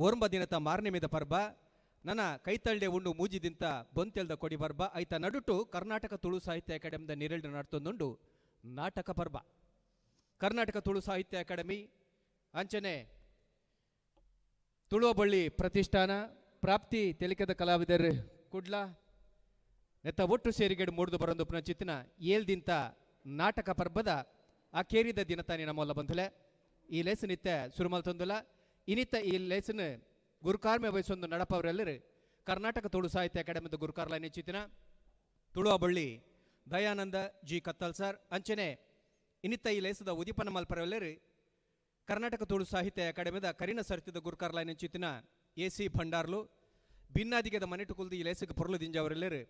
ಒರ್ಂಬ ದಿನತ ಮಾರ್ನೆಮಿದ ಪರ್ಬ ನನ ಕೈತಳ್ಳೆ ಉಂಡು ಮೂಜಿದಿಂತ ಬೊಂತೆಲ್ದ ಕೊಡಿ ಪರ್ಬ ಐತ ನಡುಟು ಕರ್ನಾಟಕ ತುಳು ಸಾಹಿತ್ಯ ಅಕಾಡೆಮಿದ ನಿರೆಲ್ಡ್ ನಡ್ತೊಂದುಂಡು ನಾಟಕ ಪರ್ಬ. ಕರ್ನಾಟಕ ತುಳು ಸಾಹಿತ್ಯ ಅಕಾಡೆಮಿ ಅಂಚನೆ ತುಳುವಬಳ್ಳಿ ಪ್ರತಿಷ್ಠಾನ ಪ್ರಾಪ್ತಿ ತೆಲಿಕದ ಕಲಾವಿದರು ಕುಡ್ಲ ನೆತ್ತ ಒಟ್ಟು ಸೇರಿಗೆಡು ಮೂಡ್ದು ಬರೊಂದು ಚಿತ್ತಿನ ಏಲ್ದಿಂತ ನಾಟಕ ಪರ್ಬದ ಆ ಕೇರಿದ ದಿನತಾನಿ ನಮ್ಮಲ್ಲ ಬಂಧುಲೆ ಈ ಲೇಸನ್ ಇತ್ತೆ ಸುರುಮಲ್ತೊಂದುಲ ಇನಿತ ಈ ಲೇಸನ್ ಗುರುಕಾರ್ಮೆ ವಹಿಸೊಂದು ನಡಪವರೆಲ್ಲರು ಕರ್ನಾಟಕ ತುಳು ಸಾಹಿತ್ಯ ಅಕಾಡೆಮಿದ ಗುರುಕಾರ್ಲ ಚಿತ್ತಿನ ತುಳುವಬಳ್ಳಿ ದಯಾನಂದ ಜಿ ಕತ್ತಲ್ ಸರ್ ಅಂಚನೆ ಇನಿತ ಈ ಲೇಸದ ಉದೀಪನ ಮಲ್ಪರವೆಲ್ಲರು ಕರ್ನಾಟಕ ತುಳು ಸಾಹಿತ್ಯ ಅಕಾಡೆಮಿದ ಕರಿನ ಸರಿತದ ಗುರುಕಾರ್ಲ ಚಿತ್ತಿನ ಎ ಸಿ ಭಂಡಾರ್ಲು ಭಿನ್ನಾದಿಗೆದ ಮನೆಟು ಕುಲ್ದು ಈ ಲೇಸಕ್ಕೆ ಪೊರ್ಲು ದಿಂಜವರೆಲ್ಲರು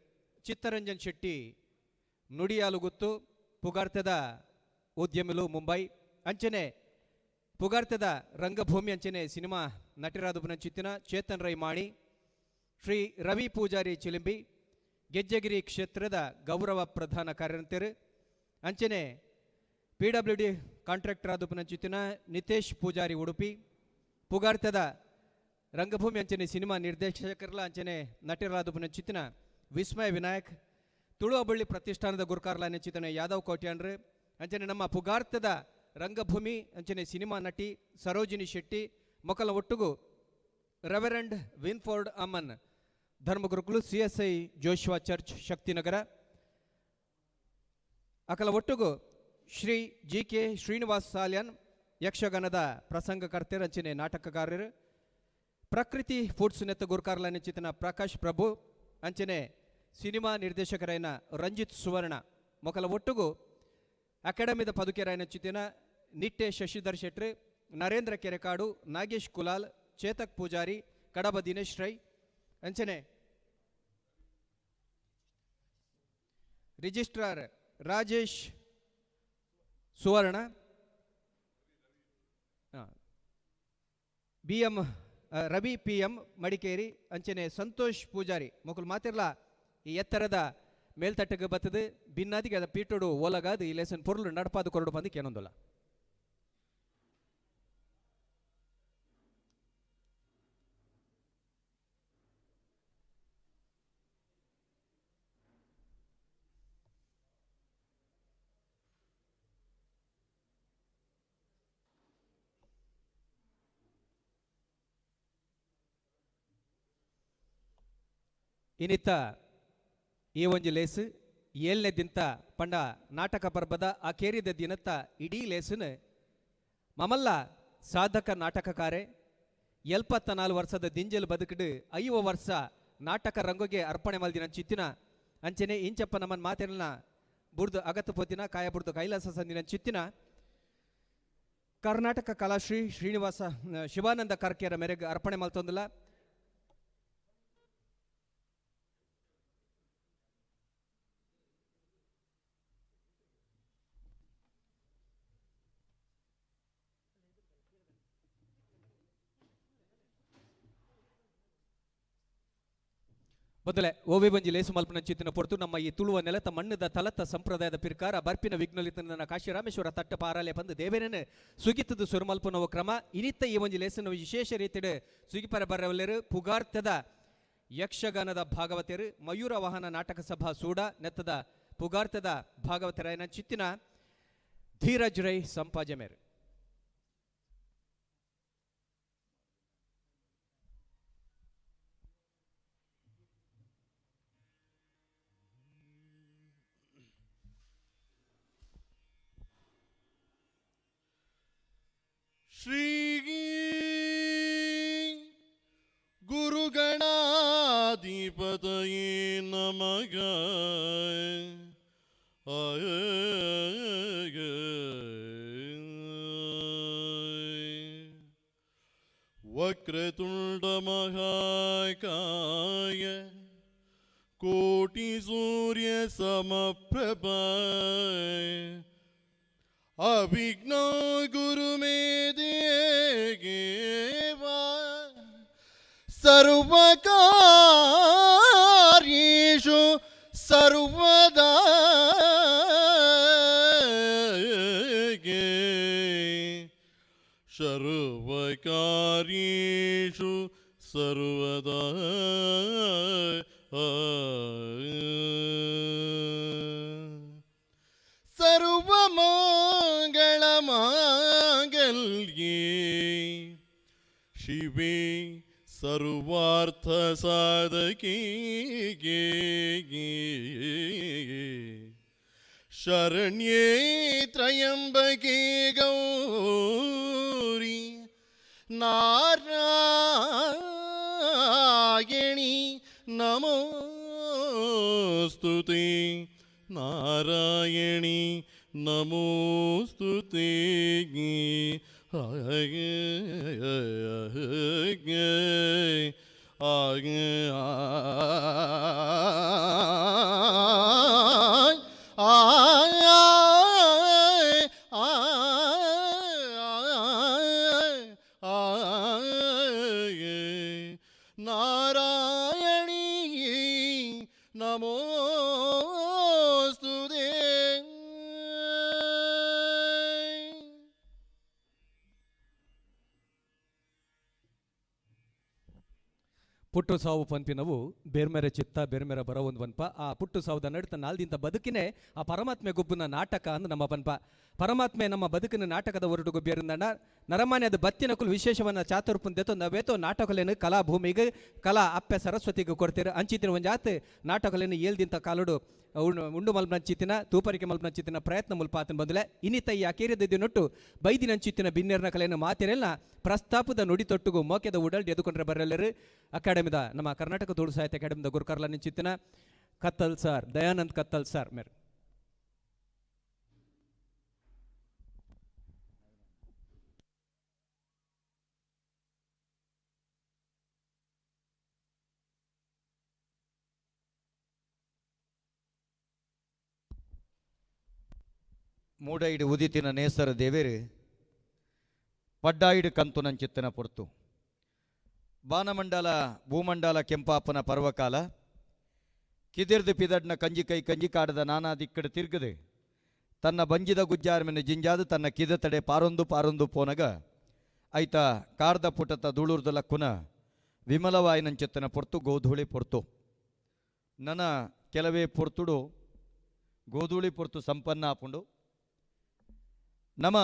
ಚಿತ್ತರಂಜನ್ ಶೆಟ್ಟಿ ನುಡಿಯಾಲುಗುತ್ತು ಪುಗಾರ್ತದ ಉದ್ಯಮಿಲು ಮುಂಬೈ ಅಂಚನೆ ಪುಗಾರ್ತದ ರಂಗಭೂಮಿ ಅಂಚನೆ ಸಿನಿಮಾ ನಟರಾದ ಚಿತ್ತಿನ ಚೇತನ್ ರೈ ಮಾಣಿ ಶ್ರೀ ರವಿ ಪೂಜಾರಿ ಚಿಲಿಂಬಿ ಗೆಜ್ಜೆಗಿರಿ ಕ್ಷೇತ್ರದ ಗೌರವ ಪ್ರಧಾನ ಕಾರ್ಯಂತರು ಅಂಚನೆ ಪಿ ಡಬ್ಲ್ಯೂ ಡಿ ಕಾಂಟ್ರಾಕ್ಟರ್ ಆದ ಚಿತ್ತಿನ ನಿತೇಶ್ ಪೂಜಾರಿ ಉಡುಪಿ ಪುಗಾರ್ತದ ರಂಗಭೂಮಿ ಅಂಚನೆ ಸಿನಿಮಾ ನಿರ್ದೇಶಕರಲ ಅಂಚನೆ ನಟರಾದ ಚಿತ್ತಿನ ವಿಸ್ಮಯ ವಿನಾಯಕ್ ತುಳುವಬಳ್ಳಿ ಪ್ರತಿಷ್ಠಾನದ ಗುರುಕಾರ್ಲ ಚಿತ್ತನ ಯಾದವ್ ಕೋಟ್ಯಾನ್ರು ಅಂಚನೆ ನಮ್ಮ ಪುಗಾರ್ತದ ರಂಗಭೂಮಿ ಅಂಚನೆ ಸಿನಿಮಾ ನಟಿ ಸರೋಜಿನಿ ಶೆಟ್ಟಿ ಮೊಕಲ ಒಟ್ಟುಗು ರೆವರೆಂಡ್ ವಿನ್ಫೋರ್ಡ್ ಅಮನ್ ಧರ್ಮಗುರುಕುಲು C S I Joshua church Shaktinagar ಅಕಲ ಒಟ್ಟುಗು ಶ್ರೀ ಜಿ ಕೆ ಶ್ರೀನಿವಾಸ್ ಸಾಲ್ಯನ್ ಯಕ್ಷಗಾನದ ಪ್ರಸಂಗಕರ್ತೆರ್ ಅಂಚನೆ ನಾಟಕಕಾರರು ಪ್ರಕೃತಿ ಫುಡ್ಸ್ ನೆತ್ತ ಗುರುಕಾರ್ಲ ಚಿತ್ತನ ಪ್ರಕಾಶ್ ಪ್ರಭು ಅಂಚನೆ ಸಿನಿಮಾ ನಿರ್ದೇಶಕರಾಯನ ರಂಜಿತ್ ಸುವರ್ಣ ಮೊಕಲ ಒಟ್ಟುಗು ಅಕಾಡೆಮಿದ ಪದುಕೆರಾಯನ ಚಿತ್ತಿನ ನಿಟ್ಟೆ ಶಶಿಧರ್ ಶೆಟ್ರು ನರೇಂದ್ರ ಕೆರೆಕಾಡು ನಾಗೇಶ್ ಕುಲಾಲ್ ಚೇತಕ್ ಪೂಜಾರಿ ಕಡಬ ದಿನೇಶ್ ರೈ ಅಂಚನೆ registrar Rajesh Suvarna B M Ravi P M Madikeri ಅಂಚನೆ ಸಂತೋಷ್ ಪೂಜಾರಿ ಮೊಕುಲು ಮಾತಿರ್ಲ ಈ ಎತ್ತರದ ಮೇಲ್ತಟ್ಟಕ್ಕೆ ಬತ್ತದು ಭಿನ್ನಾದಿಗೆ ಅದ ಪೀಟೋಡು ಓಲಗಾದು ಈ ಲೆಸನ್ ಪೊರ್ಲು ನಡಪಾದು ಕೊರಡು ಬಂದು ಕೇನೊಂದಲ್ಲ. ಇನ್ನಿತ್ತ ಈ ಒಂಜಿ ಲೇಸು ಏಳನೇ ದಿಂತ ಪಂಡ ನಾಟಕ ಪರ್ಬದ ಆ ಕೇರಿದ ದಿನತ್ತ ಇಡೀ ಲೇಸುನು ಮಮಲ್ಲ ಸಾಧಕ ನಾಟಕಕಾರೆ 74 ವರ್ಷದ ದಿಂಜಲ್ ಬದುಕಿಡು 50 ವರ್ಷ ನಾಟಕ ರಂಗೋಗೆ ಅರ್ಪಣೆ ಮಲ್ದಿನ ಚಿತ್ತಿನ ಅಂಚನೆ ಇಂಚಪ್ಪ ನಮ್ಮನ್ ಮಾತೆಲ್ಲ ಬುಡ್ದು ಅಗತ್ತು ಪೋತಿನ ಕಾಯ ಬುಡ್ದು ಕೈಲಾಸ ಸಂದಿನ ಚಿತ್ತಿನ ಕರ್ನಾಟಕ ಕಲಾಶ್ರೀ ಶ್ರೀನಿವಾಸ ಶಿವಾನಂದ ಕರ್ಕೆರ ಮೇರೆಗೆ ಅರ್ಪಣೆ ಮಲ್ತೊಂದಿಲ್ಲ. ಮೊದಲೇ ಓವಿ ಬಂಜಿ ಲೇಸು ಮಲ್ಪನ ಚಿತ್ತಿನ ಪೊರ್ತು ನಮ್ಮ ಈ ತುಳುವ ನೆಲತ ಮಣ್ಣದ ತಲತ ಸಂಪ್ರದಾಯದ ಪಿರ್ಕಾರ ಬರ್ಪಿನ ವಿಘ್ನಲಿತನ ಕಾಶಿ ರಾಮೇಶ್ವರ ತಟ್ಟ ಪಾರಾಲೆ ಬಂದು ದೇವೇನನ್ನು ಸುಗಿತದ ಸುರುಮಲ್ಪನವ ಕ್ರಮ ಇನಿತ್ತ ಈ ಒಂಜಿ ಲೇಸನ್ನು ವಿಶೇಷ ರೀತಿಯ ಸುಗಿಪರ ಬರವಲ್ಲೆರು ಪುಗಾರ್ತದ ಯಕ್ಷಗಾನದ ಭಾಗವತರು ಮಯೂರ ವಾಹನ ನಾಟಕ ಸಭಾ ಸೂಡ ನೆತ್ತದ ಪುಗಾರ್ತದ ಭಾಗವತರಾಯನ ಚಿತ್ತಿನ ಧೀರಜ್ ರೈ ಸಂಪಾಜಮೇರು. ಶ್ರೀ ಗುರುಗಣಾಧಿಪತಯೇ ನಮಃ. ವಕ್ರತುಂಡ ಮಹಾಕಾಯ ಕೋಟಿ ಸೂರ್ಯ ಸಮಪ್ರಭ ಅವಿಘ್ನ ಗುರು ಮೇ ದೇವಾ ಸರ್ವಕಾರ್ಯೇಷು ಸರ್ವದಾ ಸರ್ವಕಾರ್ಯೇಷು ಸರ್ವದಾ. ಸರ್ವಮಂಗಳ ಮಾಂಗಲ್ಯೇ ಶಿವೆ ಸರ್ವಾರ್ಥ ಸಾಧಕೇ ಶರಣ್ಯೇ ತ್ರಯಂಬಕೆ ಗೌರಿ ನಾರಾಯಣಿ ನಮೋಸ್ತುತೆ, ನಾರಾಯಣಿ ನಮೋಸ್ತುತೆ. ನಾರಾಯಣಿ ನಮೋಸ್ತುತೆ. ಪುಟ್ಟು ಸಾವು ಪನ್ಪಿನವು ಬೇರ್ಮೆರೆ ಚಿತ್ತ ಬೇರ್ಮೆರೆ ಬರ ಒಂದು ಪನ್ಪ. ಆ ಪುಟ್ಟು ಸಾವುದ ನಡುತ್ತ ನಾಲ್ದಿಂತ ಬದುಕಿನೇ ಆ ಪರಮಾತ್ಮೆ ಗುಬ್ಬುನ ನಾಟಕ ಅಂದ್ ನಮ್ಮ ಪನ್ಪ. ಪರಮಾತ್ಮೆ ನಮ್ಮ ಬದುಕಿನ ನಾಟಕದ ಹೊರಟು ಗುಬ್ಬಿಯರಿಂದ ನರಮಾನ್ಯದ ಬತ್ತಿನ ಕುಲ್ ವಿಶೇಷವನ್ನ ಚಾತುರ್ಪುನ್ ದೆತೊ ನವೇತೋ ನಾಟಕಲೇನು ಕಲಾ ಭೂಮಿಗೆ ಕಲಾ ಅಪ್ಪೆ ಸರಸ್ವತಿಗೆ ಕೊಡ್ತೀರ. ಅಂಚಿತಿನ ಒಂಜಾತ್ ನಾಟಕಲೇನು ಏಲ್ದಿಂತ ಕಾಲುಡು ಉಂಡು ಮಲ್ಪನಂಚಿತ್ತಿನ ತೂಪರಿಕೆ ಮಲ್ಪನಂಚಿತ್ತಿನ ಪ್ರಯತ್ನ ಮುಲ್ಪಾತನ ಬಂದಲೆ ಇನ್ನಿತ ಈ ಅಕೇರಿದ ದಿನೊಟ್ಟು ಬೈದಿನಂಚಿತ್ತಿನ ಬಿನ್ನೆರ್ನ ಕಲೆಯನ್ನು ಮಾತಿರೆಲ್ಲ ಪ್ರಸ್ತಾಪದ ನುಡಿ ತೊಟ್ಟುಗು ಮೋಕೆದ ಉಡಲ್ ಎದುಕೊಂಡ್ರೆ ಬರಲ್ಲರು ಅಕಾಡೆಮಿದ ನಮ್ಮ ಕರ್ನಾಟಕ ತುಳು ಸಾಹಿತ್ಯ ಅಕಾಡೆಮಿದ ಗುರುಕರ್ಲ ನಿಂಚಿತ್ತಿನ ಕತ್ತಲ್ ಸರ್, ದಯಾನಂದ್ ಕತ್ತಲ್ ಸರ್ ಮೇರ್. ಮೂಡೈಡು ಉದಿತಿನ ನೇಸರ ದೇವೇರು ಪಡ್ಡಾಯಿಡು ಕಂತು ನಂಚಿತ್ತನ ಪೊರ್ತು ಬಾನಮಂಡಲ ಭೂಮಂಡಲ ಕೆಂಪಾಪನ ಪರ್ವಕಾಲ ಕಿದಿರ್ದು ಪಿದಡ್ನ ಕಂಜಿ ಕೈ ಕಂಜಿ ಕಾಡದ ನಾನಾ ದಿಕ್ಕಡು ತಿರ್ಗದು ತನ್ನ ಬಂಜಿದ ಗುಜ್ಜಾರ್ಮೆನ ಜಿಂಜಾದು ತನ್ನ ಕಿದ ತಡೆ ಪಾರೊಂದು ಪಾರೊಂದು ಪೋನಗ ಐತ ಕಾರ್ದ ಪುಟತ ಧೂಳುರ್ದ ಲಕ್ಕುನ ವಿಮಲವಾಯಿನಂಚಿತ್ತನ ಪೊರ್ತು ಗೋಧೂಳಿ ಪೊರ್ತು. ನನ ಕೆಲವೇ ಪೊರ್ತುಡು ಗೋಧೂಳಿ ಪೊರ್ತು ಸಂಪನ್ನ ಆಪುಂಡು. ನಮ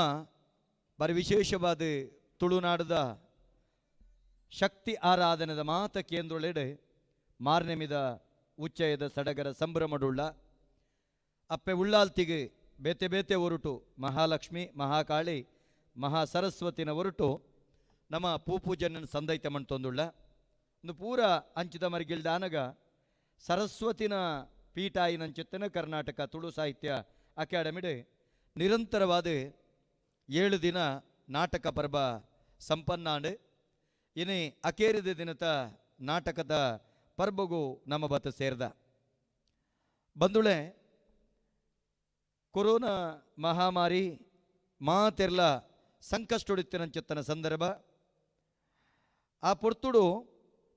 ಬರಿ ವಿಶೇಷವಾದ ತುಳುನಾಡದ ಶಕ್ತಿ ಆರಾಧನೆದ ಮಾತ ಕೇಂದ್ರೊಳೆಡೆ ಮಾರ್ನೆಮಿದ ಉಚ್ಚಯದ ಸಡಗರ ಸಂಭ್ರಮಡುಳ್ಳ ಅಪ್ಪೆ ಉಳ್ಳಾಲ್ತಿಗೆ ಬೇತೆ ಬೇತೆ ಒರುಟು ಮಹಾಲಕ್ಷ್ಮಿ ಮಹಾಕಾಳಿ ಮಹಾ ಸರಸ್ವತಿನ ಒರುಟು ನಮ್ಮ ಪೂಪೂಜನ ಸಂದೈತ ಮಣ್ತೊಂದುಳ್ಳ ಒಂದು ಪೂರ ಅಂಚಿದ ಮರಿಗಿಲ್ದಾನಗ ಸರಸ್ವತಿನ ಪೀಠಾಯಿನಂಚಿತ್ತನ ಕರ್ನಾಟಕ ತುಳು ಸಾಹಿತ್ಯ ಅಕಾಡೆಮಿಡ್ ನಿರಂತರವಾದ 7 ದಿನ ನಾಟಕ ಪರ್ವ ಸಂಪನ್ನಾಂಡು. ಇನಿ ಅಕೇರಿದ ದಿನದ ನಾಟಕದ ಪರ್ಬಗೂ ನಮ್ಮ ಬತ್ತ ಸೇರ್ದ ಬಂದುಳೆ ಕೊರೋನಾ ಮಹಾಮಾರಿ ಮಾತೆರ್ಲ ಸಂಕಷ್ಟೊಡಿತ್ತಿನಂಚಿತ್ತನ ಸಂದರ್ಭ ಆ ಪೊರ್ತುಡು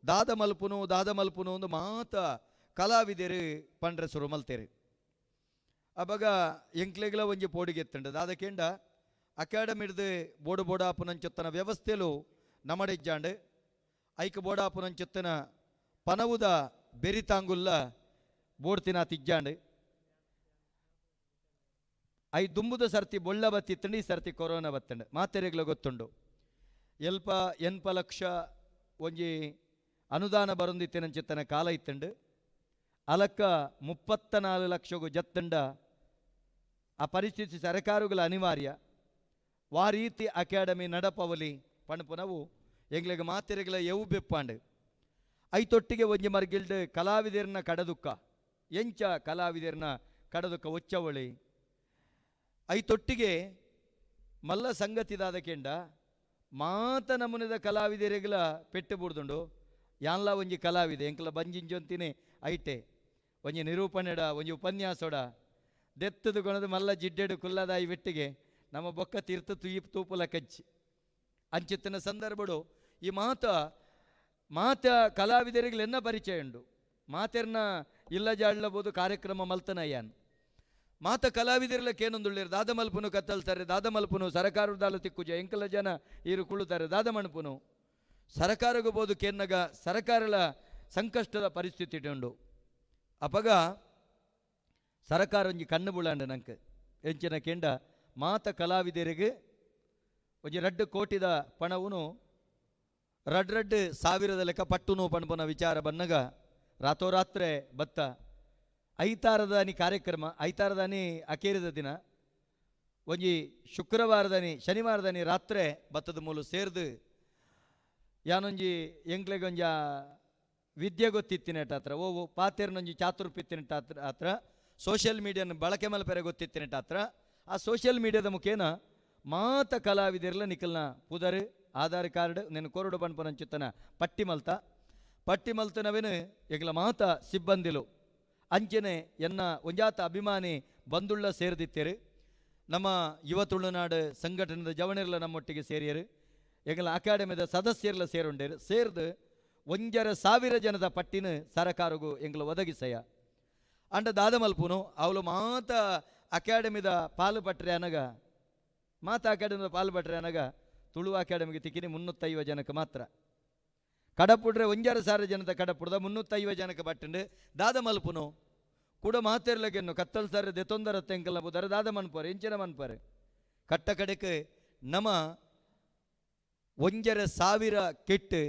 ದಾದ ಮಲ್ಪುನು ದಾದ ಮಲ್ಪುನು ಒಂದು ಮಾತ ಕಲಾವಿದರು ಪಂಡ್ರೆ ಸುರು ಮಲ್ತೇರು. ಅಬಗ ಎಂಕ್ಲೆಗ್ಲ ಒಂಜಿ ಪೋಡಿಗೆತ್ತುಂಡು ದಾದ ಕೇಂಡ ಅಕಾಡೆಮಿಡ್ದು ಬೋಡು ಬೋಡಾಪುನಂಚೊತ್ತನ ವ್ಯವಸ್ಥೆಲು ನಮಡಿಜ್ಜಾಂಡು ಐಕ ಬೋಡಾಪುನಂಚೊತ್ತನ ಪನವುದ ಬೆರಿತಾಂಗುಲ್ಲ ಬೋಡ್ತಿನ ತಿಜ್ಜಾಂಡು I ದುಂಬುದ ಸರ್ತಿ ಬೊಳ್ಳ ಬತ್ತಿತ್ತಂಡು ಈ ಸರ್ತಿ ಕೊರೋನಾ ಬತ್ತಂಡು ಮಾತೆರೆಗ್ಲ ಗೊತ್ತುಂಡು. ಎಲ್ಪ ಎನ್ಪ ಲಕ್ಷ ಒಂಜಿ ಅನುದಾನ ಬರೊಂದಿತ್ತಿನಂಚಿತ್ತನ ಕಾಲ ಇತ್ತಂಡು ಅಲಕ್ಕ 34 ಲಕ್ಷಗೂ ಜತ್ತಂಡ ಆ ಪರಿಸ್ಥಿತಿ ಸರಕಾರುಗಳ ಅನಿವಾರ್ಯ. ವಾ ರೀತಿ ಅಕಾಡೆಮಿ ನಡಪವಲಿ ಪಣಪುನವು ಎಂಗ್ಲೆಗ್ ಮಾತೆರೆಗ್ಲ ಎವು ಬೆಪ್ಪಾಂಡು ಐತೊಟ್ಟಿಗೆ ಒಂಜಿ ಮರ್ಗಿಲ್ಡ್ ಕಲಾವಿದರ್ನ ಕಡದುಕ್ಕ ಎಂಚ ಕಲಾವಿದರ್ನ ಕಡದುಕ್ಕ ಒಚ್ಚವಳಿ ಐತೊಟ್ಟಿಗೆ ಮಲ್ಲ ಸಂಗತಿದಾದ ಕೆಂಡ ಮಾತ ನಮೂನೆದ ಕಲಾವಿದರಿಗ್ಲ ಪೆಟ್ಟು ಬುಡ್ದುಂಡು. ಯಾನ್ಲ ಒಂಜಿ ಕಲಾವಿದೆ ಎಂಕ್ಲ ಬಂಜಿಂಜೊಂತಿನಿ ಐಟೆ ಒಂಜಿ ನಿರೂಪಣೆಡ ಒಂಜಿ ಉಪನ್ಯಾಸೊಡ ದೆತ್ತದು ಕೊಣದು ಮಲ್ಲ ಜಿಡ್ಡೆಡು ಕುಲ್ಲದಾಯಿ ಬೆಟ್ಟಿಗೆ ನಮ್ಮ ಬೊಕ್ಕ ತೀರ್ಥ ತುಯಿ ತೂಪುಲ ಕಚ್ಚಿ ಅಂಚಿತ್ತಿನ ಸಂದರ್ಭಡು ಈ ಮಾತ ಮಾತ ಕಲಾವಿದರಿಗ್ಲೆನ್ನ ಪರಿಚಯ ಉಂಡು ಮಾತೆರ್ನ ಇಲ್ಲ ಜಾಡ್ಲಬೋದು ಕಾರ್ಯಕ್ರಮ ಮಲ್ತನಯ್ಯಾನ್. ಮಾತ ಕಲಾವಿದರ್ಲ ಕೇನೊಂದುಳ್ಳೇರು ದಾದ ಮಲ್ಪುನು ಕತ್ತಲ್ತಾರೆ ದಾದ ಮಲ್ಪುನು ಸರಕಾರದಾಲ ತಿಕ್ಕುಜ ಎಂಕಲ ಜನ ಈರು ಕುಳ್ಳುತ್ತಾರೆ ದಾದ ಮಣ್ಪುನು ಸರಕಾರಗೂ ಬೋದು ಕೇನ್ನಗ ಸರಕಾರಲ ಸಂಕಷ್ಟದ ಪರಿಸ್ಥಿತಿ ಉಂಡು. ಅಪಗ ಸರಕಾರ ಒಂಜಿ ಕಣ್ಣು ಬುಳಾಂಡ ನಂಗೆ ಎಂಚಿನ ಕೆಂಡ ಮಾತ ಕಲಾವಿದರಿಗೆ ಒಂಜಿ 2 ಕೋಟಿದ ಪಣವುನು 2-2 ಸಾವಿರದ ಲೆಕ್ಕ ಪಟ್ಟುನು ಪಣಪುನ ವಿಚಾರ ಬನ್ನಗ ರಾತೋರಾತ್ರೆ ಬತ್ತ ಐತಾರದಾನಿ ಕಾರ್ಯಕ್ರಮ ಐತಾರದಾನಿ ಅಕೇರಿದ ದಿನ ಒಂಜಿ ಶುಕ್ರವಾರದಾನಿ ಶನಿವಾರದಾನಿ ರಾತ್ರೆ ಬತ್ತದ ಮೂಲು ಸೇರ್ದು ಯಾನೊಂಜಿ ಎಂಕ್ಲೆಗೊಂಜ ವಿದ್ಯೆ ಗೊತ್ತಿತ್ತಿನೆಟ ಹತ್ರ ಓ ಪಾತೆರ್ನೊಂಜಿ ಚಾತುರ್ಪಿತ್ತಿನೆಟ ಹತ್ರ ಹತ್ರ ಸೋಷಿಯಲ್ ಮೀಡಿಯಾನ ಬಳಕೆ ಮಲ್ಪೆರೆ ಗೊತ್ತಿತ್ತಿನೆಟ ಹತ್ರ ಆ ಸೋಷಿಯಲ್ ಮೀಡಿಯಾದ ಮುಖೇನ ಮಾತ ಕಲಾವಿದರ್ಲ ನಿಖಲ್ನ ಪುದರ್ ಆಧಾರ್ ಕಾರ್ಡ್ ನೆನ್ ಕೊರಡು ಪನ್ಪನಂಚುತ್ತನ ಪಟ್ಟಿ ಮಲ್ತ ಪಟ್ಟಿ ಮಲ್ತನವೇನು ಎಂಗ್ಲ ಮಾತ ಸಿಬ್ಬಂದಿಲು ಅಂಚನೆ ಎನ್ನ ಒಂಜಾತ ಅಭಿಮಾನಿ ಬಂದುಳ್ಳ ಸೇರ್ದಿತ್ತೇರು ನಮ್ಮ ಯುವ ತುಳುನಾಡು ಸಂಘಟನೆದ ಜವಣರ್ಲ ನಮ್ಮೊಟ್ಟಿಗೆ ಸೇರಿಯರು ಎಂಗಲ ಅಕಾಡೆಮಿದ ಸದಸ್ಯರ್ಲ ಸೇರುಂಡೇರು ಸೇರ್ದು 1,500 ಜನದ ಪಟ್ಟಿನ ಸರಕಾರಗೂ ಎಂಗ್ಲ ಒದಗಿಸಯ ಅಂಡ ದಾದ ಮಲ್ಪುನು ಅವಳು ಮಾತ ಅಕಾಡೆಮಿದ ಪಾಲು ಪಟ್ರೆ ಅನಗ ಮಾತ ಅಕಾಡೆಮಿದ ಪಾಲು ಪಟ್ರೆ ಅನಗ ತುಳು ಅಕಾಡೆಮಿಗೆ ತಿಕ್ಕಿನಿ 350 ಜನಕ್ಕೆ ಮಾತ್ರ ಕಡಪುಡ್ರೆ 1,500 ಜನದ ಕಡಪುಡ್ದ 350 ಜನಕ್ಕೆ ಪಟ್ಟಂಡು ದಾದ ಮಲ್ಪುನು ಕೂಡ ಮಾತಿರ್ಲಗೆನ್ನು ಕತ್ತಲ್ ಸಾರ ದೆತೊಂದರ ತೆಂಕಲ ಬುದರ ದಾದ ಮನ್ಪರೆ ಎಂಚಿನ ಮನ್ಪರೆ ಕಟ್ಟ ಕಡೆಗೆ ನಮ್ಮ 1,500 ಕೆಟ್ಟು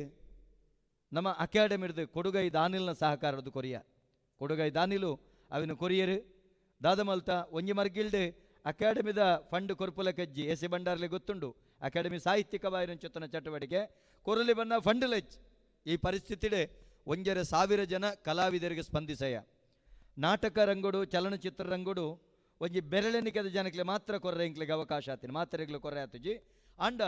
ನಮ್ಮ ಅಕಾಡೆಮಿಡ್ದು ಕೊಡುಗೈ ದಾನಿಲ್ನ ಸಹಕಾರದ ಕೊರಿಯ ಕೊಡುಗೈ ದಾನಿಲು ಅವಿನ ಕೊರಿಯರು ದಾದ ಮಲ್ತ ಒಂಜಿ ಮರ್ಗಿಲ್ಡ್ ಅಕಾಡೆಮಿದ ಫಂಡ್ ಕೊರ್ಪುಲ ಕಜ್ಜಿ ಎಸ್ ಎ ಭಂಡಾರ್ಲಿ ಗೊತ್ತುಂಡು ಅಕಾಡೆಮಿ ಸಾಹಿತ್ಯಿಕ ಬಾಯಿನಂಚುತ್ತನ ಚಟುವಟಿಕೆ ಕೊರಲಿ ಬನ್ನ ಫಂಡ್ ಲಚ್ ಈ ಪರಿಸ್ಥಿತಿಡೆ 1,500 ಜನ ಕಲಾವಿದರಿಗೆ ಸ್ಪಂದಿಸಯ. ನಾಟಕ ರಂಗುಡು ಚಲನಚಿತ್ರ ರಂಗುಡು ಒಂಜಿ ಬೆರಳೆಣಿಕೆದ ಜನಕ್ಕೆ ಮಾತ್ರ ಕೊರ್ರೆ ಇಂಕ್ಲಿಗೆ ಅವಕಾಶ ಆತೀನಿ ಮಾತ್ರೆಗಳು ಕೊರ್ರೆ ಆತುಜಿ ಅಂಡ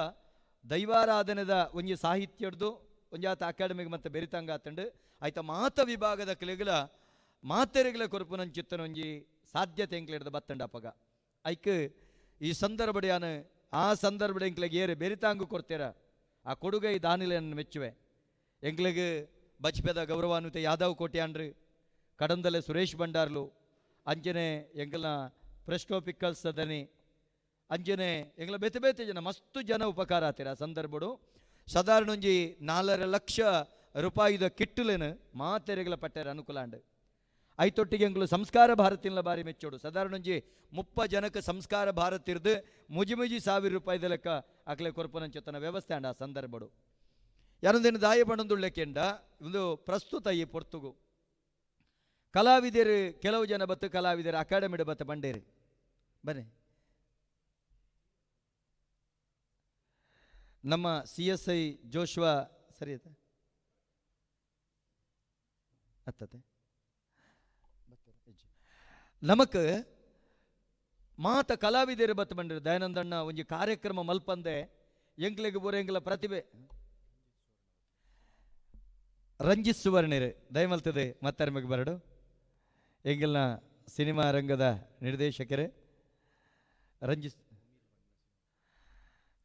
ದೈವಾರಾಧನೆದ ಒಂಜಿ ಸಾಹಿತ್ಯಡ್ದು ಒಂಜಾತ ಅಕಾಡೆಮಿಗೆ ಮತ್ತೆ ಬೆರಿತಂಗ ಆತಂಡು ಆಯ್ತ ಮಾತ ವಿಭಾಗದ ಕ್ಲೆಗಳ ಮಾತೆರೆಗಳ ಕೊರಪುನಂಚಿತ್ತನ ಒಂಜಿ ಸಾಧ್ಯತೆ ಎಂಕ್ಲೆಡ್ದು ಬತ್ತಂಡ ಅಪಗ ಐಕ್ ಈ ಸಂದರ್ಭಡಿಯಾನ ಆ ಸಂದರ್ಭ ಎಂಕ್ಲೆಗೆ ಏರು ಬೆರಿತಾಂಗು ಕೊಡ್ತೀರ ಆ ಕೊಡುಗೈ ದಾನಿಲೆಯನ್ನು ಮೆಚ್ಚುವೆ. ಎಂಕ್ಲೆಗೆ ಬಚ್ಪೆದ ಗೌರವಾನ್ವಿತ ಯಾದವ್ ಕೋಟ್ಯಾಂಡ್ರು ಕಡಂದಲೆ ಸುರೇಶ್ ಭಂಡಾರ್ಲು ಅಂಜನೆ ಎಂಕಲ್ನ ಪ್ರೆಸ್ಟೋ ಪಿಕ್ಕಲ್ಸ್ ದನಿ ಅಂಜನೆ ಎಂಗ್ಲ ಬೇತೆ ಬೇತೆ ಜನ ಮಸ್ತು ಜನ ಉಪಕಾರ ಆತೀರ ಆ ಸಂದರ್ಭಡು ಸಾಧಾರಣ ಒಂಜಿ 4.5 ಲಕ್ಷ ರೂಪಾಯಿದ ಕಿಟ್ಟುಲೇನು ಮಾತೆರೆಗಳ ಪಟ್ಟೆರ ಅನುಕೂಲ ಅಂಡು. ಐತೊಟ್ಟಿಗೆ ಎಂಗ್ಲು ಸಂಸ್ಕಾರ ಭಾರತಿನ ಬಾರಿ ಮೆಚ್ಚೋಡು ಸಾಧಾರಣ ಒಂಜಿ 30 ಜನಕ್ಕೆ ಸಂಸ್ಕಾರ ಭಾರತಿರ್ದು ಮುಜಿ ಮುಜಿ 1,000 ರೂಪಾಯಿದ ಲೆಕ್ಕ ಅಕ್ಲೆ ಕೊರ್ಪನಂಚೊತ್ತನ ವ್ಯವಸ್ಥೆ ಅಂಡ ಆ ಸಂದರ್ಭಡು. ಯಾರೊಂದೇನು ದಾಯ ಪಣೊಂದುಳ್ಳೆಕೆಂಡ ಒಂದು ಪ್ರಸ್ತುತ ಈ ಪೊರ್ತುಗು ಕಲಾವಿದರು ಕೆಲವು ಜನ ಬತ್ತು ಕಲಾವಿದರು ಅಕಾಡೆಮಿಡ ಬತ್ತ ಬಂಡೇರಿ ಬನ್ನಿ ನಮ್ಮ CSI Joshua ಸರಿ ಆಯ್ತಾ ಹತ್ತದೆ ನಮಕ್ ಮಾತ ಕಲಾವಿದರು ಬತ್ತ ಬಂಡಿರು ದಯಾನಂದಣ್ಣ ಒಂಜಿ ಕಾರ್ಯಕ್ರಮ ಮಲ್ಪಂದೆ ಎಂಕ್ಲೆಗ್ ಬೋರೆ ಎಂಕ್ಲ ಪ್ರತಿಭೆ ರಂಜಿತ್ ಸುವರ್ಣಿರು ದಯಮಲ್ತದೆ ಮತ್ತರ್ಮೆಗೆ ಬರಡು ಎಂಗಲ್ನ ಸಿನಿಮಾ ರಂಗದ ನಿರ್ದೇಶಕರೇ ರಂಜಿತ್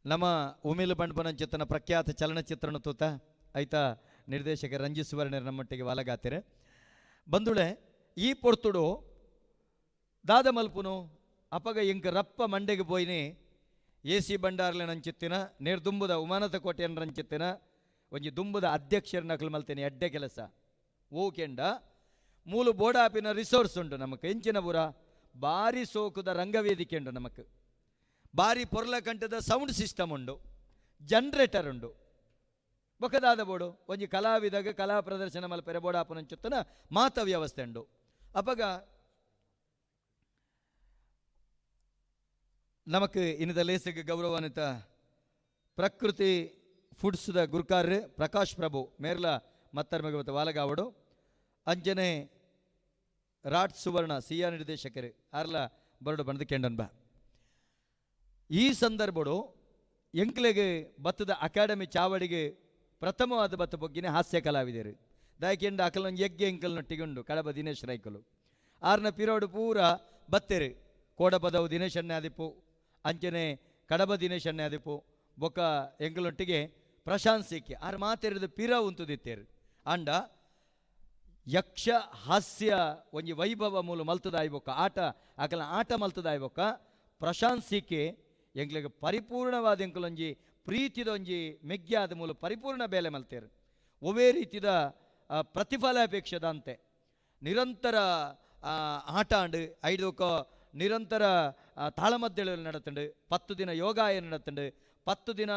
ನಮ್ಮ ಉಮಿಲ್ ಬಂಡ್ಪನಂಚಿತ್ತನ ಪ್ರಖ್ಯಾತ ಚಲನಚಿತ್ರನ ತೂತ ಆಯ್ತಾ ನಿರ್ದೇಶಕ ರಂಜಿತ್ ಸುವರ್ಣಿರು ನಮ್ಮೊಟ್ಟಿಗೆ ವಾಲಗಾತಿರು ಬಂದುಳೆ ಈ ಪೊರ್ತುಡು ದಾದ ಮಲ್ಪುನು ಅಪಗ ಇಂಕ ರಪ್ಪ ಮಂಡೆಗೆ ಪೋಯಿನಿ ಎ ಸಿ ಭಂಡಾರ್ಲೆ ನಂಚಿತ್ತಿನ ನೇರ್ದುಂಬುದ ಉಮಾನತ ಕೋಟೆಯನ್ನು ರಂಚಿತ್ತಿನ ಒಂಜಿ ದುಂಬುದ ಅಧ್ಯಕ್ಷರ ನಕಲು ಮಲ್ತೇನೆ ಎಡ್ಡೆ ಕೆಲಸ ಓಕೆಂಡ ಮೂಲು ಬೋಡಾಪಿನ ರಿಸೋರ್ಸ್ ಉಂಟು ನಮಕ್ ಎಂಚಿನ ಪುರ ಬಾರಿ ಸೋಕುದ ರಂಗವೇದಿಕೆ ಉಂಟು ನಮಕ್ ಬಾರಿ ಪೊರ್ಲಕಂಠದ ಸೌಂಡ್ ಸಿಸ್ಟಮ್ ಉಂಡು ಜನರೇಟರ್ ಉಂಡು ಬೊಕದಾದ ಬೋಡು ಒಂಜಿ ಕಲಾವಿದಾಗ ಕಲಾ ಪ್ರದರ್ಶನ ಮಲ್ಪೆರೆ ಬೋಡಾಪುನಂಚುತ್ತನ ಮಾತ ವ್ಯವಸ್ಥೆ ಉಂಡು. ಅಪಗ ನಮಕ್ ಇನ್ನದ ಲೇಸಿಗೆ ಗೌರವಾನ್ವಿತ ಪ್ರಕೃತಿ ಫುಡ್ಸ್ದ ಗುರ್ಕಾರ್ ಪ್ರಕಾಶ್ ಪ್ರಭು ಮೇರ್ಲ ಮತ್ತರ್ಮೆಗೆ ವಾಲಗಾವಡು ಅಂಜನೆ ರಾಟ್ ಸುವರ್ಣ ಸಿಯಾ ನಿರ್ದೇಶಕರು ಆರ್ಲ ಬರಡು ಬಂದು ಕೆಂಡನ್ ಬಾ. ಈ ಸಂದರ್ಭಡು ಎಂಕ್ಲೆಗೆ ಬತ್ತದ ಅಕಾಡೆಮಿ ಚಾವಡಿಗೆ ಪ್ರಥಮವಾದ ಬತ್ತ ಬೊಗ್ಗಿನ ಹಾಸ್ಯ ಕಲಾವಿದರು ದಾಯಕೆಂಡ ಅಕಲೊಂದು ಯಜ್ಞ ಎಂಕಲ್ನೊಟ್ಟಿಗುಂಡು ಕಡಬ ದಿನೇಶ್ ರೈಕಲು ಆರ್ನ ಪಿರೋಡು ಪೂರ ಬತ್ತೆರು ಕೋಡಪದವು ದಿನೇಶ್ ಅಣ್ಣಾದಿಪ್ಪು ಅಂಚನೆ ಕಡಬ ದಿನೇಶ್ ಅಣ್ಣಾದಿಪ್ಪು ಬೊಕ್ಕ ಎಂಕಲೊಟ್ಟಿಗೆ ಪ್ರಶಾಂತ್ ಸಿಕ್ಕಿ ಆರ್ ಮಾತೆರಿದ ಪಿರ ಉಂತುದಿತ್ತೇರು ಅಂಡ ಯಕ್ಷ ಹಾಸ್ಯ ಒಂಜಿ ವೈಭವ ಮೂಲ ಮಲ್ತದಾಯ್ಬೊಕ್ಕ ಆಟ ಅಕಲ ಆಟ ಮಲ್ತದಾಯ್ಬೊಕ್ಕ ಪ್ರಶಾಂತ್ ಸಿಕೆ ಎಂಕ್ಲೆಗ್ ಪರಿಪೂರ್ಣವಾದ ಎಂಕುಲೊಂಜಿ ಪ್ರೀತಿದೊಂಜಿ ಮೆಗ್ಯಾದ ಮೂಲ ಪರಿಪೂರ್ಣ ಬೇಲೆ ಮಲ್ತೇರು. ಒವೇ ರೀತಿದ ಪ್ರತಿಫಲಾಪೇಕ್ಷದಂತೆ ನಿರಂತರ ಆಟ ಆಂಡ್ ಐದೊಕ್ಕ ನಿರಂತರ ತಾಳಮದ್ದಳೆ ನಡತುಂಡು, 10 ದಿನ ಯೋಗಾಯ ನಡತುಂಡು, 10 ದಿನ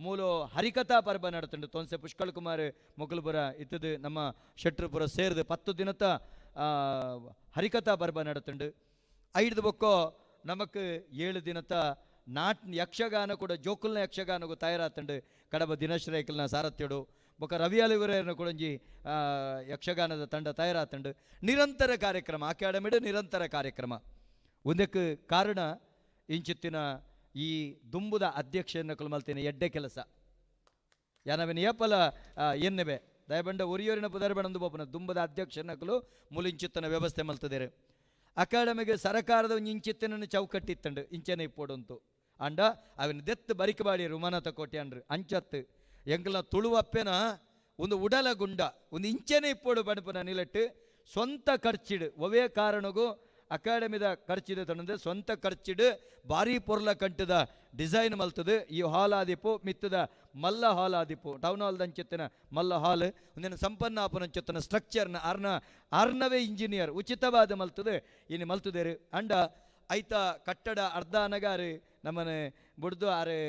ಮೂಲ ಹರಿಕಥಾ ಪರ್ವ ನಡತುಂಡು. ತೊನ್ಸೆ ಪುಷ್ಕಳ್ ಕುಮಾರ್ ಮೊಗಲ್ಪುರ ಇತ್ತದು ನಮ್ಮ ಶೆಟ್ರುಪುರ ಸೇರಿದು 10 ದಿನದ ಹರಿಕಥಾ ಪರ್ವ ನಡತುಂಡು. ಐದು ಬೊಕ್ಕೋ ನಮಕ್ 7 ದಿನದ not Yakshagana ಕೂಡ ಜೋಕುಲ್ನ ಯಕ್ಷಗಾನಗೂ ತಯಾರಾತುಂಡು. ಕಡಬ ದಿನಶ್ರೈಕಲ್ನ ಸಾರಥ್ಯಡು ಬೊಕ್ಕ ರವಿ ಅಲಿವರನ್ನು ಕೊಡಂಜಿ ಯಕ್ಷಗಾನದ ತಂಡ ತಯಾರಾತುಂಡು. ನಿರಂತರ ಕಾರ್ಯಕ್ರಮ ಅಕಾಡೆಮಿಡು ನಿರಂತರ ಕಾರ್ಯಕ್ರಮ. ಒಂದಕ್ಕೆ ಕಾರಣ ಇಂಚಿತ್ತಿನ ಈ ದುಂಬುದ ಅಧ್ಯಕ್ಷೆಯನ್ನು ಕುಲಮಲ್ತಿನ ಎಡ್ಡೆ ಕೆಲಸ ಯಾನವಿನ ಏಪಲ ಎನ್ನೆಬೆ ದಯಬಂಡ ಒರಿಯೋರಿನ ಪುದರ್ಬಣಂದು ಬೋಪನ ದುಂಬದ ಅಧ್ಯಕ್ಷನಕಲು ಮುಲಿಂಚಿತ್ತನ ವ್ಯವಸ್ಥೆ ಮಲ್ತದೇರು. ಅಕಾಡೆಮಿಗೆ ಸರಕಾರದ ಒಂಜಿ ಇಂಚಿತ್ತಿನ ಚೌಕಟ್ಟಿತ್ತಂಡು ಇಂಚನೆ ಇಪ್ಪೋಡುಂತು ಅಂಡ ಅವನ ದೆತ್ತು ಬರಿಕಬಾಡಿ ರುಮಾನತ ಕೋಟೆ ಅಂಡ್ರು ಅಂಚತ್ತು ಎಂಕಲ್ನ ತುಳುವಪ್ಪೆನ ಒಂದು ಉಡಲ ಗುಂಡ ಒಂದು ಇಂಚನೆ ಇಪ್ಪೋಡು ಬಣಪನ ನಿಲಟ್ಟು ಸ್ವಂತ ಖರ್ಚಿಡು ಒವೇ ಕಾರಣಗೂ ಅಕಾಡೆಮಿದ ಖರ್ಚಿಡು ತನ್ನದು ಸ್ವಂತ ಖರ್ಚಿಡು ಭಾರಿ ಪೊರ್ಲ ಕಂಟದ ಡಿಸೈನ್ ಮಲ್ತದು. ಈ ಹಾಲ್ ಆದಿಪ್ಪು ಮಿತ್ತದ ಮಲ್ಲ ಹಾಲ್ ಆದಿಪ್ಪು ಟೌನ್ ಹಾಲ್ ದಂಚಿತ್ತಿನ ಮಲ್ಲ ಹಾಲ್ ಒಂದಿನ ಸಂಪನ್ನ ಆಪನಂಚಿತ್ತಿನ ಸ್ಟ್ರಕ್ಚರ್ನ ಅರ್ನ ಅರ್ನವೇ ಇಂಜಿನಿಯರ್ ಉಚಿತವಾದ ಮಲ್ತದು ಇನ್ನು ಮಲ್ತದೇರು. ಅಂಡ ಐತ ಕಟ್ಟಡ ಅರ್ಧ ಅನಗಾರು ನಮ್ಮನೆ ಬುಡ್ದು ಆರು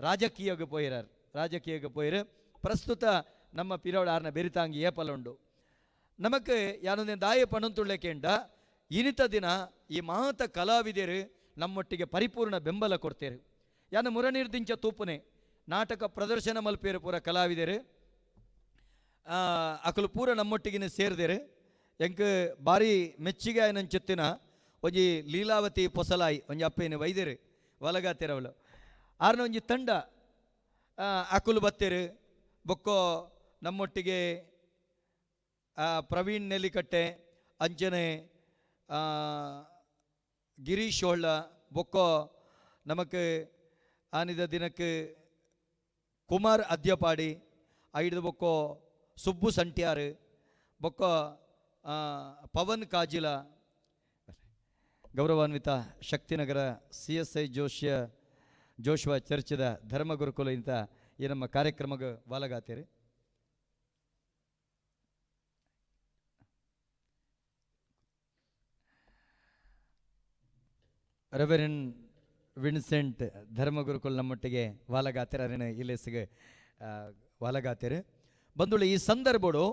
ರಾಜಕೀಯಗೆ ಪೋಯಿರಾರು ರಾಜಕೀಯಗೆ ಪೋಯಿರು. ಪ್ರಸ್ತುತ ನಮ್ಮ ಪಿರೋಡ ಆರ್ನ ಬೆರಿತಾಂಗಿ ಏಪಲ ಉಂಡು. ನಮಕ್ ಯಾನೊಂದಿನ ದಾಯ ಪಣಂತುಳ್ಳಕೇಂಡ ಇನಿತ ದಿನ ಈ ಮಾತ ಕಲಾವಿದರು ನಮ್ಮೊಟ್ಟಿಗೆ ಪರಿಪೂರ್ಣ ಬೆಂಬಲ ಕೊಡ್ತೇರು. ಯಾನ ಮುರನೀರ್ದಿಂಚ ತೂಪುನೆ ನಾಟಕ ಪ್ರದರ್ಶನ ಮಲ್ಪೇರು ಪೂರ ಕಲಾವಿದರು ಅಕಲು ಪೂರ ನಮ್ಮೊಟ್ಟಿಗಿನ ಸೇರಿದೇರು. ಎಂಕ್ ಭಾರಿ ಮೆಚ್ಚಿಗೆ ಆಯ್ನಂಚೊತ್ತಿನ ಒಂಜಿ ಲೀಲಾವತಿ ಪೊಸಲಾಯಿ ಒಂಜಿ ಅಪ್ಪೇನು ವೈದ್ಯರು ವಲಗಾತಿರವಳು ಆರ್ನ ಒಂಜಿ ತಂಡ ಅಕುಲು ಬತ್ತೇರು. ಬೊಕ್ಕೋ ನಮ್ಮೊಟ್ಟಿಗೆ ಪ್ರವೀಣ್ ನೆಲ್ಲಿಕಟ್ಟೆ ಅಂಜನೆ ಗಿರೀಶ್ ಹೊಳ್ಳ ಬೊಕ್ಕೋ ನಮಕ್ ಆನಿದ ದಿನಕ್ಕೆ ಕುಮಾರ್ ಅದ್ಯಪಾಡಿ ಐದು ಬೊಕ್ಕೋ ಸುಬ್ಬು ಸಂಟ್ಯಾರು ಬೊಕ್ಕೋ ಪವನ್ ಕಾಜಿಲ ಗೌರವಾನ್ವಿತ ಶಕ್ತಿನಗರ CSI ಜೋಶ್ವ ಚರ್ಚದ ಧರ್ಮಗುರುಕುಲ ಇಂಥ ಈ ನಮ್ಮ ಕಾರ್ಯಕ್ರಮಕ್ಕೆ ವಾಲಗಾತೀರಿ. ರೆವರೆಂಡ್ ವಿನ್ಸೆಂಟ್ ಧರ್ಮಗುರುಕುಲ ನಮ್ಮೊಟ್ಟಿಗೆ ವಾಲಗಾತಿರ ಅರಿನ ಇಲ್ಲೆಸ್ಗೆ ವಾಲಗಾತಿರು ಬಂದುಳ್ಳ ಈ ಸಂದರ್ಭಡು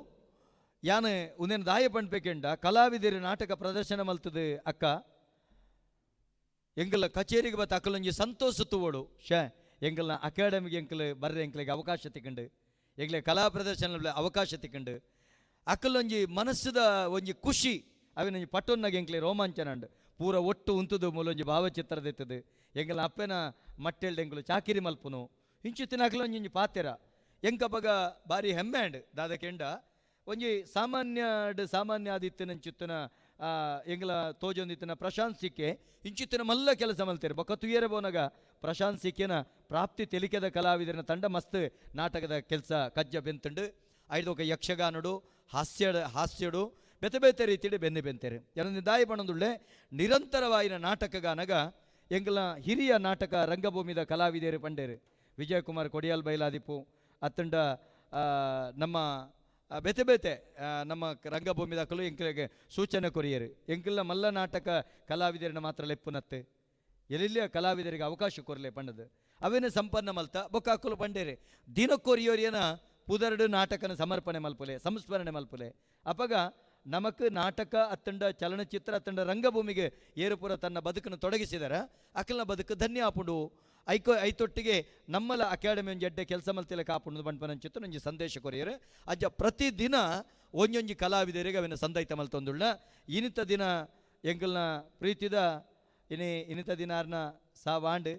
ಯಾನ್ ಉಂದೆನ್ ದಾಯ ಪಣ್ಪೇಕೆಂಡ ಕಲಾವಿದರು ನಾಟಕ ಪ್ರದರ್ಶನ ಮಲ್ತದು ಅಕ್ಕ ಎಂಗಲ ಕಚೇರಿಗೆ ಬತ್ತ ಅಕ್ಕಲೊಂಜಿ ಸಂತೋಷ ತೂವೋಡು ಶೇ ಎಂಗಲ್ನ ಅಕಾಡೆಮಿಗೆ ಎಂಕಲ್ ಬರ್ರೆ ಎಂಕ್ಲೆಗೆ ಅವಕಾಶ ತಿಕ್ಕಂಡು ಎಂಗ್ಲೆ ಕಲಾ ಪ್ರದರ್ಶನ ಅವಕಾಶ ತಿಕ್ಕಂಡು ಅಕ್ಕಲೊಂಜಿ ಮನಸ್ಸುದ ಒಂಜಿ ಖುಷಿ ಅವಿನೊಂಜಿ ಪಟ್ಟೊನ್ನಾಗ ಎಂಕ್ಲೆ ರೋಮಾಂಚನ ಅಂಡು ಪೂರ ಒಟ್ಟು ಉಂತುದು ಮೂಲೊಂಜಿ ಭಾವಚಿತ್ರದಿತ್ತದು ಎಂಗಲ ಅಪ್ಪನ ಮಟ್ಟೆಲ್ಡ್ ಎಂಕಲು ಚಾಕಿರಿ ಮಲ್ಪುನು ಇಂಚು ಅಕಲೊಂಜಿ ಒಂಜಿ ಪಾತೆರ ಎಂಕ ಬಗ ಭಾರಿ ಹೆಮ್ಮೆ ಅಂಡ್ ದಾದ ಕೆಂಡ ಒಂಜಿ ಸಾಮಾನ್ಯ ಸಾಮಾನ್ಯ ಆದಿತ್ತಿನ ಎಂಗಲ ತೋಜೊಂದಿತ್ತಿನ ಪ್ರಶಾಂತ್ ಸಿಕ್ಕೆ ಇಂಚಿತ್ತಿನ ಮಲ್ಲ ಕೆಲಸ ಮಲ್ತೇರು ಬೊಕ್ಕ ತುಯರೆ ಬೋನಗ ಪ್ರಶಾಂತ್ ಸಿಕ್ಕೆನ ಪ್ರಾಪ್ತಿ ತೆಲಿಕೆದ ಕಲಾವಿದರನ ತಂಡ ಮಸ್ತ್ ನಾಟಕದ ಕೆಲಸ ಕಜ್ಜ ಬೆಂತುಂಡು ಐದೊಕ ಯಕ್ಷಗಾನಡು ಹಾಸ್ಯಡು ಬೆತೆ ಬೇತೆ ರೀತಿಡು ಬೆನ್ನಿ ಬೆಂತೇರು ಏನೊಂದು ದಾಯಿ ಪಣಂದುಳ್ಳೆ ನಿರಂತರವಾಯಿನ ನಾಟಕಗಾನಗ ಎಂಗಲ ಹಿರಿಯ ನಾಟಕ ರಂಗಭೂಮಿದ ಕಲಾವಿದರು ಪಂಡೇರು ವಿಜಯಕುಮಾರ್ ಕೊಡಿಯಾಲ್ ಬೈಲಾದಿಪ್ಪು ಅತ್ತಂಡ ನಮ್ಮ ಬೇತೆ ಬೇತೆ ನಮ್ಮ ರಂಗಭೂಮಿದ ಕಲು ಎಂಕಲಿಗೆ ಸೂಚನೆ ಕೊರಿಯರು ಎಂಕಲ್ನ ಮಲ್ಲ ನಾಟಕ ಕಲಾವಿದರನ್ನ ಮಾತ್ರ ಲೆಪ್ಪುನತ್ತೆ ಎಲ್ಲೆಲ್ಲಿಯ ಕಲಾವಿದರಿಗೆ ಅವಕಾಶ ಕೊರಲೆ ಪಂಡದು ಅವೇನು ಸಂಪನ್ನ ಮಲ್ತ ಬೊಕ್ಕ ಅಕ್ಕಲು ಪಂಡೇರಿ ದಿನಕ್ಕೊರಿಯೋರಿಯನ ಪುದರಡು ನಾಟಕನ ಸಮರ್ಪಣೆ ಮಲ್ಪುಲೆ ಸಂಸ್ಮರಣೆ ಮಲ್ಪುಲೆ ಅಪಗ ನಮಕ್ ನಾಟಕ ಅತ್ತಂಡ ಚಲನಚಿತ್ರ ಅತ್ತಂಡ ರಂಗಭೂಮಿಗೆ ಏರುಪುರ ತನ್ನ ಬದುಕನ್ನು ತೊಡಗಿಸಿದರ ಅಕಲ್ನ ಬದುಕು ಧನ್ಯ ಆಪುಂಡು ಐಕೋ ಐತೊಟ್ಟಿಗೆ ನಮ್ಮಲ ಅಕಾಡೆಮಿ ಒಂಜಿ ಎಡ್ಡೆ ಕೆಲಸ ಮಲ್ತಿಲ್ಲ ಕಾಪುಂಡು ಬಂಡ್ಪನಂಚಿತ್ತು ಒಂಜಿ ಸಂದೇಶ ಕೊರಿಯರು ಅಜ್ಜ ಪ್ರತಿದಿನ ಒಂಜೊಂಜಿ ಕಲಾವಿದರಿಗೆ ಅವನ ಸಂದೈತ ಮಲ್ತೊಂದುಳ್ಳ ಇನಿತ ದಿನ ಎಂಕಲ್ನ ಪ್ರೀತಿದ ಇನಿತ ದಿನ ಅರ್ನ ಸಾವಾಂಡ್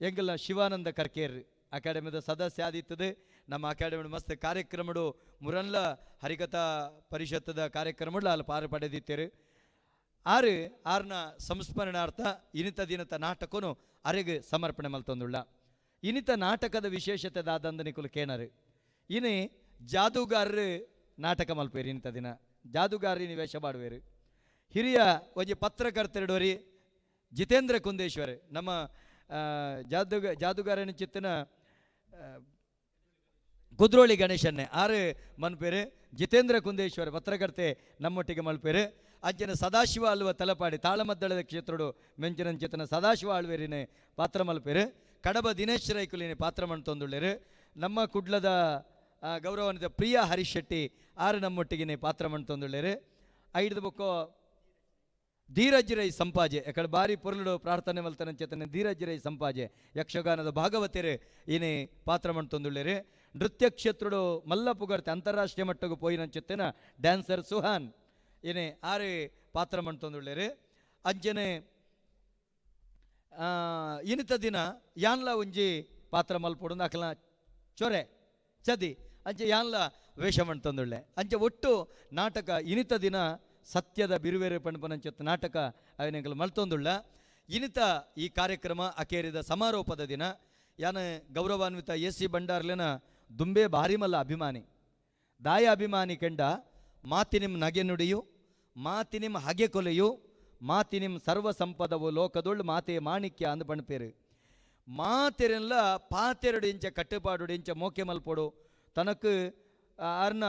ಎಂಕಲ್ನ ಶಿವಾನಂದ ಕರ್ಕೇರ್ ಅಕಾಡೆಮಿದ ಸದಸ್ಯ ಆದಿತ್ತದೆ ನಮ್ಮ ಅಕಾಡೆಮಿ ಮಸ್ತ್ ಕಾರ್ಯಕ್ರಮಡು ಮುರನ್ಲ ಹರಿಕಥಾ ಪರಿಷತ್ತದ ಕಾರ್ಯಕ್ರಮಡು ಅಲ್ಲಿ ಪಾರು ಪಡೆದಿತ್ತೇರು ಆರು ಆರ್ನ ಸಂಸ್ಮರಣಾರ್ಥ ಇನಿತ ದಿನತ ನಾಟಕನು ಅರೆಗೆ ಸಮರ್ಪಣೆ ಮಲ್ತೊಂದುಳ್ಳ ಇನಿತ ನಾಟಕದ ವಿಶೇಷತೆ ದಾದಂದ ನಿಕುಲು ಕೇಣರು ಇನಿ ಜಾದೂಗಾರರು ನಾಟಕ ಮಲ್ಪೇರು ಇಂಥ ದಿನ ಜಾದುಗಾರಿನಿ ವೇಷ ಮಾಡುವೇರು. ಹಿರಿಯ ಒಂಜಿ ಪತ್ರಕರ್ತರುಡೋರಿ ಜಿತೇಂದ್ರ ಕುಂದೇಶ್ವರ್ ನಮ್ಮ ಜಾದುಗಾರನ ಚಿತ್ತನ ಕುದ್ರೋಳಿ ಗಣೇಶನ್ನೇ ಆರು ಮನ್ಪೇರು. ಜಿತೇಂದ್ರ ಕುಂದೇಶ್ವರ್ ಪತ್ರಕರ್ತೆ ನಮ್ಮೊಟ್ಟಿಗೆ ಮಲ್ಪೇರು. ಅಂಚಿನ ಸದಾಶಿವ ಅಲ್ವ ತಲಪಾಡಿ ತಾಳಮದ್ದಳದ ಕ್ಷೇತ್ರಡು ಮೆಂಚಿನಂಚಿತನ ಸದಾಶಿವ ಆಳ್ವೇರಿನ ಪಾತ್ರ ಮಲ್ಪೇರು. ಕಡಬ ದಿನೇಶ್ ರೈಕುಲಿನ ಪಾತ್ರ ಮಣ್ತೊಂದುಳ್ಳೇರು. ನಮ್ಮ ಕುಡ್ಲದ ಗೌರವಾನ್ವಿತ ಪ್ರಿಯಾ ಹರೀಶ್ ಶೆಟ್ಟಿ ಆರು ನಮ್ಮೊಟ್ಟಿಗೆನೆ ಪಾತ್ರ ಮಣ್ತೊಂದುಳ್ಳೇರು. ಐದು ಬೊಕ್ಕೋ ಧೀರಜ್ ರೈ ಸಂಪಾಜೆ ಎಕಡೆ ಬಾರಿ ಪೊರ್ಲುಡು ಪ್ರಾರ್ಥನೆ ಮಲ್ತನಂಚೇತನ ಧೀರಜ್ ರೈ ಸಂಪಾಜೆ ಯಕ್ಷಗಾನದ ಭಾಗವತರು ಈನೆ ಪಾತ್ರ ಮಣ್ತೊಂದುಳ್ಳೇರು. ನೃತ್ಯ ಕ್ಷೇತ್ರಡು ಮಲ್ಲ ಪುಗರ್ತೆ ಅಂತಾರಾಷ್ಟ್ರೀಯ ಮಟ್ಟಕ್ಕೆ ಪೋಯಿನಂಚೆತ್ತನ ಡ್ಯಾನ್ಸರ್ ಸುಹಾನ್ ಏನೇ ಆರು ಪಾತ್ರ ಮಣ್ತೊಂದುಳ್ಳೇರು. ಅಂಚನೆ ಇನಿತ ದಿನ ಯಾನ್ಲ ಒಂಜಿ ಪಾತ್ರ ಮಲ್ಪೊಡು ಅಕಲ ಚೊರೆ ಚದಿ ಅಂಚೆ ಯಾನ್ಲ ವೇಷ ಮಣ್ತೊಂದುಳ್ಳೆ. ಅಂಚೆ ಒಟ್ಟು ನಾಟಕ ಇನಿತ ದಿನ ಸತ್ಯದ ಬಿರುವೇರು ಪಣಪನಂಚೆತ್ತ ನಾಟಕ ಅವನಿಂಕಲ್ ಮಲ್ತೊಂದುಳ್ಳ. ಇನಿತ ಈ ಕಾರ್ಯಕ್ರಮ ಅಕೇರಿದ ಸಮಾರೋಪದ ದಿನ ಯಾನ ಗೌರವಾನ್ವಿತ ಎ ಸಿ ಭಂಡಾರ್ಲೆನ ದುಂಬೆ ಭಾರಿ ಮಲ್ಲ ಅಭಿಮಾನಿ ದಾಯ ಅಭಿಮಾನಿ ಕೆಂಡ ಮಾತಿನಿಂ ನಗೆ ನುಡಿಯು ಮಾತಿನಿಂ ಹಗೆ ಕೊಲೆಯು ಮಾತಿನಿಂ ಸರ್ವ ಸಂಪದವು ಲೋಕದೊಳ್ಳು ಮಾತೆ ಮಾಣಿಕ್ಯ ಅಂದ್ ಪಣ್ಪೇರು. ಮಾತೆರೆಲ್ಲ ಪಾತೆರಡು ಇಂಚ ಕಟ್ಟುಪಾಡು ಇಂಚ ಮೋಕೆ ಮಲ್ಪೊಡು ತನಕ್ ಆರ್ನ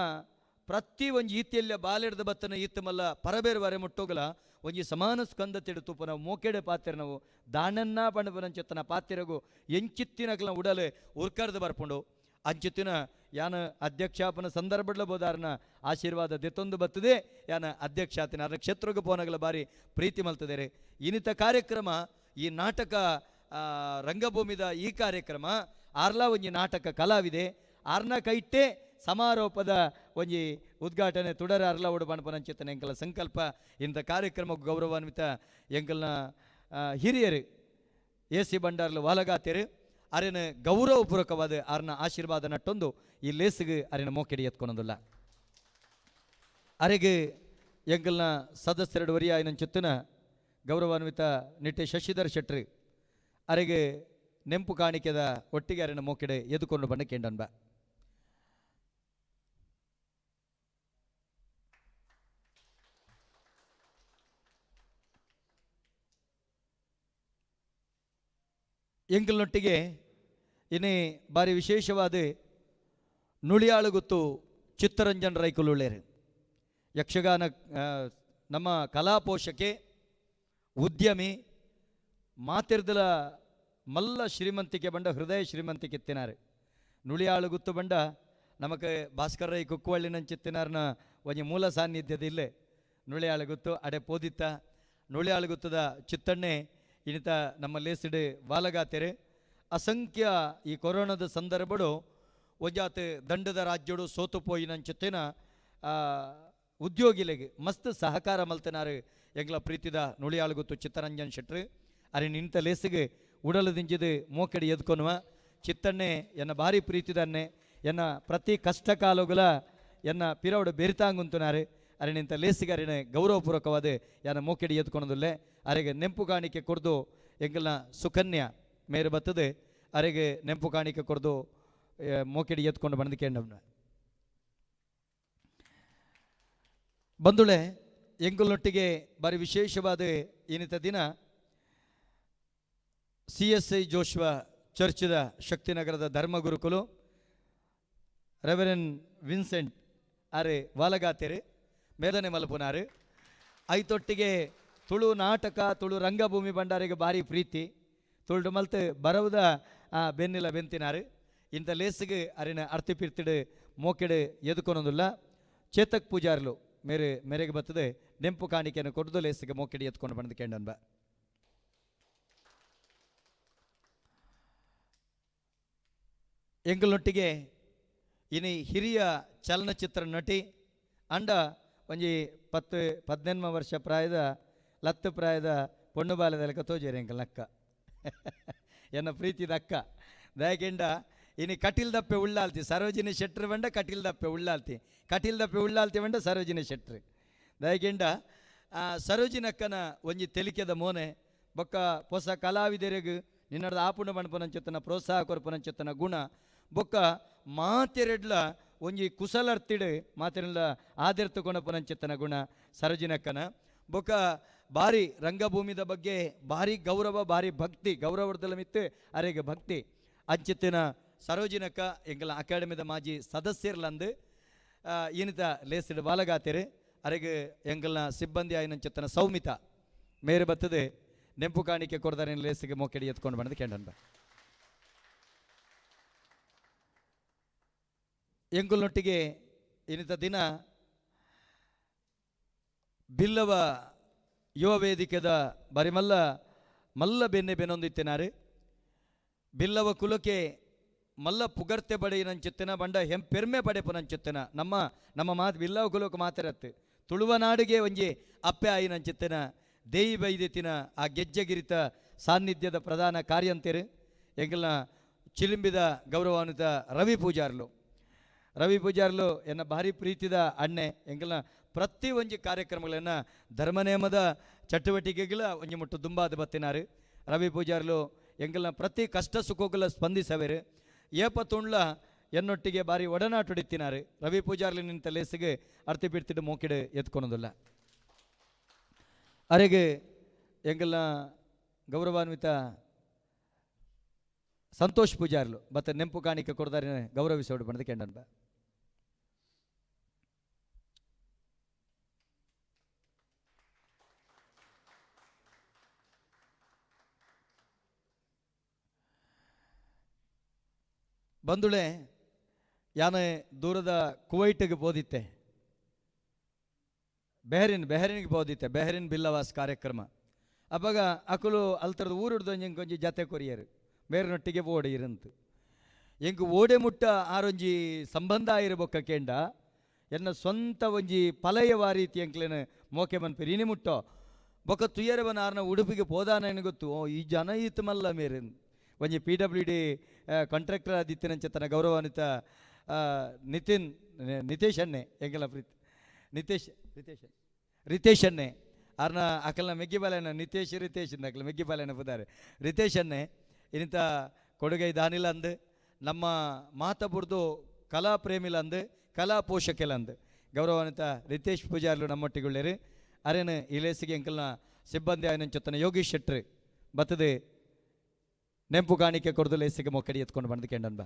ಪ್ರತಿ ಒಂಜಿ ಈತಿಯಲ್ಲ ಬಾಲೆಡ್ದ ಬತ್ತನ ಈತ ಮಲ್ಲ ಪರಬೇರು ವರೆ ಮುಟ್ಟೋಗಲ ಒಂಜಿ ಸಮಾನ ಸ್ಕಂದ ತಿಡು ನಾವು ಮೋಕೆಡೆ ಪಾತೆರ ನಾವು ದಾನನ್ನ ಪಣಪನಂಚೆತ್ತನ ಪಾತೆರಗು ಎಂಚಿತ್ತಿನಕಲ ಉಡಲೆ ಉರ್ಕರ್ದು ಬರ್ಪುಂಡು. ಅಂಚಿತ್ತಿನ ಯಾನ ಅಧ್ಯಕ್ಷಾಪನ ಸಂದರ್ಭಡ್ಲ ಬೋದಾರನ ಆಶೀರ್ವಾದ ದೆತ್ತೊಂದು ಬತ್ತದೆ ಯಾನ ಅಧ್ಯಕ್ಷಾತಿನ ಅರ್ನ ಕ್ಷೇತ್ರಕ್ಕೆ ಪೋನಗಲ ಬಾರಿ ಪ್ರೀತಿ ಮಲ್ತದೇರೆ. ಇನಿತ ಕಾರ್ಯಕ್ರಮ ಈ ನಾಟಕ ರಂಗಭೂಮಿದ ಈ ಕಾರ್ಯಕ್ರಮ ಆರ್ಲಾ ಒಂಜಿ ನಾಟಕ ಕಲಾವಿದೆ ಆರ್ನ ಕೈಟ್ಟೆ ಸಮಾರೋಪದ ಒಂಜಿ ಉದ್ಘಾಟನೆ ತುಡರ ಅರ್ಲ ಉಡು ಪಣಪನಂಚಿತ್ತನ ಎಂಕಲ ಸಂಕಲ್ಪ. ಇಂಥ ಕಾರ್ಯಕ್ರಮ ಗೌರವಾನ್ವಿತ ಎಂಕಲ್ನ ಹಿರಿಯರು ಎ ಸಿ ಭಂಡಾರ್ಲು ವಾಲಗಾತೇರು ಅರೆನ ಗೌರವಪೂರ್ವಕವಾದ ಆರ್ನ ಆಶೀರ್ವಾದ ನಟ್ಟೊಂದು ಈ ಲೇಸಿಗೆ ಅರೆನ ಮೋಕೆಡಿ ಎತ್ಕೊಳೋದಿಲ್ಲ. ಅರೆಗೆ ಎಂಕಲ್ನ ಸದಸ್ಯರೆಡು ವರಿಯಾಯಿನಂಚುತ್ತಿನ ಗೌರವಾನ್ವಿತ ನಿಟ್ಟೆ ಶಶಿಧರ್ ಶೆಟ್ರಿ ಅರೆಗೆ ನೆಂಪು ಕಾಣಿಕೆದ ಒಟ್ಟಿಗೆ ಅರೆನ ಮೋಕೆಡೆ ಎದುಕೊಂಡು ಬಂಡ ಕೇಂಡನ್ಬ. ಎಂಕಲ್ನೊಟ್ಟಿಗೆ ಇನ್ನೇ ಬಾರಿ ವಿಶೇಷವಾದ ನುಳಿಯಾಳುಗುತ್ತು ಚಿತ್ತರಂಜನ್ ರೈಕುಲುಳ್ಳೇರು ಯಕ್ಷಗಾನ ನಮ್ಮ ಕಲಾಪೋಷಕೆ ಉದ್ಯಮಿ ಮಾತಿರ್ದಲ ಮಲ್ಲ ಶ್ರೀಮಂತಿಕೆ ಬಂಡ ಹೃದಯ ಶ್ರೀಮಂತಿಕೆ ಎತ್ತಿನಾರು. ನುಳಿಯಾಳುಗುತ್ತು ಬಂಡ ನಮಕ್ ಭಾಸ್ಕರ್ ರೈ ಕುಕ್ಕುವಳ್ಳಿನಂಚಿತ್ತಿನಾರ್ನ ಒಂಜಿ ಮೂಲ ಸಾನ್ನಿಧ್ಯದ ಇಲ್ಲೇ ನುಳಿಯಾಳುಗುತ್ತು ಅಡೆ ಪೋದಿತ್ತ ನುಳಿಯಾಳುಗುತ್ತದ ಚಿತ್ತಣ್ಣೆ ಇನಿತ ನಮ್ಮ ಲೇಸಿಡು ವಾಲಗಾತೆರೆ. ಅಸಂಖ್ಯ ಈ ಕೊರೋನಾದ ಸಂದರ್ಭಡು ಒಂಜಾತ್ ದಂಡದ ರಾಜ್ಯಡು ಸೋತು ಪೋಯಿನಂಚಿತ್ತಿನ ಉದ್ಯೋಗಿಲೆಗೆ ಮಸ್ತ್ ಸಹಕಾರ ಮಲ್ತನಾರು ಎಂಗ್ಲ ಪ್ರೀತಿದ ನುಳಿಯಾಳುಗುತ್ತು ಚಿತ್ತರಂಜನ್ ಶೆಟ್ರು. ಅರೆ ನಿಂತ ಲೇಸಿಗೆ ಉಡಲು ದಿಂಜಿದು ಮೋಕೆಡಿ ಎದ್ಕೊನುವ ಚಿತ್ತಣ್ಣೆ ಎನ್ನ ಭಾರಿ ಪ್ರೀತಿದನ್ನೆ ಎನ್ನ ಪ್ರತಿ ಕಷ್ಟ ಕಾಲುಗಳ ಎನ್ನ ಪಿರವಡು ಬೆರಿತಾಂಗುಂತುನಾರು. ಅರೆ ನಿಂತ ಲೇಸಿಗೆ ಅರಿನ ಗೌರವಪೂರ್ವಕವಾದ ಎನ್ನ ಮೋಕೆಡಿ ಎದ್ಕೊನದುಲ್ಲೆ. ಅರೆಗೆ ನೆಂಪು ಕಾಣಿಕೆ ಕೊಡ್ದು ಎಂಗಲ್ನ ಸುಕನ್ಯಾ ಮೇರು ಬತ್ತದೆ ಅರೆಗೆ ನೆಂಪು ಕಾಣಿಕೆ ಕೊಡ್ದು ಮೋಕೆಡಿ ಎತ್ಕೊಂಡು ಬಂದು ಕೇಂಡವ್ನ ಬಂದುಳೆ. ಎಂಗುಲ್ನೊಟ್ಟಿಗೆ ಬಾರಿ ವಿಶೇಷವಾದ ಏನಿತ ದಿನ ಸಿ ಎಸ್ I ಜೋಶ್ವ ಚರ್ಚದ ಶಕ್ತಿನಗರದ ಧರ್ಮಗುರುಕುಲು ರೆವರೆನ್ ವಿನ್ಸೆಂಟ್ ಆರೆ ವಾಲಗಾತೆರೆ ಮೇದನೆ ಮಲ್ಪುನಾರು. ಐತೊಟ್ಟಿಗೆ ತುಳು ನಾಟಕ ತುಳು ರಂಗಭೂಮಿ ಭಂಡಾರಿಗೆ ಭಾರಿ ಪ್ರೀತಿ ತುಳು ಮಲ್ತು ಬರವುದ ಬೆನ್ನಿಲ ಬೆಂತಿನಾರು. ಇಂಥ ಲೇಸಿಗೆ ಅರಿನ ಅರ್ತಿ ಪಿರ್ತಿಡು ಮೋಕೆಡು ಎದುಕೊನೊಂದುಲ್ಲ. ಚೇತಕ್ ಪೂಜಾರ್ಲು ಮೇರೆ ಮೇರೆಗೆ ಬರ್ತದೆ ನೆಂಪು ಕಾಣಿಕೆಯನ್ನು ಕೊಡ್ದು ಲೇಸಿಗೆ ಮೋಕೆಡಿ ಎತ್ಕೊಂಡು ಬಂದು ಕೇಂಡನ್ಬ. ಎಂಗಲ್ನೊಟ್ಟಿಗೆ ಇನಿ ಹಿರಿಯ ಚಲನಚಿತ್ರ ನಟಿ ಅಂಡ ಒಂಜಿ 10-18 ವರ್ಷ ಪ್ರಾಯದ ಲತ್ತು ಪ್ರಾಯದ ಪೊಣ್ಣು ಬಾಲದಲೆಕ್ಕ ತೋಜೇರಿ ಎಂಕಲ್ನ ಅಕ್ಕ ಎನ್ನ ಪ್ರೀತಿದ ಅಕ್ಕ ದಯಕೆಂಡ ಇನಿ ಕಟಿಲ್ ದಪ್ಪೆ ಉಳ್ಳಾಲ್ತಿ ಸರೋಜಿನಿ ಶೆಟ್ರು ಬಂಡ ಕಟಿಲ್ ದಪ್ಪೆ ಉಳ್ಳಾಲ್ತಿ ಕಟಿಲ್ ದಪ್ಪೆ ಉಳ್ಳಾಲ್ತಿ ಬಂಡ ಸರೋಜಿನಿ ಶೆಟ್ರು ದಯಕೆಂಡ ಸರೋಜಿನಕ್ಕನ ಒಂಜಿ ತೆಲಿಕೆದ ಮೋನೆ ಬೊಕ್ಕ ಹೊಸ ಕಲಾವಿದರಿಗೂ ನಿನ್ನಡ ಆಪುಣ ಬಣ್ಪನಂಚೆತ್ತನ ಪ್ರೋತ್ಸಾಹ ಕೊರ್ಪನಂಚೆತ್ತನ ಗುಣ ಬೊಕ್ಕ ಮಾತೆರೆಡ್ಲ ಒಂಜಿ ಕುಸಲರ್ತಿಡು ಮಾತೆರೆಲ್ಲ ಆದಿರ್ತು ಕೊಣಪುನಂಚಿತ್ತನ ಗುಣ ಸರೋಜಿನಕ್ಕನ. ಬೊಕ ಬಾರಿ ರಂಗಭೂಮಿದ ಬಗ್ಗೆ ಭಾರಿ ಗೌರವ, ಭಾರಿ ಭಕ್ತಿ, ಗೌರವರ್ದಲ ಮಿತ್ತು ಅರೆಗೆ ಭಕ್ತಿ ಅಂಚಿತ್ತಿನ ಸರೋಜಿನಕ್ಕ ಎಂಕಲ ಅಕಾಡೆಮಿದ ಮಾಜಿ ಸದಸ್ಯರ್ಲಂದು ಏನಿತ ಲೇಸಿಡು ಬಾಲಗಾತಿರು ಅರೆಗೆ ಎಂಕಲ್ನ ಸಿಬ್ಬಂದಿ ಆಯಿನಂಚಿತ್ತನ ಸೌಮಿತ ಮೇರೆ ಬತ್ತದೆ ನೆಂಪು ಕಾಣಿಕೆ ಕೊಡ್ದಾರೆ ಲೇಸಿಗೆ ಮೊಕ್ಕೆಡಿ ಎತ್ಕೊಂಡು ಬಂದು ಕೇಂದ್ರ. ಎಂಕುಲ್ನೊಟ್ಟಿಗೆ ಇನ್ನಿತ ದಿನ ಬಿಲ್ಲವ ಯುವ ವೇದಿಕೆದ ಬರಿಮಲ್ಲ ಮಲ್ಲ ಬೆನ್ನೆ ಬೆನ್ನೊಂದಿತ್ತಿನಾರು ಬಿಲ್ಲವ ಕುಲಕ್ಕೆ ಮಲ್ಲ ಪುಗರ್ತೆ ಪಡೆಯಿನಂಚಿತ್ತಿನ ಬಂಡ ಹೆಂ ಪೆರ್ಮೆ ಪಡೆಪುನಂಚಿತ್ತಿನ ನಮ್ಮ ನಮ್ಮ ಮಾತು ಬಿಲ್ಲವ ಕುಲಕ್ಕೆ ಮಾತಿರತ್ತು ತುಳುವ ನಾಡಿಗೆ ಒಂಜಿ ಅಪ್ಪೆ ಆಯಿನಂಚಿತ್ತಿನ ದೇಯಿ ಬೈದೆತ್ತಿನ ಆ ಗೆಜ್ಜೆಗಿರಿತ ಸಾನ್ನಿಧ್ಯದ ಪ್ರಧಾನ ಕಾರ್ಯಂತೆರು ಎಂಕಲ್ನ ಚಿಲಿಂಬಿದ ಗೌರವಾನ್ವಿತ ರವಿ ಪೂಜಾರ್ಲು. ರವಿ ಪೂಜಾರ್ಲು ಎನ್ನ ಭಾರಿ ಪ್ರೀತಿದ ಅಣ್ಣೆ. ಎಂಕಲ್ನ ಪ್ರತಿ ಒಂಜಿ ಕಾರ್ಯಕ್ರಮಗಳನ್ನು ಧರ್ಮನೇಮದ ಚಟುವಟಿಕೆಗಳ ಒಂಜಿ ಮುಟ್ಟು ದುಂಬಾದ ಬತ್ತಿನಾರು ರವಿ ಪೂಜಾರ್ಲು. ಎಂಕಲ್ನ ಪ್ರತಿ ಕಷ್ಟ ಸುಖಗಳ ಸ್ಪಂದಿಸವೇರು ಏಪ ತುಂಡ್ಲ ಎನ್ನೊಟ್ಟಿಗೆ ಭಾರಿ ಒಡನಾಟುಡಿತ್ತಿನಾರು ರವಿ ಪೂಜಾರ್ಲು. ನಿಂತ ಲೇಸಿಗೆ ಅರ್ತಿ ಬಿಡ್ತಿಟ್ಟು ಮೋಕಿಡು ಎತ್ಕೊಳೋದಿಲ್ಲ. ಅರೆಗೆ ಎಂಕಲ್ನ ಗೌರವಾನ್ವಿತ ಸಂತೋಷ್ ಪೂಜಾರ್ಲು ಮತ್ತೆ ನೆಂಪು ಕಾಣಿಕೆ ಕೊಡ್ದಾರೆ ಗೌರವಿಸೋಡು ಬಂದ ಕೆಂಡನ್ ಬಾ. ಬಂದುಳೆ ಯಾನೆ ದೂರದ ಕುವೈಟ್ಗೆ ಬೋದಿತ್ತೆ, ಬೆಹರಿನ್ಗೆ ಬೋದಿತ್ತೆ, ಬೆಹರಿನ್ ಬಿಲ್ಲವಾಸ್ ಕಾರ್ಯಕ್ರಮ. ಅವಾಗ ಅಕುಲು ಅಲ್ತರದ ಊರುಡ್ದು ಒಂಜಿ ಜತೆ ಕೊರಿಯರು ಮೇರನೊಟ್ಟಿಗೆ ಓಡಿ ಇರಂತು ಎಂಕ್ ಓಡೆ ಮುಟ್ಟ ಆರೊಂಜಿ ಸಂಬಂಧ ಆಯಿರಬೊಕ್ಕ ಕೇಂಡ ಎನ್ನ ಸ್ವಂತ ಒಂಜಿ ಪಲಯವ ರೀತಿ ಎಂಕ್ಲೇನ ಮೋಕೆ ಮನ್ಪಿರಿ ಇನಿ ಮುಟ್ಟೋ ಬೊಕ್ಕ ತುಯರವನ ಆರ್ನ ಉಡುಪಿಗೆ ಪೋದಾನ ಗೊತ್ತು. ಓ ಈ ಜನ ಈತ ಮಲ್ಲ ಮೇರೆ ಒಂಜಿ ಪಿ ಡಬ್ಲ್ಯೂ ಡಿ ಕಾಂಟ್ರಾಕ್ಟರ್ ಆದಿತ್ತಿನಂಚೆ ತನ್ನ ಗೌರವಾನ್ವಿತ ನಿತಿನ್ ನಿತೇಶ್ ಅಣ್ಣೆ ಎಂಕೆಲ್ಲ ಪ್ರೀತಿ ನಿತೇಶ್ ರಿತೇಶ್ ರಿತೇಶ್ ಅಣ್ಣೆ ಆರ್ನ ಅಕಲ್ನ ಮೆಗ್ಗಿಬಾಲೆನ ನಿತೇಶ್ ರಿತೇಶ್ ಅಕಲ ಮೆಗ್ಗಿಬಾಲೆನ ಪುದಾರೆ ರಿತೇಶ್ ಅಣ್ಣೆ ಇನ್ನಿತ ಕೊಡುಗೈ ದಾನಿಲ ಅಂದು ನಮ್ಮ ಮಾತಬುರ್ದು ಕಲಾ ಪ್ರೇಮಿಲ ಅಂದು ಕಲಾ ಪೋಷಕಿಲ ಅಂದು ಗೌರವಾನ್ವಿತ ರಿತೇಶ್ ಪೂಜಾರ್ಲು ನಮ್ಮೊಟ್ಟಿಗುಳ್ಳೇರು. ಅರೇನು ಈ ಲೇಸಿಗೆ ಎಂಕಲ್ನ ಸಿಬ್ಬಂದಿ ಆಯ್ನಂಚೊತ್ತನ ಯೋಗೀಶ್ ಶೆಟ್ರು ಬತ್ತದೆ ನೆಂಪು ಕಾಣಿಕೆ ಕೊಡ್ದು ಲೇಸಿಗೆ ಮೊಕ್ಕಡಿ ಎತ್ಕೊಂಡು ಬಂದು ಕೆಂಡನ್ ಬಾ.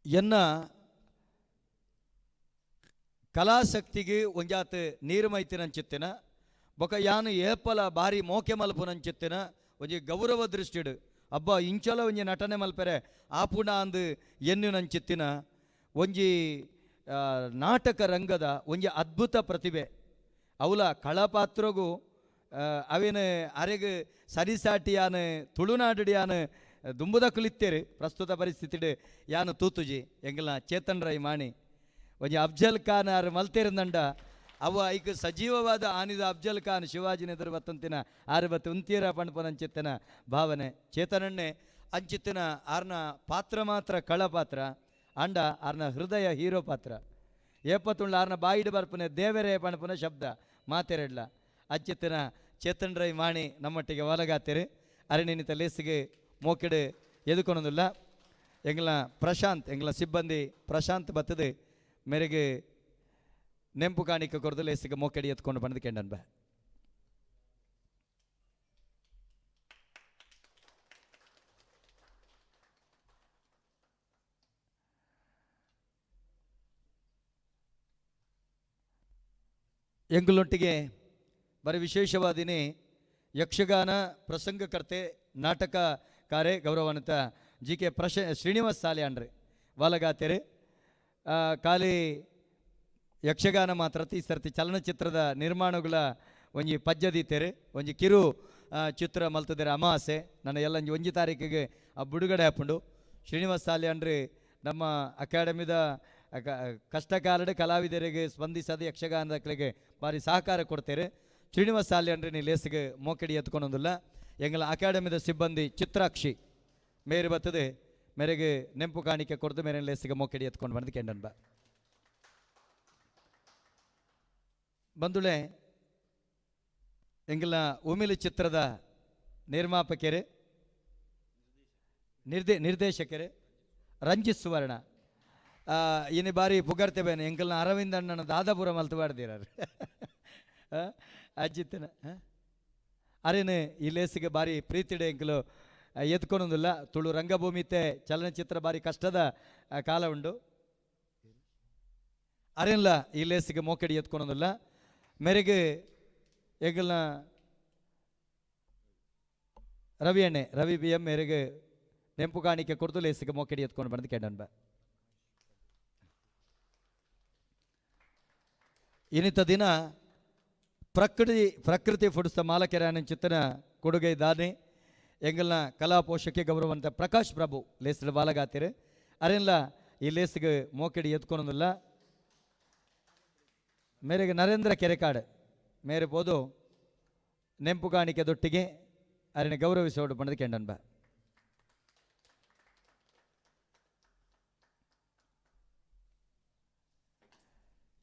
ಎನ್ನ ಕಲಾಶಕ್ತಿಗೆ ಒಂಜಾತ್ ನೀರು ಮೈತಿನಂಚಿತ್ತಿನ ಬೊಕ ಯಾನು ಏಪಲ ಬಾರಿ ಮೋಕೆ ಮಲ್ಪುನಂಚಿತ್ತಿನ ಒಂಜಿ ಗೌರವ ದೃಷ್ಟಿಡು ಅಬ್ಬ ಇಂಚಲ ಒಂಜಿ ನಟನೆ ಮಲ್ಪೆರೆ ಆಪುಣ ಅಂದು ಎನ್ನುನಂಚಿತ್ತಿನ ಒಂಜಿ ನಾಟಕ ರಂಗದ ಒಂಜಿ ಅದ್ಭುತ ಪ್ರತಿಭೆ ಅವಲ ಕಳಪಾತ್ರಗೂ ಅವೇನು ಅರೆಗ್ ಸರಿಸಾಟಿ ಯಾನು ತುಳುನಾಡು ಯಾನು ದುಂಬುದ ಕುಲಿತ್ತೇರು ಪ್ರಸ್ತುತ ಪರಿಸ್ಥಿತಿಡು ಯಾನು ತೂತುಜಿ ಎಂಗಲ ಚೇತನ್ ರೈ ಮಾಣಿ ಒಂಜಿ ಅಫ್ಜಲ್ ಖಾನ್ ಆರು ಮಲ್ತೇರಂದಂಡ ಅವ ಐಕ್ ಸಜೀವವಾದ ಆನಿದ ಅಫ್ಜಲ್ ಖಾನ್ ಶಿವಾಜಿನ ಎದುರು ಬತ್ತಂತಿನ ಆರು ಬತ್ತು ಉಂತೀರ ಪಣ್ಪನಂಚಿತ್ತನ ಭಾವನೆ ಚೇತನನ್ನೇ ಅಂಚಿತ್ತಿನ ಆರ್ನ ಪಾತ್ರ ಮಾತ್ರ ಕಳ ಪಾತ್ರ ಅಂಡ ಆರ್ನ ಹೃದಯ ಹೀರೋ ಪಾತ್ರ ಏಪತ್ತುಂಡ ಆರ್ನ ಬಾಯಿಡು ಬರ್ಪನೆ ದೇವರೇ ಪಣಪುನ ಶಬ್ದ ಮಾತೆರಡ್ಲ ಅಂಚಿತ್ತಿನ ಚೇತನ್ ರೈ ಮಾಣಿ ನಮ್ಮೊಟ್ಟಿಗೆ ಒಲಗಾತಿರು ಅರಣಿನಿತ ಲೇಸಿಗೆ ಮೋಕಿಡು ಎದುಕೊನೊಂದುಲ್ಲ. ಎಂಗ್ಲ ಪ್ರಶಾಂತ್ ಎಂಗ್ಲ ಸಿಬ್ಬಂದಿ ಪ್ರಶಾಂತ್ ಬತ್ತದು ಮೇರೆಗೆ ನೆಂಪು ಕಾಣಿಕೆ ಕೊರದು ಲೇಸಿಗೆ ಮೋಕೆಡಿ ಎತ್ಕೊಂಡು ಬಂದು ಕೆಂಡನ್ ಬಾ. ಎಂಗುಲೊಟ್ಟಿಗೆ ಬರೀ ವಿಶೇಷವಾದಿನಿ ಯಕ್ಷಗಾನ ಪ್ರಸಂಗಕರ್ತೆ ನಾಟಕಕಾರೆ ಗೌರವಾನ್ವಿತ ಜಿ ಕೆ ಶ್ರೀನಿವಾಸ್ ಸಾಲಿಯಾನ್ರಿ ವಾಲಗಾತೆರೆ. ಖಾಲಿ ಯಕ್ಷಗಾನ ಮಾತ್ರ ಈ ಸರ್ತಿ ಚಲನಚಿತ್ರದ ನಿರ್ಮಾಣಗಳ ಒಂಜಿ ಪಜ್ಜದೀತೆರೆ ಒಂಜಿ ಕಿರು ಚಿತ್ರ ಮಲ್ತದಿರ ಅಮಾಸೆ ನನ್ನ ಎಲ್ಲ ಒಂಜಿ ತಾರೀಕಿಗೆ ಆ ಬಿಡುಗಡೆ ಹಾಪುಂಡು. ಶ್ರೀನಿವಾಸ್ ಸಾಲಿಯಾನ್ರಿ ನಮ್ಮ ಅಕಾಡೆಮಿದ ಕಷ್ಟಕಾಲದ ಕಲಾವಿದರಿಗೆ ಸ್ಪಂದಿಸದ ಯಕ್ಷಗಾನದಕ್ಕಳಿಗೆ ಭಾರಿ ಸಹಕಾರ ಕೊಡ್ತೇವೆ. ಶ್ರೀನಿವಾಸ್ ಸಾಲಿಯಾನ್ರಿ ನೀ ಲೇಸಿಗೆ ಮೋಕೆಡಿ ಎತ್ಕೊಂಡೊಂದಿಲ್ಲ. ಎಂಗಳ ಅಕಾಡೆಮಿದ ಸಿಬ್ಬಂದಿ ಚಿತ್ರಾಕ್ಷಿ ಮೇರೆ ಬರ್ತದೆ ಮೇರೆಗೆ ನೆಂಪು ಕಾಣಿಕೆ ಕೊಡ್ದು ಮೇರೆ ಲೇಸಿಗೆ ಮೋಕೆಡಿ ಎತ್ಕೊಂಡು ಬಂದು ಕೆಂಡನ್ ಬಾ. ಬಂದುಳೆ ಎಂಗಲ ಉಮಿಲಿ ಚಿತ್ರದ ನಿರ್ಮಾಪಕರು ನಿರ್ದೇಶಕರು ರಂಜಿತ್ ಸುವರ್ಣ ಇನಿ ಬಾರಿ ಪುಗರ್ತೆ ಬೇನೆ ಎಂಕಲ್ನ ಅರವಿಂದ ಅಣ್ಣನ ದಾದಾಪುರ ಮಲ್ತು ಬಾಡ್ದಿರಾರು ಅಜ್ಜಿತ್ತನ ಅರೇನು ಈ ಲೇಸಿಗೆ ಬಾರಿ ಪ್ರೀತಿಡೆ ಎಂಕಲು ಎತ್ಕೊಳೋದಿಲ್ಲ. ತುಳು ರಂಗಭೂಮಿತೆ ಚಲನಚಿತ್ರ ಬಾರಿ ಕಷ್ಟದ ಕಾಲ ಉಂಡು. ಅರೇನ್ಲ ಈ ಲೇಸಿಗೆ ಮೋಕೆಡಿ ಎತ್ಕೊಳೋದಿಲ್ಲ. ಮೇರೆಗೆ ಎಂಕಲ್ನ ರವಿ ಅಣ್ಣೆ ರವಿ ಬಿ ಎಂ ಮೇರೆಗೆ ನೆಂಪು ಕಾಣಿಕೆ ಕೊಡ್ತು ಲೇಸಿಗೆ ಮೋಕೆಡಿ ಎತ್ಕೊಂಡು ಬಂದು ಕೇಳೋಣ. ಇನ್ನಿತ ದಿನ ಪ್ರಕೃತಿ ಪ್ರಕೃತಿ ಫುಡ್ಸ್ತ ಮಾಲಕೆರೆ ಚಿತ್ತನ ಕೊಡುಗೆ ದಾನಿ ಎಂಗಲ್ನ ಕಲಾ ಪೋಷಕೆ ಗೌರವಂತ ಪ್ರಕಾಶ್ ಪ್ರಭು ಲೇಸ್ಡ್ ಬಾಲಗಾತಿರು ಅರೆನ್ಲ ಈ ಲೇಸ್ಗೆ ಮೋಕೆಡಿ ಎತ್ಕೊಳೋದಿಲ್ಲ. ಮೇರೆಗೆ ನರೇಂದ್ರ ಕೆರೆಕಾಡು ಮೇರೆ ಪೋದು ನೆಂಪು ಕಾಣಿಕೆ ದೊಟ್ಟಿಗೆ ಅರಿನ ಗೌರವಿಸೋಡು ಪಂಡದ ಕೆಂಡನ್ಬ.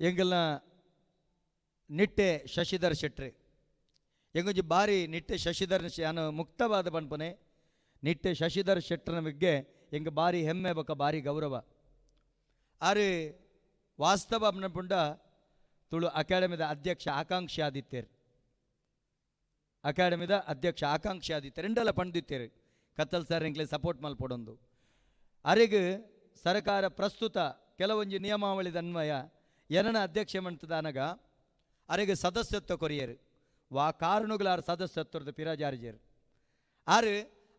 ಎಂಗಲ್ನ ನಿಟ್ಟೆ ಶಶಿಧರ್ ಶೆಟ್ರಿ ಎಂಗೊಂಜಿ ಬಾರಿ ನಿಟ್ಟೆ ಶಶಿಧರ್ ನಾನು ಮುಕ್ತವಾದ ಪನ್ಪನೆ ನಿಟ್ಟೆ ಶಶಿಧರ್ ಶೆಟ್ಟರ್ನ ಬಗ್ಗೆ ಎಂಗ ಬಾರಿ ಹೆಮ್ಮೆ ಬೊಕ್ಕ ಬಾರಿ ಗೌರವ. ಆರು ವಾಸ್ತವ ಪುಂಡ ತುಳು ಅಕಾಡೆಮಿದ ಅಧ್ಯಕ್ಷ ಆಕಾಂಕ್ಷಿ ಆದಿತ್ಯರು ಅಕಾಡೆಮಿದ ಅಧ್ಯಕ್ಷ ಆಕಾಂಕ್ಷಿ ಆದಿತ್ಯರು రెండಲ ಪಂಡಿತ್ಯರು ಕತ್ತಲ್ ಸರ್ ಎಂಕ್ಲೆ ಸಪೋರ್ಟ್ ಮಲ್ಪೊಡೊಂದು. ಅರೆಗ್ ಸರ್ಕಾರ ಪ್ರಸ್ತುತ ಕೆಲವೊಂಜಿ ನಿಯಮಾವಳಿದ ಅನ್ವಯ ಏನನ ಅಧ್ಯಕ್ಷ ಮಂತದಾನಗ ಅರೆಗ್ ಸದಸ್ಯತ್ವ ಕೊರಿಯರು ವಾ ಕಾರಣಗಳಾರು ಸದಸ್ಯತ್ವದ ಪಿರಾಜಾರಿಜರು ಆರು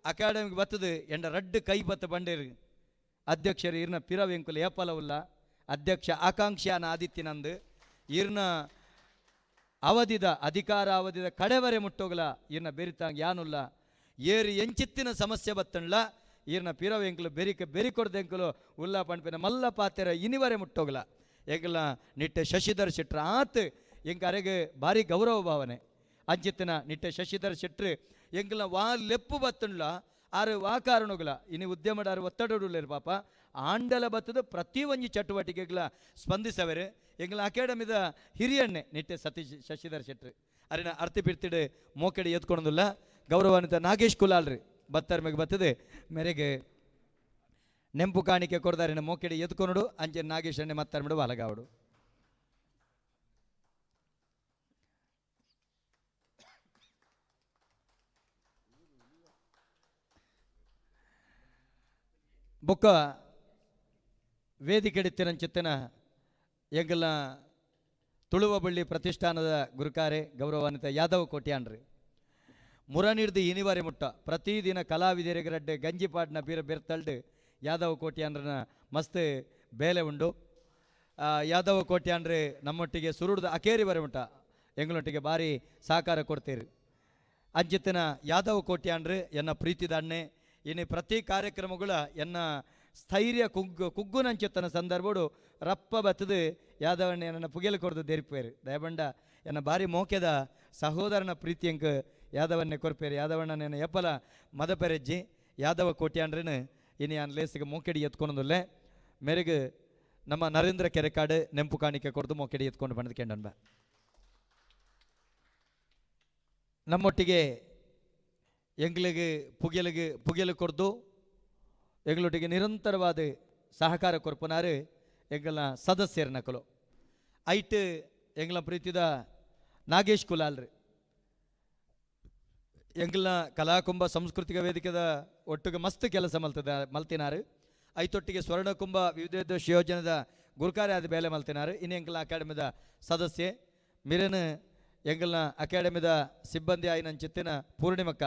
ಅಕಾಡೆಮಿಗೆ ಬತ್ತದು ಎಂಡ ರಡ್ಡು ಕೈ ಬತ್ತ ಬಂಡೇರು ಅಧ್ಯಕ್ಷರು ಇರ್ನ ಪಿರವೆಂಕುಲು ಏಪಲವುಲ್ಲ ಅಧ್ಯಕ್ಷ ಆಕಾಂಕ್ಷಿಯಾನ ಆದಿತ್ಯನಂದು ಇರ್ನ ಅವಧಿದ ಅಧಿಕಾರ ಅವಧಿದ ಕಡೆವರೆ ಮುಟ್ಟೋಗಲ ಇರ್ನ ಬೆರಿತಾಂಗ ಯಾನುಲ್ಲ ಏರು ಎಂಚಿತ್ತಿನ ಸಮಸ್ಯೆ ಬತ್ತಣ್ಲ ಇರ್ನ ಪಿರವೆಂಕುಲು ಬೆರಿಕ ಬೆರಿ ಕೊಡ್ದೆಂಕುಲು ಉಲ್ಲ ಪಣ್ಪಿನ ಮಲ್ಲ ಪಾತೆರ ಇನಿವರೆ ಮುಟ್ಟೋಗಲ ಎಂಕಲ್ನ ನಿಟ್ಟೆ ಶಶಿಧರ್ ಶೆಟ್ರ ಆತ್ ಎಂಕ ಅರೆಗೆ ಭಾರಿ ಗೌರವ ಭಾವನೆ ಅಂಚಿತ್ತಿನ ನಿಟ್ಟೆ ಶಶಿಧರ್ ಶೆಟ್ರು ಎಂಕಲ್ನ ವಾ ಲೆಪ್ಪು ಬತ್ತಣ್ಲ ಆರು ವಾ ಕಾರಣಗಳ ಇನಿ ಉದ್ಯಮದಾರು ಒತ್ತಡಡುಳ್ಳೇರು ಪಾಪ ಆಂಡಲ ಬತ್ತದ ಪ್ರತಿ ಒಂಜಿ ಚಟುವಟಿಕೆಗಳ ಸ್ಪಂದಿಸವರು ಎಂಗಳ ಅಕಾಡೆಮಿದ ಹಿರಿಯಣ್ಣೆ ನಿಟ್ಟೆ ಸತೀಶ್ ಶಶಿಧರ್ ಶೆಟ್ರು ಅರಿನ ಅರ್ತಿ ಬಿರ್ತಿಡು ಮೋಕೆಡಿ ಎತ್ಕೊಳೋದಿಲ್ಲ. ಗೌರವಾನ್ವಿತ ನಾಗೇಶ್ ಕುಲಾಲ್ರಿ ಬತ್ತಾರ ಮೇಗೆ ಬತ್ತದೆ ಮೇರೆಗೆ ನೆಂಪು ಕಾಣಿಕೆ ಕೊಡ್ದಾರಿನ ಮೋಕೆಡಿ ಎತ್ಕೊನುಡು ಅಂಚೆ ನಾಗೇಶ್ ಅಣ್ಣೆ ಮತ್ತಾರ್ಮಿಡು ಬಾಲಗಾವಡು. ಬೊಕ್ಕ ವೇದಿಕೆಡಿತ್ತಿನಂಚಿತ್ತಿನ ಎಂಗಲ್ನ ತುಳುವಬಳ್ಳಿ ಪ್ರತಿಷ್ಠಾನದ ಗುರುಕಾರೆ ಗೌರವಾನ್ವಿತ ಯಾದವ ಕೋಟ್ಯಾನ್ರಿ ಮುರನಿಡ್ದು ಇನಿವಾರಿ ಮುಟ್ಟ ಪ್ರತಿದಿನ ಕಲಾವಿದರಿಗೆ ರಡ್ಡೆ ಗಂಜಿಪಾಟ್ನ ಬೀರ ಬೆರ್ತಲ್ಡು ಯಾದವ ಕೋಟ್ಯಾನ್ರನ ಮಸ್ತ್ ಬೇಲೆ ಉಂಡು. ಯಾದವ ಕೋಟ್ಯಾನ್ರಿ ನಮ್ಮೊಟ್ಟಿಗೆ ಸುರುಡ್ದು ಅಕೇರಿ ಬರೆ ಮುಟ್ಟ ಎಂಗಳೊಟ್ಟಿಗೆ ಭಾರಿ ಸಹಕಾರ ಕೊಡ್ತೀರಿ. ಅಂಚಿತ್ತಿನ ಯಾದವ ಕೋಟ್ಯಾನ್ರಿ ಎನ್ನ ಪ್ರೀತಿದ ಅಣ್ಣೆ ಇನ್ನು ಪ್ರತಿ ಕಾರ್ಯಕ್ರಮಗಳ ಎನ್ನ ಸ್ಥೈರ್ಯ ಕುಗ್ಗುನಂಚಿತ್ತನ ಸಂದರ್ಭಡು ರಪ್ಪ ಬತ್ತದು ಯಾದವಣ್ಣೆ ನನ್ನ ಪುಗೆಲು ಕೊಡ್ದು ದೇರಿಪೇರು ದಯಬಂಡ ಎನ್ನ ಭಾರಿ ಮೋಕೆದ ಸಹೋದರನ ಪ್ರೀತಿಯಂಕ ಯಾದವನ್ನೇ ಕೊರ್ಪೇರು ಯಾದವಣ್ಣನ ಎಪ್ಪಲ ಮದಪೆರೆಜ್ಜಿ ಯಾದವ ಕೋಟ್ಯಾಂಡ್ರನು ಇನಿ ಆನ್ ಲೇಸಿಗೆ ಮೋಕೆಡಿ ಎತ್ಕೊಳೋದಿಲ್ಲ. ಮೇರೆಗೆ ನಮ್ಮ ನರೇಂದ್ರ ಕೆರೆಕಾಡು ನೆಂಪು ಕಾಣಿಕೆ ಕೊಡ್ದು ಮೋಕೆಡಿ ಎತ್ಕೊಂಡು ಬಂದು ಕೆಂಡನ್ಬ. ನಮ್ಮೊಟ್ಟಿಗೆ ಎಂಗ್ಲಿಗೆ ಪುಗೆಲಿಗೆ ಪುಗೆಲು ಕೊಡ್ದು ಎಂಗಳೊಟ್ಟಿಗೆ ನಿರಂತರವಾದ ಸಹಕಾರ ಕೊರ್ಪನಾರು ಎಂಗಲ್ನ ಸದಸ್ಯರ ನಕಲು ಐಟ್ ಎಂಗ್ಲ ಪ್ರೀತಿದ ನಾಗೇಶ್ ಕುಲಾಲ್ರಿ ಎಂಗ್ಲ ಕಲಾಕುಂಭ ಸಾಂಸ್ಕೃತಿಕ ವೇದಿಕೆದ ಒಟ್ಟಿಗೆ ಮಸ್ತ್ ಕೆಲಸ ಮಲ್ತದ ಮಲ್ತಿನಾರು ಐತೊಟ್ಟಿಗೆ ಸ್ವರ್ಣಕುಂಭ ವಿವಿಧ ಯೋಜನೆದ ಗುರುಕಾರೆ ಆದ ಬೇಲೆ ಮಲ್ತಿನಾರು ಇನ್ನು ಎಂಗ್ಲ ಅಕಾಡೆಮಿದ ಸದಸ್ಯೆ ಮಿರನ್ ಎಂಗಲ್ನ ಅಕಾಡೆಮಿದ ಸಿಬ್ಬಂದಿ ಆಯ್ನಂಚಿತ್ತಿನ ಪೂರ್ಣಿಮಕ್ಕ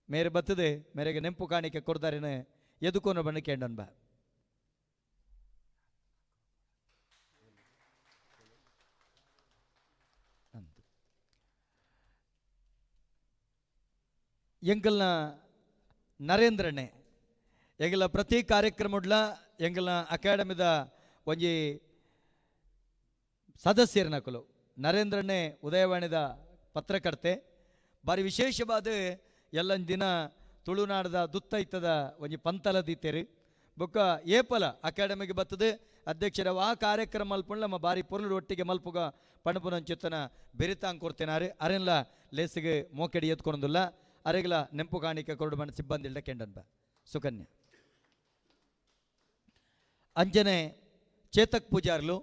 ಮೇರೆ ಬತ್ತದೆ ಮೇರೆಗೆ ನೆಂಪು ಕಾಣಿಕೆ ಕೊಡ್ದಾರಿನ ಎದುಕೋನ ಬಣ್ಣ ಕೇಂಡನ್ ಬಾ. ಎಂಗಲ್ನ ನರೇಂದ್ರಣ್ಣೆ ಎಂಗಲ ಪ್ರತಿ ಕಾರ್ಯಕ್ರಮಡ್ಲ ಎಂಗಲ್ನ ಅಕಾಡೆಮಿದ ಒಂಜಿ ಸದಸ್ಯರ ನಕಲು ನರೇಂದ್ರಣ್ಣೆ ಉದಯವಾಣಿದ ಪತ್ರಕರ್ತೆ ಬಾರಿ ವಿಶೇಷವಾದ ಎಲ್ಲನ್ ದಿನ ತುಳುನಾಡದ ದುತ್ತೈತದ ಒಂಜಿ ಪಂತಲ ದೀತೇರಿ ಬೊಕ್ಕ ಏಪಲ ಅಕಾಡೆಮಿಗೆ ಬರ್ತದೆ ಅಧ್ಯಕ್ಷರ ಆ ಕಾರ್ಯಕ್ರಮ ಮಲ್ಪುಂಡ್ಲ ನಮ್ಮ ಬಾರಿ ಪೊರ್ಲು ಒಟ್ಟಿಗೆ ಮಲ್ಪುಗ ಪಣಪುನಂಚಿತ್ತನ ಬೆರಿತಾಂಗ್ ಕೊಡ್ತೇನಾರು ಅರೆನ್ಲ ಲೇಸಿಗೆ ಮೋಕೆಡಿ ಎತ್ಕೊಳೋದಿಲ್ಲ ಅರೆಗ್ಲ ನೆಂಪು ಕಾಣಿಕೆ ಕೊರಡು ಬಣ್ಣ ಸಿಬ್ಬಂದಿಲ್ಡ ಕೆಂಡನ್ಬ ಸುಕನ್ಯಾ ಅಂಜನೆ ಚೇತಕ್ ಪೂಜಾರ್ಲು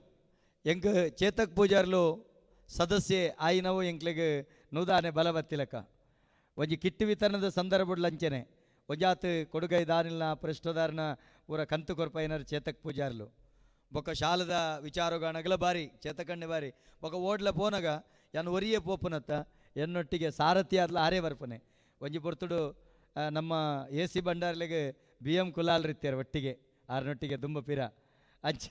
ಎಂಕ್ ಚೇತಕ್ ಪೂಜಾರ್ಲು ಸದಸ್ಯೆ ಆಯಿನವು ಎಂಕ್ಲೆಗ್ ನೂದಾನೆ ಬಲ ಬತ್ತಿಲಕ ಒಂಜಿ ಕಿಟ್ಟು ವಿತರಣದ ಸಂದರ್ಭಡ್ ಅಂಚನೆ ಒಂಜಾತ್ ಕೊಡುಗೈ ದಾನಿಲ್ನ ಪೃಷ್ಠದಾರನ ಪೂರ ಕಂತು ಕೊರ್ಪೈನರ್ ಚೇತಕ್ ಪೂಜಾರ್ಲು ಬೊಕ್ಕ ಶಾಲದ ವಿಚಾರಗಾಣಗಲ ಬಾರಿ ಚೇತಕಣ್ಣೆ ಬಾರಿ ಬೊಕ್ಕ ಓಡ್ಲ ಪೋನಗ ಯಾನ್ ಒರಿಯೇ ಪೋಪುನತ್ತ ಎನ್ನೊಟ್ಟಿಗೆ ಸಾರಥಿ ಆದ್ಲ ಆರೇ ಬರ್ಪನೆ ಒಂಜಿ ಪೊರ್ತುಡು ನಮ್ಮ ಎ ಸಿ ಭಂಡಾರ್ಲೆಗ್ ಬಿ ಎಂ ಕುಲಾಲ್ ರೀತಿಯರ್ ಒಟ್ಟಿಗೆ ಆರ್ನೊಟ್ಟಿಗೆ ದುಂಬ ಪಿರ ಅಂಚ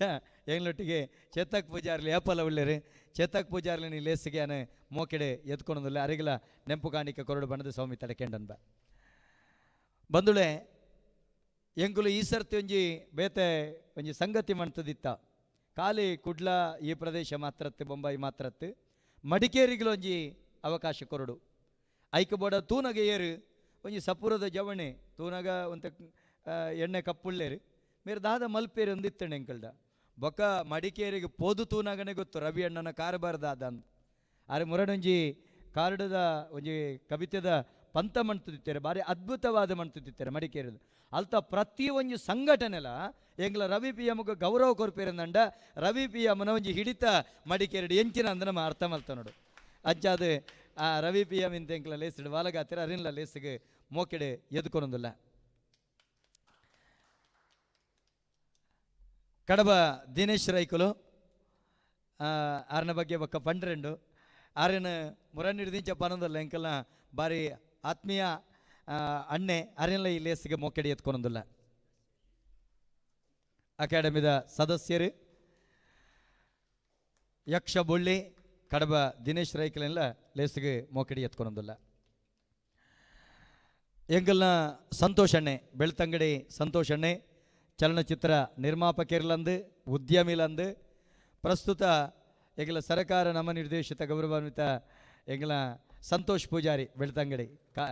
ಎಂಗ್ಲೊಟ್ಟಿಗೆ ಚೇತಕ್ ಪೂಜಾರ್ಲಿ ಏಪಲ ಉಳ್ಳೇರು ಚೇತಕ್ ಪೂಜಾರ್ಲಿ ನೀ ಲೇಸಿಗೆ ಆನೆ ಮೋಕೆಡೆ ಎತ್ಕೊಳೋದಿಲ್ಲ ಅರಿಗಲ ನೆಂಪು ಕಾಣಿಕೆ ಕೊರಡು ಬಣ್ಣದ ಸ್ವಾಮಿ ತಡಕೆಂಡನ್ಬ ಬಂದುಳೆ ಎಂಕುಲು ಈ ಸರ್ತಿ ಒಂಜಿ ಬೇತೆ ಒಂಜಿ ಸಂಗತಿ ಮಂತದಿತ್ತ ಖಾಲಿ ಕುಡ್ಲ ಈ ಪ್ರದೇಶ ಮಾತ್ರತ್ತು ಬೊಂಬಾಯಿ ಮಾತ್ರತ್ತು ಮಡಿಕೇರಿಗಳು ಒಂಜಿ ಅವಕಾಶ ಕೊರಡು ಐಕ ಬೋಡ ತೂನಗ ಏರು ಒಂಜಿ ಸಪುರದ ಜವಣೆ ತೂನಗ ಒಂತ ಎಣ್ಣೆ ಕಪ್ಪುಳ್ಳೇರು ಮೇರೆ ದಾದ ಮಲ್ಪೇರು ಒಂದಿತ್ತಣೆ ಎಂಕಲ್ದ ಬೊಕ್ಕ ಮಡಿಕೇರಿಗೆ ಪೋದು ತೂನಗನೆ ಗೊತ್ತು ರವಿ ಅಣ್ಣನ ಕಾರಬಾರ ದಾದ ಅಂದ್ ಆರೆ ಮುರಡೊಂಜಿ ಕಾರಡದ ಒಂಜಿ ಕವಿತೆದ ಪಂತ ಮಣ್ತುದಿತ್ತಾರೆ ಭಾರಿ ಅದ್ಭುತವಾದ ಮಣ್ತುದಿತ್ತಾರೆ ಮಡಿಕೇರಿದ ಅಲ್ತ ಪ್ರತಿ ಒಂಜಿ ಸಂಘಟನೆಲ ಎಂಗ್ಲ ರವಿ ಪಿ ಎಮ್ಗೆ ಗೌರವ ಕೊರ್ಪೇರಂದಂಡ ರವಿ ಪಿ ಎಮ್ನ ಒಂಜಿ ಹಿಡಿತ ಮಡಿಕೇರಿಡು ಎಂಚಿನ ಅಂದ ನಮ್ಮ ಅರ್ಥ ಮಲ್ತ ನೋಡು ಅಂಚಾದ ಆ ರವಿ ಪಿ ಎಮ್ ಇಂತ ಎಂಕ್ಲ ಲೇಸಿಡು ವಾಲಗಾತಿರ ಅರಿನ್ಲ ಲೇಸಿಗೆ ಮೋಕೆಡೆ ಎದ್ಕೊನೊಂದಿಲ್ಲ. ಕಡಬ ದಿನೇಶ್ ರೈಕುಲು ಆರನ ಬಗ್ಗೆ ಬೊಕ್ಕ ಪಂಡ್ರೆಂಡು ಆರನ ಮುರನ್ನಿಡ್ದಿಂಚ ಪನೊಂದಲ್ಲ ಎಂಕಲ್ನ ಬಾರಿ ಆತ್ಮೀಯ ಅಣ್ಣೆ ಅರೆನ್ಲ ಈ ಲೇಸಿಗೆ ಮೋಕೆಡೆ ಎತ್ಕೊನೊಂದಿಲ್ಲ. ಅಕಾಡೆಮಿದ ಸದಸ್ಯರು ಯಕ್ಷ ಬೊಳ್ಳಿ ಕಡಬ ದಿನೇಶ್ ರೈಕಲೆಲ್ಲ ಲೇಸಿಗೆ ಮೋಕೆಡಿ ಎತ್ಕೊನೊಂದಿಲ್ಲ. ಎಂಕಲ್ನ ಸಂತೋಷ್ ಅಣ್ಣೆ ಬೆಳ್ತಂಗಡಿ ಸಂತೋಷ್ ಅಣ್ಣೆ ಚಲನಚಿತ್ರ ನಿರ್ಮಾಪಕರ್ಲಂದು ಉದ್ಯಮಿಲಂದು ಪ್ರಸ್ತುತ ಎಂಗಲ ಸರಕಾರ ನಮ್ಮ ನಿರ್ದೇಶಿತ ಗೌರವಾನ್ವಿತ ಎಂಗಲ ಸಂತೋಷ್ ಪೂಜಾರಿ ಬೆಳ್ತಂಗಡಿ ಕಾ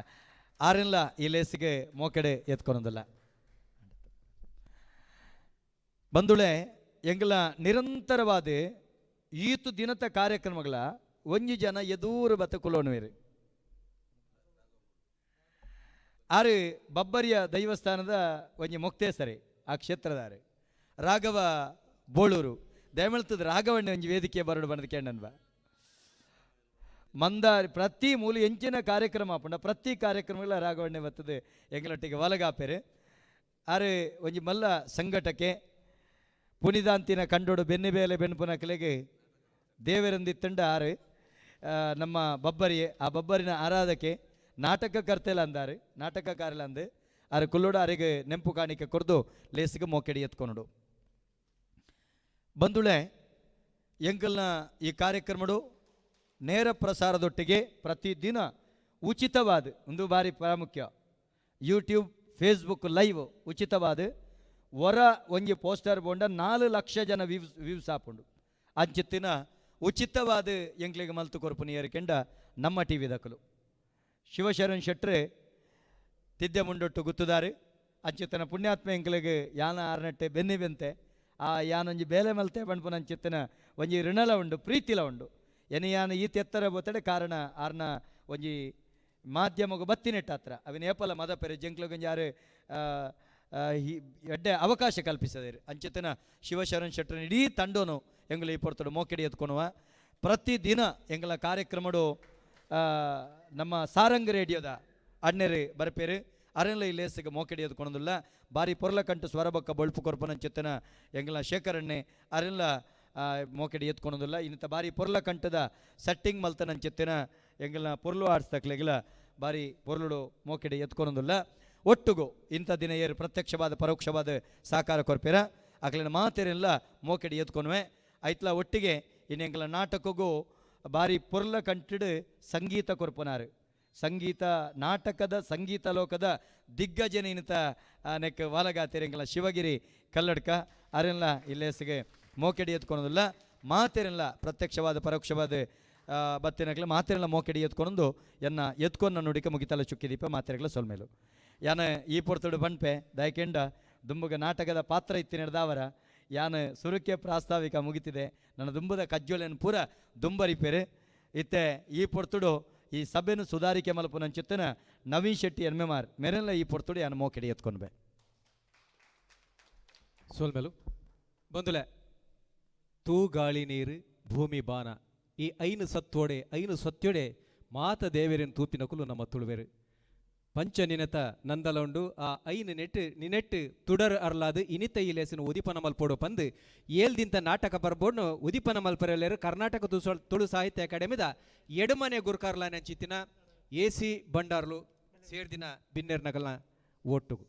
ಆರೆನ್ಲ ಈ ಲೇಸಿಗೆ ಮೋಕೆಡೆ ಎತ್ಕೊನೊಂದಿಲ್ಲ. ಬಂದುಳೆ ಎಂಗಲ ನಿರಂತರವಾದ ಈತು ದಿನದ ಕಾರ್ಯಕ್ರಮಗಳ ಒಂಜಿ ಜನ ಎದೂರು ಬತ್ತಕುಲೋನುವೇರು ಆರು ಬಬ್ಬರಿಯ ದೈವಸ್ಥಾನದ ಒಂಜಿ ಮೊಕ್ತೇಸರಿ ಆ ಕ್ಷೇತ್ರದಾರು ರಾಘವ ಬೋಳೂರು ದಯಮಳ್ತದ ರಾಘವಣ್ಣ ಒಂಜಿ ವೇದಿಕೆ ಬರಡು ಬಣ್ಣದ ಕೇಂಡನ್ಬ ಮಂದಾರಿ ಪ್ರತಿ ಮೂಲ ಎಂಚಿನ ಕಾರ್ಯಕ್ರಮ ಪಂಡ ಪ್ರತಿ ಕಾರ್ಯಕ್ರಮಗಳ ರಾಘವಣ್ಣೆ ಬರ್ತದೆ ಎಂಗಳೊಟ್ಟಿಗೆ ಒಲಗಾಪೆರು ಆರು ಒಂಜಿ ಮಲ್ಲ ಸಂಘಟಕ್ಕೆ ಪುನಿದಾಂತಿನ ಕಂಡೋಡು ಬೆನ್ನಿಬೇಲೆ ಬೆನ್ಪುನ ಕಲೆಗೆ ದೇವರಂದಿತ್ತಂಡ ಆರು ನಮ್ಮ ಬಬ್ಬರಿಯೆ ಆ ಬಬ್ಬರಿನ ಆರಾಧಕೆ ನಾಟಕಕರ್ತೆಲ ಅಂದಾರು ನಾಟಕಕಾರಲ ಅಂದು ಆರು ಕುಲ್ಲೋಡು ಅರೆಗೆ ನೆಂಪು ಕಾಣಿಕೆ ಕೊರ್ದು ಲೇಸಿಗೆ ಮೋಕೆಡಿ ಎತ್ಕೊನಡು. ಬಂದುಳೆ ಎಂಕಲ್ನ ಈ ಕಾರ್ಯಕ್ರಮಡು ನೇರ ಪ್ರಸಾರದೊಟ್ಟಿಗೆ ಪ್ರತಿದಿನ ಉಚಿತವಾದ ಒಂದು ಬಾರಿ ಪ್ರಾಮುಖ್ಯ ಯೂಟ್ಯೂಬ್ ಫೇಸ್ಬುಕ್ ಲೈವ್ ಉಚಿತವಾದ ಹೊರ ಒಂಜಿ ಪೋಸ್ಟರ್ ಬೋಂಡ 4 ಲಕ್ಷ ಜನ ವ್ಯೂಸ್ ವ್ಯೂಸ್ ಆಪುಂಡು ಅಂಚಿತ್ತಿನ ಉಚಿತವಾದ ಎಂಕ್ಲೆಗ್ ಮಲ್ತು ಕೊರ್ಪುನಿ ಏರ್ಕೆಂಡ ನಮ್ಮ ಟಿ ವಿ ದಕಲು ಶಿವಶರಣ್ ಶೆಟ್ರೆ ತಿದ್ದೆ ಮುಂಡೊಟ್ಟು ಗುತ್ತುದಾರು ಅಂಚಿತ್ತನ ಪುಣ್ಯಾತ್ಮ ಎಂಕ್ಲೆಗ್ ಯಾನ ಆರ್ನಟ್ಟೆ ಬೆನ್ನಿ ಬೆಂತೆ ಆ ಯಾನೊಂಜಿ ಬೇಲೆ ಮಲ್ತೆ ಪಣ್ಪುನ ಅಂಚಿತ್ತನ ಒಂಜಿ ಋಣಲ ಉಂಡು ಪ್ರೀತಿಲ ಉಂಡು ಎನಿ ಯಾನ ಈ ತೆತ್ತರ ಬೋತಡೆ ಕಾರಣ ಆರ್ನ ಒಂಜಿ ಮಾಧ್ಯಮಗು ಬತ್ತಿನೆಟ್ಟಾತ್ರ ಅವಿನ ಏಪಲ ಮದ ಪೆರೆ ಜಂಕ್ಲಗೊಂಜಿ ಆರು ಎಡ್ಡೆ ಅವಕಾಶ ಕಲ್ಪಿಸದೇರು ಅಂಚಿತನ ಶಿವಶರಣ್ ಶೆಟ್ಟರ್ ಇಡೀ ತಂಡೋನು ಎಂಗುಲ ಈ ಪೊರ್ತುಡು ಮೋಕೆಡಿ ಎತ್ಕೊನುವ ಪ್ರತಿದಿನ ಎಂಗಳ ಕಾರ್ಯಕ್ರಮಡು ನಮ್ಮ ಸಾರಂಗ್ ರೇಡಿಯೋದ ಅಣ್ಣೆರು ಬರ್ಪೇರು ಅರೆನ್ಲ ಈ ಲೇಸಿಗೆ ಮೋಕೆಡಿ ಎತ್ಕೊಳೋದಿಲ್ಲ ಬಾರಿ ಪೊರ್ಲಕಂಟು ಸ್ವರಬಕ್ಕ ಬೊಳ್ಪು ಕೊರ್ಪನ ಚಿತ್ತನ ಎಂಗಳ ಶೇಖರಣ್ಣೆ ಅರೆನ್ಲ ಮೋಕೆಡಿ ಎತ್ಕೊಳೋದಿಲ್ಲ ಇನ್ನಿತ ಬಾರಿ ಪೊರ್ಲಕಂಠದ ಸೆಟ್ಟಿಂಗ್ ಮಲ್ತನ ಚಿತ್ತನ ಎಂಗಲ್ನ ಪೊರ್ಲು ಆಡಿಸ್ತಕ್ಲೆಗಿಲ ಬಾರಿ ಪೊರ್ಲುಡು ಮೋಕೆಡಿ ಎತ್ಕೊಳೋದಿಲ್ಲ. ಒಟ್ಟುಗು ಇಂಥ ದಿನ ಏರು ಪ್ರತ್ಯಕ್ಷವಾದ ಪರೋಕ್ಷವಾದ ಸಾಕಾರ ಕೊರ್ಪೇರ ಅಕ್ಲಿನ ಮಾತೇರೆಲ್ಲ ಮೋಕೆಡಿ ಎತ್ಕೊನುವೆ ಐತ್ಲ ಒಟ್ಟಿಗೆ ಇನ್ನೆಂಗಲ ನಾಟಕಗೂ ಬಾರಿ ಪೊರ್ಲ ಕಂಠಿಡು ಸಂಗೀತ ಕೊರ್ಪನಾರು ಸಂಗೀತ ನಾಟಕದ ಸಂಗೀತ ಲೋಕದ ದಿಗ್ಗಜನ ಇನ್ನಿತ ನೆಕ್ ವಾಲಗಾತಿರೆಂಗಲ ಶಿವಗಿರಿ ಕಲ್ಲಡ್ಕ ಅರೆಲ್ಲ ಇಲ್ಲೇಸಿಗೆ ಮೋಕೆಡಿ ಎತ್ಕೊಳೋದಿಲ್ಲ ಮಾತೇರೆಲ್ಲ ಪ್ರತ್ಯಕ್ಷವಾದ ಪರೋಕ್ಷವಾದ ಬತ್ತಿನಕ್ಲೆ ಮಾತೇರೆಲ್ಲ ಮೋಕೆಡಿ ಎತ್ಕೊಂಡು ಎನ್ನ ಎತ್ಕೊಂಡು ನುಡಿಕ ಮುಗಿತಲ್ಲ ಚುಕ್ಕಿದೀಪ ಮಾತೇರೆಗಳ ಸೊಲ್ಮೇಲು ಯಾನ ಈ ಪೊರ್ತುಡು ಬಣ್ಪೆ ದಯಕೆಂಡ ದುಂಬುಗ ನಾಟಕದ ಪಾತ್ರ ಇತ್ತಿನ ದಾವರ ಯಾನ್ ಸುರುಕೆ ಪ್ರಾಸ್ತಾವಿಕ ಮುಗಿತಿದೆ. ನನ್ನ ದುಂಬದ ಕಜ್ಜೊಲೆನ್ ಪೂರ ದುಂಬರಿಪೆರು. ಇತ್ತೆ ಈ ಪೊರ್ತುಡು ಈ ಸಭೆನು ಸುಧಾರಿಕೆ ಮಲ್ಪುನಂಚಿತ್ತಿನ ನವೀನ್ ಶೆಟ್ಟಿ ಎನ್ಮೆಮಾರ್ ಮೆರೆಲ್ಲ ಈ ಪೊರ್ತುಡು ಯಾನ್ ಮೋಕೆಡಿ ಎತ್ಕೊನ್ಬೆ. ಸೋಲ್ಮೆಲು ಬಂದುಲೆ ತೂ ಗಾಳಿ ನೀರು ಭೂಮಿ ಬಾನ ಈ ಐನು ಸತ್ವಡೆ ಐನು ಸತ್ಯೊಡೆ ಮಾತ ದೇವರಿನ ತೂಪಿನಕುಲು ನಮ್ಮ ತುಳುವೆರು. ಪಂಚ ನಿನೆತ ನಂದಲೊಂಡು ಆ ಐನು ನೆಟ್ಟು ನಿನೆಟ್ಟು ತುಡರ್ ಅರ್ಲಾದು ಇನಿತ ಇಲೇಸಿನ ಉದಿಪನ ಮಲ್ಪೋಡು ಪಂದು ಏಲ್ದಿಂತ ನಾಟಕ ಬರ್ಬೋಡ್ನು ಉದಿಪನ ಮಲ್ಪರೆಲ್ಲೇರು ಕರ್ನಾಟಕ ತುಳು ಸಾಹಿತ್ಯ ಅಕಾಡೆಮಿದ ಎಡಮನೆ ಗುರುಕಾರ್ಲಾನ ಚಿತ್ತಿನ ಎ ಸಿ ಬಂಡಾರ್ಲು ಸೇರ್ದಿನ ಬಿನ್ನೆರ್ನಗಲ್ನ ಒಟ್ಟುಗು.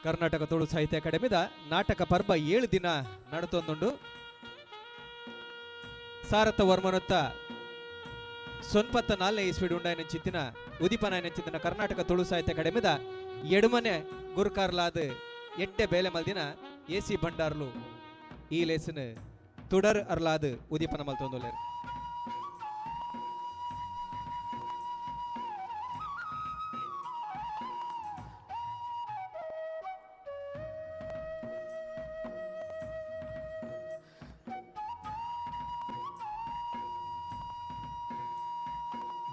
ಕರ್ನಾಟಕ ತುಳು ಸಾಹಿತ್ಯ ಅಕಾಡೆಮಿದ ನಾಟಕ ಪರ್ಬ 7 ದಿನ ನಡತೊಂದುಂಡು. ಸಾರಥ ವರ್ಮನೊತ್ತ 94ನೇ ಇಸ್ವಿಡ್ ಉಂಡಾಯನ ಚಿತ್ತಿನ ಉದಿಪನಾಯನ ಚಿತ್ತಿನ ಕರ್ನಾಟಕ ತುಳು ಸಾಹಿತ್ಯ ಅಕಾಡೆಮಿದ ಎಡಮನೆ ಗುರುಕಾರ್ಲಾದ ಎಟ್ಟೆ ಬೇಲೆ ಮಲ್ದಿನ ಎ ಸಿ ಭಂಡಾರ್ಲು ಈ ಲೇಸನ್ ತುಡರ್ ಅರ್ಲಾದ್ ಉದಿಪನ ಮಲ್ತೊಂದುಲ್ಲೆರ್.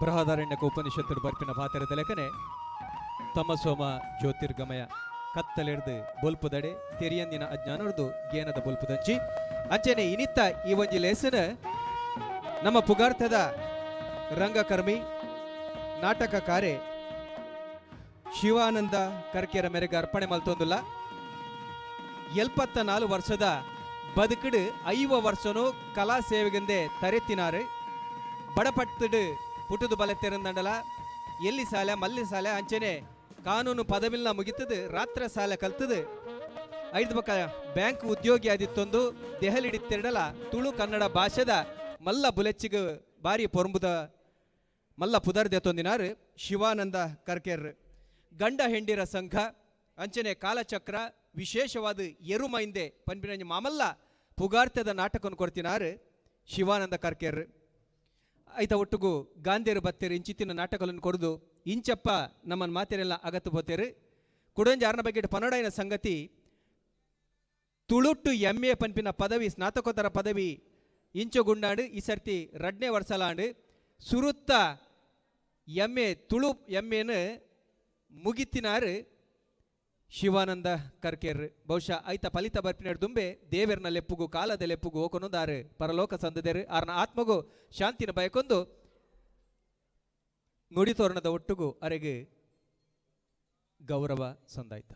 ಬೃಹದಾರಣ್ಯಕ ಉಪನಿಷತ್ತು ಬರ್ಪಿನ ಪಾತೆರದ ಲೆಕ್ಕನೆ ತಮಸೋಮ ಜ್ಯೋತಿರ್ಗಮಯ ಕತ್ತಲೆರ್ದು ಬೊಲ್ಪುದಡೆ ತೆರಿಯಂದಿನ ಅಜ್ಞಾನರ್ದು ಗೇನದ ಬೊಲ್ಪುದಂಚಿ ಅಂಚನೆ ಇನಿತ್ತ ಈ ಒಂಜಿ ಲೇಸನ ನಮ್ಮ ಪುಗಾರ್ಥದ ರಂಗಕರ್ಮಿ ನಾಟಕಕಾರೆ ಶಿವಾನಂದ ಕರ್ಕೆರ ಮೇರೆಗೆ ಅರ್ಪಣೆ ಮಲ್ತೊಂದುಲ್ಲ. 74 ವರ್ಷದ ಬದುಕಡು 50 ವರ್ಷನು ಕಲಾ ಸೇವೆಗೆಂದೇ ತರೆತ್ತಿನಾರು. ಬಡಪಟ್ಟಡು ಪುಟುದು ಬಲತೆರಂದಂಡಲ ಎಲ್ಲಿ ಸಾಲೆ ಮಲ್ಲಿ ಸಾಲೆ ಅಂಚನೆ ಕಾನೂನು ಪದವಿಲ್ನ ಮುಗಿತದು ರಾತ್ರ ಸಾಲೆ ಕಲ್ತದು ಐದು ಬಕ್ಕ ಬ್ಯಾಂಕ್ ಉದ್ಯೋಗಿ ಆದಿತ್ತೊಂದು ದೆಹಲಿಡಿತ್ತೆರಡಲ ತುಳು ಕನ್ನಡ ಭಾಷೆದ ಮಲ್ಲ ಬುಲೆಚ್ಚಿಗೆ ಬಾರಿ ಪೊರಂಬುದ ಮಲ್ಲ ಪುದರ್ದೆತ್ತೊಂದಿನಾರು ಶಿವಾನಂದ ಕರ್ಕೆರ್. ಗಂಡ ಹೆಂಡಿರ ಸಂಘ ಅಂಚನೆ ಕಾಲಚಕ್ರ ವಿಶೇಷವಾದ ಎರುಮೈಂದೆ ಪನ್ಪಿನಂಜಿ ಮಾಮಲ್ಲ ಪುಗಾರ್ತದ ನಾಟಕವನ್ನು ಕೊಡ್ತಿನಾರು ಶಿವಾನಂದ ಕರ್ಕೆರ್. ಐತ ಒಟ್ಟುಗು ಗಾಂಧಿಯರು ಬತ್ತೇರು ಇಂಚಿತ್ತಿನ ನಾಟಕಗಳನ್ನು ಕೊಡದು ಇಂಚಪ್ಪ ನಮ್ಮನ್ನು ಮಾತೆರೆಲ್ಲ ಅಗತ್ತು ಬೋತೇರು. ಕುಡಂಜಿ ಆರ್ನ ಬಗ್ಗೆ ಪನಡೈನ ಸಂಗತಿ ತುಳುಟ್ಟು ಎಂ ಎ ಪನ್ಪಿನ ಪದವಿ ಸ್ನಾತಕೋತ್ತರ ಪದವಿ ಇಂಚುಗುಂಡಾಂಡು ಈ ಸರ್ತಿ 2ನೇ ವರ್ಷಲಾಂಡು ಸುರುತ್ತ ಎಂ ಎ ತುಳು ಎಂ ಎನು ಮುಗಿತಿನಾರು ಶಿವಾನಂದ ಕರ್ಕೆರ್. ಬಹುಶಃ ಐತ ಫಲಿತ ಬರ್ಪಿನ ದುಂಬೆ ದೇವರ್ನ ಲೆಪ್ಪುಗು ಕಾಲದ ಲೆಪ್ಪುಗು ಹೋಕೊನೊಂದಾರು ಪರಲೋಕ ಸಂದದೇರು. ಆರ್ನ ಆತ್ಮಗು ಶಾಂತಿನ ಬಯಕೊಂದು ನುಡಿ ತೋರಣದ ಒಟ್ಟುಗು ಅರೆಗೆ ಗೌರವ ಸಂದಾಯ್ತ.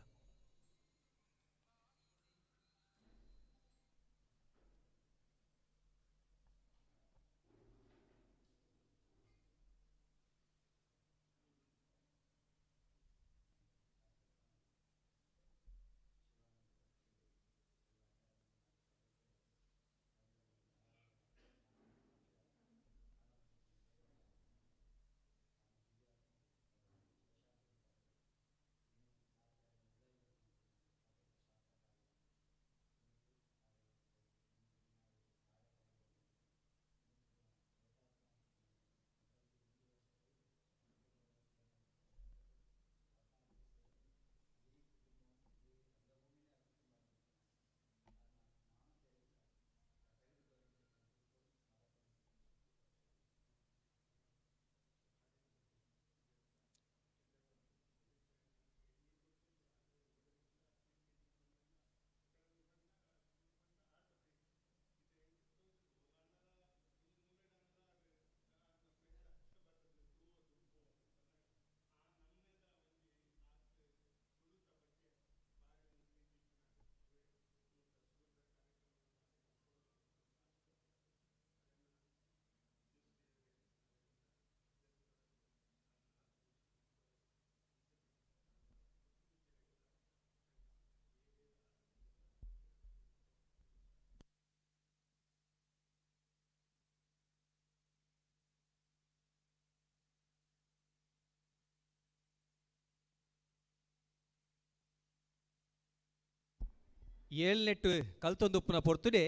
ಏಳ್ನೆಟ್ಟು ಕಲ್ತೊಂದುಪ್ಪುನ ಪೊರ್ತುಡೆ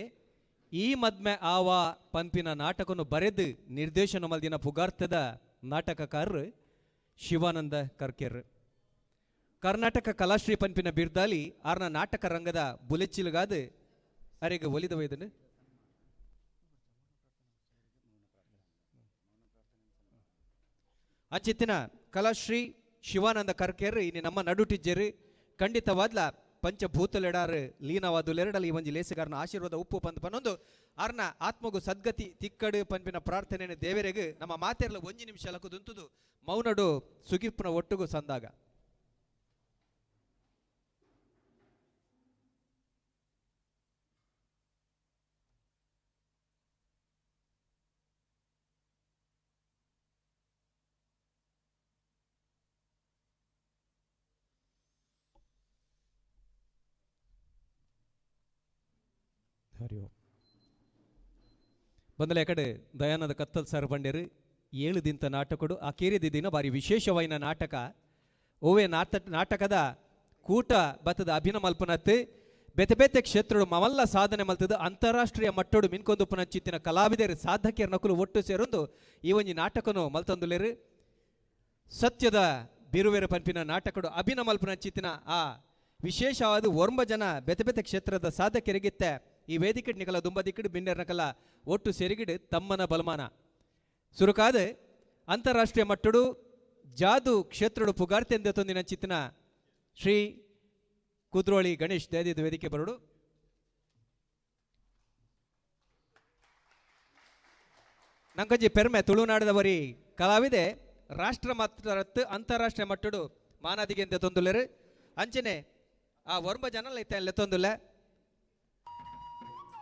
ಈ ಮದ್ಮೆ ಆವ ಪನ್ಪಿನ ನಾಟಕನು ಬರೆದು ನಿರ್ದೇಶನ ಮಲ್ದಿನ ಪುಗಾರ್ತದ ನಾಟಕಕಾರರು ಶಿವಾನಂದ ಕರ್ಕೆರ್. ಕರ್ನಾಟಕ ಕಲಾಶ್ರೀ ಪನ್ಪಿನ ಬಿರ್ದಾಲಿ ಆರ್ನ ನಾಟಕ ರಂಗದ ಬುಲೆಚ್ಚಿಲುಗಾದ ಅರೆಗೆ ಒಲಿದ ವೈದನು. ಅಂಚಿತ್ತಿನ ಕಲಾಶ್ರೀ ಶಿವಾನಂದ ಕರ್ಕೇರ್ ಇನಿ ನಮ್ಮ ನಡುಟಿಜ್ಜೆರು ಖಂಡಿತವಾದ್ಲ ಪಂಚಭೂತಲೆಡಾರು ಲೀನವಾದುಲೆರಡಲ ಈ ಒಂಜಿ ಲೇಸಗಾರನ ಆಶೀರ್ವಾದ ಉಪ್ಪು ಪಂದ್ ಪನ್ನೊಂದು ಆರ್ನ ಆತ್ಮಗು ಸದ್ಗತಿ ತಿಕ್ಕಡು ಪನ್ಪಿನ ಪ್ರಾರ್ಥನೆ ದೇವರೆಗೆ ನಮ್ಮ ಮಾತೆರ್ಲ ಒಂಜಿ ನಿಮಿಷ ಲಕುದುಂತುದು ಮೌನಡು ಸುಗಿಪ್ಪುನ ಒಟ್ಟುಗು ಸಂದಾಗ. ಹರಿ ಓಂ. ಬಂದಲೆ ಕಡೆ ದಯಾನಂದ ಕತ್ತಲ್ ಸರ್ ಬಂಡೇರು 7 ದಿನದ ನಾಟಕಡು ಆ ಕೇರಿದ ದಿನ ಭಾರಿ ವಿಶೇಷವಾಯಿನ ನಾಟಕ ಓವೇ ನಾಟಕದ ಕೂಟ ಬತ್ತದ ಅಭಿನಯ ಮಲ್ಪನತ್ತು ಬೇತೆ ಬೇತೆ ಕ್ಷೇತ್ರಡು ಮವಲ್ಲ ಸಾಧನೆ ಮಲ್ತದ ಅಂತಾರಾಷ್ಟ್ರೀಯ ಮಟ್ಟಡು ಮಿನ್ಕೊಂದು ಪುನಚಿತ್ತಿನ ಕಲಾವಿದರು ಸಾಧಕಿಯರ ನಕಲು ಒಟ್ಟು ಸೇರೊಂದು ಈ ಒಂಜಿ ನಾಟಕನು ಮಲ್ತಂದುಲೇರು ಸತ್ಯದ ಬಿರುವೆರ ಪನ್ಪಿನ ನಾಟಕಡು ಅಭಿನಯ ಮಲ್ಪನಚಿತ್ತಿನ ಆ ವಿಶೇಷವಾದ ಒರ್ಂಬ ಜನ ಬೇತೆ ಬೇತೆ ಕ್ಷೇತ್ರದ ಸಾಧಕರಿಗಿತ್ತೆ ಈ ವೇದಿಕೆ ನಿಕಲ ದುಂಬದಿಕ್ಕಿಡು ಬಿನ್ನೆರ್ನಕಲ ಒಟ್ಟು ಸೇರಿಗಿಡು ತಮ್ಮನ ಬಲಮಾನ ಸುರುಕಾದ ಅಂತಾರಾಷ್ಟ್ರೀಯ ಮಟ್ಟಡು ಜಾದು ಕ್ಷೇತ್ರಡು ಪುಗಾರ್ತೆಂದ ತೊಂದಿನ ಚಿತ್ತಿನ ಶ್ರೀ ಕುದ್ರೋಳಿ ಗಣೇಶ್ ದಯದಿದ್ದ ವೇದಿಕೆ ಬರಡು. ನಂಕಂಜಿ ಪೆರ್ಮೆ ತುಳುನಾಡದವರಿ ಕಲಾವಿದೆ ರಾಷ್ಟ್ರ ಮಟ್ಟರತ್ತು ಅಂತಾರಾಷ್ಟ್ರೀಯ ಮಟ್ಟಡು ಮಾನಾದಿಗೆ ಅಂತ ತೊಂದುಲೇರು ಅಂಚನೆ ಆ ಒರ್ಂಬ ಜನ ಲೆತ್ತೊಂದುಲ್ಲ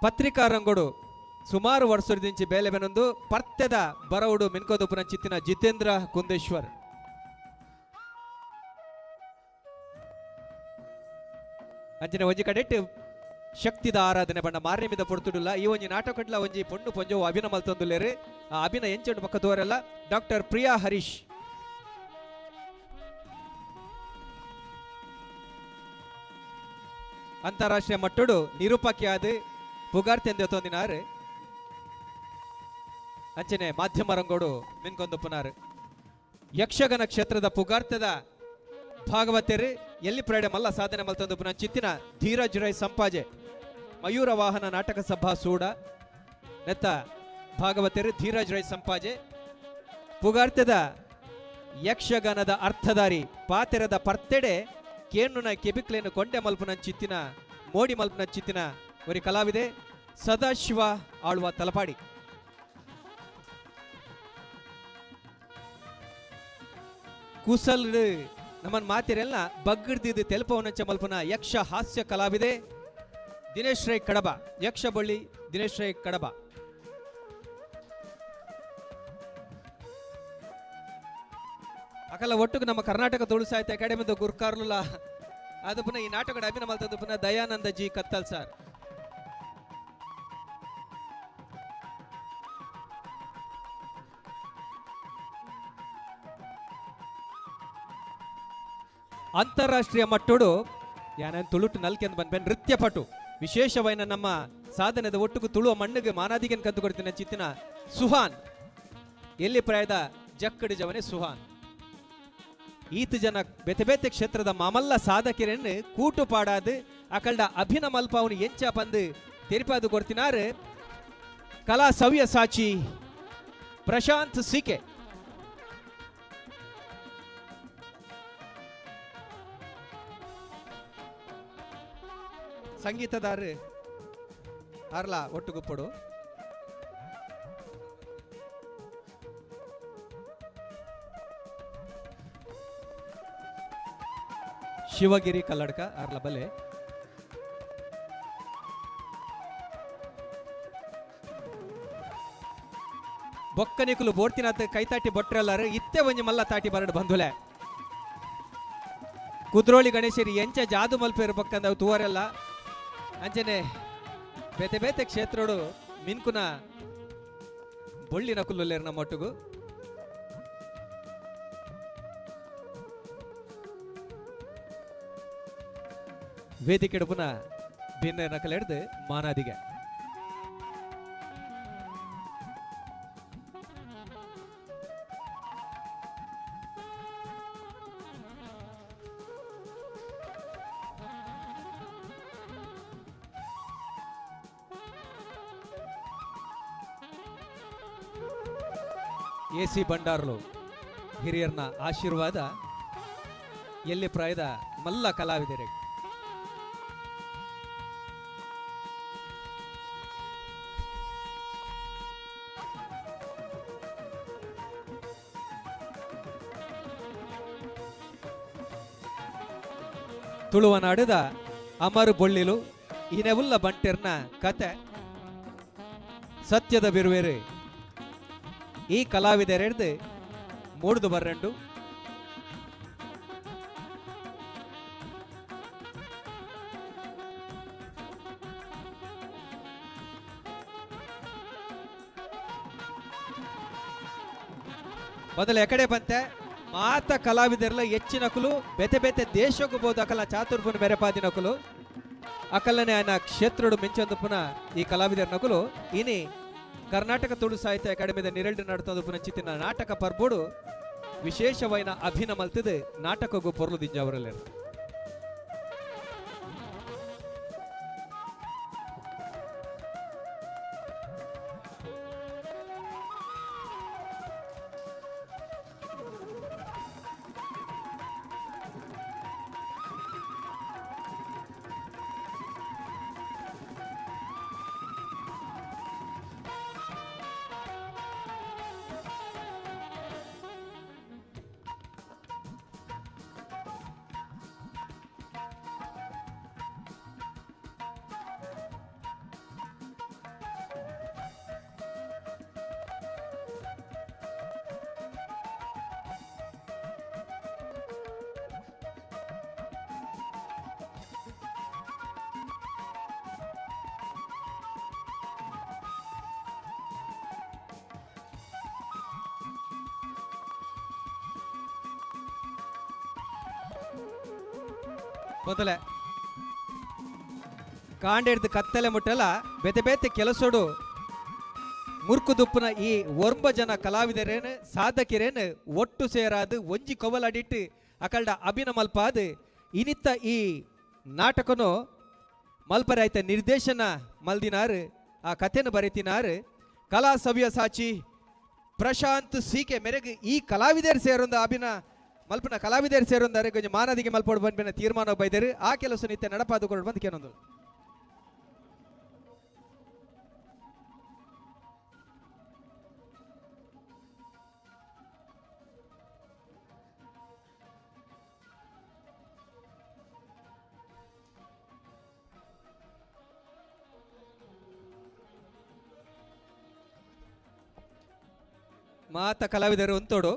ಪತ್ರಿಕಾ ರಂಗೋಡು ಸುಮಾರು ವರ್ಷದಿಂಚಿ ಬೇಲೆ ಬೆನೊಂದು ಪರ್ತೆದ ಬರವುಡು ಮಿನ್ಕೋದುಪುನ ಚಿತ್ತಿನ ಜಿತೇಂದ್ರ ಕುಂದೇಶ್ವರ್. ಅಂಚಿನ ಒಂಜಿ ಕಡೆಟ್ ಶಕ್ತಿದ ಆರಾಧನೆ ಬಣ್ಣ ಮಾರ್ನಿಮಿದ ಪೊರ್ತುಡುಲ್ಲ ಈ ಒಂಜಿ ನಾಟಕಡ್ಲ ಒಂಜಿ ಪೊಣ್ಣು ಪೊಂಜೋ ಅಭಿನಯ ಮಲ್ತೊಂದುಲ್ಲೇರು ಆ ಅಭಿನಯ ಎಂಚುಂಡು ಪಕ್ಕ ತೋರೆಲ್ಲ ಡಾಕ್ಟರ್ ಪ್ರಿಯಾ ಹರೀಶ್. ಅಂತಾರಾಷ್ಟ್ರೀಯ ಮಟ್ಟಡು ನಿರೂಪಕಿಯಾದ ಪುಗಾರ್ತೆಂದ ತೊಂದಿನಾರು ಅಂಚನೆ ಮಾಧ್ಯಮ ರಂಗೋಡು ಮಿನ್ಕೊಂದು ಪುನಾರು ಯಕ್ಷಗಾನ ಕ್ಷೇತ್ರದ ಪುಗಾರ್ತದ ಭಾಗವತರು ಎಲ್ಲಿ ಪ್ರಯಾಣ ಮಲ್ಲ ಸಾಧನೆ ಮಲ್ತೊಂದು ಪುನಃ ಚಿತ್ತಿನ ಧೀರಜ್ ರೈ ಸಂಪಾಜೆ ಮಯೂರ ವಾಹನ ನಾಟಕ ಸಭಾ ಸೂಡ ನೆತ್ತ ಭಾಗವತರು ಧೀರಜ್ ರೈ ಸಂಪಾಜೆ ಪುಗಾರ್ತದ ಯಕ್ಷಗಾನದ ಅರ್ಥಧಾರಿ ಪಾತೆರದ ಪರ್ತೆಡೆ ಕೇಣ್ಣುನ ಕೆಬಿಕ್ಲೇನು ಕೊಂಡೆ ಮಲ್ಪುನ ಚಿತ್ತಿನ ಮೋಡಿ ಮಲ್ಪುನ ಚಿತ್ತಿನ ಒರಿ ಕಲಾವಿದೆ ಸದಾಶಿವ ಆಳ್ವ ತಲಪಾಡಿ. ಕುಸಲ್ ನಮ್ಮನ್ ಮಾತಿರೆಲ್ಲ ಬಗ್ಗಿಡ್ದಿದ್ದು ತೆಲುಪವನಂಚ ಮಲ್ಪುನ ಯಕ್ಷ ಹಾಸ್ಯ ಕಲಾವಿದೆ ದಿನೇಶ್ ರೈ ಕಡಬ ಯಕ್ಷ ಬಳ್ಳಿ ದಿನೇಶ್ ರೈ ಕಡಬ. ಅಕಲ ಒಟ್ಟುಗು ನಮ್ಮ ಕರ್ನಾಟಕ ತುಳು ಸಾಹಿತ್ಯ ಅಕಾಡೆಮಿದ ಗುರ್ಕಾರ್ಲುಲ ಅದು ಪುನಃ ಈ ನಾಟಕದ ಅಭಿನಯ ಮಲ್ತದ್ದು ಪುನಃ ದಯಾನಂದ ಜಿ ಕತ್ತಲ್ ಸರ್. ಅಂತಾರಾಷ್ಟ್ರೀಯ ಮಟ್ಟಡು ಯಾನನ್ ತುಳುಟು ನಲ್ಕೆಂದು ಬಂದ್ಬೆ ನೃತ್ಯಪಟು ವಿಶೇಷವೈನ ನಮ್ಮ ಸಾಧನೆದ ಒಟ್ಟುಗು ತುಳುವ ಮಣ್ಣಿಗೆ ಮಾನಾದಿಗೆನ್ ಕಂತು ಕೊಡ್ತೀನಿ ಚಿತ್ತಿನ ಸುಹಾನ್ ಎಲ್ಲಿ ಪ್ರಾಯದ ಜಕ್ಕಡಿ ಜವನೆ ಸುಹಾನ್ ಈತ ಜನ ಬೇತೆ ಬೇತೆ ಕ್ಷೇತ್ರದ ಮಾಮಲ್ಲ ಸಾಧಕರನ್ನು ಕೂಟು ಪಾಡಾದು ಅಕಲ್ಡ ಅಭಿನಯ ಮಲ್ಪ ಅವನು ಎಂಚ ಪಂದು ತೆರಿಪಾದು ಕೊಡ್ತಿನಾರು ಕಲಾ ಸವ್ಯ ಸಾಚಿ ಪ್ರಶಾಂತ್ ಸಿಕೆ. ಸಂಗೀತದಾರು ಅರ್ಲ ಒಟ್ಟುಗುಪ್ಪಡು. ಶಿವಗಿರಿ ಕಲ್ಲಡ್ಕ ಅರ್ಲ ಬಲೆ. ಬೊಕ್ಕನಿಕುಲು ಬೋರ್ತಿನಾತ್ ಕೈತಾಟಿ ಬೊಟ್ರಲ್ಲಾರು ಇತ್ತೆ ಒಂಜಿ ಮಲ್ಲ ತಾಟಿ ಬರಡು ಬಂಧುಲೆ. ಕುದ್ರೋಳಿ ಗಣೇಶರಿ ಎಂಚ ಜಾದು ಮಲ್ಪೇರು ಬೊಕ್ಕಂದವು ತೂವರೆಲ್ಲ ಅಂಚನೆ ಬೇತೆ ಬೇತೆ ಕ್ಷೇತ್ರಡು ಮಿನ್ಕುನ ಬೊಳ್ಳಿನ ಕುಲ್ಲುಲ್ಲೇರು ನಮ್ಮ ಒಟ್ಟುಗು. ವೇದಿಕೆ ಪುನಃ ಭಿನ್ನ ನಕಲೆಡ್ದು ಮಾನಾದಿಗೆ. ಎ ಸಿ ಭಂಡಾರ್ಲು ಹಿರಿಯರ್ನ ಆಶೀರ್ವಾದ ಎಲ್ಲಿ ಪ್ರಾಯದ ಮಲ್ಲ ಕಲಾವಿದರೆ. ತುಳುವನಾಡದ ಅಮರು ಬೊಳ್ಳಿಲು ಇನೆವುಲ್ಲ ಬಂಟೆರ್ನ ಕತೆ ಸತ್ಯದ ಬಿರುವೆರು ಈ ಕಲಾವಿದರೆಡ್ದು ಮೂಡ್ದು ಬರ್ರಂಡು. ಮೊದಲು ಎಕಡೆ ಬಂತೆ ಮಾತ ಕಲಾವಿದರೆಲ್ಲ ಹೆಚ್ಚಿನಕುಲು ಬೆತೆ ಬೆತೆ ದೇಶಕ್ಕೂ ಬೋದು ಅಕಲ ಚಾತುರ್ಪುನ ಬೆರೆಪಾದಿನಕುಲು ಅಕಲನೆ ఆయన ಕ್ಷೇತ್ರುಡು ಮಿಂಚಂದುಪುನ ಈ ಕಲಾವಿದರ ನಕುಲು ಇನಿ ಕರ್ನಾಟಕ ತುಳು ಸಾಹಿತ್ಯ ಅಕಾಡೆಮಿದ ನಿರಲ್ಡು ನಡ್ತಂದುಪುನ ಚಿತ್ತಿನ ನಾಟಕ ಪರ್ಬೋಡು ವಿಶೇಷವೈನ ಅಭಿನ ಮಲ್ತದೆ ನಾಟಕಗೂ ಪೊರ್ಲು ದಿಂಜಾವರಲ್ಲೇರು. ಮೊದಲೇ ಕಾಂಡೆಡ್ದು ಕತ್ತಲೆ ಮುಟ್ಟಲ ಬೇತೆ ಬೇತೆ ಕೆಲಸೋಡು ಮುರ್ಕುದುಪ್ಪುನ ಈ ಒರ್ಂಬ ಜನ ಕಲಾವಿದರೇನು ಸಾಧಕಿರೇನು ಒಟ್ಟು ಸೇರಾದು ಒಂಜಿ ಕೊವಲಡಿಟ್ಟು ಅಕಲ್ಡ ಅಭಿನ ಮಲ್ಪಾದು ಇನಿತ್ತ ಈ ನಾಟಕನು ಮಲ್ಪರಾಯ್ತ ನಿರ್ದೇಶನ ಮಲ್ದಿನಾರು ಆ ಕಥೆನ ಬರೀತಿನಾರು ಕಲಾ ಸವ್ಯ ಸಾಚಿ ಪ್ರಶಾಂತ್ ಸೀಕೆ ಮೇರೆಗೆ ಈ ಕಲಾವಿದರು ಸೇರೊಂದು ಅಭಿನ ಮಲ್ಪನ ಕಲಾವಿದರು ಸೇರೊಂದಾರೆ ಕೊಂಚ ಮಾನದಿಗೆ ಮಲ್ಪೋಡು ಬಂದ್ಬಿನ ತೀರ್ಮಾನ ಬೈದರು ಆ ಕೆಲಸ ನಿತ್ಯ ನಡಪಾದು ಕೊಡು ಬಂದು ಕೇನೊಂದು. ಮಾತ ಕಲಾವಿದರು ಅಂತೋಡು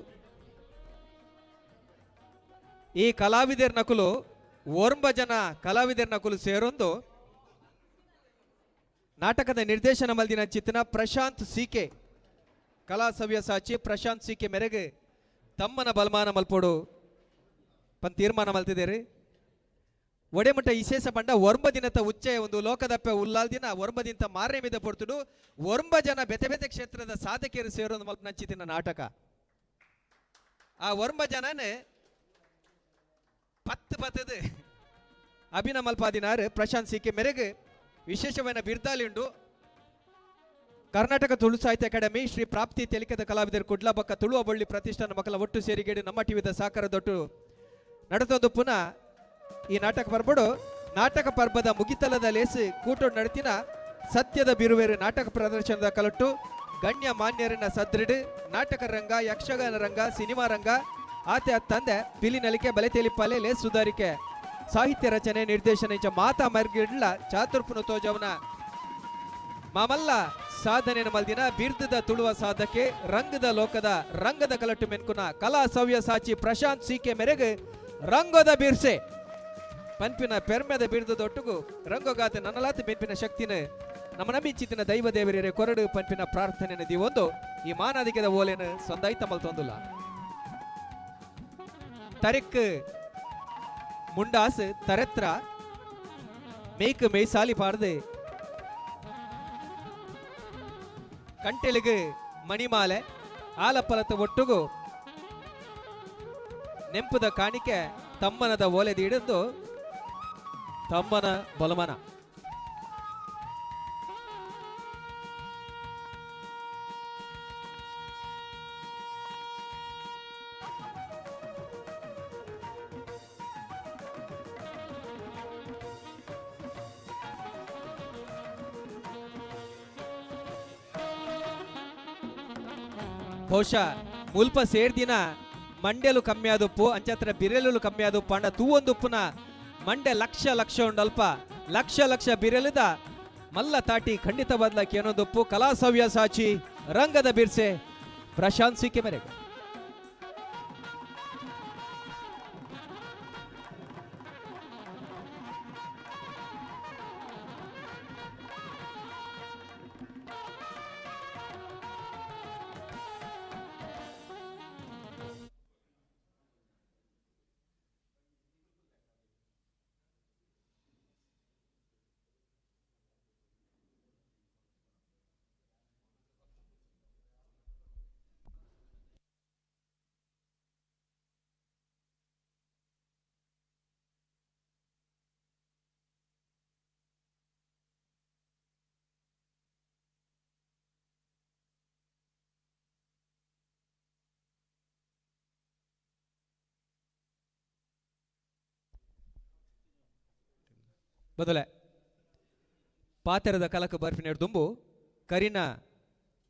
ಈ ಕಲಾವಿದರ ನಕಲು ಓರ್ಂಬ ಜನ ಕಲಾವಿದರ ನಕಲು ಸೇರೊಂದು ನಾಟಕದ ನಿರ್ದೇಶನ ಮಲ್ದಿನ ಚಿತ್ನ ಪ್ರಶಾಂತ್ ಸಿಕೆ ಕಲಾ ಸವ್ಯಸಾಚಿ ಪ್ರಶಾಂತ್ ಸಿಕೆ ಮೇರೆಗೆ ತಮ್ಮನ ಬಲಮಾನ ಮಲ್ಪೋಡು ಪನ್ ತೀರ್ಮಾನ ಮಲ್ತಿದ್ದೇರಿ. ಒಡೆಮುಟ್ಟ ವಿಶೇಷ ಪಂಡ ಒರ್ಂಬ ದಿನತ ಉಚ್ಚಯ ಒಂದು ಲೋಕದಪ್ಪೆ ಉಲ್ಲಾಲ್ ದಿನ ಒರ್ಂಬ ದಿನತ ಮಾರನೇ ಮೀದ ಪೊರ್ತುಡು ಒರ್ಂಬ ಜನ ಬೆತೆ ಬೆತೆ ಕ್ಷೇತ್ರದ ಸಾಧಕಿಯರು ಸೇರೊಂದು ಮಲ್ಪ ನಂಚಿತಿನ ನಾಟಕ. ಆ ಒರ್ಂಬ ಜನನೇ ಪತ್ತು ಪತ್ತದು ಅಭಿನ ಮಲ್ಪಾದಿನಾರು ಪ್ರಶಾಂತ್ ಸಿಕೆ ಮೇರೆಗೆ ವಿಶೇಷವಾದ ಬಿರ್ದಾಲಿಂಡು ಕರ್ನಾಟಕ ತುಳು ಸಾಹಿತ್ಯ ಅಕಾಡೆಮಿ ಶ್ರೀ ಪ್ರಾಪ್ತಿ ತೆಲಿಕದ ಕಲಾವಿದರು ಕುಡ್ಲ ಬಕ್ಕ ತುಳುವ ಬಳ್ಳಿ ಪ್ರತಿಷ್ಠಾನ ಮಕ್ಕಳ ಒಟ್ಟು ಸೇರಿಗೇಡಿ ನಮ್ಮ ಟಿವಿದ ಸಾಕಾರದೊಟ್ಟು ನಡೆದೊಂದು ಪುನಃ ಈ ನಾಟಕ ಪರ್ಬಡು ನಾಟಕ ಪರ್ಬದ ಮುಗಿತಲದ ಲೇಸು ಕೂಟೋಡು ನಡತಿನ ಸತ್ಯದ ಬಿರುವೇರು ನಾಟಕ ಪ್ರದರ್ಶನದ ಕಲಟ್ಟು ಗಣ್ಯ ಮಾನ್ಯರನ್ನ ಸದೃಢ ನಾಟಕ ರಂಗ ಯಕ್ಷಗಾನ ರಂಗ ಸಿನಿಮಾ ರಂಗ ಆತೆ ತಂದೆ ಪಿಲಿನಲಿಕೆ ಬಲೆ ತೆಲಿಪಾಲೆ ಲೇಸ್ ಸುಧಾರಿಕೆ ಸಾಹಿತ್ಯ ರಚನೆ ನಿರ್ದೇಶನ ಇಂಚ ಮಾತಾ ಮರ್ಗಿಡ್ಲ ಚಾತುರ್ಪುನ ತೋಜವನ ಮಾಮಲ್ಲ ಸಾಧನೆ ಮಲ್ದಿನ ಬಿರ್ದದ ತುಳುವ ಸಾಧಕೆ ರಂಗದ ಲೋಕದ ರಂಗದ ಕಲಟ್ಟು ಮೆನ್ಕುನ ಕಲಾ ಸವ್ಯ ಸಾಚಿ ಪ್ರಶಾಂತ್ ಸಿಕೆ ಮೇರೆಗೆ ರಂಗದ ಬಿರ್ಸೆ ಪನ್ಪಿನ ಪೆರ್ಮೆದ ಬಿರ್ದದೊಟ್ಟುಗು ರಂಗೋಗಾತ ನನ್ನಲಾತ ಮೆನ್ಪಿನ ಶಕ್ತಿನ ನಮ್ಮ ನಂಬಿಚಿತ್ತಿನ ದೈವ ದೇವರೇ ಕೊರಡು ಪನ್ಪಿನ ಪ್ರಾರ್ಥನೆ ದಿವೊಂದು ಈ ಮಾನಾದಿಕದ ಓಲೇನು ಸಂದಾಯ್ತ ಮಲ್ತೊಂದುಲ್ಲ. ತರಿಕ್ ಮುಂಡಾಸ್ ತರೆತ್ರ ಮೇಕ್ ಮೇಯ್ಸಾಲಿ ಪಾಡ್ದು ಕಂಟೆಲಿಗೆ ಮಣಿಮಾಲೆ ಆಲಪಲತ ಒಟ್ಟುಗು ನೆಂಪುದ ಕಾಣಿಕೆ ತಮ್ಮನದ ಓಲೆದಿಡಿದು ತಮ್ಮನ ಬಲಮನ. ಬಹುಶಃ ಮುಲ್ಪ ಸೇರ್ದಿನ ಮಂಡೆಲು ಕಮ್ಮಿ ಆದುಪ್ಪು ಅಂಚತ್ರ ಬಿರೆಲು ಕಮ್ಮಿ ಆದುಪ್ಪು ಅಂಡ ತೂವೊಂದುಪ್ಪುನ ಮಂಡೆ ಲಕ್ಷ ಲಕ್ಷ ಉಂಡಲ್ಪ ಲಕ್ಷ ಲಕ್ಷ ಬಿರೆಲುದ ಮಲ್ಲ ತಾಟಿ ಖಂಡಿತವಾದ್ಲ ಕೇನೊಂದುಪ್ಪು ಕಲಾ ಸವ್ಯಸಾಚಿ ರಂಗದ ಬಿರ್ಸೆ ಪ್ರಶಾಂತ್ ಸಿಕ್ಕೆ ಮೇರೆಗೆ. ಬದಲೆ ಪಾತೆರದ ಕಲಕ ಬರ್ಫಿನ ದುಂಬು ಕರಿನ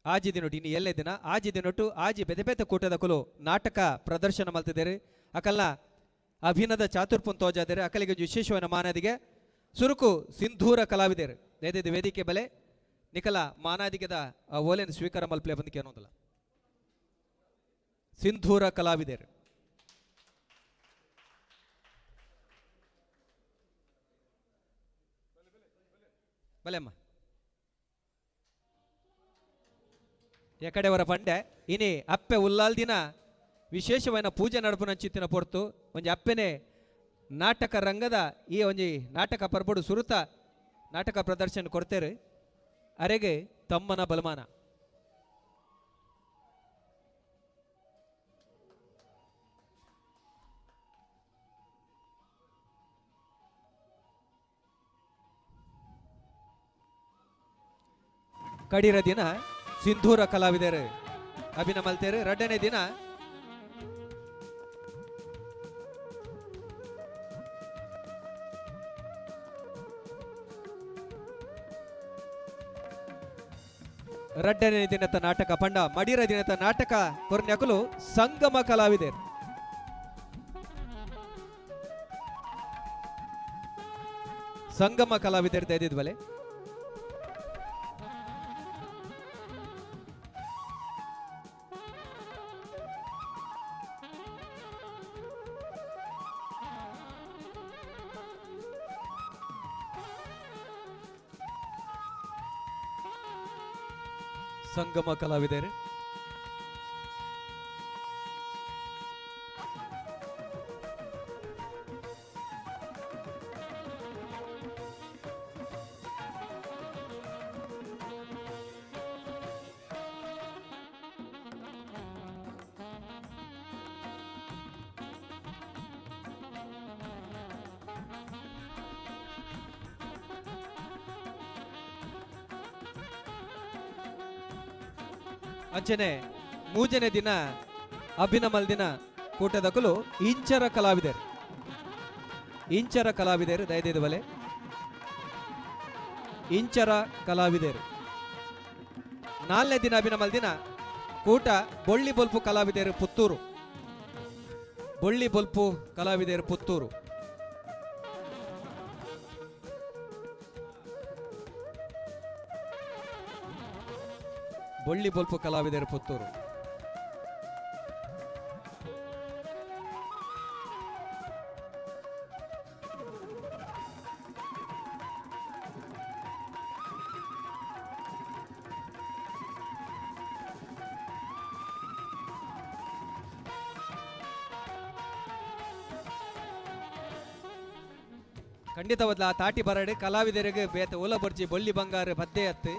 ಆಜಿ ದಿನೊಟ್ಟು ಇನ್ನು ಎಲ್ಲೇ ದಿನ ಆಜಿ ದಿನೊಟ್ಟು ಆಜಿ ಬೆತೆ ಬೆತೆ ಕೂಟದ ಕುಲು ನಾಟಕ ಪ್ರದರ್ಶನ ಮಲ್ತಿದ್ದಾರೆ. ಅಕಲ್ನ ಅಭಿನದ ಚಾತುರ್ಪುನ್ ತೋಜಾದರೆ ಅಕಲಿಗೆ ವಿಶೇಷವಾದ ಮಾನಾದಿಗೆ ಸುರುಕು ಸಿಂಧೂರ ಕಲಾವಿದರು ದಯದಿದ್ದು ವೇದಿಕೆ ಬಲೆ ನಿಕಲ ಮಾನಾದಿಗೆದ ಆ ಓಲೆನ ಸ್ವೀಕಾರ ಮಲ್ಪ್ಲೆ ಬಂದಕ್ಕೆ ಅನ್ನೋದಿಲ್ಲ. ಸಿಂಧೂರ ಕಲಾವಿದರು ಬಲೆಮ್ಮ ಎಕಡೆವರ ಪಂಡೆ ಇನಿ ಅಪ್ಪೆ ಉಲ್ಲಾಲ್ ದಿನ ವಿಶೇಷವಾದ ಪೂಜೆ ನಡಪುನ ಚಿತ್ತಿನ ಪೊರ್ತು ಒಂಜಿ ಅಪ್ಪೆನೆ ನಾಟಕ ರಂಗದ ಈ ಒಂಜಿ ನಾಟಕ ಪರ್ಬಡು ಸುರುತ ನಾಟಕ ಪ್ರದರ್ಶನ ಕೊಡ್ತೇರೆ. ಅರೆಗೆ ತಮ್ಮನ ಬಲಮಾನ ಕಡಿರ ದಿನ ಸಿಂಧೂರ ಕಲಾವಿದರು ಅಭಿನಯ ಮಲ್ತೇರು. ರಡ್ಡನೇ ದಿನ ರಡ್ಡನೇ ದಿನದ ನಾಟಕ ಪಂಡ ಮಡಿರ ದಿನದ ನಾಟಕ ಕೊರ್ನ್ಯಕುಲು ಸಂಗಮ ಕಲಾವಿದರು. ಸಂಗಮ ಕಲಾವಿದರು ದಯದಿದ್ವಲೆ ಸಂಗಮ ಕಲಾವಿದರು. ಅಂಚನೆ ಮೂಜನೇ ದಿನ ಅಭಿನಮಲ್ ದಿನ ಕೂಟದಕಲು ಇಂಚರ ಕಲಾವಿದರು. ಇಂಚರ ಕಲಾವಿದರು ದಯದಿದ್ದು ಬಲೆ ಇಂಚರ ಕಲಾವಿದರು. ನಾಲ್ನೇ ದಿನ ಅಭಿನಮಲ್ ದಿನ ಕೂಟ ಬೊಳ್ಳಿ ಬೊಲ್ಪು ಕಲಾವಿದರು ಪುತ್ತೂರು. ಬೊಳ್ಳಿ ಬೊಲ್ಪು ಕಲಾವಿದರು ಪುತ್ತೂರು. ಬೊಳ್ಳಿ ಬೊಲ್ಪು ಕಲಾವಿದರು ಪುತ್ತೂರು. ಖಂಡಿತವಾದ್ಲ ಆ ತಾಟಿ ಬರಡು ಕಲಾವಿದರಿಗೆ ಬೇತ ಓಲ ಬರ್ಜಿ ಬೊಳ್ಳಿ ಬಂಗಾರ ಬದ್ದೆ ಅತ್ತು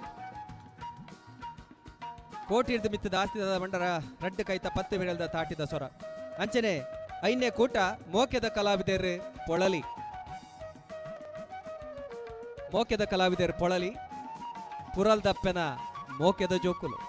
ಕೋಟಿರ್ದು ಮಿತ್ತದ ಆಸ್ತಿದ ಬಂಡರ ರಡ್ಡು ಕೈತ ಪತ್ತು ಬಿರಲ್ದ ತಾಟಿದ ಸೊರ. ಅಂಚನೆ ಐನೇ ಕೂಟ ಮೋಕೆದ ಕಲಾವಿದರು ಪೊಳಲಿ. ಮೋಕೆದ ಕಲಾವಿದರು ಪೊಳಲಿ ಪುರಲ್ದಪ್ಪೆನ ಮೋಕೆದ ಜೋಕುಲು.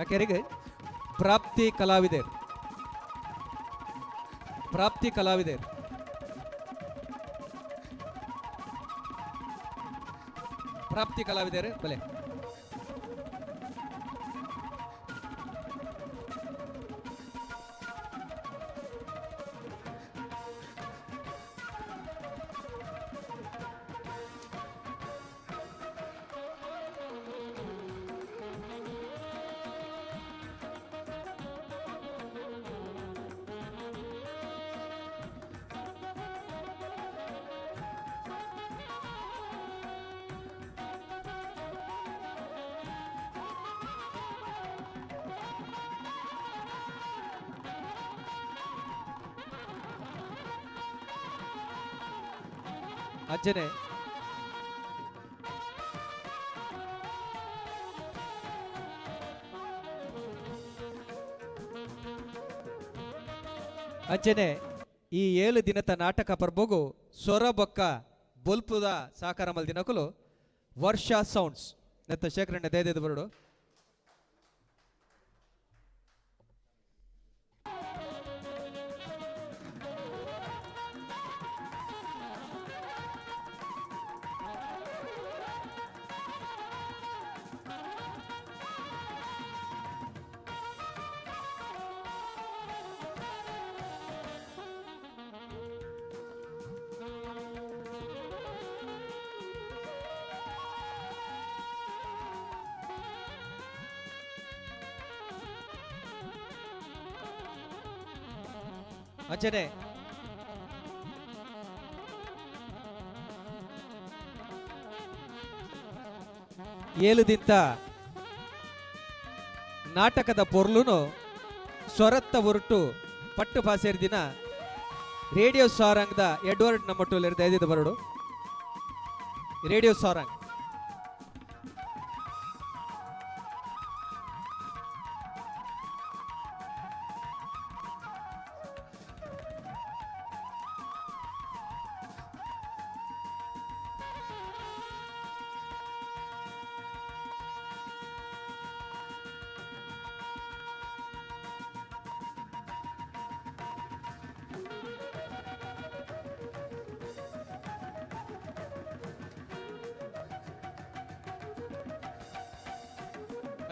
ಅಕೆರಿಗೆ ಪ್ರಾಪ್ತಿ ಕಲಾವಿದರ್, ಪ್ರಾಪ್ತಿ ಕಲಾವಿದರ್. ಪ್ರಾಪ್ತಿ ಕಲಾವಿದರ್ ಬಲೆ. ಅಜ್ಜನೆ ಅಜ್ಜನೆ ಈ 7 ದಿನದ ನಾಟಕ ಪರ್ಬಗು ಸೊರಬೊಕ್ಕ ಬೊಲ್ಪುದ ಸಾಕಾರ ಮಲ್ ದಿನಕುಲು ವರ್ಷ ಸೌಂಡ್ಸ್ ನೆತ್ತ ಶೇಖರಣೆ ದಯದೇದು ಬರಡು. ಅಂಚನೆ ಏಳು ದಿಂತ ನಾಟಕದ ಪೊರ್ಲುನು ಸ್ವರತ್ತ ಹೊರಟು ಪಟ್ಟು ಪಾಸೇರ್ ದಿನ ರೇಡಿಯೋ ಸಾರಂಗ್ದ ಎಡ್ವರ್ಡ್ ನಮ್ಮಟ್ಟೂಲೇರ್ ದಯದಿದ ಬರಡು. ರೇಡಿಯೋ ಸಾರಂಗ್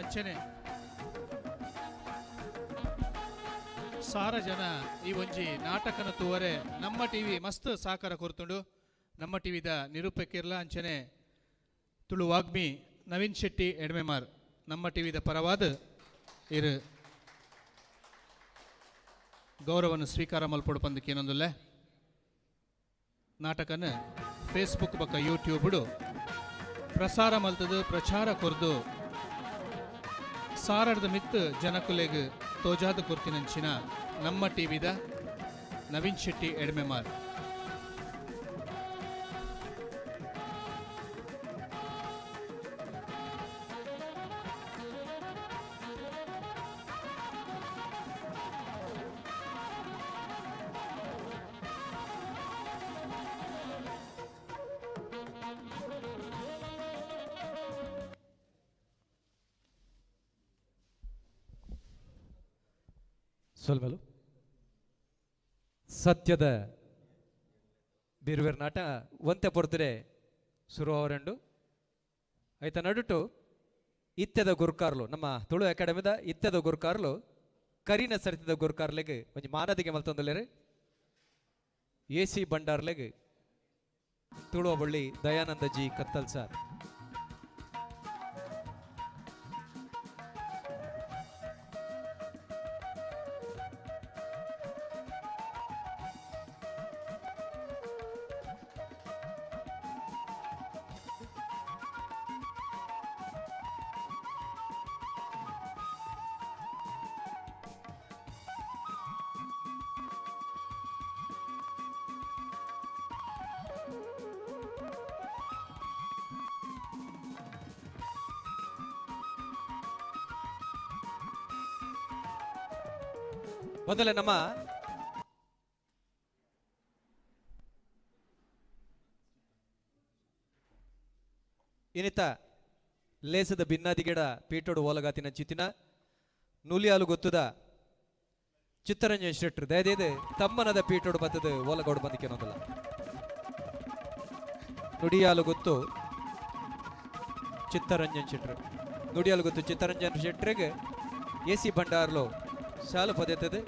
ಅಂಚನೆ ಸಾರ ಜನ ಈ ಒಂಜಿ ನಾಟಕನ ತೂವರೆ ನಮ್ಮ ಟಿವಿ ಮಸ್ತ್ ಸಾಕಾರ ಕೊರ್ತುಂಡು. ನಮ್ಮ ಟಿವಿದ ನಿರೂಪಕಿರ್ಲ ಅಂಚನೆ ತುಳು ವಾಗ್ಮಿ ನವೀನ್ ಶೆಟ್ಟಿ ಎಡ್ಮೆಮಾರ್ ನಮ್ಮ ಟಿವಿದ ಪರವಾದ ಇರು ಗೌರವವನ್ನು ಸ್ವೀಕಾರ ಮಲ್ಪೊಡು ಪಂದಕ್ಕೆ ಏನೊಂದುಲ್ಲೆ. ನಾಟಕನ ಫೇಸ್ಬುಕ್ ಬಕ್ಕ ಯೂಟ್ಯೂಬ್ಡು ಪ್ರಸಾರ ಮಲ್ತದು ಪ್ರಚಾರ ಕೊರ್ದು ಸಾರಡ್ದ ಮಿತ್ತು ಜನಕುಲೆಗ್ ತೋಜಾದ ಕೊರ್ತಿನಂಚಿನ ನಮ್ಮ ಟಿವಿದ ನವೀನ್ ಶೆಟ್ಟಿ ಎಡ್ಮೆಮಾರ್. ಸೊಲ್ಮೆಲು ಸತ್ಯದ ಬಿರುವೆರ್ ನಾಟ ಒಂತೆ ಪೊರ್ತುರೆ ಸುರು ಅವರೆಂಡು ಐತ ನಡುಟು ಇತ್ಯದ ಗುರುಕಾರ್ಲು ನಮ್ಮ ತುಳು ಅಕಾಡೆಮಿದ ಇತ್ಯದ ಗುರುಕಾರ್ಲು ಕರಿನ ಸರಿತದ ಗುರುಕಾರ್ಲೆಗ್ ಒಂಜಿ ಮಾನದಿಗೆ ಮಲ್ತೊಂದುಲ್ಲೆರ್. ಎ ಸಿ ಭಂಡಾರ್ಲೆಗ್ ತುಳುವ ಬಳ್ಳಿ ದಯಾನಂದ ಜಿ ಕತ್ತಲ್ ಸರ್. ಮೊದಲೇ ನಮ್ಮ ಇನಿತ ಲೇಸದ ಬಿನ್ನಾದಿಗಿಡ ಪೀಟೋಡು ಓಲಗಾತಿನ ಚಿತಿನ ನೂಲಿಯಾಲು ಗೊತ್ತದ ಚಿತ್ತರಂಜನ್ ಶೆಟ್ರು ದಯದೇದು ತಮ್ಮನದ ಪೀಠೋಡು ಬತ್ತದ ಓಲಗೋಡು ಬಂದಿಕೆನೋದಲ್ಲ. ನುಡಿಯಾಲು ಗೊತ್ತು ಚಿತ್ತರಂಜನ್ ಶೆಟ್ರು, ನುಡಿಯಾಲು ಗೊತ್ತು ಚಿತ್ತರಂಜನ್ ಶೆಟ್ರಿಗೆ ಎ ಸಿ ಭಂಡಾರ್ಲು ಶಾಲು ಪದೆತದೆ.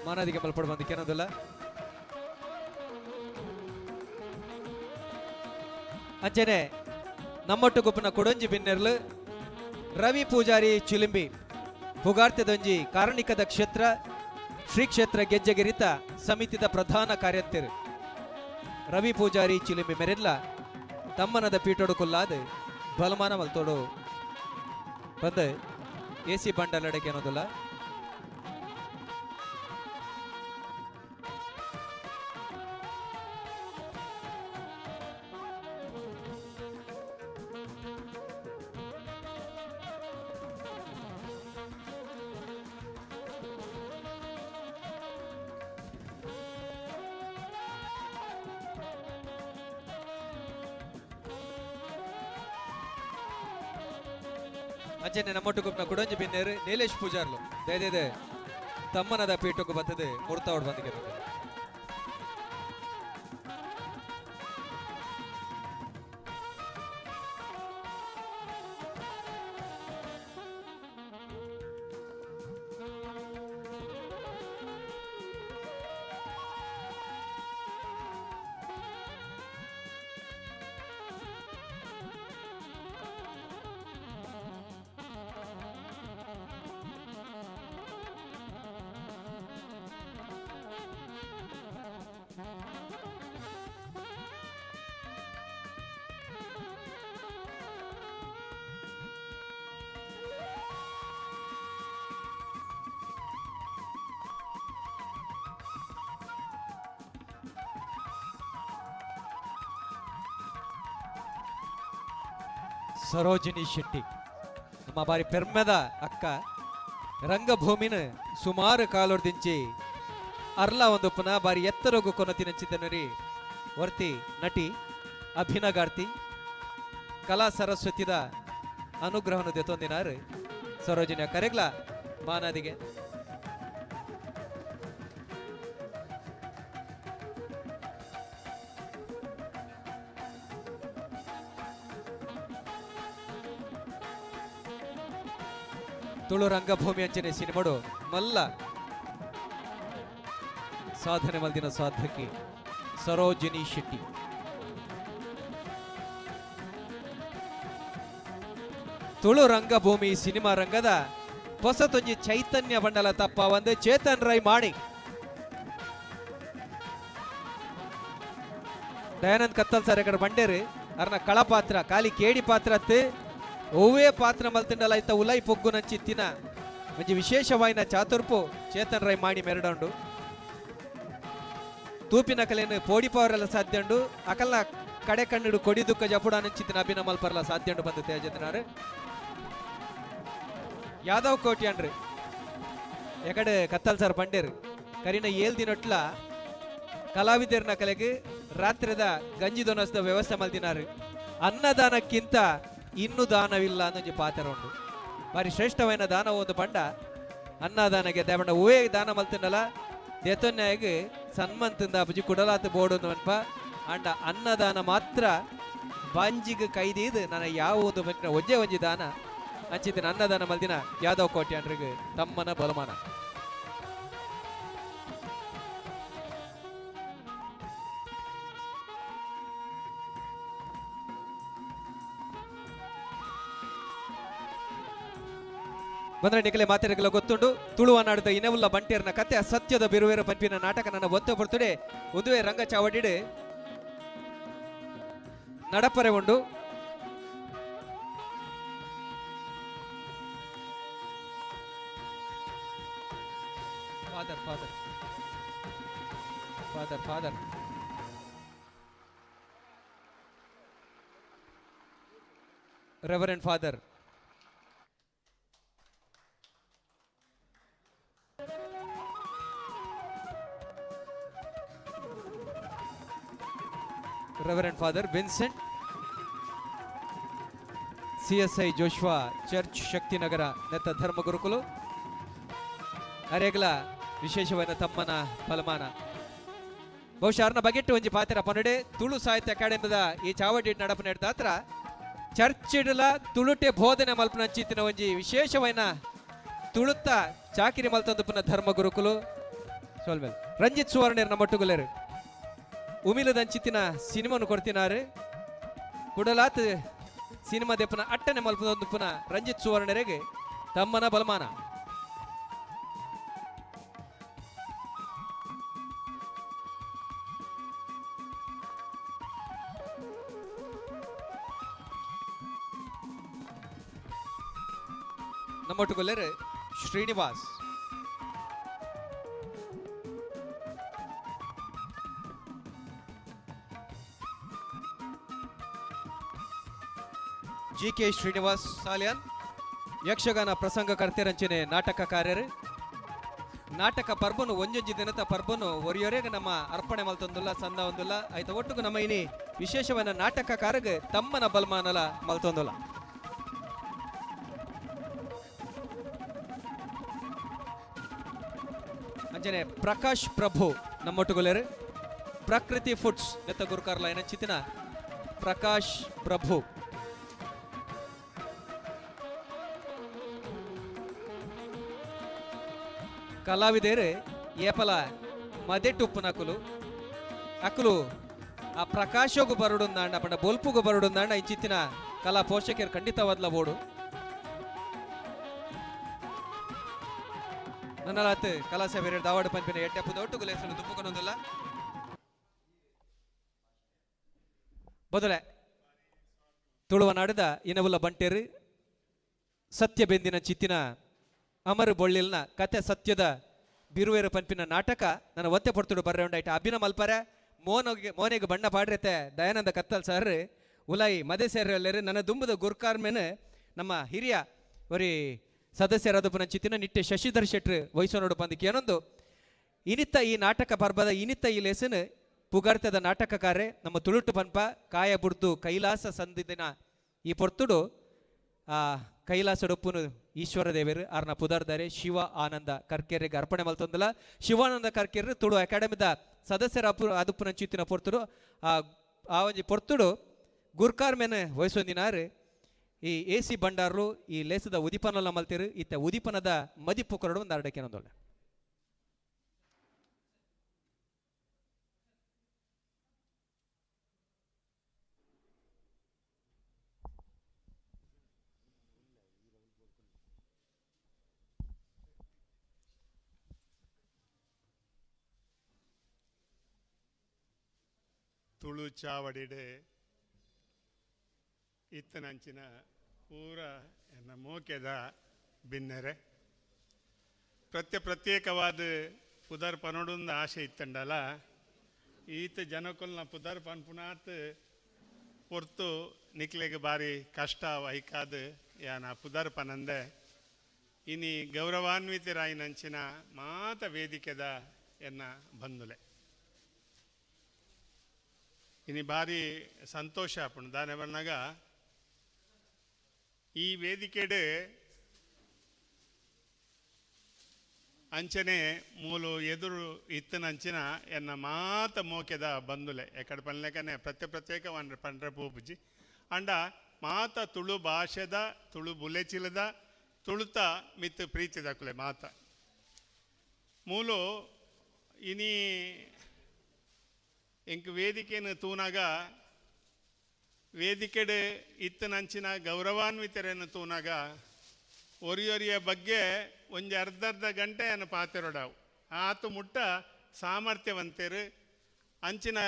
ಮಾನಾದಿಗೆ ಮಲ್ಪಡು ಬಂದಿಕೆನೋದಲ್ಲ. ಅಂಚನೆ ನಮ್ಮೊಟ್ಟು ಗುಪ್ಪನ ಕೊಡೊಂಜಿ ಬಿನ್ನೆರ್ಲು ರವಿ ಪೂಜಾರಿ ಚಿಲಿಂಬಿ ಪುಗಾರ್ತೆದೊಂಜಿ ಕಾರಣಿಕದ ಕ್ಷೇತ್ರ ಶ್ರೀ ಕ್ಷೇತ್ರ ಗೆಜ್ಜೆಗಿರಿತ ಸಮಿತಿದ ಪ್ರಧಾನ ಕಾರ್ಯಂತೆರು ರವಿ ಪೂಜಾರಿ ಚಿಲಿಂಬಿ ಮೆರೆಲ್ಲ ತಮ್ಮನದ ಪೀಠೋಡು ಕುಲ್ಲಾದ ಬಲಮಾನ ಮಲ್ತೋಡು ಬಂದು ಎ ಸಿ ಬಂಡಲಡೆಗೆ ಅನ್ನೋದಿಲ್ಲ. ಅಜ್ಜನೆ ನಮ್ಮೊಟ್ಟು ಕುಡಂಜಿ ಬಿನ್ನೇರು ನೀಲೇಶ್ ಪೂಜಾರ್ಲು ದಯದೇದೆ ತಮ್ಮನದ ಪೀಠಕ್ಕೂ ಬರ್ತದೆ ಮುರ್ತಾವಡ್ ಬಂದಿಗೆ. ಸರೋಜಿನಿ ಶೆಟ್ಟಿ ನಮ್ಮ ಬಾರಿ ಪೆರ್ಮೆದ ಅಕ್ಕ ರಂಗಭೂಮಿನ ಸುಮಾರು ಕಾಲೊಡ್ದಿಂಚಿ ಅರ್ಲ ಒಂದು ಪುನಃ ಬಾರಿ ಎತ್ತರಗು ಕೊನತಿನಂಚಿತನರಿ ವರ್ತಿ ನಟಿ ಅಭಿನಗಾರ್ತಿ ಕಲಾ ಸರಸ್ವತಿದ ಅನುಗ್ರಹನು ದೆತೊಂದಿನಾರು ಸರೋಜಿನಿ ಕರೆಗ್ಲ ಮಾನಾದಿಗೆ. ತುಳು ರಂಗಭೂಮಿ ಅಂಚನೆ ಸಿನಿಮಾಡು ಮಲ್ಲ ಸಾಧನೆ ಮಲ್ದಿನ ಸಾಧಕಿ ಸರೋಜಿನಿ ಶೆಟ್ಟಿ. ತುಳು ರಂಗಭೂಮಿ ಸಿನಿಮಾ ರಂಗದ ಹೊಸತೊಂಜಿ ಚೈತನ್ಯ ಬಂಡಲ ತಪ್ಪ ಒಂದು ಚೇತನ್ ರೈ ಮಾಣಿ. ದಯಾನಂದ್ ಕತ್ತಲ್ ಸರ್ ಎಕಡೆ ಬಂಡೇರು ಅರ್ನ ಕಳಪಾತ್ರ ಖಾಲಿ ಕೇಡಿ ಪಾತ್ರ ಅತ್ತು ಒವ್ವೇ ಪಾತ್ರ ಮಲ್ತಿಂಡಲ ಇತ್ತ ಉಲೈ ಪೊಗ್ಗು ನಂಚಿತ್ತಿನ ಒಂಜಿ ವಿಶೇಷವಾಯಿನ ಚಾತುರ್ಪು ಚೇತನ್ ರೈ ಮಾಣಿ ಮೆರಡಂಡು. ತೂಪಿನ ಕಲೆಯನ್ನು ಪೋಡಿ ಪವರೆಲ್ಲ ಸಾಧ್ಯ ಉಂಡು ಅಕಲ್ನ ಕಡೆ ಕಣ್ಣು ಕೊಡಿ ದುಃಖ ಜಪುಡ ನಂಚಿತ್ತಿನ ಅಭಿನ ಮಲ್ಪರ್ಲ ಸಾಧ್ಯ ಉಂಡು ಬಂದು ತೇಜನಾರು. ಯಾದವ್ ಕೋಟಿ ಅನ್ರಿ ಎಕಡೆ ಕತ್ತಲ್ ಸರ್ ಬಂಡೇರು ಕರಿನ ಏಲ್ ದಿನೊಟ್ಲ ಕಲಾವಿದರ್ನ ಕಲೆಗೆ ರಾತ್ರಿದ ಗಂಜಿ ದೊನಸದ ವ್ಯವಸ್ಥೆ ಮಲ್ದಿನಾರು. ಅನ್ನದಾನಕ್ಕಿಂತ ಇನ್ನು ದಾನವಿಲ್ಲ ಅನ್ನೊಂಜಿ ಪಾತ್ರ ಉಂಡು. ಬಾರಿ ಶ್ರೇಷ್ಠವಾದ ದಾನ ಒಂದು ಪಂಡ ಅನ್ನದಾನಗೆ ದೇವಂಡ ಹೂವೇ ದಾನ ಮಲ್ತಿಂಡಲ ದೇತನ್ಯಾಗ ಸನ್ಮಂತಿಂದ ಅಪುಜಿ ಕುಡಲಾತ ಬೋಡು ಅನ್ಪ ಅಂಡ ಅನ್ನದಾನ ಮಾತ್ರ ಬಾಂಜಿಗೆ ಕೈದೀದು ನನ್ನ ಯಾವ ಒಂದು ಬಂಜಿನ ಒಂಜೇ ಒಂಜಿ ದಾನ ಅಂಚಿತಿನ ಅನ್ನದಾನ ಮಲ್ದಿನ ಯಾದವ್ ಕೋಟಿ ಅಂಡ್ರಿಗೆ ತಮ್ಮನ ಬಲಮಾನ. ಬಂದ್ರೆ ನಿಕಲೆ ಮಾತೆರೆಗಲ ಗೊತ್ತುಂಡು ತುಳುವ ನಾಡದ ಇನವುಲ್ಲ ಬಂಟೇರ್ನ ಕತೆ ಸತ್ಯದ ಬಿರುವೇರ ಪಂಪಿನ ನಾಟಕ ನನ್ನ ಒತ್ತು ಬರ್ತುಡೆ ಉದುವೆ ರಂಗ ಚಾವಡಿಡು ನಡಪರೆ ಉಂಡು. Father father father father reverend father Reverend Father Vincent, CSI Joshua Church Shaktinagar ನೆತ್ತ ಧರ್ಮಗುರುಕುಲು ಅರೆಗ್ಲ ವಿಶೇಷವಾದ ತಮ್ಮನ ಬಲಮಾನ. ಬಹುಶಃ ಅರ್ನ ಬಗೆಟ್ಟು ಒಂಜಿ ಪಾತೆರ ಪನಡೆ. ತುಳು ಸಾಹಿತ್ಯ ಅಕಾಡೆಮಿದ ಈ ಚಾವಡಿ ನಡಪು ನೆಡ್ದಾತ್ರ ಚರ್ಚಿಡ್ಲ ತುಳುಟೆ ಬೋಧನೆ ಮಲ್ಪುನಂಚಿತ್ತಿನ ಒಂಜಿ ವಿಶೇಷವಾಯಿನ ತುಳುತ್ತ ಚಾಕಿರಿ ಮಲ್ತೊಂದುಪ್ಪುನ ಧರ್ಮ ಗುರುಕುಲು ಸೋಲ್ಮೇಲ್ ರಂಜಿತ್ ಸುವರ್ಣರ್ ನಮ್ಮೊಟ್ಟುಗುಲ್ಲೆರ್. ಉಮಿಲದಂಚಿತ್ತಿನ ಸಿನಿಮಾನು ಕೊಡ್ತಿನಾರು. ಕುಡಲಾತ್ ಸಿನಿಮಾ ದೆಪ್ಪುನ ಅಟ್ಟನೆ ಮಲ್ಪುನೊಂದುಪ್ಪುನ ರಂಜಿತ್ ಸುವರ್ಣರಿಗೆ ತಮ್ಮನ ಬಲಮಾನ. ನಮ್ಮೊಟ್ಟುಗುಲ್ಲೆರ್ ಶ್ರೀನಿವಾಸ್. ಜಿ ಕೆ ಶ್ರೀನಿವಾಸ್ ಸಾಲಿಯಾನ್ ಯಕ್ಷಗಾನ ಪ್ರಸಂಗಕರ್ತೆರಂಚನೆ ನಾಟಕಕಾರ್ಯರು. ನಾಟಕ ಪರ್ಬನು ಒಂಜೊಂಜಿ ದಿನದ ಪರ್ಬನು ಒರಿಯೊರೆಗೆ ನಮ್ಮ ಅರ್ಪಣೆ ಮಲ್ತೊಂದುಲ್ಲ ಸಂದ ಒಂದುಲ್ಲ ಆಯ್ತ. ಒಟ್ಟುಗು ನಮ್ಮ ಇನಿ ವಿಶೇಷವಾದ ನಾಟಕಕಾರಗೆ ತಮ್ಮನ ಬಲ್ಮಾನಲ ಮಲ್ತೊಂದುಲ್ಲ. ಅಂಚನೆ ಪ್ರಕಾಶ್ ಪ್ರಭು ನಮ್ಮೊಟ್ಟುಗುಲೇರು. ಪ್ರಕೃತಿ ಫುಡ್ಸ್ ನೆತ್ತ ಗುರುಕಾರ್ಲ ಚಿತ್ತಿನ ಪ್ರಕಾಶ್ ಪ್ರಭು. ಕಲಾವಿದರು ಏಪಲ ಮದೆಟುಪ್ಪುನಕುಲು ಅಕುಲು ಆ ಪ್ರಕಾಶಗು ಬರಡುಂದಾಂಡ ಪಂಡ ಬೊಲ್ಪುಗು ಬರಡುಂದಾಂಡ ಇಂಚಿತ್ತಿನ ಕಲಾ ಪೋಷಕರು ಖಂಡಿತವಾದ್ಲ ಬೋಡು. ನನ್ನಲಾತ್ ಕಲಾ ಸೇವೆಯರು ದಾವಾಡ ಪಂಪಿನ ಎಟ್ಟೆಪ್ಪು ದೊಟ್ಟು ಲೇಸಲು ದುಪ್ಪುಕೊನೊಂದುಲ್ಲ. ಬದಲೆ ತುಳುವ ನಾಡದ ಇನವುಲ ಬಂಟೇರು ಸತ್ಯ ಬೆಂದಿನ ಚಿತ್ತಿನ ಅಮರು ಬೊಳ್ಳಿಲ್ನ ಕತೆ ಸತ್ಯದ ಬಿರುವೇರು ಪನ್ಪಿನ ನಾಟಕ ನನ್ನ ಒತ್ತೆ ಪೊರ್ತುಡು ಬರ್ರೆ ಉಂಡಾಯ್ತು. ಅಭಿನ ಮಲ್ಪರೆ ಮೋನಗೆ ಮೋನೆಗೆ ಬಣ್ಣ ಪಾಡ್ರತೆ ದಯಾನಂದ ಕತ್ತಲ್ ಸರ್ ಉಲಾಯಿ ಮದೆ ಸೇರಲ್ಲೇರು. ನನ್ನ ದುಂಬದ ಗುರ್ಕಾರ್ಮೇನೆ ನಮ್ಮ ಹಿರಿಯ ಒರಿ ಸದಸ್ಯರಾದ ಚಿತ್ತಿನ ನಿಟ್ಟೆ ಶಶಿಧರ್ ಶೆಟ್ರು ವಯಸ್ಸು ಪಂದಕ್ಕೆ ಏನೊಂದು ಇನಿತ್ತ ಈ ನಾಟಕ ಪರ್ಬದ ಇನಿತ್ತ ಈ ಲೇಸನ್ ಪುಗಾರ್ತದ ನಾಟಕಕಾರೆ ನಮ್ಮ ತುಳುಟು ಪನ್ಪ ಕಾಯ ಬುಡ್ದು ಕೈಲಾಸ ಸಂದಿದಿನ ಈ ಪೊರ್ತುಡು ಆ ಕೈಲಾಸಡೊಪ್ಪುನು ಈಶ್ವರ ದೇವರು ಆರ್ನ ಪುದರ್ದಾರೆ ಶಿವ ಆನಂದ ಕರ್ಕೆರೆಗೆ ಅರ್ಪಣೆ ಮಲ್ತೊಂದಲ. ಶಿವಾನಂದ ಕರ್ಕೆರೆ ತುಳು ಅಕಾಡೆಮಿದ ಸದಸ್ಯರ ಅದುಪ್ಪುನ ಚಿತ್ತಿನ ಪೊರ್ತುಡು ಆ ಆ ಒಂಜಿ ಪೊರ್ತುಡು ಗುರ್ಕಾರ್ ಮೇನೆ ವಯಸ್ಸೊಂದಿನಾರು ಈ ಎ ಸಿ ಭಂಡಾರ್ಲು ಈ ಲೇಸದ ಉದಿಪನಲ್ಲ ಮಲ್ತಿರು. ಇತ್ತ ಉದಿಪನದ ಮದಿಪು ಕೊರಡು ಒಂದು ಅರಡಕ್ಕೆ ನೊಂದೊಳ್ಳೆ. ತುಳು ಚಾವಡಿಡೆ ಇತ್ತನಂಚಿನ ಪೂರ ಎನ್ನ ಮೋಕೆದ ಬಿನ್ನೆರೆ ಪ್ರತ್ಯೇಕವಾದ ಪುದರ್ ಪನೊಡೊಂದು ಆಸೆ ಇತ್ತಂಡಲ. ಈತ ಜನಕೊಲ್ನ ಪುದರ್ ಪನ್ಪುನಾತ್ ಪೊರ್ತು ನಿಕ್ಲೆಗ್ ಬಾರಿ ಕಷ್ಟ ಐಕಾದ ಯಾನ ಪುದರ್ ಪನಂದೆ. ಇನಿ ಗೌರವಾನ್ವಿತರಾಯಿನಂಚಿನ ಮಾತ ವೇದಿಕೆದ ಎನ್ನ ಬಂಧುಲೆ ಇನಿ ಭಾರಿ ಸಂತೋಷ ಆಪುಂಡು. ದಾನೆ ಬನ್ನಗ ಈ ವೇದಿಕೆಡ್ ಅಂಚನೆ ಮೂಲು ಎದುರು ಇತ್ತನಂಚಿನ ಎನ್ನ ಮಾತ ಮೋಕೆದ ಬಂಧುಲೆ ಎಕಡೆ ಪನ್ಲೆಕನೆ ಪ್ರತ್ಯೇಕ ಪಂಡ್ರೆ ಪೋಪುಜಿ ಅಂಡ ಮಾತ ತುಳು ಭಾಷೆದ ತುಳು ಬುಲೆಚಿಲದ ತುಳುತ ಮಿತ್ ಪ್ರೀತಿದಕುಲೆ ಮಾತ ಮೂಲು ಇನಿ ಎಂಕ್ ವೇದಿಕೆನು ತೂನಾಗ ವೇದಿಕೆಡೆ ಇತ್ತನಂಚಿನ ಗೌರವಾನ್ವಿತರನ್ನು ತೂನಾಗ ಒರಿಯೊರಿಯ ಬಗ್ಗೆ ಒಂಜಿ ಅರ್ಧ ಅರ್ಧ ಗಂಟೆಯನ್ನು ಪಾತೆರೊಡಾವು ಆತು ಮುಟ್ಟ ಸಾಮರ್ಥ್ಯವಂತರು ಅಂಚಿನ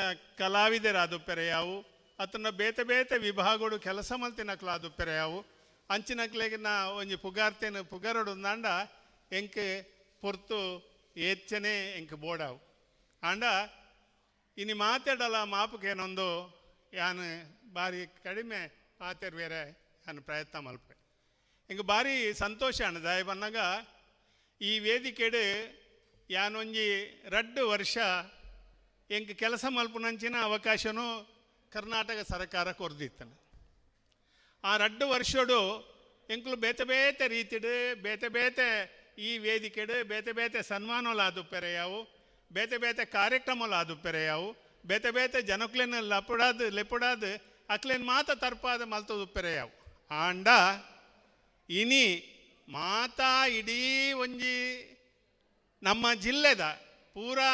ಕಲಾವಿದರಾದುಪ್ಪೆರೆ ಯಾವು ಅತನ ಬೇತೆ ಬೇತೆ ವಿಭಾಗಗಳು ಕೆಲಸ ಮಲ್ತಿನಕ್ಲಾದುಪ್ಪೆರೆ ಯಾವು ಅಂಚಿನಕ್ಲೆಗೆ ನಾ ಒಂಜಿ ಪುಗಾರ್ತೇನು ಪುಗರೊಡು ಅಂಡ ಎಂಕ್ ಪೊರ್ತು ಏಚ್ಚನೆ ಎಂಕ್ ಬೋಡಾವು. ಆಂಡ ಇನಿ ಮಾತಾಡಲ ಮಾಪುಕೇನೊಂದು ಯಾನು ಭಾರಿ ಕಡಿಮೆ ಪಾತೆರ್ ಬೇರೆ ಯಾನು ಪ್ರಯತ್ನ ಮಲ್ಪೆ. ಇಂಕ್ ಭಾರಿ ಸಂತೋಷ ಅಣ್ಣ ದಾಯ ಬನ್ನಾಗ ಈ ವೇದಿಕೆಡು ಯಾನೊಂಜಿ 2 ವರ್ಷ ಎಂಕ್ ಕೆಲಸ ಮಲ್ಪುನಂಚಿನ ಅವಕಾಶನೂ ಕರ್ನಾಟಕ ಸರ್ಕಾರ ಕೊರ್ದಿತ್ತನು. ಆ 2 ವರ್ಷಡು ಎಂಕುಲು ಬೇತೆ ಬೇತೆ ರೀತಿಡು ಬೇತೆ ಬೇತೆ ಈ ವೇದಿಕೆಡು ಬೇತೆ ಬೇತೆ ಸನ್ಮಾನಲಾದು ಪೆರೆಯಾವು, ಬೇತೆ ಬೇತೆ ಕಾರ್ಯಕ್ರಮಲಾದು ಪೆರೆಯಾವು, ಬೇತೆ ಬೇತೆ ಜನಕ್ಲೇನ ಲಪುಡಾದು ಲೆಪುಡಾದು ಅಕ್ಲೇನ್ ಮಾತ ತರ್ಪಾದ ಮಲ್ತದು ಪೆರೆಯಾವು. ಆಂಡ ಇನಿ ಮಾತಾ ಇಡೀ ಒಂಜಿ ನಮ್ಮ ಜಿಲ್ಲೆದ ಪೂರಾ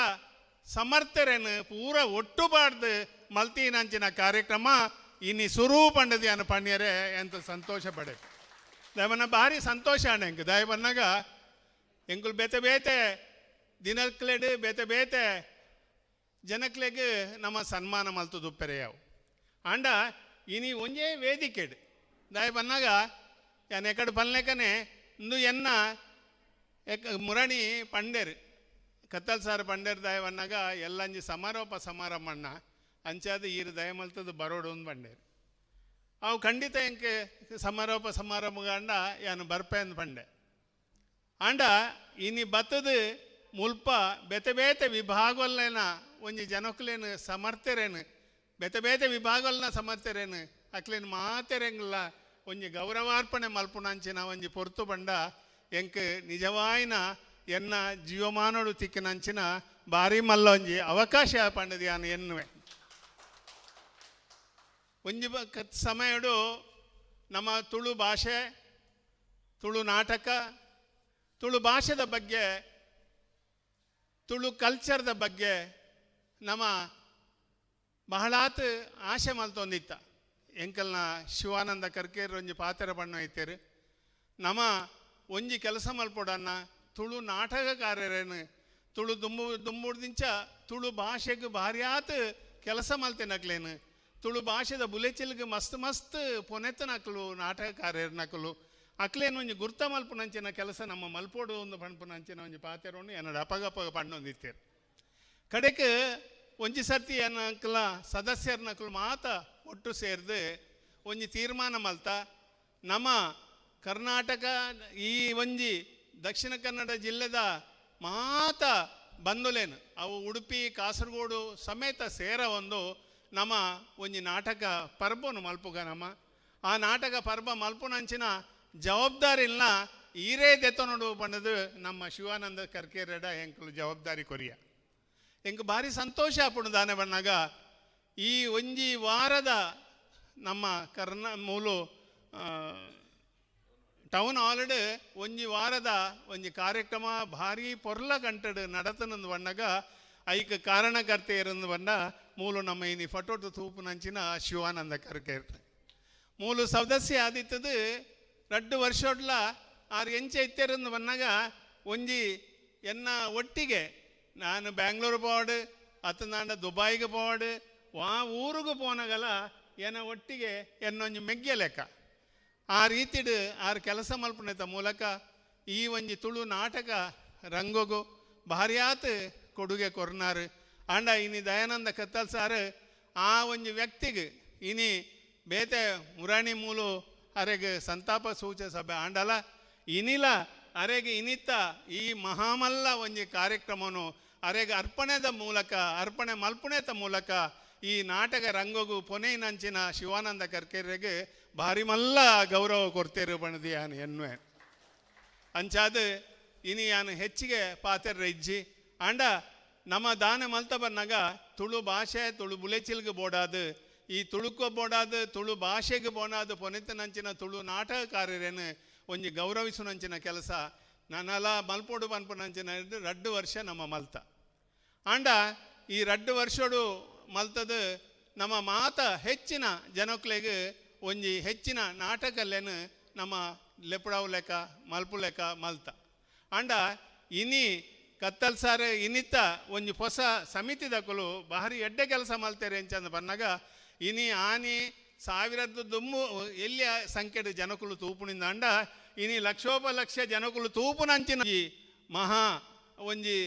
ಸಮರ್ಥರೇನು ಪೂರ ಒಟ್ಟುಬಾರ್ದು ಮಲ್ತೀನಂಚಿನ ಕಾರ್ಯಕ್ರಮ ಇನಿ ಸುರು ಪಂಡದಿ ಅನ್ನ ಪಣ್ಯರೆ ಎಂತ ಸಂತೋಷ ಪಡೆ. ದಯವನ್ನ ಭಾರಿ ಸಂತೋಷ ಅಣ್ಣ ಎಂಕ್ ದಯಬನ್ನಾಗ ಎಂಕುಲು ಬೇತೆ ಬೇತೆ ದಿನಕ್ಲೆಡು ಬೇತೆ ಬೇತೆ ಜನಕ್ಲೆಗ್ ನಮ್ಮ ಸನ್ಮಾನ ಮಲ್ತದು ಪೆರೆಯಾವು. ಆಂಡ ಇನಿ ಒಂಜೇ ವೇದಿಕೆಡು ದಯಬನ್ನಾಗ ಯಾನ್ ಎಕಡೆ ಪನ್ಲೆಕನೆ ಇಂದು ಎನ್ನ ಎಕ್ ಮುರಣಿ ಪಂಡೇರು ಕತ್ತಲ್ ಸಾರ್ ಪಂಡೇರು ದಯವನ್ನಾಗ ಎಲ್ಲಂಜಿ ಸಮಾರೋಪ ಸಮಾರಂಭಣ್ಣ ಅಂಚಾದ ಈರು ದಯ ಮಲ್ತದ್ದು ಬರೋಡು ಒಂದು ಪಂಡೇರು. ಅವು ಖಂಡಿತ ಎಂಕೆ ಸಮಾರೋಪ ಸಮಾರಂಭಗಂಡ ಯಾನು ಬರ್ಪೆ ಅಂದ್ ಪಂಡೆ. ಆಂಡ ಇನಿ ಬತ್ತದ ಮುಲ್ಪ ಬೇತೆ ಬೇತೆ ವಿಭಾಗಲ್ಲೇನ ಒಂಜಿ ಜನಕ್ಲೇನು ಸಮರ್ಥರೇನು ಬೇತೆ ಬೇತೆ ವಿಭಾಗಲ್ನ ಸಮರ್ಥರೇನು ಅಕ್ಲೇನು ಮಾತೆರೆಂಗಿಲ್ಲ ಒಂಜಿ ಗೌರವಾರ್ಪಣೆ ಮಲ್ಪುನಂಚಿನ ಒಂಜಿ ಪೊರ್ತು ಬಂಡ ಎಂಕ್ ನಿಜವಾಯಿನ ಎನ್ನ ಜೀವಮಾನೋಡು ತಿಕ್ಕಿನಂಚಿನ ಭಾರಿ ಮಲ್ಲ ಒಂಜಿ ಅವಕಾಶ ಪಂಡದಿ ಯಾನು ಎನ್ನುವೆ. ಒಂಜಿ ಸಮಯಡು ನಮ್ಮ ತುಳು ಭಾಷೆ, ತುಳು ನಾಟಕ, ತುಳು ಭಾಷೆದ ಬಗ್ಗೆ, ತುಳು ಕಲ್ಚರ್ದ ಬಗ್ಗೆ ನಮ್ಮ ಬಹಳಾತ್ ಆಶೆ ಮಲ್ತೊಂದಿತ್ತ. ಎಂಕಲ್ನ ಶಿವಾನಂದ ಕರ್ಕೇರ್ ಒಂಜಿ ಪಾತ್ರ ಬಣ್ಣ ಐತೇರು ನಮ್ಮ ಒಂಜಿ ಕೆಲಸ ಮಲ್ಪೊಡನ್ನ ತುಳು ನಾಟಕಕಾರರೇನು ತುಳು ದುಂಬುಡ್ದಿಂಚ ತುಳು ಭಾಷೆಗೆ ಭಾರ್ಯಾತ್ ಕೆಲಸ ಮಲ್ತೇನಕ್ಲೇನು ತುಳು ಭಾಷೆದ ಬುಲೆಚಿಲ್ಗೆ ಮಸ್ತ್ ಮಸ್ತ್ ಪೊನೆತ್ತನಕ್ಲು ನಾಟಕಕಾರರ್ನಕ್ಲು ಅಕ್ಲೇನು ಒಂಜಿ ಗುರ್ತ ಮಲ್ಪುನಂಚಿನ ಕೆಲಸ ನಮ್ಮ ಮಲ್ಪೋಡು ಒಂದು ಪಣ್ಪುನಂಚಿನ ಒಂಜಿ ಪಾತೆರೊಂಡು ಎನ್ನಡ ಅಪಗಪಗ ಪಣ್ಣೊಂದಿತ್ತೇರು. ಕಡೆಗೆ ಒಂಜಿ ಸರ್ತಿ ಏನಕ್ಲ ಸದಸ್ಯರ್ನಕ್ಲು ಮಾತ ಒಟ್ಟು ಸೇರ್ದು ಒಂಜಿ ತೀರ್ಮಾನ ಮಲ್ತ ನಮ್ಮ ಕರ್ನಾಟಕ ಈ ಒಂಜಿ ದಕ್ಷಿಣ ಕನ್ನಡ ಜಿಲ್ಲೆದ ಮಾತ ಬಂದುಲೇನು ಅವು ಉಡುಪಿ ಕಾಸರಗೋಡು ಸಮೇತ ಸೇರ ಒಂದು ನಮ್ಮ ಒಂಜಿ ನಾಟಕ ಪರ್ಬನು ಮಲ್ಪುಗ ನಮ್ಮ ಆ ನಾಟಕ ಪರ್ಬ ಮಲ್ಪುನಂಚಿನ ಜವಾಬ್ದಾರಿಲ್ನ ಈರೇ ದೆತ್ತನೋಡು ಪಂಡದು ನಮ್ಮ ಶಿವಾನಂದ ಕರ್ಕೇರಡ ಎಂಕಲು ಜವಾಬ್ದಾರಿ ಕೊರಿಯ. ಎಂಕ್ ಭಾರಿ ಸಂತೋಷ ಆಪುಂಡು ದಾನೆ ಬಣ್ಣಾಗ ಈ ಒಂಜಿ ವಾರದ ನಮ್ಮ ಕರ್ನ ಮೂಲು ಟೌನ್ ಹಾಲ್ಡ್ ಒಂಜಿ ವಾರದ ಒಂಜಿ ಕಾರ್ಯಕ್ರಮ ಭಾರಿ ಪೊರ್ಲ ಗಂಟೆಡ್ ನಡತನಂದು ಬಣ್ಣಾಗ ಐಕ್ ಕಾರಣಕರ್ತೆ ಇರಂದು ಬಣ್ಣ ಮೂಲು ನಮ್ಮ ಇನಿ ಫಟೋಟು ತೂಪುನಂಚಿನ ಶಿವಾನಂದ ಕರ್ಕೇರ್ ಮೂಲು ಸದಸ್ಯ ಆದಿತ್ತದು 2 ವರ್ಷೊಡ್ಲ ಆರು ಎಂಚೆ ಇತ್ತೆರಂದು ಬನ್ನಾಗ ಒಂಜಿ ಎನ್ನ ಒಟ್ಟಿಗೆ ನಾನು ಬ್ಯಾಂಗ್ಳೂರು ಪೋವಾಡು ಅತ್ತನಾಂಡ ದುಬಾಯಿಗೆ ಪೋವಾಡು ವಾ ಊರಿಗೆ ಪೋನಗಲ ಎನ್ನ ಒಟ್ಟಿಗೆ ಎನ್ನೊಂಜಿ ಮೆಗ್ಗೆ ಲೆಕ್ಕ ಆ ರೀತಿಡು ಆರು ಕೆಲಸ ಮಲ್ಪುನೆತ ಮೂಲಕ ಈ ಒಂಜಿ ತುಳು ನಾಟಕ ರಂಗೋಗು ಭಾರ್ಯಾತ್ ಕೊಡುಗೆ ಕೊರ್ನಾರು. ಆಂಡ ಇನಿ ದಯಾನಂದ ಕತ್ತಲ್ ಸಾರು ಆ ಒಂಜಿ ವ್ಯಕ್ತಿಗೆ ಇನಿ ಬೇತೆ ಮುರಾಣಿ ಮೂಲು ಅರೆಗೆ ಸಂತಾಪ ಸೂಚ ಸಭೆ ಆಂಡಲ ಇನಿಲ ಅರೆಗೆ ಇನಿತ ಈ ಮಹಾಮಲ್ಲ ಒಂಜಿ ಕಾರ್ಯಕ್ರಮನು ಅರೆಗೆ ಅರ್ಪಣೆದ ಮೂಲಕ ಅರ್ಪಣೆ ಮಲ್ಪುಣೆತ ಮೂಲಕ ಈ ನಾಟಕ ರಂಗೋಗು ಪೊನೆಯಿನಂಚಿನ ಶಿವಾನಂದ ಕರ್ಕೇರಿಗೆ ಭಾರಿ ಮಲ್ಲ ಗೌರವ ಕೊಡ್ತೇರು ಬಣದಿ ಯಾನು ಎನ್ನುವೆ. ಅಂಚಾದ ಇನಿ ಯಾನು ಹೆಚ್ಚಿಗೆ ಪಾತೆರ ಇಜ್ಜಿ. ಆಂಡ ನಮ್ಮ ದಾನ ಮಲ್ತ ಬನ್ನಾಗ ತುಳು ಭಾಷೆ ತುಳು ಬುಲೆಚಿಲ್ಗೆ ಬೋಡಾದು ಈ ತುಳುಕೋ ಬೋಡಾದು ತುಳು ಭಾಷೆಗೆ ಬೋಡಾದು ಪೊನೆತನಂಚಿನ ತುಳು ನಾಟಕಕಾರರೇನು ಒಂಜಿ ಗೌರವಿಸುನಂಚಿನ ಕೆಲಸ ನಾನೆಲ್ಲ ಮಲ್ಪೋಡು ಪನ್ಪುನಂಚಿನ 2 ವರ್ಷ ನಮ್ಮ ಮಲ್ತ. ಆಂಡ ಈ 2 ವರ್ಷಡು ಮಲ್ತದು ನಮ್ಮ ಮಾತ ಹೆಚ್ಚಿನ ಜನಕ್ಲೆಗ್ ಒಂಜಿ ಹೆಚ್ಚಿನ ನಾಟಕಲ್ಲೇನು ನಮ್ಮ ಲೆಪುಡಾವು ಲೆಕ್ಕ ಮಲ್ಪು ಲೆಕ್ಕ ಮಲ್ತ. ಆಂಡ ಇನಿ ಕತ್ತಲ್ ಸಾರ್ ಇನಿತ ಒಂಜಿ ಹೊಸ ಸಮಿತಿದಕುಲು ಭಾರಿ ಎಡ್ಡೆ ಕೆಲಸ ಮಲ್ತೇರೆ ಎಂಚಂದ ಬನ್ನಾಗ ಇನಿ ಆನಿ ಸಾವಿರದ್ದು ದುಮ್ಮು ಎಲ್ಲಿ ಸಂಖ್ಯೆಡು ಜನಕುಲು ತೂಪುನಿಂದ ಅಂಡ ಇನಿ ಲಕ್ಷೋಪಲಕ್ಷ ಜನಕುಲು ತೂಪುನಂಚಿನ ಈ ಮಹಾ ಒಂಜಿ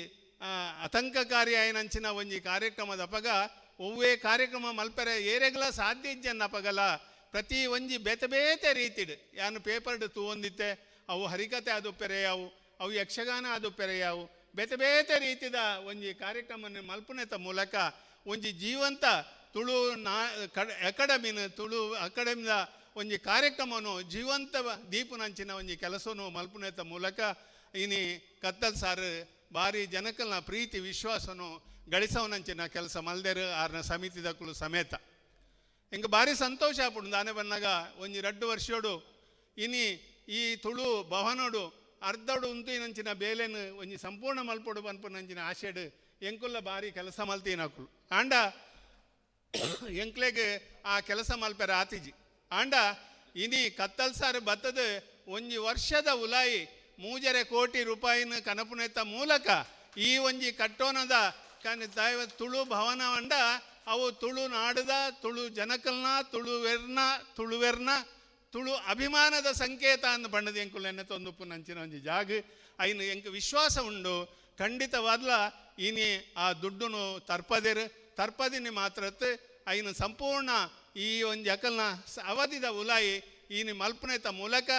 ಆತಂಕಕಾರಿ ಆಯಿನಂಚಿನ ಒಂಜಿ ಕಾರ್ಯಕ್ರಮದ ಅಪಗ ಒವ್ವೇ ಕಾರ್ಯಕ್ರಮ ಮಲ್ಪೆರೆ ಏರೆಗ್ಲ ಸಾಧ್ಯ ಇಜ್ಜನ್ನ ಅಪಗಲ ಪ್ರತಿ ಒಂಜಿ ಬೇತೆ ಬೇತೆ ರೀತಿಡ್ ಯಾನು ಪೇಪರ್ಡ್ ತೂವೊಂದಿತ್ತೆ ಅವು ಹರಿಕತೆ ಅದು ಪೆರೆಯಾವು ಅವು ಯಕ್ಷಗಾನ ಅದು ಪೆರೆಯಾವು ಬೇತೆ ಬೇತೆ ರೀತಿದ ಒಂಜಿ ಕಾರ್ಯಕ್ರಮನ ಮಲ್ಪುನೆತ ಮೂಲಕ ಒಂಜಿ ಜೀವಂತ Tulu ನಾ ಅಕಾಡೆಮಿನ ತುಳು ಅಕಾಡೆಮಿದ ಒಂಜಿ ಕಾರ್ಯಕ್ರಮನು ಜೀವಂತ ದೀಪುನಂಚಿನ ಒಂಜಿ ಕೆಲಸನು ಮಲ್ಪುನೆತ ಮೂಲಕ ಇನಿ ಕತ್ತಲ್ ಸಾರು ಭಾರಿ ಜನಕಲ್ನ ಪ್ರೀತಿ ವಿಶ್ವಾಸನು ಗಳಿಸವನಂಚಿನ ಕೆಲಸ ಮಲ್ದೇರು ಆರ್ನ ಸಮಿತಿದಕ್ಕಲು ಸಮೇತ. ಇಂಕ ಭಾರಿ ಸಂತೋಷ ಆಪುಂಡು ದಾನೆ ಬನ್ನಾಗ ಒಂಜಿ ರಡ್ಡು ವರ್ಷೋಡು ಇನಿ ಈ ತುಳು ಭವನೋಡು ಅರ್ಧಡು ಉಂತಿನಂಚಿನ ಬೇಲೆನು ಒಂಜಿ ಸಂಪೂರ್ಣ ಮಲ್ಪೊಡು ಪನ್ಪುನಂಚಿನ ಆಶೆಡು ಎಂಕುಲ್ಲ ಭಾರಿ ಕೆಲಸ ಮಲ್ತೀನಕುಲು. ಆಂಡ ಎಂಕ್ಲೆಗ್ ಆ ಕೆಲಸ ಮಲ್ಪೆರ ಆತಿಜಿ. ಆಂಡ ಇನಿ ಕತ್ತಲ್ ಸಾರು ಬತ್ತದ ಒಂಜಿ ವರ್ಷದ ಉಲಾಯಿ 3.5 ಕೋಟಿ ರೂಪಾಯಿನ ಕನಪುನೆತ್ತ ಮೂಲಕ ಈ ಒಂಜಿ ಕಟ್ಟೋಣದ ದೈವ ತುಳು ಭವನವಂಡ ಅವು ತುಳು ನಾಡದ ತುಳು ಜನಕಲ್ನ ತುಳುವೆರ್ನ ತುಳುವೆರ್ನ ತುಳು ಅಭಿಮಾನದ ಸಂಕೇತ ಅಂದ್ ಬಣ್ಣದ ಎಂಕುಲು ಎನ್ನೆ ತೊಂದುಪ್ಪು ನಂಚಿನ ಒಂಜಿ ಜಾಗ ಐನು ಎಂಕ್ ವಿಶ್ವಾಸ ಉಂಡು. ಖಂಡಿತವಾದ್ಲ ಇನಿ ಆ ದುಡ್ಡುನು ತರ್ಪದಿರು ತರ್ಪದಿನಿ ಮಾತ್ರತ್ ಐನು ಸಂಪೂರ್ಣ ಈ ಒಂಜಿ ಅಕಲ್ನ ಅವಧಿದ ಉಲಾಯಿ ಈನಿ ಮಲ್ಪನೆತ ಮೂಲಕ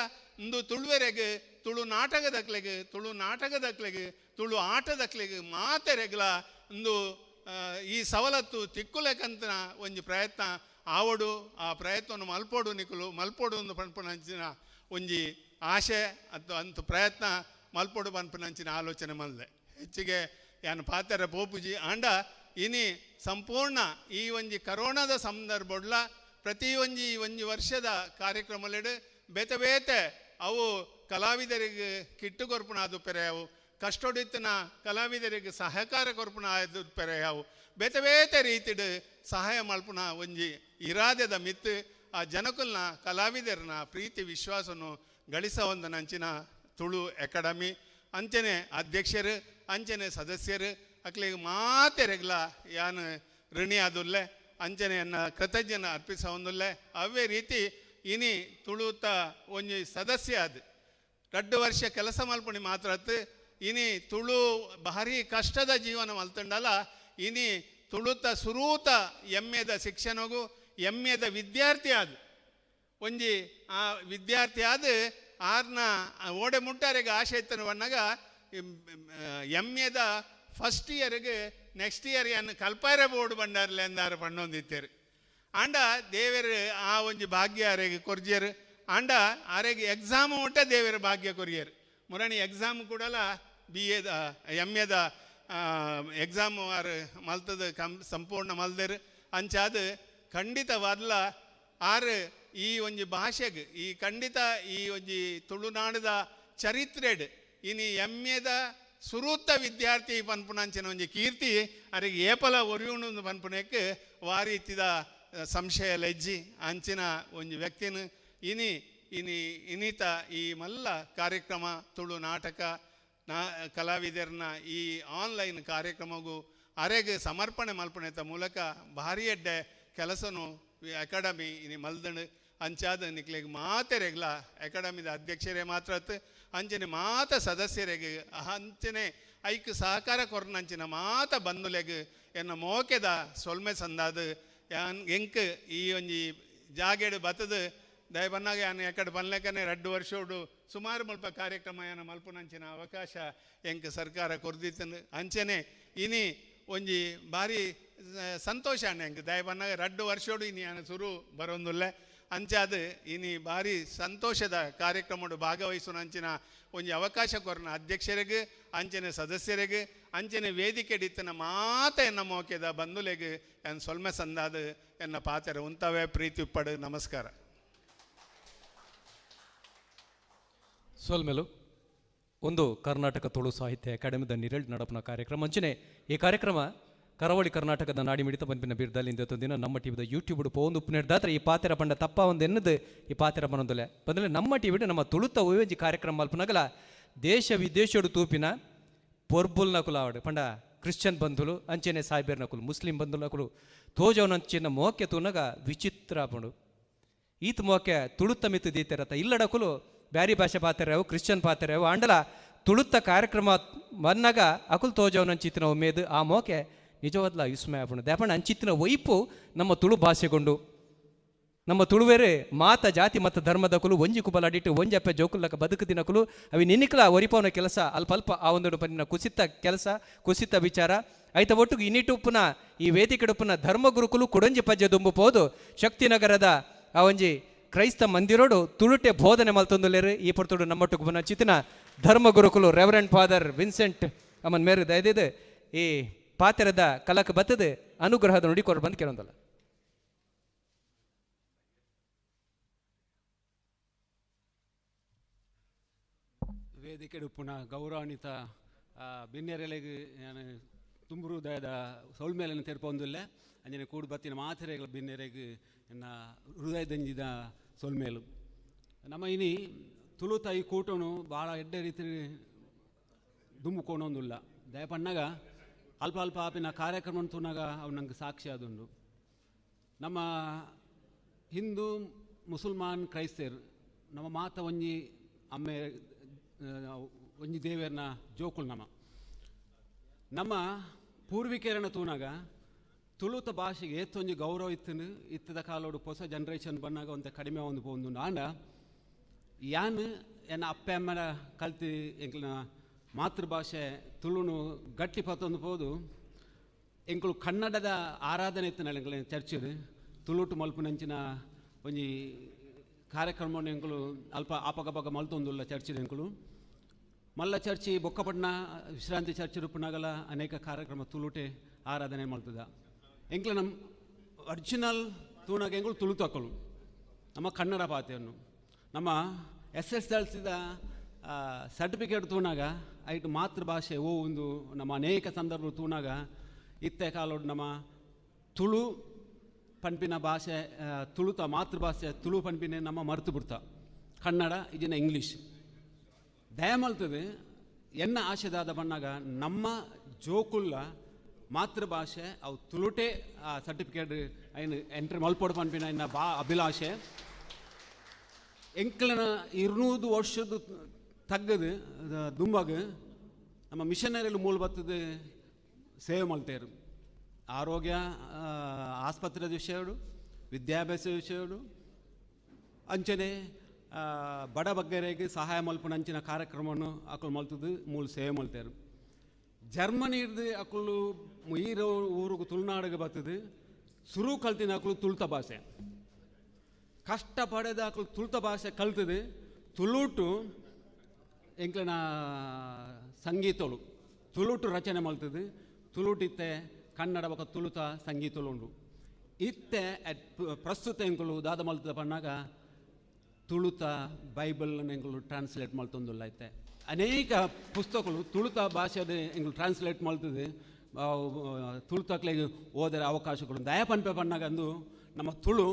ಇಂದು ತುಳುವೆರೆಗ್ ತುಳು ನಾಟಕದಕ್ಲೆಗ್ ತುಳು ನಾಟಕದಕ್ಲೆಗ್ ತುಳು ಆಟದಕ್ಲೆಗ್ ಮಾತೆರೆಗ್ಲ ಇಂದು ಈ ಸವಲತ್ತು ತಿಕ್ಕುಲೆಕಂತನ ಒಂಜಿ ಪ್ರಯತ್ನ ಆವಡು. ಆ ಪ್ರಯತ್ನವನ್ನು ಮಲ್ಪೋಡು ನಿಕುಲು ಮಲ್ಪೋಡು ಒಂದು ಪನ್ಪುನಂಚಿನ ಒಂಜಿ ಆಶೆ ಅಥವಾ ಅಂತು ಪ್ರಯತ್ನ ಮಲ್ಪೋಡು ಪನ್ಪುನಂಚಿನ ಆಲೋಚನೆ ಮಲ್ದೆ. ಹೆಚ್ಚಿಗೆ ಯಾನು ಪಾತೆರ ಪೋಪುಜಿ. ಆಂಡ ಇನಿ ಸಂಪೂರ್ಣ ಈ ಒಂಜಿ ಕರೋನಾದ ಸಂದರ್ಭಡ್ಲ ಪ್ರತಿ ಒಂಜಿ ಒಂಜಿ ವರ್ಷದ ಕಾರ್ಯಕ್ರಮಲೆಡು ಬೇತೆ ಬೇತೆ ಅವು ಕಲಾವಿದರಿಗೆ ಕಿಟ್ಟು ಕೊರ್ಪುನ ಅದು ಪೆರೆಯವು, ಕಷ್ಟೊಡಿತ್ತಿನ ಕಲಾವಿದರಿಗೆ ಸಹಕಾರ ಕೊರ್ಪುನ ಅದು ಪೆರೆಯವು, ಬೇತೆ ಬೇತೆ ರೀತಿಡು ಸಹಾಯ ಮಲ್ಪುನ ಒಂಜಿ ಇರಾದೆದ ಮಿತ್ತು ಆ ಜನಕುಲ್ನ ಕಲಾವಿದರನ್ನ ಪ್ರೀತಿ ವಿಶ್ವಾಸನು ಗಳಿಸ ಒಂದು ನಂಚಿನ ತುಳು ಅಕಾಡೆಮಿ ಅಂಚನೆ ಅಧ್ಯಕ್ಷರು ಅಂಚನೆ ಸದಸ್ಯರು ಅಕ್ಲಿಗೆ ಮಾತೆರೆಗ್ಲ ಯಾನು ಋಣಿ ಆದುಲ್ಲೆ ಅಂಚನೆಯನ್ನು ಕೃತಜ್ಞನ ಅರ್ಪಿಸ ಒಂದುಲ್ಲೆ. ಅವೇ ರೀತಿ ಇನಿ ತುಳುತ ಒಂಜಿ ಸದಸ್ಯ ಅದು 2 ವರ್ಷ ಕೆಲಸ ಮಲ್ಪುಣಿ ಮಾತ್ರ ಇನಿ ತುಳು ಭಾರಿ ಕಷ್ಟದ ಜೀವನ ಮಲ್ತಂಡಲ್ಲ. ಇನಿ ತುಳುತ ಸುರೂತ ಎಮ್ಮೆದ ಶಿಕ್ಷಣಗೂ ಎಮ್ಮೆದ ವಿದ್ಯಾರ್ಥಿ ಆದ ಒಂಜಿ ಆ ವಿದ್ಯಾರ್ಥಿ ಆದ ಆರ್ನ ಓಡೆ ಮುಟ್ಟಾರೆಗೆ ಆಶೆ ಇತ್ತನು ಬಣ್ಣಾಗ ಎಮ್ಮೆದ ಫಸ್ಟ್ ಇಯರ್ಗೆ ನೆಕ್ಸ್ಟ್ ಇಯರ್ ಏನು ಕಲ್ಪಾರೆ ಬೋರ್ಡ್ ಬಂಡಾರ್ಲೆ ಅಂದಾರು ಪಣ್ಣೊಂದಿತ್ತೇರು. ಆಂಡ ದೇವರು ಆ ಒಂಜಿ ಭಾಗ್ಯ ಆರೆಗೆ ಕೊರ್ಜಿಯರು. ಆಂಡ ಆರೆಗೆ ಎಕ್ಸಾಮ್ ಮುಟ್ಟ ದೇವರ ಭಾಗ್ಯ ಕೊರಿಯರು. ಮುರಣಿ ಎಕ್ಸಾಮ್ ಕೂಡಲ ಬಿ ಎದ ಎಮ್ ಎದ ಎಕ್ಸಾಮು ಆರು ಮಲ್ತದ ಸಂಪೂರ್ಣ ಮಲ್ದೇರು. ಅಂಚಾದ ಖಂಡಿತವಾದ್ಲ ಆರು ಈ ಒಂಜಿ ಭಾಷೆಗೆ ಈ ಖಂಡಿತ ಈ ಒಂಜಿ ತುಳುನಾಡದ ಚರಿತ್ರೆಡ್ ಇನಿ ಎಮ್ಮೆದ ಸುರೂತ ವಿದ್ಯಾರ್ಥಿ ಪನ್ಪುನಂಚಿನ ಒಂಜಿ ಕೀರ್ತಿ ಅರಿಗೆ ಏಪಲ ಒರಿಯುಂಡು ಪನ್ಪುನಕ್ಕೆ ವಾರೀತಿದ ಸಂಶಯ ಲಜ್ಜಿ ಅಂಚಿನ ಒಂಜಿ ವ್ಯಕ್ತಿನ ಇನಿ ಇನಿ ಇನ್ನಿತ ಈ ಮಲ್ಲ ಕಾರ್ಯಕ್ರಮ ತುಳು ನಾಟಕ ನಾ ಕಲಾವಿದರನ್ನ ಈ ಆನ್ಲೈನ್ ಕಾರ್ಯಕ್ರಮಗೂ ಅರೆಗೆ ಸಮರ್ಪಣೆ ಮಲ್ಪಣೆತ ಮೂಲಕ ಭಾರಿ ಎಡ್ಡೆ ಕೆಲಸನು ಅಕಾಡೆಮಿ ಇನಿ ಮಲ್ದಣು. ಅಂಚಾದ ನಿಕ್ಲೆಗ್ ಮಾತೆರೆಗ್ಲ ಅಕಾಡೆಮಿದ ಅಧ್ಯಕ್ಷರೇ ಮಾತ್ರ ಅಂಚನೆ ಮಾತ ಸದಸ್ಯರಿಗೆ ಅಂಚನೆ ಐಕ್ ಸಹಕಾರ ಕೊರ್ನಂಚಿನ ಮಾತ ಬಂಧುಲೆಗ್ ಎನ್ನ ಮೋಕೆದ ಸೊಲ್ಮೆ ಸಂದಾದ ಯಾನ್ ಎಂಕ್ ಈ ಒಂಜಿ ಜಾಗೆಡು ಬತ್ತದ ದಯಬನ್ನಾಗ ಯಾನ್ ಎಕಡೆ ಬನ್ಲೆಕನೆ 2 ವರ್ಷೋಡು ಸುಮಾರು ಮಲ್ಪ ಕಾರ್ಯಕ್ರಮ ಯಾನ ಮಲ್ಪುನಂಚಿನ ಅವಕಾಶ ಎಂಕ್ ಸರ್ಕಾರ ಕೊರ್ದಿತ್ತನು. ಅಂಚನೆ ಇನಿ ಒಂಜಿ ಭಾರಿ ಸಂತೋಷ ಅಣ್ಣ ಎಂಕ್ ದಯಬನ್ನಾಗ 2 ವರ್ಷೋಡು ಇನಿ ಯಾನ ಸುರು ಬರೋಂದುಲ್ಲೆ. ಅಂಚಾದ ಇನಿ ಭಾರಿ ಸಂತೋಷದ ಕಾರ್ಯಕ್ರಮಡು ಭಾಗವಹಿಸುವಂಚಿನ ಒಂಜಿ ಅವಕಾಶ ಕೊರ್ನ ಅಧ್ಯಕ್ಷರಿಗೆ ಅಂಚನೆ ಸದಸ್ಯರಿಗೆ ಅಂಚನೆ ವೇದಿಕೆ ಡಿತ್ತನ ಮಾತ ಎನ್ನ ಮೋಕೆದ ಬಂಧುಲೆಗ್ ಎನ್ ಸೊಲ್ಮೆ ಸಂದಾದ ಎನ್ನ ಪಾತೆರ ಉಂತವೇ ಪ್ರೀತಿ ಉಪ್ಪಡು. ನಮಸ್ಕಾರ. ಸೊಲ್ಮೆಲು ಒಂದು ಕರ್ನಾಟಕ ತುಳು ಸಾಹಿತ್ಯ ಅಕಾಡೆಮಿದ ನಿರಳ್ ನಡಪನ ಕಾರ್ಯಕ್ರಮ ಅಂಚನೆ ಈ ಕಾರ್ಯಕ್ರಮ ಕರಾವಳಿ ಕರ್ನಾಟಕದ ನಾಡಿ ಮಿಡಿತ ಬಂಪಿನ ಬಿರ್ದಲ್ಲಿಂದ ದಿನ ನಮ್ಮ ಟಿವಿದ ಯೂಟ್ಯೂಬ್ ಪೋಂದು ಉಪ್ಪು ಈ ಪಾತೆರ ಪಂಡ ತಪ್ಪ ಒಂದು ಎನ್ನದು ಈ ಪಾತೆರ ಬನ್ನೊಂದುಲೆ ಬಂದರೆ ನಮ್ಮ ಟಿವಿಡು ನಮ್ಮ ತುಳುತ ಒಯ್ಯೊಂಜಿ ಕಾರ್ಯಕ್ರಮ ಮಲ್ಪನಗಲ ದೇಶ ವಿದೇಶಡು ತೂಪಿನ ಪೊರ್ಬುಲ್ ನಕುಲಾವಡು ಪಂಡ ಕ್ರಿಶ್ಚಿಯನ್ ಬಂಧುಲು ಅಂಚನೆ ಸಾಯ್ಬೇರ್ ನಕುಲು ಮುಸ್ಲಿಂ ಬಂಧುಲು ನಕುಲು ತೋಜವನಂಚಿನ ಮೋಕೆ ತೂನಗ ವಿಚಿತ್ರ ಪಂಡು ಈತ ಮೋಕೆ ತುಳುತ ಮಿತ್ತು ದೀತೆರತ ಇಲ್ಲಡಕುಲು ಬ್ಯಾರಿ ಭಾಷೆ ಪಾತೆರವು ಕ್ರಿಶ್ಚಿಯನ್ ಪಾತೆರವು ಆಂಡಲ ತುಳುತ್ತ ಕಾರ್ಯಕ್ರಮ ಮನ್ನಾಗ ಅಕುಲು ತೋಜವನಂಚಿತ್ತಿನ ಉಮೇದು ಆ ಮೋಕೆ ನಿಜವಾದ್ಲ ವಿಸ್ಮಯ ಆಪುಂಡು. ದಾಪಂಡ ಅಂಚಿತ್ತಿನ ಒಯ್ಪು ನಮ್ಮ ತುಳು ಭಾಷೆಗೊಂಡು ನಮ್ಮ ತುಳುವೆರೆ ಮಾತ ಜಾತಿ ಮತ್ತು ಧರ್ಮದಕುಲು ಒಂಜಿ ಕುಬಲಾಡಿಟ್ಟು ಒಂಜಪ್ಪೆ ಜೋಕುಲ್ಲಕ ಬದುಕು ದಿನಕುಲು ಅವಿ ನಿನ್ನಿಕ್ಲ ಒರಿಪವನ ಕೆಲಸ ಅಲ್ಪ ಅಲ್ಪ ಆ ಒಂದು ಪನ್ನಿನ ಕುಸಿತ ಕೆಲಸ, ಕುಸಿತ ವಿಚಾರ. ಐತ ಒಟ್ಟುಗು ಇನ್ನಿಟುಪ್ಪುನ ಈ ವೇದಿಕೆಡುಪ್ಪುನ ಧರ್ಮಗುರುಕುಲು ಕುಡಂಜಿ ಪಜ್ಜೆ ದುಂಬು ಪೋದು ಶಕ್ತಿನಗರದ ಆ ಒಂಜಿ ಕ್ರೈಸ್ತ ಮಂದಿರೋಡು ತುಳುಟೆ ಬೋಧನೆ ಮಲ್ತೊಂದುಲ್ಲೇರು. ಈ ಪೊರ್ತುಡು ನಮ್ಮೊಟ್ಟುಗು ಪುನ ಚಿತ್ತಿನ ಧರ್ಮಗುರುಕುಲು ರೆವರೆಂಡ್ ಫಾದರ್ ವಿನ್ಸೆಂಟ್ ಅಮ್ಮನ್ ಮೇರು ದಯದಿದ್ದು ಈ ಪಾತ್ರದ ಕಲಕ ಬತ್ತದ ಅನುಗ್ರಹದ ನುಡಿ ಕೊರ ಬಂದು ಕೇಳೊಂದಲ್ಲ. ವೇದಿಕೆ ಪುನಃ ಗೌರವಾನ್ವಿತ ಬಿನ್ನೆರೆಲೆಗ್ ಯಾನ್ ತುಂಬು ಹೃದಯದ ಸೌಲ್ಮೇಲನ್ನು ತೆರ್ಪೊಂದುಲ್ಲೆ. ಅಂಜನೆ ಕೂಡು ಬತ್ತಿನ ಮಾತೆರೆಗಳ ಬಿನ್ನೆರೆಗ್ ಎನ್ನ ಹೃದಯದಂಜಿದ ಸೊಲ್ಮೇಲು. ನಮ್ಮ ಇನಿ ತುಳುತ ಈ ಕೂಟನು ಭಾಳ ಎಡ್ಡೆ ರೀತಿ ದುಂಬುಕೋಣೊಂದುಲ್ಲ. ದಯಪಣ್ಣಗ ಅಲ್ಪ ಅಲ್ಪ ಆಪಿನ ಕಾರ್ಯಕ್ರಮ ತೂನಾಗ ಅವು ನಂಗೆ ಸಾಕ್ಷಿ ಆದುಂಡು. ನಮ್ಮ ಹಿಂದೂ ಮುಸಲ್ಮಾನ್ ಕ್ರೈಸ್ತರು ನಮ್ಮ ಮಾತ ಒಂಜಿ ಅಮ್ಮೆ ಒಂಜಿ ದೇವರನ್ನ ಜೋಕುಲ್. ನಮ್ಮ ನಮ್ಮ ಪೂರ್ವಿಕರನ್ನ ತೂನಾಗ ತುಳುತ ಭಾಷೆಗೆ ಏತೊಂಜಿ ಗೌರವ ಇತ್ತನು. ಇತ್ತದ ಕಾಲೋಡು ಹೊಸ ಜನ್ರೇಷನ್ ಬಂದಾಗ ಒಂತೆ ಕಡಿಮೆ ಒಂದು ಪೋಂದು. ಆಂಡ ಯಾನ್ ಎನ್ನ ಅಪ್ಪೆ ಅಮ್ಮನ ಕಲ್ತಿ ಎಂಕ್ಲನ ಮಾತೃಭಾಷೆ ತುಳುನು ಗಟ್ಟಿ ಪತ್ತೊಂದು ಪೋದು. ಎಂಕುಲು ಕನ್ನಡದ ಆರಾಧನೆ ಇತ್ತನಲ್ಲ ಎಂಕ್ಲೆ ಚರ್ಚಿಡ್ ತುಳುಟು ಮಲ್ಪುನಂಚಿನ ಒಂಜಿ ಕಾರ್ಯಕ್ರಮವನ್ನು ಎಂಕುಲು ಅಲ್ಪ ಆಪಗಪಗ ಮಲ್ತೊಂದುಲ್ಲ ಚರ್ಚಿಡ್. ಎಂಕುಲು ಮಲ್ಲ ಚರ್ಚಿ ಬೊಕ್ಕಪಟ್ನ ವಿಶ್ರಾಂತಿ ಚರ್ಚ್ ರೂಪನಾಗಲ ಅನೇಕ ಕಾರ್ಯಕ್ರಮ ತುಳುಟೆ ಆರಾಧನೆ ಮಲ್ತದ. ಎಂಕ್ಲ ನಮ್ಮ ಒರಿಜಿನಲ್ ತೂನಾಗ ಎಂಕುಲು ತುಳು ತಕ್ಕಲು ನಮ್ಮ ಕನ್ನಡ ಪಾತೆಯನ್ನು ನಮ್ಮ ಎಸ್ ಎಸ್ ಎಲ್ ಸಿದ ಸರ್ಟಿಫಿಕೇಟ್ ತೂನಾಗ ಐಟ್ ಮಾತೃಭಾಷೆ ಓ ಒಂದು ನಮ್ಮ ಅನೇಕ ಸಂದರ್ಭ ತೂನಾಗ ಇತ್ತೆ ಕಾಲೋಡು ನಮ್ಮ ತುಳು ಪನ್ಪಿನ ಭಾಷೆ ತುಳುತ ಮಾತೃಭಾಷೆ ತುಳು ಪನ್ಪಿನ ನಮ್ಮ ಮರೆತು ಬಿಡ್ತ. ಕನ್ನಡ ಇದಿನ ಇಂಗ್ಲೀಷ್ ದಯಮಲ್ತದೆ. ಎನ್ನ ಆಶೆದಾದ ಬಣ್ಣಾಗ ನಮ್ಮ ಜೋಕುಲ್ಲ ಮಾತೃಭಾಷೆ ಅವು ತುಳುಟೆ ಆ ಸರ್ಟಿಫಿಕೇಟ್ ಐನು ಎಂಟ್ರಿ ಮಲ್ಪೊಡು ಪನ್ಪಿನ ಎನ್ನ ಬಾ ಅಭಿಲಾಷೆ. ಎಂಕ್ಲನ 200 ವರ್ಷದ ತಗ್ಗದು ದುಂಬಾಗ ನಮ್ಮ ಮಿಷನರಿಲು ಮೂಲ ಬತ್ತದ ಸೇವೆ ಮಲ್ತೇರು. ಆರೋಗ್ಯ ಆಸ್ಪತ್ರೆ ವಿಷಯಡು, ವಿದ್ಯಾಭ್ಯಾಸ ವಿಷಯಡು, ಅಂಚನೆ ಬಡ ಬಗ್ಗರಿಗೆ ಸಹಾಯ ಮಲ್ಪುನ ಅಂಚಿನ ಕಾರ್ಯಕ್ರಮವನ್ನು ಅಕುಲು ಮಲ್ತದ್ದು ಮೂಲ ಸೇವೆ ಮಲ್ತೇರು. ಜರ್ಮನಿ ಹಿಡ್ದು ಅಕುಲು ಈರೋ ಊರುಗು ತುಳುನಾಡಿಗೆ ಬರ್ತದೆ ಸುರು ಕಲ್ತಿನ ಅಕುಲು ತುಳುತ ಭಾಷೆ ಕಷ್ಟ ಪಡೆದ ಅಕುಲು ತುಳುತ ಭಾಷೆ ಕಲ್ತದೆ. ತುಳುಟು ಎಂಕ್ಲನ ಸಂಗೀತಳು ತುಳುಟು ರಚನೆ ಮಲ್ತದೆ. ತುಳುಟಿತ್ತೆ ಕನ್ನಡ ಬೊಕ ತುಳುತ ಸಂಗೀತಳು ಉಂಡು. ಇತ್ತೆ ಪ್ರಸ್ತುತ ಎಂಕುಲು ದಾದ ಮಲ್ತದ ಪಣ್ಣಾಗ ತುಳುತ ಬೈಬಲ್ ಎಂಕುಲು ಟ್ರಾನ್ಸ್ಲೇಟ್ ಮಲ್ತೊಂದುಲ್ಲ. ಇತ್ತೆ ಅನೇಕ ಪುಸ್ತಕಗಳು ತುಳುತ ಭಾಷೆದ ಎಂಕುಲು ಟ್ರಾನ್ಸ್ಲೇಟ್ ಮಲ್ತದೆ. ತುಳುತಕ್ಲೆಗ್ ಓದರೆ ಅವಕಾಶಗಳು ದಯ ಪನ್ಪೆ ಪಣ್ಣಾಗ ಅಂದು ನಮ್ಮ ತುಳು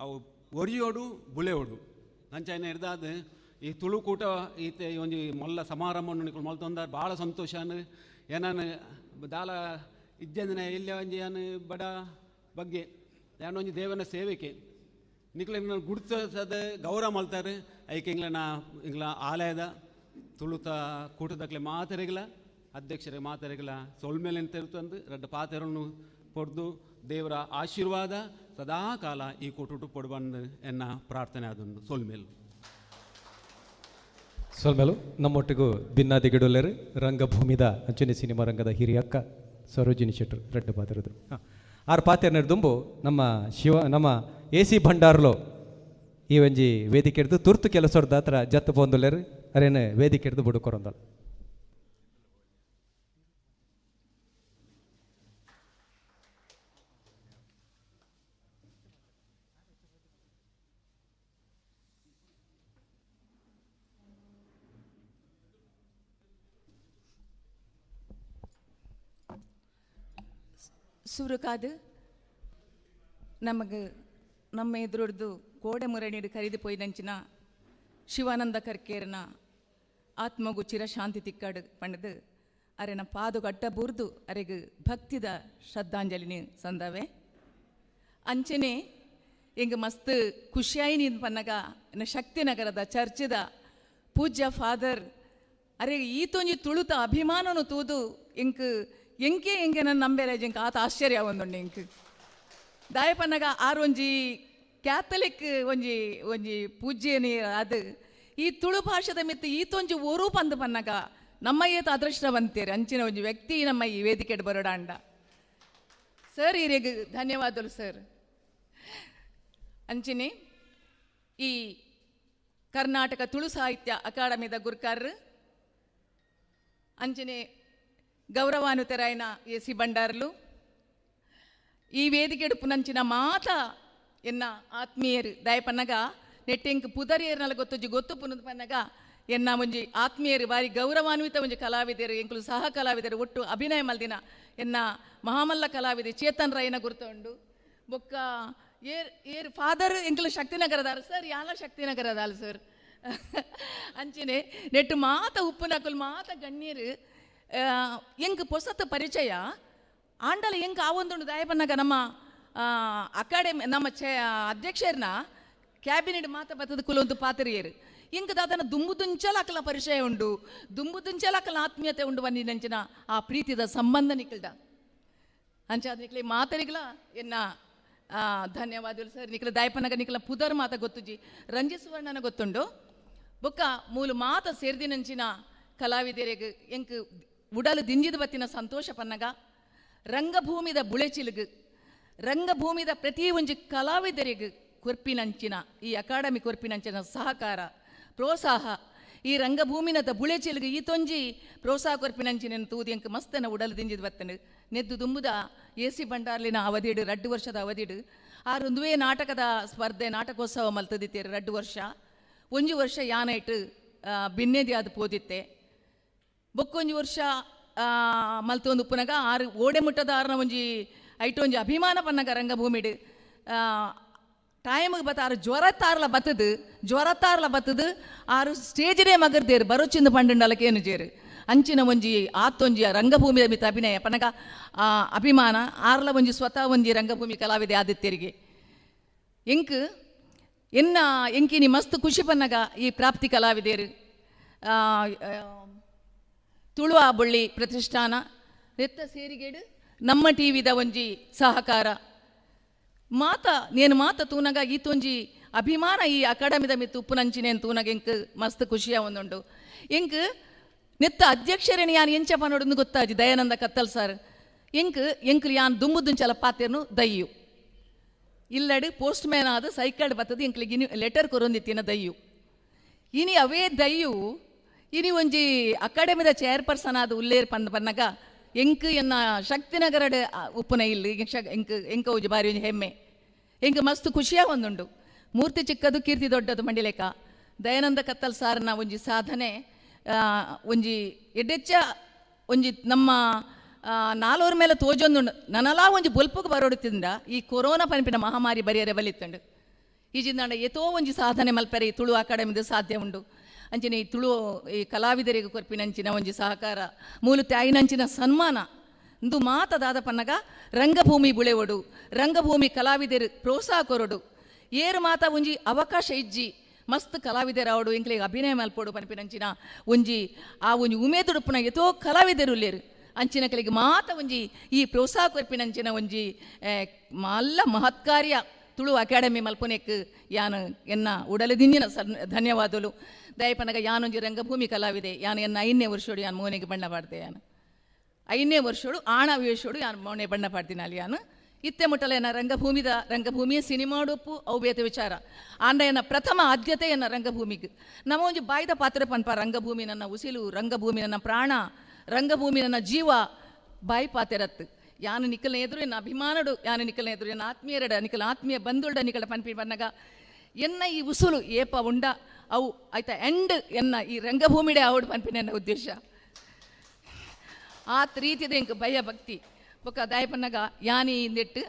ಅವು ಒರಿಯೋಡು ಬುಳೆಯೋಡು ಅಂಚನೆ ಹಿಡ್ದಾದ ಈ ತುಳು ಕೂಟ ಈತೆ ಈ ಒಂಜಿ ಮಲ್ಲ ಸಮಾರಂಭವನ್ನು ನಿಕುಲು ಮಲ್ತೊಂದಾರ್ ಭಾಳ ಸಂತೋಷ. ಏನಾನ ದಾಲ ಇಜ್ಜಂದಿನ ಇಲ್ಲ ಒಂಜಿ ಯಾನ್ ಬಡ ಬಗ್ಗೆ ಯಾನ್ ಒಂಜಿ ದೇವನ ಸೇವೆಕೆ ನಿಕ್ಲೆ ಗುಡ್ತದ ಗೌರವ ಮಲ್ತಾರೆ. ಐಕೆ ಎಂಗ್ಲನ ಎಂಗ್ಲ ಆಲಯದ ತುಳುತ ಕೂಟದಕ್ಲೆ ಮಾತೆರೆಗ್ಲ ಅಧ್ಯಕ್ಷರ ಮಾತೆರೆಗ್ಲ ಸೊಲ್ಮೇಲೆ ತೆರುತಂದು ರಡ್ಡ ಪಾತೆರನ್ನು ಪೊಡ್ದು ದೇವರ ಆಶೀರ್ವಾದ ಸದಾ ಕಾಲ ಈ ಕೂಟುಟು ಪೊಡ್ಬಂದು ಎನ್ನ ಪ್ರಾರ್ಥನೆ ಅದೊಂದು ಸೊಲ್ಮೇಲು. ಸೊಲ್ಮೇಲು. ನಮ್ಮೊಟ್ಟಿಗೂ ಬಿನ್ನಾದಿಗಿಡೊಲ್ಲೆರು ರಂಗಭೂಮಿದ ಅಂಚನೆ ಸಿನಿಮಾ ರಂಗದ ಹಿರಿಯಕ್ಕ ಸರೋಜಿನಿ ಶೆಟ್ಟರು ರಡ್ಡು ಪಾತಿರದು. ಆರು ಪಾತೆರ್ನ ದುಂಬು ನಮ್ಮ ಶಿವ ನಮ್ಮ ಎ ಸಿ ಭಂಡಾರ್ಲೋ ಈ ಒಂಜಿ ವೇದಿಕೆ ಹಿಡ್ದು ತುರ್ತು ಕೆಲಸದ ಹತ್ರ ಜತ್ತು ಪೋಂದುಲ್ಲೆರು ಅರೇನು ವೇದಿಕೆ ಹಿಡ್ದು ಬುಡುಕೊರಂದಲ್ಲ. ಸುರುಕಾದು ನಮಗೆ ನಮ್ಮ ಎದುರೊಡ್ದು ಕೋಡೆ ಮುರಣಿಡು ಕರಿದು ಪೋಯಿನಂಚಿನ ಶಿವಾನಂದ ಕರ್ಕೇರನ ಆತ್ಮಗು ಚಿರಶಾಂತಿ ತಿಕ್ಕಾಡು ಪಂಡದು ಅರೆನ ಪಾದು ಅಡ್ಡ ಬೂರ್ದು ಅರೆಗ್ ಭಕ್ತಿದ ಶ್ರದ್ಧಾಂಜಲಿನಿ ಸಂದವೆ. ಅಂಚನೆ ಎಂಗ್ ಮಸ್ತ್ ಖುಷಿಯಾಯಿ ನೀನು ಪನ್ನಗ ಶಕ್ತಿನಗರದ ಚರ್ಚಿದ ಪೂಜ್ಯ ಫಾದರ್ ಅರೆ ಈತೊಂಜಿ ತುಳುತ ಅಭಿಮಾನನು ತೂದು ಎಂಕ್ ಎಂಕೆ ಎಂಕೆ ನನ್ನ ನಂಬೆರೆ ಎಂಕ್ ಆತ ಆಶ್ಚರ್ಯ ಒಂದುಂಡು. ಎಂಕ್ ದಾಯಪನ್ನಗ ಆರೊಂಜಿ ಕ್ಯಾಥಲಿಕ್ ಒಂಜಿ ಒಂಜಿ ಪೂಜ್ಯನಿ ಅದು ಈ ತುಳು ಭಾಷೆದ ಮಿತ್ತು ಈತೊಂಜಿ ಒರು ಪಂದ್ ಪನ್ನಗ ನಮ್ಮ ಏತ ಅದೃಷ್ಟವಂತೇರು ಅಂಚಿನ ಒಂಜಿ ವ್ಯಕ್ತಿ ನಮ್ಮ ಈ ವೇದಿಕೆಡ್ ಬರೋಡಾಂಡ. ಸರ್ ಈರೆಗ್ ಧನ್ಯವಾದಗಳು ಸರ್. ಅಂಚಿನಿ ಈ ಕರ್ನಾಟಕ ತುಳು ಸಾಹಿತ್ಯ ಅಕಾಡೆಮಿದ ಗುರ್ಕಾರ್ರು ಅಂಚನೆ ಗೌರವಾನ್ವಿತರಾಯನ ಎ ಸಿ ಭಂಡಾರ್ಲು, ಈ ವೇದಿಕೆಡು ಪುನಂಚಿನ ಮಾತ ಎನ್ನ ಆತ್ಮೀಯರು ದಯಪನ್ನಗ ನೆಟ್ಟೆಂಕ್ ಪುದರಿಯರ್ನಲ ಗೊತ್ತುಜಿ ಗೊತ್ತು ಪುನದ್ ಪನ್ನಗ ಎನ್ನ ಒಂಜಿ ಆತ್ಮೀಯರು ಬಾರಿ ಗೌರವಾನ್ವಿತ ಒಂಜಿ ಕಲಾವಿದರು ಎಂಕುಲು ಸಹ ಕಲಾವಿದರು ಒಟ್ಟು ಅಭಿನಯ ಮಲ್ದಿನ ಎನ್ನ ಮಹಾಮಲ್ಲ ಕಲಾವಿದೆ ಚೇತನ್ ರೈನ ಗುರುತುಂಡು. ಬೊಕ್ಕ ಏರ್ ಏರ್ ಫಾದರ್ ಎಂಕುಲು ಶಕ್ತಿನಗರದಾರು ಸರ್, ಯಾಲ ಶಕ್ತಿನಗರದಾಲು ಸರ್. ಅಂಚನೆ ನೆಟ್ಟು ಮಾತ ಉಪ್ಪುನಕುಲು ಮಾತ ಗಣ್ಯರು ಎಂಕ್ ಪೊಸತ್ ಪರಿಚಯ ಆಂಡಲ ಎಂಕ್ ಆ ಒಂದುಂಡು ದಯಪನ್ನಗ ನಮ್ಮ ಅಕಾಡೆಮಿ ನಮ್ಮ ಅಧ್ಯಕ್ಷರನ್ನ ಕ್ಯಾಬಿನೆಟ್ ಮಾತ ಬತ್ತದ ಕುಲೊಂದು ಪಾತ್ರಿಯರು ಎಂಕ್ ದಾದನ ದುಂಬು ದುಂಚಲ ಪರಿಚಯ ಉಂಡು, ದುಂಬು ದುಂಚಲ ಆತ್ಮೀಯತೆ ಉಂಡು ಬನ್ನಿ ಆ ಪ್ರೀತಿದ ಸಂಬಂಧ ನಿಕ್ಕಲ್ದ. ಅಂಚಾದ ನಿಕ್ಲೆ ಮಾತರಿಗ್ಲ ಎನ್ನ ಧನ್ಯವಾದಗಳು ಸರ್. ನಿಕ್ಲ ದಾಯಪನಗ ನಿಕ್ಲ ಪುದರ್ ಮಾತ ಗೊತ್ತುಜಿ, ರಂಜಿತ್ ಸುವರ್ಣನ ಗೊತ್ತುಂಡು. ಬೊಕ್ಕ ಮೂಲು ಮಾತ ಸೇರ್ದಿನಂಚಿನ ಕಲಾವಿದರಿಗೆ ಎಂಕ್ ಉಡಲು ದಿಂಜಿದ ಬತ್ತಿನ ಸಂತೋಷ ಪನ್ನಗ ರಂಗಭೂಮಿದ ಬುಳೆಚಿಲುಗು ರಂಗಭೂಮಿದ ಪ್ರತಿ ಒಂಜಿ ಕಲಾವಿದರಿಗೆ ಕೊರ್ಪಿನಂಚಿನ ಈ ಅಕಾಡೆಮಿ ಕೊರ್ಪಿನಂಚಿನ ಸಹಕಾರ ಪ್ರೋತ್ಸಾಹ ಈ ರಂಗಭೂಮಿನದ ಬುಳೆಚಿಲುಗು ಈತೊಂಜಿ ಪ್ರೋತ್ಸಾಹ ಕೊರ್ಪಿನಂಚಿನ ತೂದು ಎಂಕ್ ಮಸ್ತನ ಉಡಲು ದಿಂಜಿದ ಬತ್ತನು. ನೆದ್ದು ದುಂಬುದ ಎ ಸಿ ಭಂಡಾರ್ಲಿನ ಅವಧಿಡು 2 ವರ್ಷದ ಅವಧಿಡು ಆರೊಂದುವೇ ನಾಟಕದ ಸ್ಪರ್ಧೆ ನಾಟಕೋತ್ಸವ ಮಲ್ತದಿತ್ತೇರು 2 ವರ್ಷ. ಒಂಜಿ ವರ್ಷ ಯಾನೈಟ್ ಬಿನ್ನೆದಿ ಅದು ಪೋದಿತ್ತೆ. ಬೊಕ್ಕೊಂಜಿ ವರ್ಷ ಮಲ್ತೊಂದು ಉಪ್ಪುನಗ ಆರು ಓಡೆ ಮುಟ್ಟದ ಆರ್ನ ಒಂಜಿ ಐಟ್ ಒಂಜಿ ಅಭಿಮಾನ ಪನ್ನಗ ರಂಗಭೂಮಿಡು ಟೈಮಿಗೆ ಬತ್ತ ಆರು ಜ್ವರ ತಾರ್ಲ ಬತ್ತದು, ಜ್ವರ ತಾರ್ಲ ಬತ್ತದು ಆರು ಸ್ಟೇಜ್ನೇ ಮಗರ್ದೇರು ಬರೋಚಿಂದ ಪಂಡುಂಡಲಕೇನು ಜೇರು ಅಂಚಿನ ಒಂಜಿ ಆತೊಂಜಿ ರಂಗಭೂಮಿಯ ಮಿತ್ತ ಅಭಿನಯ ಪನಗ ಆ ಅಭಿಮಾನ ಆರ್ಲ ಒಂಜಿ ಸ್ವತಃ ಒಂಜಿ ರಂಗಭೂಮಿ ಕಲಾವಿದೆ ಆದಿತ್ಯರಿಗೆ. ಎಂಕ್ ಎನ್ನ ಎಂಕಿನಿ ಮಸ್ತ್ ಖುಷಿ ಪನ್ನಗ ಈ ಪ್ರಾಪ್ತಿ ಕಲಾವಿದೇರು ತುಳುವ ಬೊಳ್ಳಿ ಪ್ರತಿಷ್ಠಾನ ನೆತ್ತ ಸೇರಿಗೇಡು ನಮ್ಮ ಟಿ ವಿದ ಒಂಜಿ ಸಹಕಾರ ಮಾತ ನೇನು ಮಾತ ತೂನಗ ಈತೊಂಜಿ ಅಭಿಮಾನ ಈ ಅಕಾಡೆಮಿದ ಮಿತ್ತು ಉಪ್ಪುನಂಚಿನೇನು ತೂನಗ ಎಂಕ್ ಮಸ್ತ್ ಖುಷಿಯ ಒಂದುಂಡು. ಎಂಕ್ ನೆತ್ತ ಅಧ್ಯಕ್ಷರೇನು ಯಾನ್ ಎಂಚ ಪನೋಡೊಂದು ಗೊತ್ತಾಜಿ ದಯಾನಂದ ಕತ್ತಲ್ ಸರ್ ಎಂಕ್ ಎಂಕ್ ಯಾನ್ ದುಂಬುದುಂಚಲ ಪಾತೆರ್ನು ದಯ್ಯು ಇಲ್ಲಡು ಪೋಸ್ಟ್ ಮ್ಯಾನ್ ಆದ ಸೈಕಲ್ ಬತ್ತದ ಎಂಕ್ಲಿಗೆ ಇನಿ ಲೆಟರ್ ಕೊರೊಂದಿತ್ತಿನ ದಯ್ಯು ಇನಿ ಅವೇ ದಯ್ಯು ಇನಿ ಒಂಜಿ ಅಕಾಡೆಮಿದ ಚೇರ್ಪರ್ಸನ್ ಆದ ಉಲ್ಲೇರ್ ಪಂದ್ ಪನ್ನಗ ಎಂಕ್ ಎನ್ನ ಶಕ್ತಿನಗರಡ್ ಉಪ್ಪುನ ಇಲ್ಲಿ ಎಂಕ್ ಎಂಕ ಒಂಜಿ ಬಾರಿ ಒಂಜಿ ಹೆಮ್ಮೆ ಎಂಕ್ ಮಸ್ತ್ ಖುಷಿಯ ಒಂದುಂಡು. ಮೂರ್ತಿ ಚಿಕ್ಕದು ಕೀರ್ತಿ ದೊಡ್ಡದು ಮಂಡಿಲೇಕ ದಯಾನಂದ ಕತ್ತಲ್ ಸಾರನ ಒಂಜಿ ಸಾಧನೆ ಒಂಜಿ ಎಡ್ಡೆಚ್ಚ ಒಂಜಿ ನಮ್ಮ ನಾಲೋರ್ ಮೇಲೆ ತೋಜೊಂದುಂಡು ನನಲಾ ಒಂಜಿ ಬೊಲ್ಪುಗ್ ಬರೋಡುತ್ತಿಂದ ಈ ಕೊರೋನಾ ಪನ್ಪಿನ ಮಹಾಮಾರಿ ಬರಿಯರೆ ಬಲಿತ್ತುಂಡು. ಈ ಜಿಂದಾಂಡ ಏತೋ ಒಂಜಿ ಸಾಧನೆ ಮಲ್ಪೆರೆ ಈ ತುಳು ಅಕಾಡೆಮಿದ ಸಾಧ್ಯ ಉಂಡು. ಅಂಚಿನ ಈ ತುಳು ಈ ಕಲಾವಿದರಿಗೆ ಕೊರ್ಪಿನಂಚಿನ ಒಂಜಿ ಸಹಕಾರ ಮೂಲು ತಾಯಿನಂಚಿನ ಸನ್ಮಾನ ಇಂದು ಮಾತ ದಾದ ಪನ್ನಗ ರಂಗಭೂಮಿ ಬುಳೆವಡು ರಂಗಭೂಮಿ ಕಲಾವಿದರು ಪ್ರೋತ್ಸಾಹ ಕೊರಡು ಏರು ಮಾತ ಒಂಜಿ ಅವಕಾಶ ಇಜ್ಜಿ ಮಸ್ತ್ ಕಲಾವಿದರಾವಡು ಎಂಕ್ಲೆಗ್ ಅಭಿನಯ ಮಲ್ಪೊಡು ಪನ್ಪಿನಂಚಿನ ಒಂಜಿ ಆ ಒಂಜಿ ಉಮೇದುಡುಪ್ಪುನ ಏತೋ ಕಲಾವಿದರು ಉಲ್ಲೇರು ಅಂಚಿನ ಕಲಿಗೆ ಮಾತ ಒಂಜಿ ಈ ಪ್ರೋತ್ಸಾಹ ಕೊರ್ಪಿನಂಚಿನ ಒಂಜಿ ಮಲ್ಲ ಮಹತ್ಕಾರ್ಯ ತುಳು ಅಕಾಡೆಮಿ ಮಲ್ಪುನೆಕ್ ಯಾನು ಎನ್ನ ಉಡಲದಿಂಜಿನ ಧನ್ಯವಾದಲು. ದಯಪನಗ ಯಾನೊಂಜಿ ರಂಗಭೂಮಿ ಕಲಾವಿದೆ ಯಾನು ಎನ್ನ 5ನೇ ವರ್ಷೋಡು ಯಾನು ಮೋನೆಗೆ ಬಣ್ಣ ಪಾಡ್ದೆ ಯಾನು 5ನೇ ವರ್ಷೋಡು ಆಣ ವೇಷೋಡು ಯಾನು ಮೋನೆ ಬಣ್ಣ ಪಾಡ್ದಿನ ಅಲ್ಲಿ ಯಾನು ಇತ್ತೆ ಮುಟ್ಟಲ ಎನ್ನ ರಂಗಭೂಮಿದ ರಂಗಭೂಮಿಯ ಸಿನಿಮಾಡುಪ್ಪು ಅವು ಬೇತೆ ವಿಚಾರ ಆಂಡ ಎನ್ನ ಪ್ರಥಮ ಆದ್ಯತೆ ಎನ್ನ ರಂಗಭೂಮಿಗೆ. ನಮ್ಮ ಒಂಜಿ ಬಾಯ್ದ ಪಾತ್ರ ಪನ್ಪ ರಂಗಭೂಮಿ ನನ್ನ ಉಸಿಲು, ರಂಗಭೂಮಿ ನನ್ನ ಪ್ರಾಣ, ರಂಗಭೂಮಿ ನನ್ನ ಜೀವ ಬಾಯಿ ಪಾತೆರತ್ತು ಯಾನು ನಿಕ್ಕಲ್ನ ಎದುರು ಎನ್ನ ಅಭಿಮಾನಡು ಯಾನು ನಿಕ್ಕಲ್ನ ಎದುರು ಎನ್ನ ಆತ್ಮೀಯರಡ ನಿಕ್ಕಲ ಆತ್ಮೀಯ ಬಂಧುಳ್ಡ ನಿಕ್ಕಲ ಪನ್ಪಿ ಪನ್ನಗ ಎನ್ನ ಈ ಉಸುಲು ಏಪ ಉಂಡ ಅವು ಆಯ್ತಾ ಎಂಡ್ ಎನ್ನ ಈ ರಂಗಭೂಮಿಡೆ ಅವಡು ಪನ್ಪಿನ ಎನ್ನ ಉದ್ದೇಶ. ಆತ್ ರೀತಿದ ಎಂಕ್ ಭಯ ಭಕ್ತಿ ಬೊಕ್ಕ ದಾಯಪನ್ನಗ ಯಾನಿ ಇಂದೆಟ್ಟು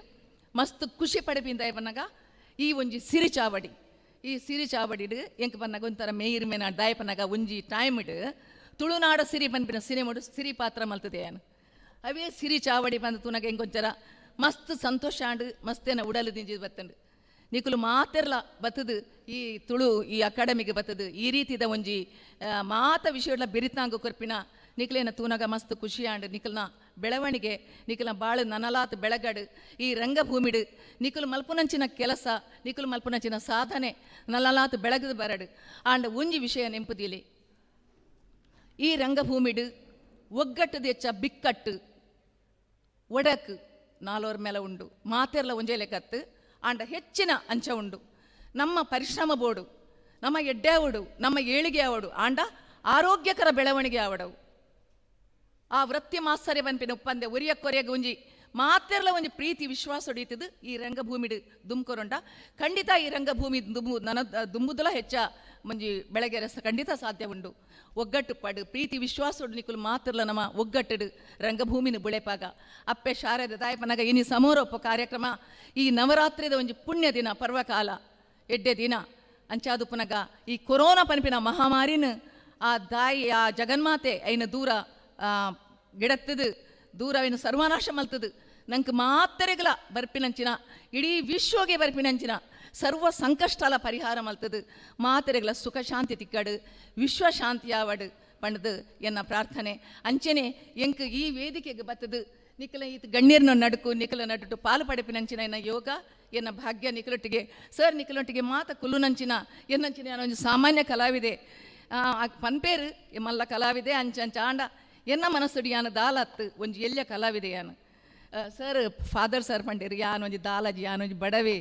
ಮಸ್ತ್ ಖುಷಿ ಪಡೆಪಿನ ದಾಯಪನ್ನಗ ಈ ಒಂಜಿ ಸಿರಿ ಚಾವಡಿ ಈ ಸಿರಿ ಚಾವಡಿಡು ಎಂಕ್ ಪನ್ನಗ ಒಂಥರ ಮೇಯಿರ್ ಮೇನ ದಾಯಪನ್ನಗ ಒಂಜಿ ಟೈಮಿಡ್ ತುಳುನಾಡ ಸಿರಿ ಪನ್ಪಿನ ಸಿನಿಮಾಡು ಸಿರಿ ಪಾತ್ರ ಮಲ್ತದೆ ಯಾನು ಅವೇ ಸಿರಿ ಚಾವಡಿ ಬಂದು ತುನಗ ಎಂಕೊಂಚರ ಮಸ್ತ್ ಸಂತೋಷ ಆಂಡ್ ಮಸ್ತೇನ ಉಡಲು ದಿಂಜಿ ಬತ್ತಂಡು. ನಿಕುಲು ಮಾತೆರ್ಲ ಬತ್ತದು ಈ ತುಳು ಈ ಅಕಾಡೆಮಿಗೆ ಬತ್ತದು ಈ ರೀತಿದ ಒಂಜಿ ಮಾತ ವಿಷಯಗಳ ಬೆರಿತಾಂಗ ಕೊರ್ಪಿನ ನಿಕ್ಲೇನ ತೂನಗ ಮಸ್ತ್ ಖುಷಿ ಆಂಡ್ ನಿಕಲ್ನ ಬೆಳವಣಿಗೆ ನಿಕಲ ಬಾಳು ನನಲಾತ್ ಬೆಳಗಡು. ಈ ರಂಗಭೂಮಿಡು ನಿಕುಲು ಮಲ್ಪುನಂಚಿನ ಕೆಲಸ, ನಿಕುಲು ಮಲ್ಪುನಂಚಿನ ಸಾಧನೆ ನಲಲಾತ್ ಬೆಳಗದು ಬರಡು. ಆಂಡ ಒಂಜಿ ವಿಷಯ ನೆಂಪುದಿಲೆ, ಈ ರಂಗಭೂಮಿಡು ಒಗ್ಗಟ್ಟು ದೆಚ್ಚ ಬಿಕ್ಕಟ್ಟು ಒಡಕು ನಾಲೋರ್ ಮೇಲ ಉಂಡು, ಮಾತೆರ್ಲ ಒಂಜೇ ಲೆಕ್ಕತ್ತು. ಆಂಡ ಹೆಚ್ಚಿನ ಅಂಚ ಉಂಡು. ನಮ್ಮ ಪರಿಶ್ರಮ ಬೋಡು, ನಮ್ಮ ಎಡ್ಡೆ ಆವಡು, ನಮ್ಮ ಏಳಿಗೆ ಆವಡು, ಆಂಡ ಆರೋಗ್ಯಕರ ಬೆಳವಣಿಗೆ ಆವಡವು. ಆ ವೃತ್ತಿ ಮಾಸ್ತರೆ ಪನ್ಪಿನ ಒಪ್ಪಂದೆ ಒರಿಯ ಕೊರೆಗೆ ಒಂಜಿ ಮಾತೆರ್ಲ ಒಂಜಿ ಪ್ರೀತಿ ವಿಶ್ವಾಸ ಹೊಡೀತದು ಈ ರಂಗಭೂಮಿಡು ದುಮ್ಕೊರುಂಡ. ಖಂಡಿತ ಈ ರಂಗಭೂಮಿ ದುಂಬು ನನ ದುಂಬುದಲ ಹೆಚ್ಚ ಒಂಜಿ ಬೆಳಗೆರೆ ಖಂಡಿತ ಸಾಧ್ಯ ಉಂಡು. ಒಗ್ಗಟ್ಟು ಪಡು ಪ್ರೀತಿ ವಿಶ್ವಾಸ ನಿಕುಲು ಮಾತ್ರಲ ನಮ್ಮ ಒಗ್ಗಟ್ಟಡು ರಂಗಭೂಮಿನ ಬುಳೆಪಾಗ. ಅಪ್ಪೆ ಶಾರದ ದಾಯಪನಗ ಇನಿ ಸಮಾರೋಪ ಕಾರ್ಯಕ್ರಮ ಈ ನವರಾತ್ರಿದ ಒಂಜಿ ಪುಣ್ಯ ದಿನ, ಪರ್ವಕಾಲ, ಎಡ್ಡೆ ದಿನ. ಅಂಚಾದು ಪುನಗ ಈ ಕೊರೋನಾ ಪನ್ಪಿನ ಮಹಾಮಾರಿನ ಆ ದಾಯಿ ಆ ಜಗನ್ಮಾತೆ ಐನ ದೂರ ಗಿಡತ್ತದು, ದೂರ ಐನ ಸರ್ವನಾಶ ಮಲ್ತದು. ನಂಗೆ ಮಾತೆರೆಗಲ ಬರ್ಪಿನಂಚಿನ ಇಡೀ ವಿಶ್ವಗೆ ಬರ್ಪಿನಂಚಿನ ಸರ್ವ ಸಂಕಷ್ಟಲ ಪರಿಹಾರ ಮಲ್ತದು. ಮಾತೆರೆಗಲ ಸುಖ ಶಾಂತಿ ತಿಕ್ಕಡು, ವಿಶ್ವ ಶಾಂತಿ ಆವಡು ಪಂಡದು ಎನ್ನ ಪ್ರಾರ್ಥನೆ. ಅಂಚೆನೆ ಎಂಕ್ ಈ ವೇದಿಕೆಗೆ ಬತ್ತದು ನಿಕಲ ಈತ ಗಣ್ಯರ್ನ ನಡುಕು ನಿಕಲ ನಡುಟು ಪಾಲು ಪಡೆಪಿನಂಚಿನ ಎನ್ನ ಯೋಗ ಎನ್ನ ಭಾಗ್ಯ. ನಿಕಲೊಟ್ಟಿಗೆ ಸರ್ ನಿಕಲೊಟ್ಟಿಗೆ ಮಾತ ಕುಲ್ಲುನಂಚಿನ ಎನ್ನಂಚಿನ ಒಂಜಿ ಸಾಮಾನ್ಯ ಕಲಾವಿದೆ ಪನ್ಪೇರು ಮಲ್ಲ ಕಲಾವಿದೆ ಅಂಚ ಅಂಚ ಆಂಡ ಎನ್ನ ಮನಸ್ಸುಡಿ ಯಾನ ದಾಲತ್ತು ಒಂಜಿ ಎಲ್ಯ ಕಲಾವಿದೆ ಯಾನು. ಸರ್ ಫಾದರ್ ಸರ್ ಪಂಡೇರು ಯಾನ್ ಒಂಜಿ ದಾಲಜಿ ಯಾನ್ ಒಂಜಿ ಬಡವೆ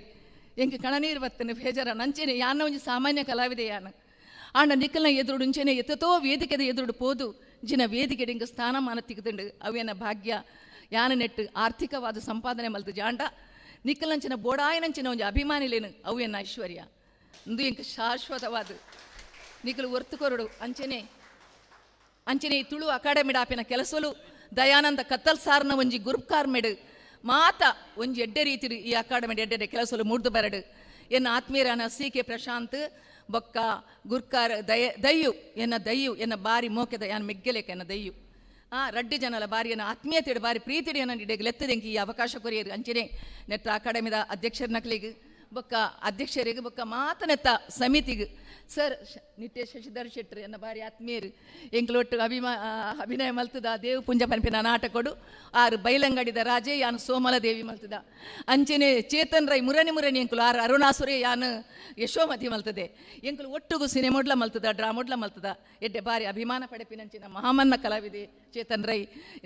ಎಂಕ್ ಕಣನೀರು ಬತ್ತನೆ ಬೇಜಾರ ನಂಚೆನೆ ಯಾನ ಒಂಜಿ ಸಾಮಾನ್ಯ ಕಲಾವಿದೆ ಯಾನು. ಆಂಡ ನಿಕಲ್ನ ಎದುರುಡು ಇಂಚೆನೆ ಎತ್ತತೋ ವೇದಿಕೆದ ಎದುರುಡು ಪೋದು ಜಿನ ವೇದಿಕೆ ಇಂಕ ಸ್ಥಾನಮಾನ ತಿಕ್ಕದುಂಡು ಅವೇನ ಭಾಗ್ಯ. ಯಾನ ನೆಟ್ಟು ಆರ್ಥಿಕವಾದ ಸಂಪಾದನೆ ಮಲ್ತು ಜಾಂಡ ನಿಕ್ಕಲಂಚಿನ ಬೋಡಾಯನಂಚಿನ ಒಂಜಿ ಅಭಿಮಾನಿಲೇನು ಅವೇನ ಐಶ್ವರ್ಯ ಇಂದು ಎಂಕ್ ಶಾಶ್ವತವಾದ ನಿಕಲು ಒರ್ತು ಕೊರಡು. ಅಂಚೆನೆ ಅಂಚೆನೆ ಈ ತುಳು ಅಕಾಡೆಮಿ ಡಾಪಿನ ಕೆಲಸಲು ದಯಾನಂದ ಕತ್ತಲ್ ಸಾರ್ನ ಒಂಜಿ ಗುರುಕಾರ್ಮೆಡು ಮಾತ ಒಂಜಿ ಎಡ್ಡೆ ರೀತಿ ಈ ಅಕಾಡೆಮಿ ಎಡ್ಡೆ ಕೆಲಸಲು ಮೂಡ್ದು ಬರಡು. ಎನ್ನ ಆತ್ಮೀಯರಾನ ಸಿ ಕೆ ಪ್ರಶಾಂತ್ ಬೊಕ್ಕ ಗುರ್ಕಾರ ದಯ ದಯ್ಯು ಎನ್ನ ದಯ್ಯು ಎನ್ನ ಬಾರಿ ಮೋಕೆದ ಯಾನ್ ಮೆಗ್ಗೆಲೇಕ ಎನ್ನ ದಯ್ಯು ಆ ರಡ್ಡಿ ಜನಲ ಬಾರಿ ಎನ್ನ ಆತ್ಮೀಯತೆಡು ಬಾರಿ ಪ್ರೀತಿಡಿ ಎನ್ನ ಇಡೆಗ್ ಲೆತ್ತದೆಂಕಿ ಈ ಅವಕಾಶ ಕೊರಿಯರು. ಅಂಚೆನೆ ನೆತ್ತ ಅಕಾಡೆಮಿದ ಅಧ್ಯಕ್ಷರ ನಕಲಿಗೆ ಬೊಕ್ಕ ಅಧ್ಯಕ್ಷರಿಗೆ ಬೊಕ್ಕ ಮಾತನೆತ್ತ ಸಮಿತಿಗೆ ಸರ್ ನಿಟ್ಟೆ ಶಶಿಧರ್ ಶೆಟ್ಟರ್ ಎನ್ನ ಬಾರಿ ಆತ್ಮೀಯರು ಎಂಕ್ಲೊಟ್ಟು ಅಭಿನಯ ಮಲ್ತದ ದೇವ್ ಪುಂಜ ಪನ್ಪಿನ ನಾಟಕೊಡು ಆರು ಬೈಲಂಗಡಿದ ರಾಜೆ ಯಾನು ಸೋಮಲ ದೇವಿ ಮಲ್ತದ. ಅಂಚೆನೆ ಚೇತನ್ ರೈ ಮುರಣಿ ಮುರಣಿ ಎಂಕುಲು ಆರು ಅರುಣಾಸುರೆ ಯಾನು ಯಶೋಮತಿ ಮಲ್ತದೆ. ಎಂಕುಲು ಒಟ್ಟುಗು ಸಿನಿಮೋಡ್ಲ ಮಲ್ತದ ಡ್ರಾಮೋಡ್ಲ ಮಲ್ತದ. ಎಡ್ಡೆ ಬಾರಿ ಅಭಿಮಾನ ಪಡೆಪಿನಂಚಿನ ಮಹಾಮನ್ನ ಕಲಾವಿದೆ ಚೇತನ್ ರೈ.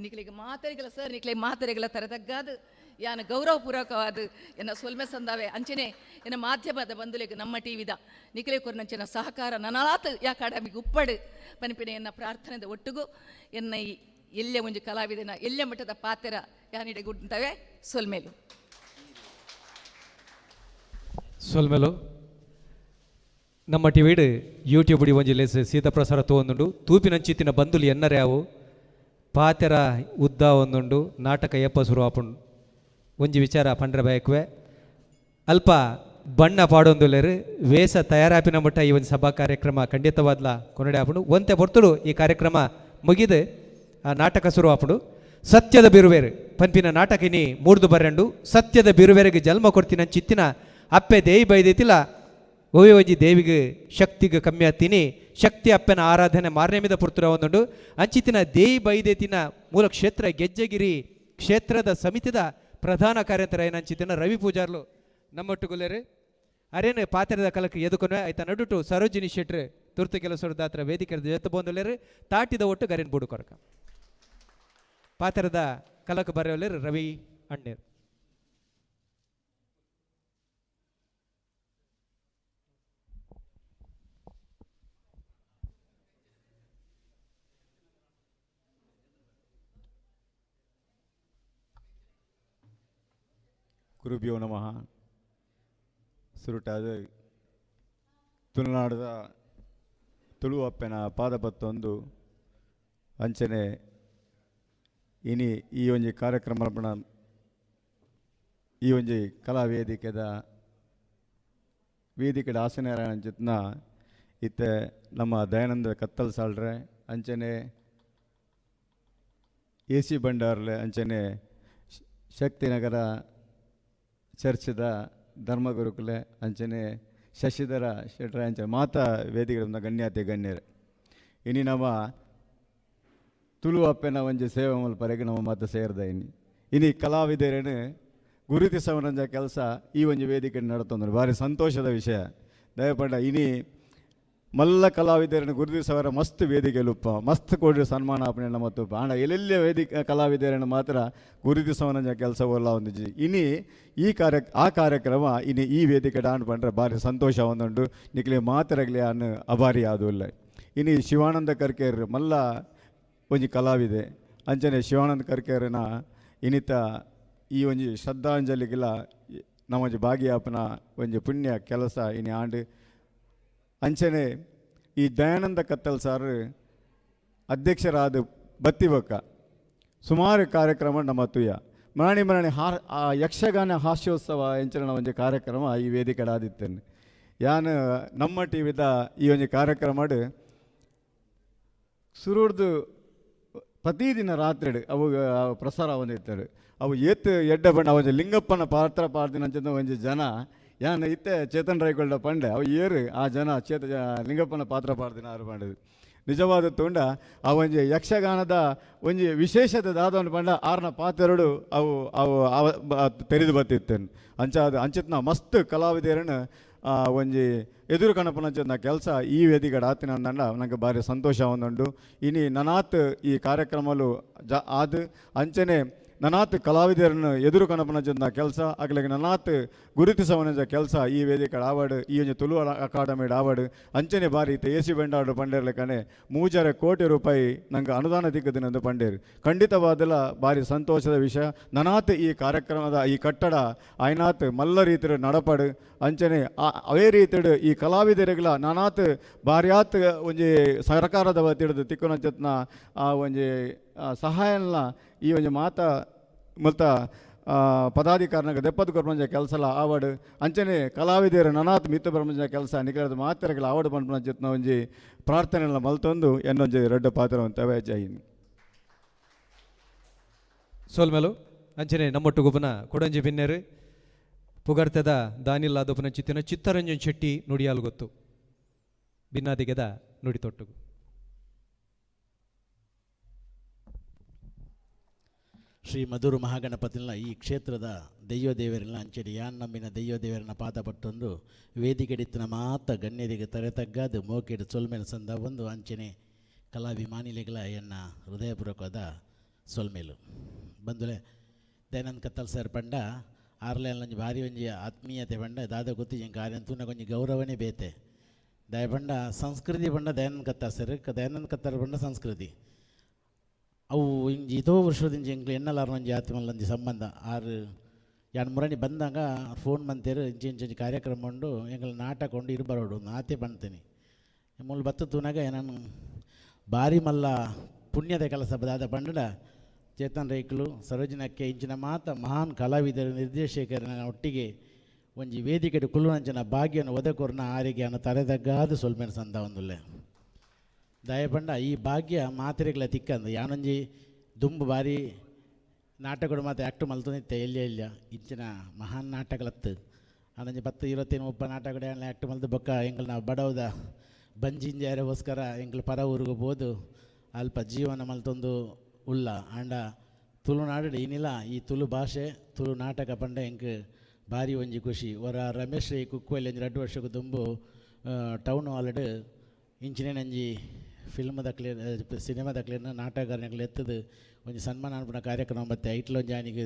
ನಿಕ್ಲಿಗೆ ಮಾತರಿಗಳ ಸರ್ ನಿಕ್ಲಿಗೆ ಮಾತರಿಗಳ ತರತಗ್ಗಾದು ಯಾನ ಗೌರವಪೂರ್ವಕವಾದ ಎನ್ನ ಸೊಲ್ಮೆ ಸಂದಾವೆ. ಅಂಚನೆ ಎನ್ನ ಮಾಧ್ಯಮದ ಬಂಧುಲೆಗ್ ನಮ್ಮ ಟಿವಿದ ನಿಖಿಲೆ ಕೊರ್ನಂಚಿನ ಸಹಕಾರ ನನಾತ್ ಯಾ ಅಕಾಡೆಮಿಗೆ ಉಪ್ಪಡು ಪನಿಪಿನ ಎನ್ನ ಪ್ರಾರ್ಥನೆದ ಒಟ್ಟುಗು ಎನ್ನ ಈ ಎಲ್ಲೆ ಒಂಜಿ ಕಲಾವಿದನ ಎಲ್ಲೆ ಮಟ್ಟದ ಪಾತ್ರ ಯಾನಿಡೆ ಗುಡ್ತವೆ ಸೊಲ್ಮೇಲು. ಸೊಲ್ಮೆಲು. ನಮ್ಮ ಟಿವಿಡ್ ಯೂಟ್ಯೂಬ್ ಒಂಜಿ ಲೇಸ್ ಸೀತಾ ಪ್ರಸಾರ ತೋಂದುಂಡು. ತೂಪಿನಂಚಿತ್ತಿನ ಬಂಧುಲು ಎನ್ನರೆ ಅವು ಪಾತೆರ ಉದ್ದ ಒಂದುಂಡು ನಾಟಕ ಏಪ ಶುರು ಆಪುಂಡು. ಒಂಜಿ ವಿಚಾರ ಪಂಡ್ರೆ ಬಯಕುವೆ ಅಲ್ಪ ಬಣ್ಣ ಪಾಡೊಂದುಲ್ಲೆರ್ ವೇಷ ತಯಾರಾಪಿನ ಮಟ್ಟ ಈ ಒಂದು ಸಭಾ ಕಾರ್ಯಕ್ರಮ ಖಂಡಿತವಾದ್ಲ ಕೊನಡೆ ಆಪುಂಡು. ಒಂತೆ ಪೊರ್ತುಡು ಈ ಕಾರ್ಯಕ್ರಮ ಮುಗಿದು ಆ ನಾಟಕ ಶುರು ಆಪುಂಡು. ಸತ್ಯದ ಬಿರುವೇರು ಪನ್ಪಿನ ನಾಟಕ ಇನಿ ಮೂಡ್ದು ಬರೆಂಡು. ಸತ್ಯದ ಬಿರುವೇರಿಗೆ ಜನ್ಮ ಕೊಡ್ತಿನ ಚಿತ್ತಿನ ಅಪ್ಪೆ ದೇವಿ ಬೈದೈತಿಲ್ಲ ಒವೆ ಒಂಜಿ ದೇವಿಗೆ ಶಕ್ತಿಗೆ ಕಮ್ಮಿ ಆತೀನಿ ಶಕ್ತಿ ಅಪ್ಪನ ಆರಾಧನೆ ಮಾರನೇಮಿದ ಪುರ್ತುರ ಒಂದುಂಡು. ಅಂಚಿತಿನ ದೇವಿ ಬೈದೇತಿನ ಮೂಲ ಕ್ಷೇತ್ರ ಗೆಜ್ಜೆಗಿರಿ ಕ್ಷೇತ್ರದ ಸಮಿತಿದ ಪ್ರಧಾನ ಕಾರ್ಯಂತರ ಏನಂಚಿತಿನ ರವಿ ಪೂಜಾರ್ಲು ನಮ್ಮೊಟ್ಟುಗುಲ್ಲೇರು. ಅರೇನು ಪಾತ್ರದ ಕಲಕ್ಕೆ ಎದುಕೊನೆ ಆಯ್ತ ನಡುಟು ಸರೋಜಿನಿ ಶೆಟ್ರು ತುರ್ತು ಕೆಲಸದಾತ್ರ ವೇದಿಕೆ ಜೊತೆ ಬಂದುಲ್ಲೇರು ತಾಟಿದ ಒಟ್ಟು ಗರೇನ್ ಬೂಡು ಕೊರಕ ಪಾತ್ರದ ಕಲಕ ಬರೆಯೋಲೇರು ರವಿ ಅಣ್ಣೇರು. ಗುರುಭ್ಯೋ ನಮಃ. ಸುರುಟಾದ ತುಳುನಾಡದ ತುಳು ಅಪ್ಪೆನ ಪಾದಪತ್ತೊಂದು ಅಂಚನೆ ಇನಿ ಈ ಒಂಜಿ ಕಾರ್ಯಕ್ರಮ ಈ ಒಂಜಿ ಕಲಾ ವೇದಿಕೆದ ವೇದಿಕೆದ ಆಸನಾರಾಯಣ ಇತ್ತೆ ನಮ್ಮ ದಯಾನಂದ ಕತ್ತಲ್ ಸಾಲ್ರೆ ಅಂಚನೆ ಎ ಸಿ ಭಂಡಾರ್ಲೆ ಅಂಚನೆ ಶಕ್ತಿನಗರ ಚರ್ಚದ ಧರ್ಮಗುರುಕುಲೆ ಅಂಚನೆ ಶಶಿಧರ ಶೆಟ್ರ ಅಂಚನೆ ಮಾತಾ ವೇದಿಕೆ ಗಣ್ಯಾತಿ ಗಣ್ಯರು. ಇನಿ ನಮ್ಮ ತುಳು ಅಪ್ಪೆನ ಒಂಜಿ ಸೇವೆ ಮಲ್ಪರೆಗ್ ನಮ್ಮ ಮಾತ ಸೇರ್ದ ಇನಿ ಇನಿ ಕಲಾವಿದರೇನು ಗುರುತಿಸವನಂಜ ಕೆಲಸ ಈ ಒಂಜಿ ವೇದಿಕೆ ನಡತೊಂದು ಭಾರಿ ಸಂತೋಷದ ವಿಷಯ. ದಯಪಂಡ ಇನಿ ಮಲ್ಲ ಕಲಾವಿದರನ್ನು ಗುರುತಿಸವರ ಮಸ್ತ್ ವೇದಿಕೆ ಲುಪ್ಪ ಮಸ್ತ್ ಕೋಡಿ ಸನ್ಮಾನ ಆಪಣೆ ಮತ್ತು ಆಂಡ ಎಲ್ಲೆಲ್ಲಿ ವೇದಿಕೆ ಕಲಾವಿದರನ್ನು ಮಾತ್ರ ಗುರುತಿಸವನಂಜ ಕೆಲಸ ಒಲ್ಲ ಒಂದಿಜಿ. ಇನಿ ಈ ಕಾರ್ಯ ಆ ಕಾರ್ಯಕ್ರಮ ಇನಿ ಈ ವೇದಿಕೆ ಡಾನ್ ಪಂಡ್ರೆ ಭಾರಿ ಸಂತೋಷ ಒಂದುಂಡು. ನಿಕ್ಲೆ ಮಾತ್ರಗ್ಲಿ ಅನ್ ಅಭಾರಿ ಆದುಲ್ಲ. ಇನಿ ಶಿವಾನಂದ ಕರ್ಕೇರ್ ಮಲ್ಲ ಒಂಜಿ ಕಲಾವಿದೆ. ಅಂಚನೆ ಶಿವಾನಂದ ಕರ್ಕೇರನ ಇನಿತ ಈ ಒಂಜಿ ಶ್ರದ್ಧಾಂಜಲಿಗೆಲ್ಲ ನಮ್ಮೊಂಜಿ ಭಾಗಿಯಾಪನ ಒಂಜಿ ಪುಣ್ಯ ಕೆಲಸ ಇನಿ ಆಂಡ್. ಅಂಚನೆ ಈ ದಯಾನಂದ ಕತ್ತಲ್ ಸಾರ್ ಅಧ್ಯಕ್ಷರಾದ ಬತ್ತಿಬೊಕ್ಕ ಸುಮಾರು ಕಾರ್ಯಕ್ರಮ ನಮ್ಮ ತುಯ್ಯ ಮರಣಿ ಮರಣಿ ಹಾ ಆ ಯಕ್ಷಗಾನ ಹಾಸ್ಯೋತ್ಸವ ಎಂಚಿನ ಒಂಜಿ ಕಾರ್ಯಕ್ರಮ ಈ ವೇದಿಕೆ ಆದಿತ್ತೇನೆ. ಯಾನ್ ನಮ್ಮ ಟಿ ವಿದ ಈ ಒಂಜಿ ಕಾರ್ಯಕ್ರಮ ಸುರುಡ್ದು ಪ್ರತಿದಿನ ರಾತ್ರಿ ಅವು ಪ್ರಸಾರ ಒಂದಿತ್ತಾರೆ. ಅವು ಏತ್ ಎಡ್ಡ ಬಣ್ಣ ಒಂಜಿ ಲಿಂಗಪ್ಪನ ಪಾತ್ರ ಪಾಡ್ದಿನಂಚಿನ ಒಂಜಿ ಜನ ಯಾನ್ ಇತ್ತೆ ಚೇತನ್ ರೈಗೊಳ್ಳ ಪಂಡೆ ಅವು ಏರು ಆ ಜನ ಚೇತ ಲಿಂಗಪ್ಪನ ಪಾತ್ರ ಪಾಡ್ದಿನ ಆರು ಪಂಡದು ನಿಜವಾದ ತೂಂಡ ಆ ಒಂಜಿ ಯಕ್ಷಗಾನದ ಒಂಜಿ ವಿಶೇಷತೆ ದಾದವನು ಪಂಡ ಆರ್ನ ಪಾತೆರಡು ಅವು ಅವು ಅವ ತೆರೆದು ಬತ್ತಿತ್ತೇನೆ. ಅಂಚಾದ ಅಂಚಿತ್ನ ಮಸ್ತ್ ಕಲಾವಿದರನ್ನು ಒಂಜಿ ಎದುರು ಕಣಪನಂಚಿನ ಕೆಲಸ ಈ ವೇದಿಕೆ ಆತಿನ ಅಂದಂಡ ನಂಗೆ ಭಾರಿ ಸಂತೋಷ ಒಂದುಂಡು. ಇನಿ ನನಾತ್ ಈ ಕಾರ್ಯಕ್ರಮಲು ಜ ಆದ್ ಅಂಚನೆ ನನಾತ್ ಕಲಾವಿದರನ್ನು ಎದುರು ಕಣಪನಂಚಿನ ಕೆಲಸ ಅಗಲಿಗೆ ನನಾತ್ ಗುರುತಿಸವನಂಚ ಕೆಲಸ ಈ ವೇದಿಕೆ ಆವಡ್ ಈ ಒಂಜಿ ತುಳು ಅಕಾಡೆಮಿ ಆವಡ್. ಅಂಚನೆ ಬಾರಿ ಇತ್ತೆ ಎ ಸಿ ಬೆಂಡಾಡು ಪಂಡೇರ್ಲೆಕ್ಕನೆ 3.5 ಕೋಟಿ ರೂಪಾಯಿ ನಂಗೆ ಅನುದಾನ ತಿಕ್ಕದಿನಂದು ಪಂಡೇರು. ಖಂಡಿತವಾದಲ ಭಾರಿ ಸಂತೋಷದ ವಿಷಯ. ನನಾತ್ ಈ ಕಾರ್ಯಕ್ರಮದ ಈ ಕಟ್ಟಡ ಆಯ್ನಾತ್ ಮಲ್ಲ ರೀತಿಯ ನಡಪಡು. ಅಂಚನೆ ಅವೇ ರೀತಿಡು ಈ ಕಲಾವಿದರಿಗಳ ನಾನಾತ್ ಬಾರ್ಯಾತ್ ಒಂಜಿ ಸರ್ಕಾರದ ವತಿಡ್ದು ತಿಕ್ಕುನಂಚತ್ನ ಆ ಒಂಜಿ ಸಹಾಯನ ಈ ಒಂಜಿ ಮಾತ ಮುಲ್ತ ಪದಾಧಿಕಾರಿನಾಗ ದೆಪ್ಪದ ಕೊರ್ಪಂಜ ಕೆಲಸಲ ಆವಡ್. ಅಂಚನೆ ಕಲಾವಿದರು ನನಾತ್ ಮಿತ್ತು ಬ್ರಹ್ಮಂಜ ಕೆಲಸ ನಿಖರದ ಮಾತೆರೆಗಳ ಆವಡ್ ಪನ್ಪುನಂಚಿತ್ನ ಒಂಜಿ ಪ್ರಾರ್ಥನೆಲ ಮಲ್ತೊಂದು ಎನ್ನೊಂಜಿ ರಡ್ಡ ಪಾತ್ರ ಅಂತವೆ. ಜೈ ಹಿಂದ್. ಸೋಲ್ಮೇಲು ಅಂಚನೆ ನಮ್ಮೊಟ್ಟುಗುಪನ ಕೊಡಂಜಿ ಬಿನ್ನೆರು ಪುಗರ್ತೆದ ದಾನಿಲ್ಲಾದೊಪನ ಚಿತ್ತಿನ ಚಿತ್ತರಂಜನ್ ಶೆಟ್ಟಿ ನುಡಿಯಾಲು ಗೊತ್ತು ಬಿನ್ನಾದಿಗೆದ ನುಡಿ ತೊಟ್ಟುಗು. ಶ್ರೀ ಮಧುರು ಮಹಾಗಣಪತಿನ ಈ ಕ್ಷೇತ್ರದ ದೈವ ದೇವರನ್ನ ಅಂಚೆಡಿ ಯಾನ್ ನಂಬಿನ ದೈವ ದೇವರನ್ನ ಪಾದ ಪಟ್ಟೊಂದು ವೇದಿಕೆಡಿತ್ತಿನ ಮಾತ ಗಣ್ಯರಿಗೆ ತರೆ ತಗ್ಗಾದು ಮೋಕೆಡು ಸೊಲ್ಮೇಲೆ ಸಂದ ಒಂದು ಅಂಚನೆ ಕಲಾಭಿಮಾನಿಲೆಗಳ ಎನ್ನ ಹೃದಯಪೂರ್ವಕವಾದ ಸೊಲ್ಮೇಲು. ಬಂದುಲೆ ದಯಾನಂದ ಕತ್ತಲ್ ಸರ್ ಪಂಡ ಆರ್ಲೆ ಭಾರಿ ಒಂಜಿ ಆತ್ಮೀಯತೆ ಪಂಡ ದಾದ ಗೊತ್ತಿ ಎಂಕ್ ಆರ್ಯನ್ ತೂನ ಒಂಜಿ ಗೌರವನೇ ಬೇತೆ. ದಯ ಪಂಡ ಸಂಸ್ಕೃತಿ ಪಂಡ ದಯಾನಂದ ಕತ್ತಲ್ ಸರ್, ದಯಾನಂದ ಕತ್ತಲ್ ಪಂಡ ಸಂಸ್ಕೃತಿ ಅವು ಇಂಜಿ ಇದೋ ವರ್ಷದಿಂಜಿ ಎಂಕ್ಲು ಎನ್ನಲಾರ ಒಂಜಿ ಆತ್ಮಲ್ಲೊಂಜಿ ಸಂಬಂಧ. ಆರು ಯಾನ್ ಮುರಣಿ ಬಂದಾಗ ಫೋನ್ ಮಂತೇರು ಇಂಚಿ ಇಂಚಿ ಕಾರ್ಯಕ್ರಮ ಉಂಡು ಎಂಕಲ್ ನಾಟಕ ಉಂಡು ಇರು ಬರೋಡು ಆತೆ ಬಂತೀನಿ ಮೂಲು ಬತ್ತು ತೂನಾಗ ನಾನು ಭಾರಿ ಮಲ್ಲ ಪುಣ್ಯದ ಕೆಲಸ ದಾದ ಪಂಡಡ ಚೇತನ್ ರೈಕ್ಲು ಸರೋಜಿನಕ್ಕೆ ಇಂಚಿನ ಮಾತ ಮಹಾನ್ ಕಲಾವಿದರು ನಿರ್ದೇಶಕರನ ಒಟ್ಟಿಗೆ ಒಂಜಿ ವೇದಿಕೆ ಕುಲ್ಲುನಂಚಿನ ಭಾಗ್ಯನ ಒದಕೊರ್ನ ಆರಿಗೆ ಅನ್ನ ತಲೆದಗ್ಗಾದು ಸೊಲ್ಮೇನ ಸಂದ ಒಂದುಲ್ಲೆ. ದಯಪಂಡ ಈ ಭಾಗ್ಯ ಮಾತ್ರೆಗಳ ತಿಕ್ಕಂದು ಯಾನೊಂಜಿ ದುಂಬು ಬಾರಿ ನಾಟಕಗಳು ಮಾತ್ರ ಆ್ಯಕ್ಟ್ ಮಲ್ತೊಂದಿತ್ತೆ ಎಲ್ಲಿ ಎಲ್ಲಿಯ ಇಂಚಿನ ಮಹಾನ್ ನಾಟಕಲತ್ತು ಆನೊಂಜಿ 10 25 30 ನಾಟಕಡೆ ಆ್ಯಕ್ಟ್ ಮಲ್ತು ಬೊಕ್ಕ ಎಂಕಲ್ನ ಬಡವದ ಬಂಜಿಂಜಾರೆಗೋಸ್ಕರ ಎಂಕಲ್ ಪರ ಊರಿಗೆ ಪೋದು ಅಲ್ಪ ಜೀವನ ಮಲ್ತೊಂದು ಉಲ್ಲ. ಆಂಡ ತುಳುನಾಡು ಏನಿಲ್ಲ ಈ ತುಳು ಭಾಷೆ ತುಳು ನಾಟಕ ಪಂಡ ಎಂಕ್ ಭಾರಿ ಒಂಜಿ ಖುಷಿ. ಒರ ರಮೇಶ್ ರೈ ಕುಕ್ಕೋಲಿ ಒಂಜಿ 2 ವರ್ಷಕ್ಕೆ ದುಂಬು ಟೌನ್ ಹಾಲ್ಡ್ ಇಂಚಿನ ಫಿಲ್ಮ್ ದಕ್ಲೆ ಸಿನಿಮಾ ದಕ್ಲೇನ ನಾಟಕಗಾರನಕ್ಲೆ ಎತ್ತದು ಒಂಜಿ ಸನ್ಮಾನ ಅನ್ಪುನ ಕಾರ್ಯಕ್ರಮ ಮತ್ತೆ ಐಟ್ಲೊಂಜಿ ಆನಿಗೆ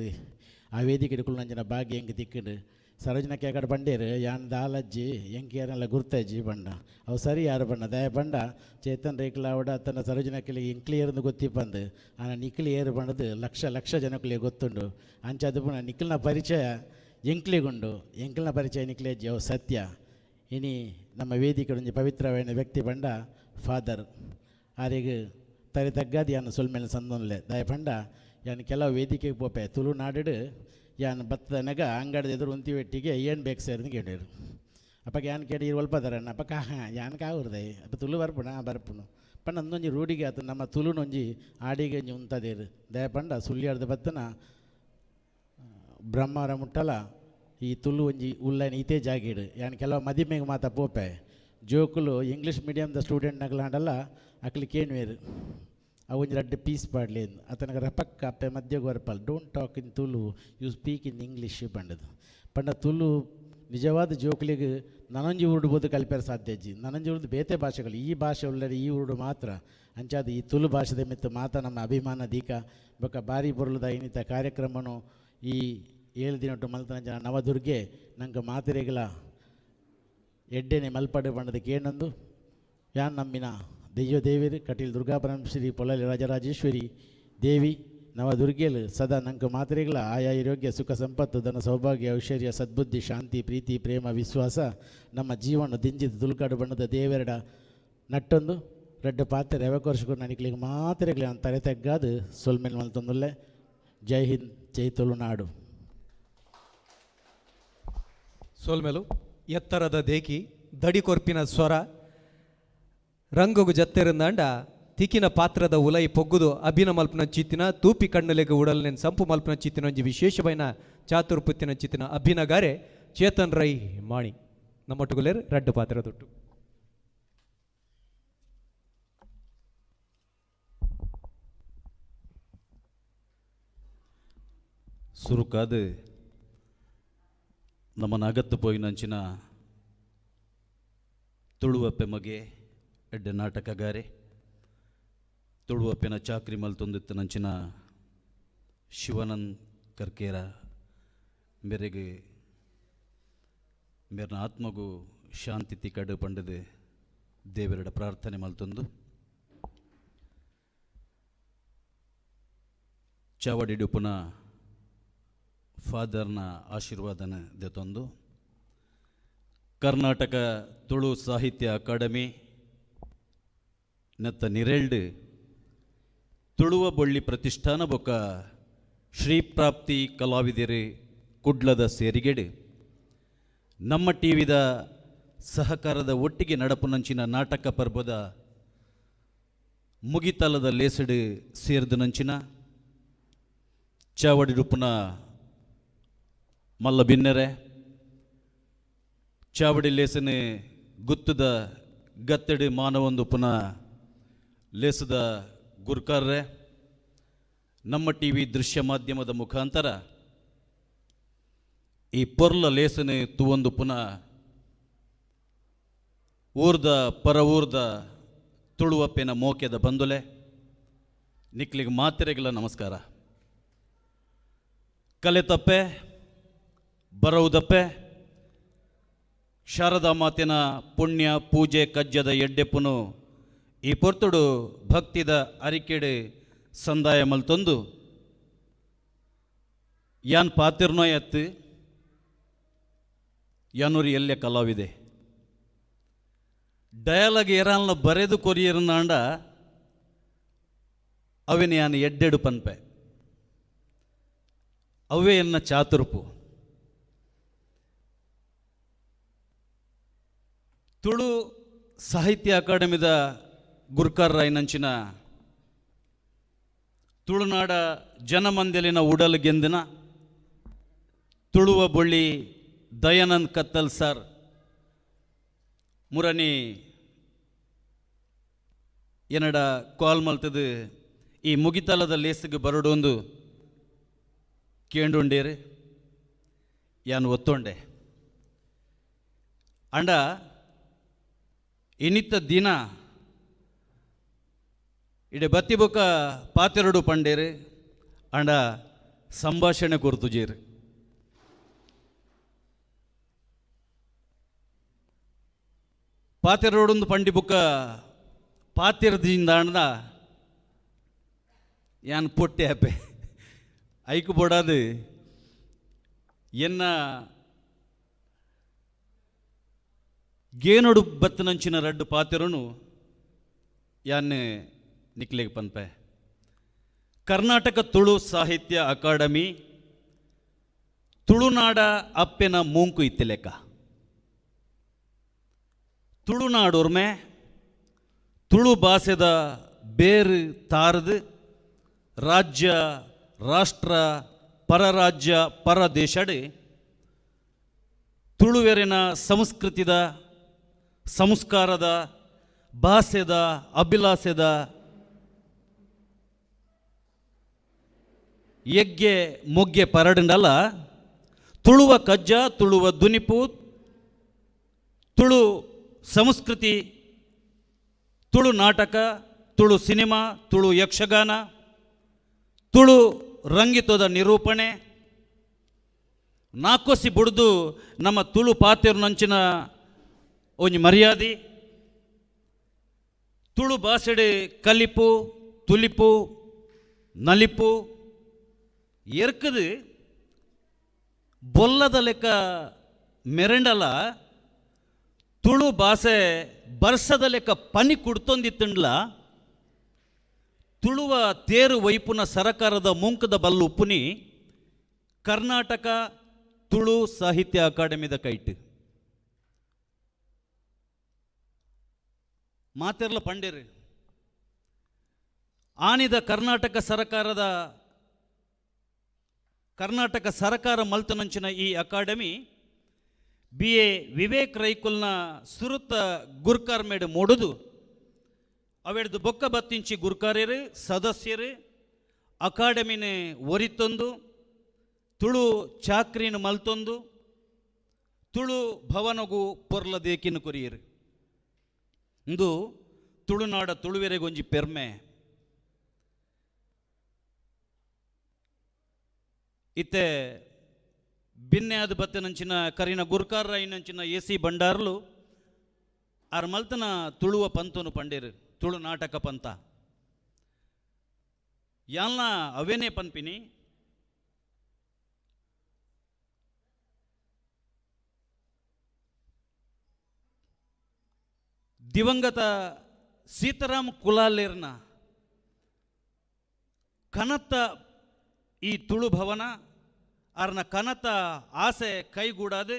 ಆ ವೇದಿಕೆ ನಂಜಿನ ಭಾಗ್ಯ ಎಂಕ್ ತಿಕ್ಕುಂಡು. ಸರೋಜಿನ ಕೇಕಡ ಬಂಡೇರು ಯಾನ್ ದಾಲಜ್ಜಿ ಎಂಕ್ ಯಾರೆಲ್ಲ ಗುರ್ತಜ್ಜಿ ಬಂಡ ಅವು ಸರಿ ಯಾರು ಬಣ್ಣ ದಯ ಬಂಡ ಚೇತನ್ ರೇಕ್ಲಾವಡ ತನ್ನ ಸರೋಜಿನ ಕೆಲಿ ಎಂಕ್ಲಿ ಗೊತ್ತಿಪ್ಪಂದು ಆನ ನಿಕ್ಲಿ ಏರು ಬಂಡದು ಲಕ್ಷ ಲಕ್ಷ ಜನಕ್ಕಲಿ ಗೊತ್ತುಂಡು. ಅಂಚ ಪುನ ನಿಕ್ಲಿನ ಪರಿಚಯ ಎಂಕ್ಲಿಗುಂಡು ಎಂಕ್ಲಿನ ಪರಿಚಯ ನಿಕ್ಲೇಜ್ಜಿ ಅವು ಸತ್ಯ. ಇನಿ ನಮ್ಮ ವೇದಿಕೆ ಒಂಜಿ ಪವಿತ್ರವಾದ ವ್ಯಕ್ತಿ ಬಂಡ ಫಾದರ್ ಆರಿಗೆ ತರೆ ತಗ್ಗಾದಿ ಯಾನ್ ಸೊಲ್ಮೇಲೆ ಸಂದೊನ್ಲೆ ದಯ ಪಂಡ ಯಾನ್ ಕೆಲವು ವೇದಿಕೆಗೆ ಪೋಪೆ ತುಳುನಾಡು ಯಾನ್ ಬತ್ತದನಗ ಅಂಗಡಿದ ಎದುರು ಉಂತಿ ವೆಟ್ಟಿಗೆ ಏನು ಬೇಕು ಸರ್ ಅಂತ ಕೇಳಿರು. ಅಪ್ಪ ಯಾನ್ ಕೇಳಿ ಒಲ್ಪದಾರಣ್ಣ ಅಪ್ಪ ಕಾ ಯಾನ್ ಕಾವುರ್ದೆ ಅಪ್ಪ ತುಳು ಬರ್ಪುಣ ಬರ್ಪುಣು ಪಂಡ ಅಂದೊಂಜಿ ರೂಢಿಗೆ ಆತು ನಮ್ಮ ತುಳುನೊಂಜಿ ಆಡಿಗೆ ಒಂಜಿ ಉಂತದೇರು. ದಯ ಪಂಡ ಸುಳ್ಯಾರ್ದ ಬತ್ತನ ಬ್ರಹ್ಮರ ಮುಟ್ಟಲ ಈ ತುಳು ಒಂಜಿ ಉಲ್ಲೈನ್ ಇತೇ ಜಾಗಿಡು ಯಾನ್ ಕೆಲವು ಮದಿಮೆಗೆ ಮಾತ ಪೋಪೆ ಜೋಕುಲು ಇಂಗ್ಲೀಷ್ ಮೀಡಿಯಮ್ದ ಸ್ಟೂಡೆಂಟ್ ನಗಲಾಂಡಲ್ಲ ಅಕ್ಲಿ ಕೇಣ್ವೇರು ಅವು ಒಂಜಿ ರಡ್ಡ್ ಪೀಸ್ ಪಾಡ್ಲೆ ಅತನಗ ರಪಕ್ಕ ಅಪ್ಪೆ ಮಧ್ಯಗ್ ಬರ್ಪಲ್, "Don't talk in Tulu, you speak in English" ಪಂಡದು. ಪಂಡ ತುಳು ನಿಜವಾದ ಜೋಕುಲಿಗೆ ನನೊಂಜಿ ಊರುಡು ಬೋದು ಕಲ್ಪೆರೆ ಸಾಧ್ಯ ಇಜ್ಜಿ. ನನೊಂಜಿ ಊರುಡು ಬೇತೆ ಭಾಷೆಗಳು, ಈ ಭಾಷೆ ಉಲ್ಲರೆ ಈ ಊರುಡು ಮಾತ್ರ. ಅಂಚಾದ್ ಈ ತುಳು ಭಾಷೆದ ಮಿತ್ತು ಮಾತ ನಮ್ಮ ಅಭಿಮಾನ ದೀಕ. ಬೊಕ್ಕ ಬಾರಿ ಪೊರ್ಲುದ ಇನ್ನಿತ ಕಾರ್ಯಕ್ರಮನು ಈ 7 ದಿನೊಟ್ಟು ಮಲ್ತನ ಜನ ನವದುರ್ಗೆ ನಂಗೆ ಮಾತೆರೆಗಳ ಎಡ್ಡೆನೆ ಮಲ್ಪಡು ಪಂಡದ ಕೇನೊಂದು ಯಾನ್ ನಂಬಿನ ದೆಯ್ಯೋ ದೇವಿರು ಕಟೀಲ್ ದುರ್ಗಾ ಪರಮೇಶ್ವರಿ, ಪೊಳಲಿ ರಾಜರಾಜೇಶ್ವರಿ ದೇವಿ ನವದುರ್ಗೆಲು ಸದಾ ನಂಗೆ ಮಾತ್ರೆಗಳ ಆಯಾ ಆರೋಗ್ಯ, ಸುಖ, ಸಂಪತ್ತು, ಧನ, ಸೌಭಾಗ್ಯ, ಐಶ್ವರ್ಯ, ಸದ್ಬುದ್ಧಿ, ಶಾಂತಿ, ಪ್ರೀತಿ, ಪ್ರೇಮ, ವಿಶ್ವಾಸ ನಮ್ಮ ಜೀವನ ದಿಂಜಿದ ತುಳುಕಾಡು ಬಣ್ಣದ ದೇವೆರಡ ನಟ್ಟೊಂದು ರಡ್ಡು ಪಾತ್ರೆ ರವಕೋರ್ಷకు ನನಗೆ ಮಾತ್ರೆಗಳ ತಲೆ ತಗ್ಗಾದು ಸೊಲ್ಮೆಲ್ ಮಲ್ತೊಂದುಲ್ಲೆ. ಜೈ ಹಿಂದ್, ಜೈ ತುಳುನಾಡು. ಸೋಲ್ಮೆಲು. ಎತ್ತರದ ದೇಕಿ, ದಡಿ ಕೊರ್ಪಿನ ಸ್ವರ, ರಂಗುಗು ಜತ್ತೆರಂದಾಂಡ ತಿಕಿನ ಪಾತ್ರದ ಉಲೈ ಪೊಗ್ಗುದು ಅಭಿನ ಮಲ್ಪನ ಚಿತ್ತಿನ, ತೂಪಿ ಕಣ್ಣುಲೆಗ್ ಉಡಲ್ನೆನ್ ಸಂಪು ಮಲ್ಪನ ಚಿತ್ತಿನ ಒಂಜಿ ವಿಶೇಷವೈನ ಚಾತುರ್ಪುತ್ತಿನ ಚಿತ್ತಿನ ಅಭಿನಗಾರೆ ಚೇತನ್ ರೈ ಮಾಣಿ ನಮ್ಮೊಟ್ಟುಗುಲೇರ್ ರಡ್ಡು ಪಾತ್ರ ದೊಟ್ಟು. ಸುರುಕಾದ ನಮ್ಮನ ಅಗತ್ತು ಪೋಯಿನಂಚಿನ ತುಳುವಪ್ಪೆ ಮಗೆ, ಎಡ್ಡೆ ನಾಟಕಗಾರೆ, ತುಳುವಪ್ಪೆನ ಚಾಕ್ರಿ ಮಲ್ತೊಂದಿತ್ತನಂಚಿನ ಶಿವಾನಂದ್ ಕರ್ಕೇರ ಮೇರೆಗೆ ಮೇರ್ನ ಆತ್ಮಗೂ ಶಾಂತಿ ತಿಕಡು ಪಂಡದು ದೇವರಡ ಪ್ರಾರ್ಥನೆ ಮಲ್ತೊಂದು, ಚಾವಡಿಡುಪುನ ಫಾದರ್ನ ಆಶೀರ್ವಾದನ ದೆತೊಂದು, ಕರ್ನಾಟಕ ತುಳು ಸಾಹಿತ್ಯ ಅಕಾಡೆಮಿ ನೆತ್ತ ನಿರೆಲ್ಡ್ ತುಳುವ ಬೊಳ್ಳಿ ಪ್ರತಿಷ್ಠಾನ ಬೊಕ್ಕ ಶ್ರೀಪ್ರಾಪ್ತಿ ಕಲಾವಿದರು ಕುಡ್ಲದ ಸೇರಿಗೆಡು ನಮ್ಮ ಟಿವಿದ ಸಹಕಾರದ ಒಟ್ಟಿಗೆ ನಡಪುನಂಚಿನ ನಾಟಕ ಪರ್ಬದ ಮುಗಿತಲದ ಲೇಸಡು ಸೇರ್ದನಂಚಿನ ಚಾವಡಿ ರೂಪುನ ಮಲ್ಲ ಬಿನ್ನೆರೆ, ಚಾವಡಿ ಲೇಸನೆ ಗುತ್ತದ ಗತ್ತಡಿ ಮಾನವೊಂದು ಪುನಃ ಲೇಸದ ಗುರ್ಕಾರ್ರೆ, ನಮ್ಮ ಟಿ ವಿ ದೃಶ್ಯ ಮಾಧ್ಯಮದ ಮುಖಾಂತರ ಈ ಪೊರ್ಲ ಲೇಸನೆ ತುವೊಂದು ಪುನಃ ಊರ್ದ ಪರ ಊರ್ದ ತುಳುವಪ್ಪೆನ ಮೋಕೆದ ಬಂದುಲೆ ನಿಕ್ಲಿಗೆ ಮಾತೆರೆಗಳ ನಮಸ್ಕಾರ. ಕಲೆ ತಪ್ಪೆ ಬರವುದಪ್ಪೆ ಶಾರದಾ ಮಾತಿನ ಪುಣ್ಯ ಪೂಜೆ ಕಜ್ಜದ ಎಡ್ಡೆಪುನು ಈ ಪೊರ್ತುಡು ಭಕ್ತಿದ ಅರಿಕೆಡೆ ಸಂದಾಯ ಮಲ್ತೊಂದು ಯಾನ್ ಪಾತಿರ್ನೋ ಎತ್ತು ಯಾನೂರು ಎಲ್ಲೆ ಕಲಾವಿದೆ ಡಯಲಾಗ್ ಏರಾಲ್ನ ಬರೆದು ಕೊರಿಯರ್ನಾಂಡ ಅವೇನು ಯಾನ್ ಎಡ್ಡೆಡು ಪನ್ಪೆ ಅವೇ ಎನ್ನ ಚಾತುರ್ಪು. ತುಳು ಸಾಹಿತ್ಯ ಅಕಾಡೆಮಿದ ಗುರ್ಕಾರ್ ರಾಯ್ನಂಚಿನ ತುಳುನಾಡ ಜನಮಂದಲಿನ ಉಡಲ್ ಗೆಂದಿನ ತುಳುವ ಬೊಳ್ಳಿ ದಯಾನಂದ್ ಕತ್ತಲ್ ಸರ್ ಮುರನಿ ಏನಡ ಕಾಲ್ ಮಲ್ತದು ಈ ಮುಗಿತಲದ ಲೇಸಿಗೆ ಬರಡೊಂದು ಕೇಂಡುಂಡೇರು ಯಾನು ಒತ್ತೊಂಡೆ. ಅಂಡ ಇನ್ನಿತ್ತ ದಿನ ಇಡೆ ಬತ್ತಿ ಬೊಕ್ಕ ಪಾತೆರಡು ಪಂಡೇರು ಅಂಡ ಸಂಭಾಷಣೆ ಕೊರ್ತುಜೇರು. ಪಾತೆರಡೊಂದು ಪಂಡಿ ಬುಕ್ಕ ಪಾತೆರದಿಂದ ಅಂಡ ಯಾನ್ ಪೊಟ್ಟೆ ಆಪೆ ಐಕು ಬೋಡಾದು ಎನ್ನ ಗೇನೊಡು ಬತ್ತನಂಚಿನ ರಡ್ಡು ಪಾತೆರನು ಯಾನ್ನೆ ನಿಕ್ಲೆಗ್ ಪನ್ಪೆ. ಕರ್ನಾಟಕ ತುಳು ಸಾಹಿತ್ಯ ಅಕಾಡೆಮಿ ತುಳುನಾಡ ಅಪ್ಪೆನ ಮೂಂಕು ಇತ್ತಿಲೆಕ್ಕ ತುಳುನಾಡೋರ್ಮೆ ತುಳು ಭಾಷೆದ ಬೇರು ತಾರದು ರಾಜ್ಯ ರಾಷ್ಟ್ರ ಪರರಾಜ್ಯ ಪರದೇಶಡೆ ತುಳುವೆರಿನ ಸಂಸ್ಕೃತಿದ ಸಂಸ್ಕಾರದ ಭಾಷೆದ ಅಭಿಲಾಷೆದ ಎಗ್ಗೆ ಮೊಗ್ಗೆ ಪರಡುಂಡಲ ತುಳುವ ಕಜ್ಜ, ತುಳುವ ದುನಿಪು, ತುಳು ಸಂಸ್ಕೃತಿ, ತುಳು ನಾಟಕ, ತುಳು ಸಿನಿಮಾ, ತುಳು ಯಕ್ಷಗಾನ, ತುಳು ರಂಗಿತದ ನಿರೂಪಣೆ ನಾಕೋಸಿ ಬುಡ್ದು ನಮ್ಮ ತುಳು ಪಾತೆರುನಂಚಿನ ಒಂಜಿ ಮರ್ಯಾದೆ, ತುಳು ಭಾಷೆಡೆ ಕಲಿಪು ತುಲಿಪು ನಲಿಪು ಎರ್ಕದು ಬೊಲ್ಲದ ಲೆಕ್ಕ ಮೆರಂಡಲ ತುಳು ಭಾಷೆ ಬರ್ಸದ ಲೆಕ್ಕ ಪನಿ ಕುಡ್ತೊಂದಿತ್ತಂಡ್ಲ ತುಳುವ ತೇರು ವೈಪುನ ಸರಕಾರದ ಮುಂಕದ ಬಲ್ಲು ಉಪ್ಪುನಿ ಕರ್ನಾಟಕ ತುಳು ಸಾಹಿತ್ಯ ಅಕಾಡೆಮಿದ ಕೈಟ್. ಮಾತೆರ್ಲ ಪಂಡೇರು ಆನಿದ ಕರ್ನಾಟಕ ಸರಕಾರದ ಕರ್ನಾಟಕ ಸರಕಾರ ಮಲ್ತನಂಚಿನ ಈ ಅಕಾಡೆಮಿ ಬಿ ಎ ವಿವೇಕ್ ರೈಕುಲ್ನ ಸುರುತ ಗುರ್ಕಾರ್ ಮೇಡು ಮೂಡುದು ಅವೆಡ್ದು ಬೊಕ್ಕ ಬತ್ತಿಂಚಿ ಗುರ್ಕಾರ್ಯರು ಸದಸ್ಯರು ಅಕಾಡೆಮಿನ ಒರಿತೊಂದು ತುಳು ಚಾಕ್ರಿನ ಮಲ್ತೊಂದು ತುಳು ಭವನಗು ಪೊರ್ಲ ದೇಕಿನ ಕೊರಿಯರು. ಇಂದು ತುಳುನಾಡ ತುಳುವೆರೆಗೊಂಜಿ ಪೆರ್ಮೆ. ಇತ್ತೆ ಬಿನ್ನೆ ಆದ ಬತ್ತನಂಚಿನ ಕರಿನ ಗುರ್ಕಾರ ನಂಚಿನ ಎ ಸಿ ಬಂಡಾರ್ಲು ಆರ್ ಮಲ್ತನ ತುಳುವ ಪಂತನು ಪಂಡೇರು, ತುಳು ನಾಟಕ ಪಂತ ಯಾಲ್ನ ಅವೇನೇ ಪನ್ಪಿನಿ. ದಿವಂಗತ ಸೀತಾರಾಮ್ ಕುಲಾಲೇರ್ನ ಕನತ್ತ ಈ ತುಳು ಭವನ ಆರ್ನ ಕನತ ಆಸೆ ಕೈಗೂಡಾದೆ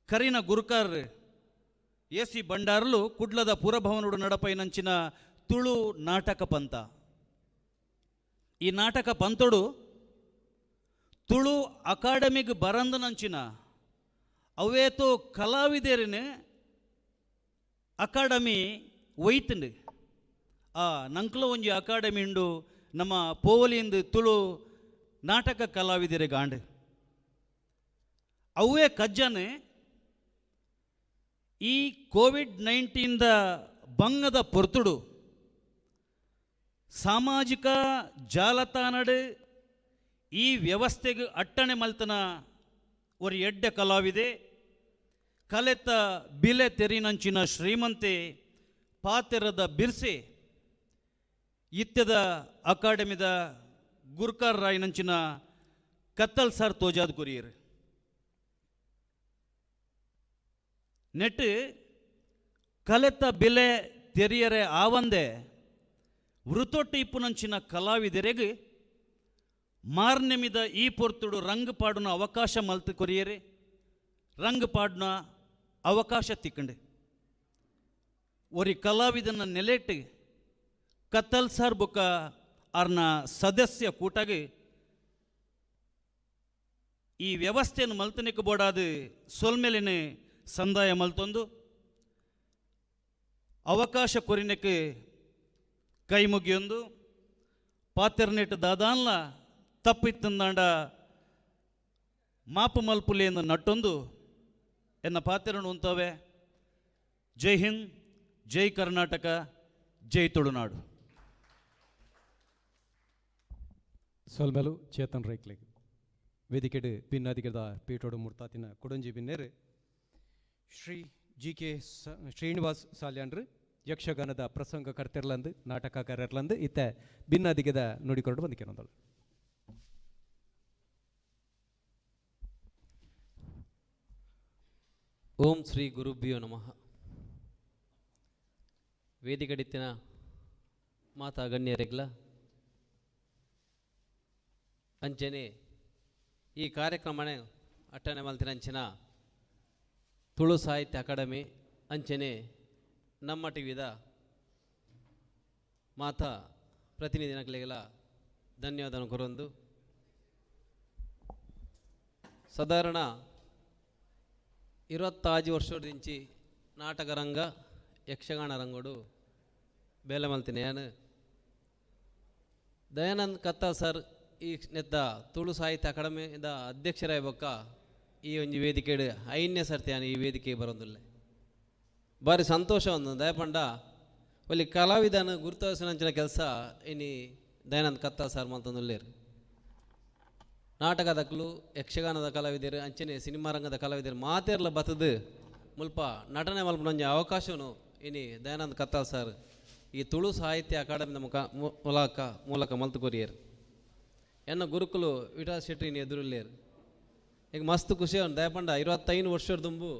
ಕರಿನ ಗುರುಕಾರ್ ಎ ಸಿ ಬಂಡಾರ್ಲು ಕುಡ್ಲದ ಪುರಭವನೋಡು ನಡಪೈನಂಚಿನ ತುಳು ನಾಟಕ ಪಂತ. ಈ ನಾಟಕ ಪಂತೋಡು ತುಳು ಅಕಾಡೆಮಿಗೆ ಬರಂದನಂಚಿನ ಅವೇತೋ ಕಲಾವಿದರಿನ ಅಕಾಡೆಮಿ ಒಯ್ತುಂಡು. ಆ ನಂಕ್ಲ ಒಂಜಿ ಅಕಾಡೆಮಿ ಉಂಡು ನಮ್ಮ ಪೋವಲಿಂದು ತುಳು ನಾಟಕ ಕಲಾವಿದರೆ ಗಾಂಡು ಅವೇ ಕಜ್ಜನೆ ಈ ಕೋವಿಡ್-19 ಬಂಗದ ಪೊರ್ತುಡು ಸಾಮಾಜಿಕ ಜಾಲತಾಣಡು ಈ ವ್ಯವಸ್ಥೆಗೆ ಅಟ್ಟಣೆ ಮಲ್ತನ ಒಂದು ಎಡ್ಡೆ ಕಲಾವಿದೆ ಕಲೆತ ಬಿಲೆ ತೆರಿನಂಚಿನ ಶ್ರೀಮಂತೆ ಪಾತೆರದ ಬಿರ್ಸೆ ಇತ್ಯದ ಅಕಾಡೆಮಿದ ಗುರ್ಕಾರ್ ರಾಯ್ನಂಚಿನ ಕತ್ತಲ್ ಸಾರ್ ತೋಜಾದ್ ಕೊರಿಯರ್. ನೆಟ್ ಕಲೆತ ಬಿಲೆ ತೆರಿಯರೆ ಆವಂದೆ ವೃತೊಟ್ಟು ಇಪ್ಪುನಂಚಿನ ಕಲಾವಿದರೆಗೆ ಮಾರ್ನೆಮಿದ ಈ ಪೊರ್ತುಡು ರಂಗ್ ಪಾಡುನ ಅವಕಾಶ ಮಲ್ತು ಕೊರಿಯರೆ ರಂಗ್ ಪಾಡುನ ಅವಕಾಶ ತಿಕ್ಕಂಡು ಒರಿ ಕಲಾವಿದನ ನೆಲೆಟ್ಟು ಕತ್ತಲ್ ಸಾರ್ ಬೊಕ್ಕ ಆರ್ನ ಸದಸ್ಯ ಕೂಟಾಗಿ ಈ ವ್ಯವಸ್ಥೆಯನ್ನು ಮಲ್ತನಿಕ್ಕೆ ಬೋಡಾದ ಸೊಲ್ಮೆಲಿನ ಸಂದಾಯ ಮಲ್ತೊಂದು ಅವಕಾಶ ಕೊರಿನಕ್ಕೆ ಕೈ ಮುಗಿಯೊಂದು ಪಾತೆರ್ನೆಟ್ ದಾದಾನ್ಲ ತಪ್ಪಿತ್ತಂದಾಂಡ ಮಾಪು ಮಲ್ಪುಲೆಯನ್ನು ನಟ್ಟೊಂದು ಎನ್ನ ಪಾತೆರನ್ನು ಉಂತವೆ. ಜೈ ಹಿಂದ್, ಜೈ ಕರ್ನಾಟಕ, ಜೈ ತುಳುನಾಡು. ಸೊಲ್ಮೆಲು ಚೇತನ್ ರೈಕ್ಲೆಗ್ ವೇದಿಕೆಡು ಭಿನ್ನಾದಿಗದ ಪೀಠೋಡು ಮುರ್ತಾತಿನ ಕೊಡಂಜಿ ಬಿನ್ನೇರು ಶ್ರೀ ಜಿ ಕೆ ಶ್ರೀನಿವಾಸ್ ಸಾಲ್ಯಾನ್ರು ಯಕ್ಷಗಾನದ ಪ್ರಸಂಗಕರ್ತರ್ಲಂದು ನಾಟಕಕಾರರ್ಲಂದು ಇತ್ತ ಭಿನ್ನಾದಿಗದ ನುಡಿಕೊರಡು ಬಂದಿಕೆನೊಂದಳು. ಓಂ ಶ್ರೀ ಗುರುಭ್ಯೋ ನಮಃ. ವೇದಿಕಡಿತ್ತಿನ ಮಾತಾ ಗಣ್ಯರೆಗ್ಲ ಅಂಚನೆ ಈ ಕಾರ್ಯಕ್ರಮನೆ ಅಟ್ಟನೆ ಮಲ್ತಿನಂಚಿನ ತುಳು ಸಾಹಿತ್ಯ ಅಕಾಡೆಮಿ ಅಂಚನೆ ನಮ್ಮ ಟಿವಿದ ಮಾತಾ ಪ್ರತಿನಿಧಿನಕ್ಲೆಗೆಲ್ಲ ಧನ್ಯವಾದ ಕೊರೊಂದು. ಸಾಧಾರಣ 25 ವರ್ಷದಿಂಚಿ ನಾಟಕ ರಂಗ ಯಕ್ಷಗಾನ ರಂಗೋಡು ಬೇಲೆ ಮಲ್ತಿನ. ಯಾನು ದಯಾನಂದ್ ಕತ್ತಾ ಸರ್ ಈ ನೆತ್ತ ತುಳು ಸಾಹಿತ್ಯ ಅಕಾಡೆಮಿದ ಅಧ್ಯಕ್ಷರಾಯ ಬೊಕ್ಕ ಈ ಒಂಜಿ ವೇದಿಕೆಡ್ ಐನ್ಯ ಸರ್ತಿ ಯಾನ್ ಈ ವೇದಿಕೆ ಬರೋದಿಲ್ಲ. ಬಾರಿ ಸಂತೋಷ ಒಂದು ದಯಪಂಡ ಒಲ್ಲಿ ಕಲಾವಿದನ ಗುರುತಿಸಿನಂಚಿನ ಕೆಲಸ ಇನಿ ದಯಾನಂದ್ ಕತ್ತಾ ಸರ್ ಮಂತೊಂದುಲ್ಲೇರು. ನಾಟಕದಕ್ಲು ಯಕ್ಷಗಾನದ ಕಲಾವಿದರು ಅಂಚನೆ ಸಿನಿಮಾ ರಂಗದ ಕಲಾವಿದರು ಮಾತೇರ್ಲ ಬತ್ತದು ಮುಲ್ಪ ನಟನೆ ಮಲ್ಪನೊಂಜಿ ಅವಕಾಶನು ಇನಿ ದಯಾನಂದ್ ಕತ್ತಾಲ್ ಸರ್ ಈ ತುಳು ಸಾಹಿತ್ಯ ಅಕಾಡೆಮಿದ ಮುಖ ಮೂಲಕ ಮೂಲಕ ಮಲ್ತು ಕೊರಿಯರ್. ಎನ್ನ ಗುರುಕುಲು ವಿಠಲ್ ಶೆಟ್ಟಿ ಇನಿ ಎದುರುಲ್ಲೇರು. ಈಗ ಮಸ್ತ್ ಖುಷಿ ಅವನು ದಯಪಂಡ 25 ವರ್ಷದ ದುಂಬು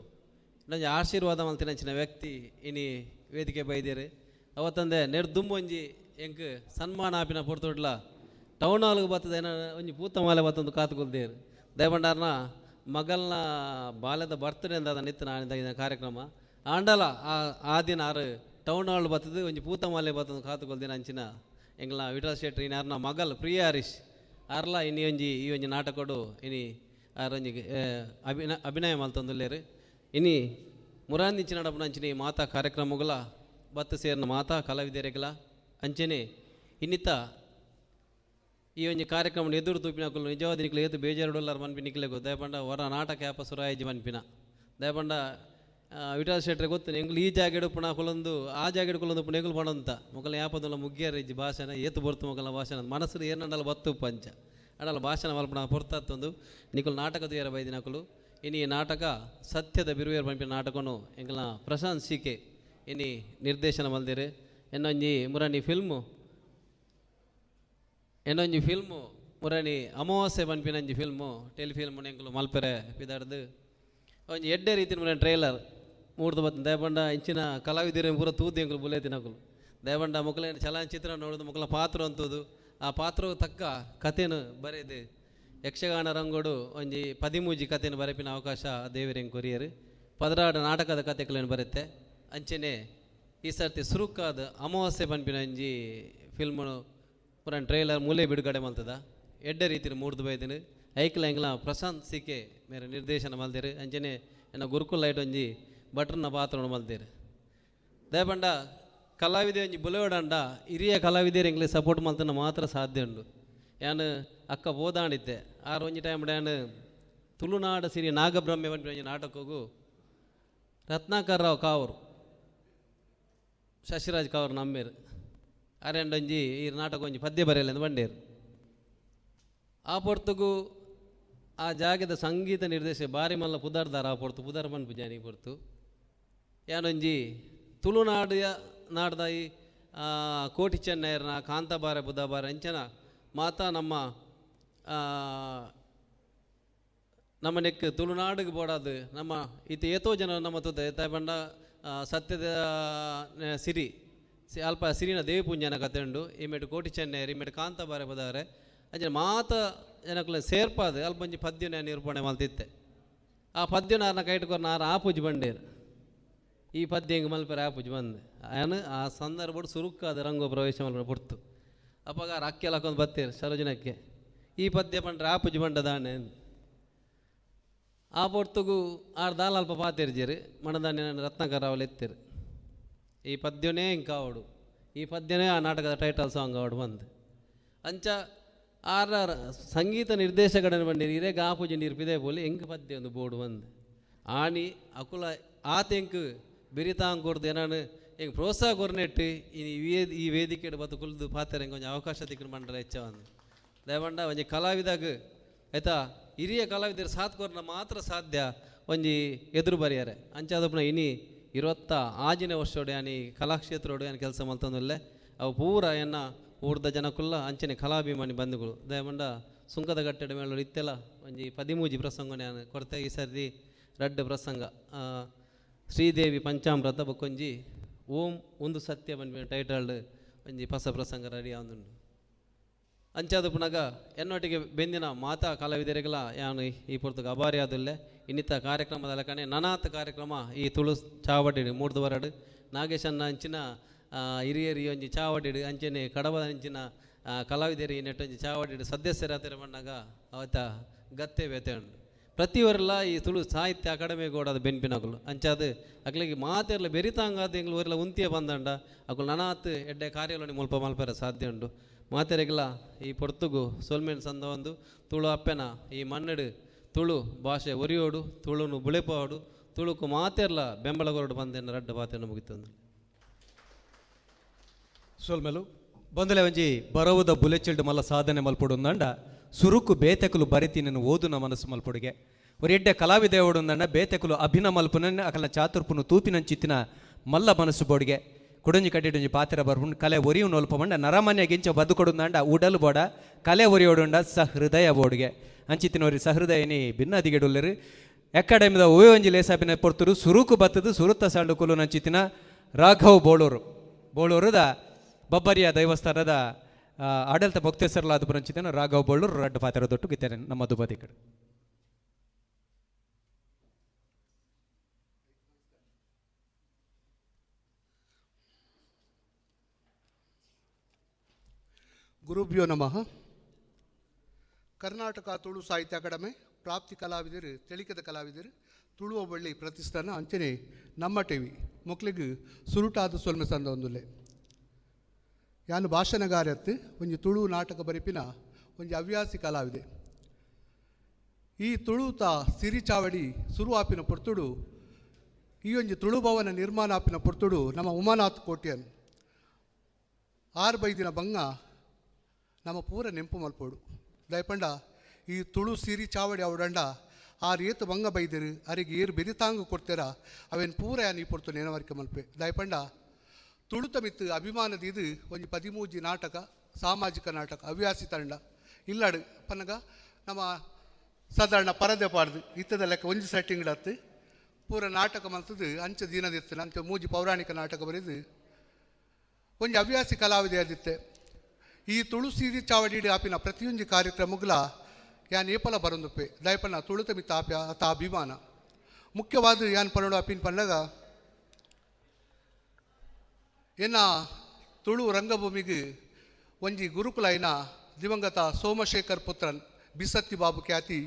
ನಂಜಿ ಆಶೀರ್ವಾದ ಮಲ್ತಿನಂಚಿನ ವ್ಯಕ್ತಿ ಇನಿ ವೇದಿಕೆ ಬೈದೇರು. ಅವತ್ತಂದೆ ನೆರ್ದುಂಬು ಒಂಜಿ ಎಂಕ್ ಸನ್ಮಾನ ಆಪಿನ ಪೊರ್ತುಡ್ಲ ಟೌನ್ ಹಾಲ್ಗೆ ಬರ್ತದೆ ಏನ ಒಂಜಿ ಪೂತ ಮಾಲೆ ಬತ್ತೊಂದು ಕಾತು ಕೊಲ್ದೇರು. ದಯಪಂಡಾರ್ನ ಮಗಲ್ನ ಬಾಲ್ಯದ ಬರ್ತ್ಡೇ ಅಂದ ನಿತ್ಯ ನಾನು ಕಾರ್ಯಕ್ರಮ ಆಂಡಲ ಆ ದಿನ ಆರು ಟೌನ್ ಹಾಲ್ ಬರ್ತದೆ ಒಂಜಿ ಪೂತ ಮಾಲೆ ಬತ್ತೊಂದು ಕಾತು ಕೊಲ್ದಿನ ಅಂಚಿನ ಎಂಗ್ಲ ವಿಠಲ್ ಶೆಟ್ಟಿ ಇನಿ ಮಗಲ್ ಪ್ರಿಯ ಹರೀಶ್ ಆರ್ಲ ಇನಿ ಒಂಜಿ ಈ ಒಂಜಿ ನಾಟಕಡು ಇನಿ ಆರ್ ಒಂಜಿ ಅಭಿನಯ ಮಲ್ತೊಂದುಲ್ಲೇರು. ಇನಿ ಮುರಾಂದಿಂಚಿನ ನಡಪುನ ಅಂಚಿನ ಮಾತಾ ಕಾರ್ಯಕ್ರಮಗಳ ಬತ್ತು ಸೇರಿನ ಮಾತಾ ಕಲಾವಿದರಿಗಳ ಅಂಚನೆ ಇನ್ನಿತ ಈ ಒಂಜಿ ಕಾರ್ಯಕ್ರಮ ಎದುರು ತೂಪಿನಕುಲು ನಿಜವಾದ ನಿಕ್ಲು ಏತು ಬೇಜಾರುಡಲ್ಲಾರ ಮನ್ಪಿ ನಿಕ್ಲೆಗು ದಯಪಂಡ ಹೊರ ನಾಟಕ ಯಾಪ ಸುರಾಯಜಿ ಮನ್ಪಿನ ದಯಪಂಡ ವಿಠಲ್ ಶೆಟ್ರೆ ಗೊತ್ತು ಎಂಗ್ಲು ಈ ಜಾಗೆಡು ಪುಣ ಕುಲೊಂದು ಆ ಜಾಗೆಡು ಕುಲೊಂದು ಪುಣ ಎಂಗ್ಲು ಪಣಂತ ಮೊಕಲ ಯಾಪದಲ್ಲ ಮುಗ್ಗಿಯರ ಇಜ್ಜಿ ಭಾಷಣ ಏತು ಬೊರ್ತು ಮೊಕಲ ಭಾಷಣ ಮನಸ್ಸು ಏನಂಡಲ ಬತ್ತು ಪಂಚ ಅಡಲ ಭಾಷಣ ಮಲ್ಪಣ ಪೊರ್ತತ್ತೊಂದು ನಿಕುಲು ನಾಟಕ ತುಯರ ಬೈದಿನಕುಲು. ಇನಿ ನಾಟಕ ಸತ್ಯದ ಬಿರುವೇರ್ ಪನ್ಪಿನ ನಾಟಕನು ಎಂಗ್ಲ ಪ್ರಶಾಂತ್ ಸಿಕೆ ಇನಿ ನಿರ್ದೇಶನ ಮಲ್ದಿರು. ಎನ್ನೊಂಜಿ ಮುರಾಣಿ ಫಿಲ್ಮು ಎನ್ನೊಂಜಿ ಫಿಲ್ಮು ಮುರಾಣಿ ಅಮಾವಾಸ್ಯೆ ಪನ್ಪಿನಂಜಿ ಫಿಲ್ಮು ಟೆಲಿಫಿಲ್ಮು ಎಂಕುಲು ಮಲ್ಪೆರೆ ಪಿದಾಡ್ದು ಒಂಜಿ ಎಡ್ಡೆ ರೀತಿನ ಮುರಾಣಿ ಟ್ರೈಲರ್ ಮೂಡ್ದು ಬತ್ತು. ದಯಪಂಡ ಇಂಚಿನ ಕಲಾವಿದರು ಪೂರ ತೂದು ಎಂಕುಲು ಬುಲೇತಿನಕುಲು ದಯಪಂಡ ಮೊಕಲೇನ ಚಲನಚಿತ್ರ ನೋಡುದು ಮೊಕಲ ಪಾತ್ರ ಅಂತದು ಆ ಪಾತ್ರವು ತಕ್ಕ ಕಥೆನು ಬರೆದು ಯಕ್ಷಗಾನ ರಂಗೋಡು ಒಂಜಿ 13 ಕಥೆನು ಬರೆಪಿನ ಅವಕಾಶ ದೇವರೆಂಗ್ ಕೊರಿಯರು. 16 ನಾಟಕದ ಕಥೆಗಳೇನು ಬರುತ್ತೆ. ಅಂಚನೆ ಈ ಸರ್ತಿ ಸುರುಕಾದ ಅಮಾವಾಸ್ಯೆ ಪನ್ಪಿನ ಒಂಜಿ ಫಿಲ್ಮು ಪುರಾಣ ಟ್ರೈಲರ್ ಮೂಲೆ ಬಿಡುಗಡೆ ಮಲ್ತದ ಎಡ್ಡೆ ರೀತಿಯ ಮೂಡ್ದು ಬೈದಿನ ಐಕ್ಲ ಎಂಗ್ಲ ಪ್ರಶಾಂತ್ ಸಿಕೆ ಮೇರೆ ನಿರ್ದೇಶನ ಮಲ್ದಿರು. ಅಂಚನೆ ಎನ್ನ ಗುರುಕುಲ್ ಲೈಟ್ ಒಂಜಿ ಭಟ್ರನ ಪಾತ್ರವನ್ನು ಮಲ್ದಿರು. ದಯಪಂಡ ಕಲಾವಿದೆ ಒಂಜಿ ಬುಲೆವಡಂಡ ಹಿರಿಯ ಕಲಾವಿದೆಯರು ಎಂಗ್ಲೆ ಸಪೋರ್ಟ್ ಮಲ್ತನ ಮಾತ್ರ ಸಾಧ್ಯ ಉಂಡು. ಯಾನ್ ಅಕ್ಕ ಬೋದಾಣಿದ್ದೆ ಆರು ಒಂಜಿ ಟೈಮ್ ಯಾನ್ ತುಳುನಾಡ ಸಿರಿ ನಾಗಬ್ರಹ್ಮೆ ಒಂಜಿ ನಾಟಕಗೂ ರತ್ನಾಕರ್ ರಾವ್ ಕಾವರು ಶಶಿರಾಜ್ ಕಾವರು ನಮ್ಮೇರು ಅರೆಂಡೊಂಜಿ ಈ ನಾಟಕ ಒಂಜಿ ಪದ್ಯ ಬರೆಯಲೆಂದು ಬಂಡೇರು. ಆ ಪೊರ್ತುಗು ಆ ಜಾಗದ ಸಂಗೀತ ನಿರ್ದೇಶಕ ಬಾರಿ ಮಲ್ಲ ಪುದರ್ದಾರ ಆ ಪೊರ್ತು ಪುದರ್ ಮನ್ಪು ಜಾನಿ ಪೊರ್ತು ಯಾನೊಂಜಿ ತುಳುನಾಡಿಯ ನಾಡ್ದ ಈ ಕೋಟಿ ಚೆನ್ನೈರ್ನ ಕಾಂತಾಬಾರೆ ಬುಧಬಾರೆ ಅಂಚನ ಮಾತಾ ನಮ್ಮ ನಮ್ಮ ನೆಕ್ ತುಳುನಾಡಿಗೆ ಬೋಡಾದು ನಮ್ಮ ಇತ್ತ ಏತೋ ಜನ ನಮ್ಮ ತುದೆ ಪಂಡ ಸತ್ಯದ ಸಿರಿ ಅಲ್ಪ ಸಿರಿನ ದೇವಿ ಪೂಂಜನ ಕತೆ ಉಂಡು. ಈಮೆಟ್ ಕೋಟಿ ಚೆನ್ನೈರ್ ಈಮೆಟ್ ಕಾಂತಾಬಾರೆ ಬುಧಾರೆ ಅಂಚನೆ ಮಾತ ಜನಕುಲ ಸೇರ್ಪಾದು ಅಲ್ಪ ಒಂಜಿ ಪದ್ಯನ ನಿರೂಪಣೆ ಮಲ್ತಿತ್ತೆ. ಆ ಪದ್ಯನ ಆರ್ನ ಕೈಟ್ಕೊರ್ನ ಆರು ಆಪೂಜಿ ಬಂಡೇರು. ಈ ಪದ್ಯ ಹಿಂಗೆ ಮಲ್ಪೆರೆ ಆಪೂಜಿ ಬಂದು ಆನು ಆ ಸಂದರ್ಭಡು ಸುರುಕಾದ ರಂಗೋ ಪ್ರವೇಶ ಮಲ್ಪೆ ಪುಡ್ತು. ಅಪ್ಪಾಗ ಆರು ಅಕ್ಕೆಲ್ಲ ಹಾಕೊಂಡು ಬತ್ತೀರು ಸರೋಜನಕ್ಕೆ ಈ ಪದ್ಯ ಪಂಡ್ರೆ ಆಪೂಜಿ ಬಂಡದಾನೆ ಆ ಪೊರ್ತುಗು ಆರು ದಾಲ ಅಲ್ಪ ಪಾತಿರ್ಜಿರು ಮಣದಾನೆ ರತ್ನಾಕರ್ ರಾವಲ್ ಎತ್ತಿರು. ಈ ಪದ್ಯನೇ ಇಂಕ ಅವಡು ಈ ಪದ್ಯನೇ ಆ ನಾಟಕದ ಟೈಟಲ್ ಸಾಂಗ್ ಅವಡು ಬಂದು ಅಂಚ ಆರ ಸಂಗೀತ ನಿರ್ದೇಶಕಡನ ಬಂದಿರಿ ಇರೇ ಗಾಪೂಜಿ ನೀರು ಪಿದೆ ಪೋಲಿ ಎಂಕ್ ಪದ್ಯ ಒಂದು ಬೋರ್ಡ್ ಬಂದು ಆಣಿ ಅಕುಲ ಆತ ಎಂಕ್ ಬಿರಿತಾಂಗ್ ಕೊಡ್ದು ಏನಾನು ಎಂಕ್ ಪ್ರೋತ್ಸಾಹ ಕೊರ್ನೆಟ್ಟು ಈ ವೇದಿಕೆ ಬತ್ತು ಕುಲ್ದು ಪಾತ್ರ ಎಂಕ್ ಒಂಜಿ ಅವಕಾಶ ತಿಕ್ಕಲು ಮಂಡಲ ಹೆಚ್ಚ ಒಂದು ದಯಪಂಡ ಒಂಜಿ ಕಲಾವಿದಾಗ ಆಯ್ತಾ ಹಿರಿಯ ಕಲಾವಿದರು ಸಾಥ್ ಕೊರ್ನ ಮಾತ್ರ ಸಾಧ್ಯ ಒಂಜಿ ಎದುರು ಬರಿಯಾರೆ. ಅಂಚಾದಪ್ಪನ ಇನಿ 26ನೇ ವರ್ಷೋಡು ಯಾನಿ ಕಲಾಕ್ಷೇತ್ರೋಡು ಏನು ಕೆಲಸ ಮಲ್ತೊಂದುಲ್ಲೆ ಅವು ಪೂರ ಎನ್ನ ಊರ್ದ ಜನಕುಲ್ಲ ಅಂಚನೆ ಕಲಾಭಿಮಾನಿ ಬಂಧುಗಳು ದಯಮಂಡ ಸುಂಕದ ಗಟ್ಟೆಡ ಮೇಳೋಡು ಇತ್ತೆಲ್ಲ ಒಂಜಿ 13 ಪ್ರಸಂಗ ನಾನು ಕೊರತೆ. ಈ ಸರ್ತಿ ರಡ್ಡು ಪ್ರಸಂಗ ಶ್ರೀದೇವಿ ಪಂಚಾಮೃತ ಬೊಕ್ಕೊಂಜಿ ಓಂ ಒಂದು ಸತ್ಯ ಪನ್ಪಿನ ಟೈಟಲ್ಡ್ ಒಂಜಿ ಪಸ ಪ್ರಸಂಗ ರೆಡಿ ಆವೊಂದುಂಡು. ಅಂಚಾದ ಪುನಗ ಎನ್ನೊಟ್ಟಿಗೆ ಬೆಂದಿನ ಮಾತಾ ಕಲಾವಿದರಿಗೆಲ್ಲ ಯಾನು ಈ ಪೊರ್ತುಗು ಅಭಾರಿ ಆದುಲ್ಲೆ. ಇನ್ನಿತ ಕಾರ್ಯಕ್ರಮದ ಲೆಕ್ಕನೆ ನನಾತ್ ಕಾರ್ಯಕ್ರಮ ಈ ತುಳು ಚಾವಡಿಡು ಮೂಡ್ದು ಬರಡು ನಾಗೇಶನ್ನ ಅಂಚಿನ ಹಿರಿಯರಿ ಒಂಜಿ ಚಾವಡಿಡು ಅಂಚನೆ ಕಡಬದ ಅಂಚಿನ ಕಲಾವಿದರಿ ನೆಟ್ಟೊಂಜಿ ಚಾವಡಿಡು ಸದಸ್ಯರಾತಿರ ಬಣ್ಣಾಗ ಅವತ್ತ ಗತ್ತೆ ಬೇತೆ ಉಂಡು. ಪ್ರತಿವರೆಲ್ಲ ಈ ತುಳು ಸಾಹಿತ್ಯ ಅಕಾಡೆಮಿ ಗೋಡಾದ ಬೆನ್ಪಿನಕುಲು ಅಂಚಾದ ಅಕ್ಲಿಗೆ ಮಾತೆರ್ಲ ಬೆರಿತಾಂಗಾದ ಎಂಗ್ಲು ಊರೆಲ್ಲ ಉಂತಿಯ ಬಂದಂಡ ಅಕುಲು ನನಾತ್ ಎಡ್ಡೆ ಕಾರ್ಯಲೋನಿ ಮುಲ್ಪ ಮಲ್ಪೆರೆ ಸಾಧ್ಯ ಉಂಡು. ಮಾತೆರೆಗ್ಲ ಈ ಪೊರ್ತುಗು ಸೊಲ್ಮೆನ್ ಸಂದ ಒಂದು ತುಳು ಅಪ್ಪೆನ ಈ ಮಣ್ಣಡು ತುಳು ಭಾಷೆ ಒರಿಯೋಡು, ತುಳುನು ಬುಳೆಪೋಡು, ತುಳುಕು ಮಾತೆರ್ಲ ಬೆಂಬಲ ಕೊರಡು ಬಂದೇನು ರಡ್ಡು ಪಾತೆನ ಮುಗಿತಂದು. ಸೊಲ್ಮೆಲು ಬಂದಲೆ ಒಂಜಿ ಬರವುದ ಬುಲೆಚಿಲ್ಡ್ ಮಲ್ಲ ಸಾಧನೆ ಮಲ್ಪೊಡುಂದಂಡ ಸುರುಕು ಬೇತೆಕುಲು ಬರಿತಿನನ್ನು ಓದುನ ಮನಸ್ಸು ಮಲ್ಪೊಡುಗೆ. ஒரு ಎಡ್ಡೆ ಕಲಾವಿದೆ ಓಡುಂದಂಡ ಬೇತೆಕುಲು ಅಭಿನ ಮಲ್ಪುನ ಅಕಲ್ನ ಚಾತುರ್ಪುನು ತೂಪಿನಂಚಿತ್ತಿನ ಮಲ್ಲ ಮನಸ್ಸು ಬೋಡಿಗೆ. ಕುಡಂಜಿ ಕಟ್ಟಿಡೊಂಜಿ ಪಾತ್ರ ಬರ್ಪುಂಡು ಕಲೆ ಒರಿಯು ನೊಲ್ಪ ನರಮಾನ್ಯ ಗಿಂಚ ಬದುಕೊಡುಂದಾಂಡ ಉಡಲು ಬೋಡ ಕಲೆ ಒರಿಯೋಡುಂಡ ಸಹೃದಯ ಬೋಡಿಗೆ. ಅಂಚಿತ್ತಿನವರಿ ಸಹೃದಯನಿ ಭಿನ್ನಾದಿಗೆಡುಲ್ಲೆರು ಅಕಾಡೆಮಿದ ಒಯ್ ಒಂಜಿ ಲೇಸಾಪಿನ ಪೊರ್ತುರು ಸುರುಕು ಬತ್ತದು ಸುರುತ್ತ ಸಾಂಡು ಕುಲು ನಂಚಿತ್ತಿನ ರಾಘವ್ ಬೋಳೂರು ಬೋಳೂರುದ ಬಬ್ಬರಿಯ ದೇವಸ್ಥಾನದ ಆಡಳಿತ ಮೊಕ್ತೇಸರ್ಲಾದ ಪುರಂಚಿತನ ರಾಘವ್ ಬೋಳೂರು ರಡ್ಡು ಪಾತ್ರ ದೊಟ್ಟು ಗಿತ್ತೇನೆ ನಮ್ಮ ದುಬದಿ ಕಡೆ. ಗುರುಭ್ಯೋ ನಮಃ. ಕರ್ನಾಟಕ ತುಳು ಸಾಹಿತ್ಯ ಅಕಾಡೆಮಿ ಪ್ರಾಪ್ತಿ ಕಲಾವಿದರು ತೆಳಿಕದ ಕಲಾವಿದರು ತುಳುವ ಬಳ್ಳಿ ಪ್ರತಿಷ್ಠಾನ ಅಂಚನೆ ನಮ್ಮ ಟಿವಿ ಮಕ್ಕಳಿಗೆ ಸುರುಟಾದ ಸೊಲ್ಮೆ ಸಂದ ಒಂದುಲ್ಲೆ. ಯಾನು ಭಾಷಣಗಾರತ್ತು ಒಂಜಿ ತುಳು ನಾಟಕ ಬರಿಪಿನ ಒಂಜಿ ಹವ್ಯಾಸಿ ಕಲಾವಿದೆ. ಈ ತುಳುತ ಸಿರಿಚಾವಡಿ ಸುರುವಾಪಿನ ಪೊರ್ತುಡು ಈ ಒಂಜಿ ತುಳು ಭವನ ನಿರ್ಮಾಣ ಆಪಿನ ಪೊರ್ತುಡು ನಮ್ಮ ಉಮಾನಾಥ್ ಕೋಟ್ಯನ್ ಆರು ಬೈದಿನ ಬಂಗ ನಮ್ಮ ಪೂರ ನೆಂಪು ಮಲ್ಪೋಡು. ದಯಪಂಡ ಈ ತುಳು ಸಿರಿ ಚಾವಡಿ ಅವಡಂಡ ಆರು ಏತು ಬಂಗ ಬೈದಿರು ಅರಿಗೆ ಏರು ಬೆರಿತಾಂಗು ಕೊಡ್ತೀರ ಅವೇನು ಪೂರ ಯಾನ್ ಈ ಪೊರ್ತು ನೆನವರಿಕೆ ಮಲ್ಪೆ. ದಯಪಂಡ ತುಳುತ ಮಿತ್ತು ಅಭಿಮಾನದ ಇದು ಒಂಜಿ 13 ನಾಟಕ ಸಾಮಾಜಿಕ ನಾಟಕ ಹವ್ಯಾಸಿ ತಂಡ ಇಲ್ಲಾಡು ಪನ್ನಗ ನಮ್ಮ ಸಾಧಾರಣ ಪರದೆ ಪಾಡ್ದು ಇತ್ತದ ಲೆಕ್ಕ ಒಂಜಿ ಸೆಟ್ಟಿಂಗ್ಡತ್ತು ಪೂರ ನಾಟಕ ಮಲ್ತದ್ದು ಅಂಚ ದಿನದಿತ್ತು ಅಂಚ ಮೂಜಿ ಪೌರಾಣಿಕ ನಾಟಕ ಬರೆದು ಒಂಜಿ ಹವ್ಯಾಸಿ ಕಲಾವಿದೆ ಅದಿತ್ತೆ. ಈ ತುಳು ಸಿರಿ ಚಾವಡಿ ಆಪಿನ ಪ್ರತಿಯೊಂದು ಕಾರ್ಯಕ್ರಮಗಳ ಯಾನ್ ಏಪಲ ಬರೊಂದುಪ್ಪೆ. ದಯಪಣ್ಣ ತುಳುತ ಮಿತ್ತ ಆಪ್ಯ ಆತ ಅಭಿಮಾನ ಮುಖ್ಯವಾದ ಯಾನ್ ಪನ್ನಡು ಅಪಿನ್ ಪನ್ನಗ ಎನ್ನ ತುಳು ರಂಗಭೂಮಿಗೆ ಒಂಜಿ ಗುರುಕುಲೈನ ದಿವಂಗತ ಸೋಮಶೇಖರ್ ಪುತ್ರನ್ ಬಿಸತ್ತಿ ಬಾಬು ಖ್ಯಾತಿ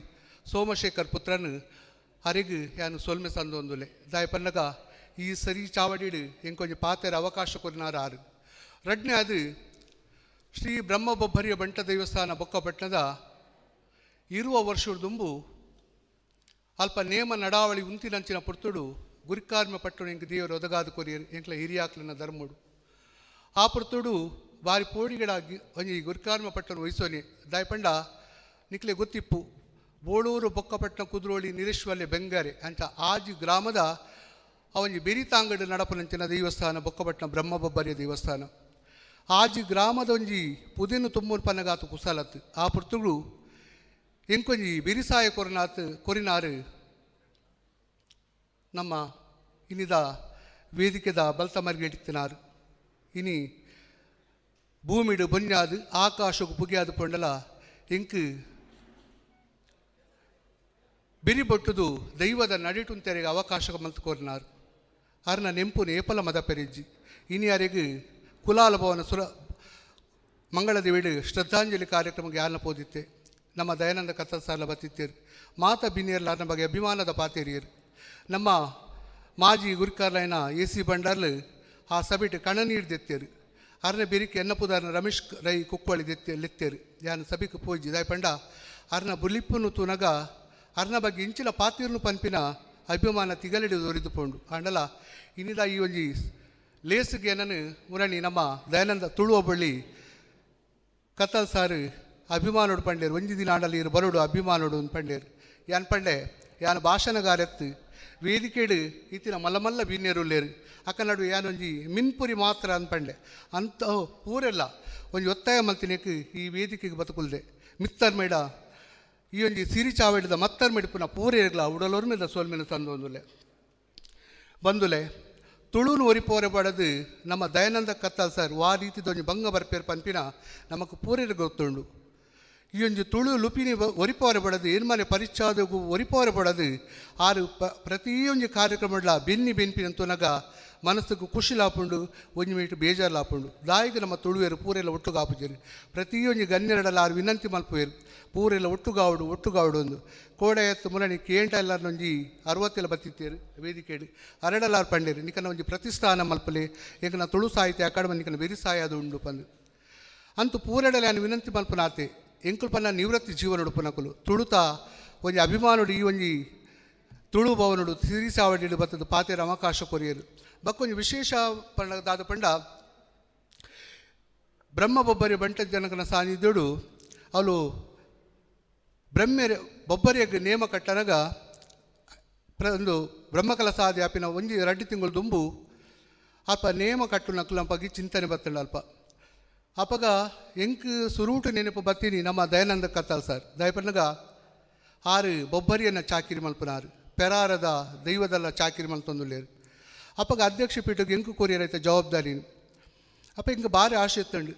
ಸೋಮಶೇಖರ್ ಪುತ್ರನ್ ಅರಿಗ್ ಯಾನು ಸೊಲ್ಮೆ ಸಂದೊಂದುಲೆ. ದಯಪನ್ನಗ ಈ ಸರಿ ಚಾವಡಿಡು ಎಂಕೊಂಜಿ ಪಾತೆರ ಅವಕಾಶ ಕೊರಿನಾರ ಆರು. ರಡ್ನೇ ಅದು ಶ್ರೀ ಬ್ರಹ್ಮಬೊಬ್ಬರಿಯ ಬಂಟ ದೇವಸ್ಥಾನ ಬೊಕ್ಕಪಟ್ಟಣದ ಇರುವ ವರ್ಷದುಂಬು ಅಲ್ಪ ನೇಮ ನಡಾವಳಿ ಉಂತಿನಂಚಿನ ಪೊರ್ತುಡು ಗುರಿಕಾರ್ಮ ಪಟ್ಟಣ ಎಂಕ್ ದೇವರು ಒದಗಾದ ಕೊರಿಯರು ಎಂಕ್ಲ ಹಿರಿಯಾಕ್ಲನ ಧರ್ಮಡು. ಆ ಪೊರ್ತುಡು ಬಾರಿ ಪೋಡಿಗಳಾಗಿ ಒಂಜಿ ಗುರಿಕಾರ್ಮ ಪಟ್ಟಣ ವಹಿಸೋನಿ. ದಾಯಪಂಡ ನಿಕ್ಲೆ ಗೊತ್ತಿಪ್ಪು ಬೋಳೂರು ಬೊಕ್ಕಪಟ್ಟಣ ಕುದ್ರೋಳಿ ನಿರೇಶ್ವಲ್ಯ ಬೆಂಗಾರೆ ಅಂತ ಆಜಿ ಗ್ರಾಮದ ಅವನಿ ಬೆರಿತಾಂಗಡು ನಡಪನಂಚಿನ ದೇವಸ್ಥಾನ ಬೊಕ್ಕಪಟ್ಟಣ ಬ್ರಹ್ಮಬೊಬ್ಬರಿಯ ದೇವಸ್ಥಾನ. ಆಜಿ ಗ್ರಾಮದ ಒಂಜಿ ಪುದೆನು ತುಂಬುನ್ ಪನ್ನಗಾತು ಕುಸಲತ್ತು. ಆ ಪೊರ್ತುಗಳು ಎಂಕೊಂಜಿ ಬಿರಿಸಾಯ ಕೊರನಾತ್ ಕೊರಿನಾರು ನಮ್ಮ ಇನ್ನಿದ ವೇದಿಕೆದ ಬಲ್ತ ಮರ್ಗೆಡಿತ್ತಿನಾರು. ಇನಿ ಭೂಮಿಡು ಬೊನ್ಯಾದು ಆಕಾಶకు ಪುಗಿಯಾದು ಪೊಂಡಲ ಎಂಕ್ ಬಿರಿಬೊಟ್ಟುದು ದೈವದ ನಡಿಟುಂತೆರೆಗೆ ಅವಕಾಶ ಮಲ್ತು ಕೋರಿನಾರು. ಅರ್ನ ನೆಂಪು ನೇಪಲ ಮದ ಪೆರಿಜ್ಜಿ. ಇನಿ ಅರೆಗ್ ಕುಲಾಲ ಭವನ ಸುರ ಮಂಗಳದೇವಿಡು ಶ್ರದ್ಧಾಂಜಲಿ ಕಾರ್ಯಕ್ರಮಕ್ಕೆ ಯಾರನ್ನ ಪೋದಿತ್ತೆ. ನಮ್ಮ ದಯಾನಂದ ಕತ್ತಲ್ಸಾಲ ಬತ್ತಿತ್ತೇರು ಮಾತ ಬಿನಿಯರ್ಲ ಅರ್ನ ಬಗ್ಗೆ ಅಭಿಮಾನದ ಪಾತೇರಿಯರು. ನಮ್ಮ ಮಾಜಿ ಗುರುಕಾರ್ಲೈನ ಎ ಸಿ ಬಂಡಾರ್ಲು ಆ ಸಭೆಟ್ ಕಣ್ಣನೀರು ದೆತ್ತೇರು. ಅರ್ನ ಬೆರಿಕೆ ಎನ್ನಪುದಾರನ ರಮೇಶ್ ರೈ ಕುಕ್ವಳಿ ದೆತ್ತೆ ಲೆತ್ತೇರು. ಯಾನ್ ಸಭೆಗೆ ಪೋಜಿ ದಾಯಪಂಡ ಅರ್ನ ಬುಲಿಪ್ಪುನು ತೂನಗ ಅರ್ನ ಬಗ್ಗೆ ಇಂಚಿನ ಪಾತಿರ್ನು ಪನ್ಪಿನ ಅಭಿಮಾನ ತಿಗಲಿಡಿ ದೊರಿದು ಪೋಂಡು. ಆಂಡಲ ಇನ್ನಿದ ಈ ಒಂಜಿ ಲೇಸುಗೆ ನಾನು ಮುರಣಿ ನಮ್ಮ ದಯಾನಂದ ತುಳುವ ಬಳ್ಳಿ ಕತ್ತಲ್ ಸಾರು ಅಭಿಮಾನೋಡು ಪಂಡೇರು. ಒಂಜಿ ದಿನ ಆಂಡಲ ಇರು ಬರೋಡು ಅಭಿಮಾನೋಡು ಅಂದ್ ಪಂಡೇರು. ಯಾನ್ ಪಂಡೆ ಯಾನ್ ಭಾಷಣಗಾರೆತ್ತು ವೇದಿಕೆಡು ಇತ್ತಿನ ಮಲ್ಲ ಮಲ್ಲ ಬಿನ್ನೇರುಲ್ಲೇರು ಅಕ್ಕ ನಡುವೆ ಯಾನೊಂಜಿ ಮಿನ್ಪುರಿ ಮಾತ್ರ ಅಂದ್ ಪಂಡೆ. ಅಂತ ಪೂರೆಲ್ಲ ಒಂಜಿ ಒತ್ತಾಯ ಮಲ್ತಿನೇಕ್ ಈ ವೇದಿಕೆಗೆ ಬತಕುಲ್ದೆ ಮಿತ್ತರ್ ಮೇಡ ಈ ಒಂಜಿ ಸಿರಿ ಚಾವಡಿದ ಮತ್ತರ್ ಮೆಡಿಪುನ ಪೂರೇರ್ಲ ಉಡಲೊರ್ಮೆದ ಸೋಲ್ಮೆನ ತಂದೊಂದುಲೆ ಬಂದುಲೆ. ತುಳುನು ಒರಿಪೋರೆ ಪಡದು ನಮ್ಮ ದಯಾನಂದ ಕತ್ತಲ್ ಸರ್ ವಾ ರೀತಿದೊಂಜಿ ಬಂಗ ಬರ್ಪೇರ್ ಪನ್ಪಿನ ನಮಕ್ ಪೂರೇರ್ ಗೊತ್ತುಂಡು. ಈ ಒಂಜಿ ತುಳು ಲುಪಿನಿ ಒರಿಪೋರೆ ಪಡದು ಏನ್ಮನೆ ಪರಿಚ್ಛಾದಗು ಒರಿಪೋರೆ ಪಡದು ಆರು ಪ್ರತಿಯೊಂಜಿ ಕಾರ್ಯಕ್ರಮಡ್ಲ ಬೆನ್ನಿ ಬೆನ್ಪಿನ ತುನಗ ಮನಸ್ಸುಗು ಖುಷಿ ಲಾಪುಂಡು ಒಂಜಿ ಮೀಟು ಬೇಜಾರು ಲಾಪುಂಡು. ದಾಯಿಗೆ ನಮ್ಮ ತುಳುವೇರು ಪೂರೆಲ್ಲ ಒಟ್ಟುಗಾಪುಜೇರು. ಪ್ರತಿಯೊಂಜಿ ಗಣ್ಯರಡಲ ಆರು ವಿನಂತಿ ಮಲ್ಪುವೇರು ಪೂರೆಲ್ಲ ಒಟ್ಟುಗಾವಡು ಒಟ್ಟುಗಾವಡು ಒಂದು ಕೋಡೆ ಎತ್ತು ಮುರಣಿ ಕೇಂಟ ಎಲ್ಲರನ್ನೊಂಜಿ 60 ಬತ್ತಿತ್ತೇರು ವೇದಿಕೆಡು ಅರಡಲಾರ್ ಪಂಡೇರು ನಿಕನ ಒಂಜಿ ಪ್ರತಿಷ್ಠಾನ ಮಲ್ಪಲೆ ಏಕನ ತುಳು ಸಾಹಿತ್ಯ ಅಕಾಡೆಮಿ ನಿಕನ ಬೆರಿಸಾಯದು ಉಂಡು ಪಂದು. ಅಂತು ಪೂರೆಡಲೆ ಆನ್ ವಿನಂತಿ ಮಲ್ಪುನಾತೆ ಎಂಕುಲು ಪನ್ನ ನಿವೃತ್ತಿ ಜೀವನ ಉಡುಪನಕುಲು ತುಳುತ ಒಂಜಿ ಅಭಿಮಾನುಡು ಈ ಒಂಜಿ ತುಳು ಭವನುಡು ಸಿರಿಸಾವಡಿಡು ಬತ್ತದ ಪಾತೆರ ಅವಕಾಶ ಕೊರಿಯರು. ಬಕ್ಕೊಂಜಿ ವಿಶೇಷ ಪಂಡ ದಾದ ಪಂಡ ಬ್ರಹ್ಮ ಬೊಬ್ಬರಿ ಬಂಟ ಜನಕನ ಸಾನ್ನಿಧ್ಯಡು ಅಲು ಬ್ರಹ್ಮೆರೆ ಬೊಬ್ಬರಿಯಗ್ ನೇಮ ಕಟ್ಟನಗ ಒಂದು ಬ್ರಹ್ಮಕಲಸಾದಿ ಆಪಿನ ಒಂಜಿ ರಡ್ಡಿ ತಿಂಗಳು ದುಂಬು ಅಲ್ಪ ನೇಮ ಕಟ್ಟುನಕ್ಲಂಪಗಿ ಚಿಂತನೆ ಬತ್ತಂಡ ಅಲ್ಪ ಅಪಗ ಎಂಕ್ ಸುರೂಟು ನೆನಪು ಬತ್ತೀನಿ ನಮ್ಮ ದಯಾನಂದ ಕತ್ತಾಲ್ ಸರ್ ದಯಪನ್ನಗ ಆರು ಬೊಬ್ಬರಿಯನ್ನು ಚಾಕಿರಿ ಮಲ್ಪನಾರು ಪೆರಾರದ ದೈವದಲ್ಲ ಚಾಕಿರಿ ಮಲ್ತೊಂದುಲ್ಲೇರು. ಅಪಗ ಅಧ್ಯಕ್ಷ ಪೀಠಕ್ಕೆ ಎಂಕು ಕೊರಿಯರೈತ ಜವಾಬ್ದಾರಿ. ಅಪ್ಪ ಇಂಕ ಭಾರಿ ಆಶೆ ಇತ್ತಂಡು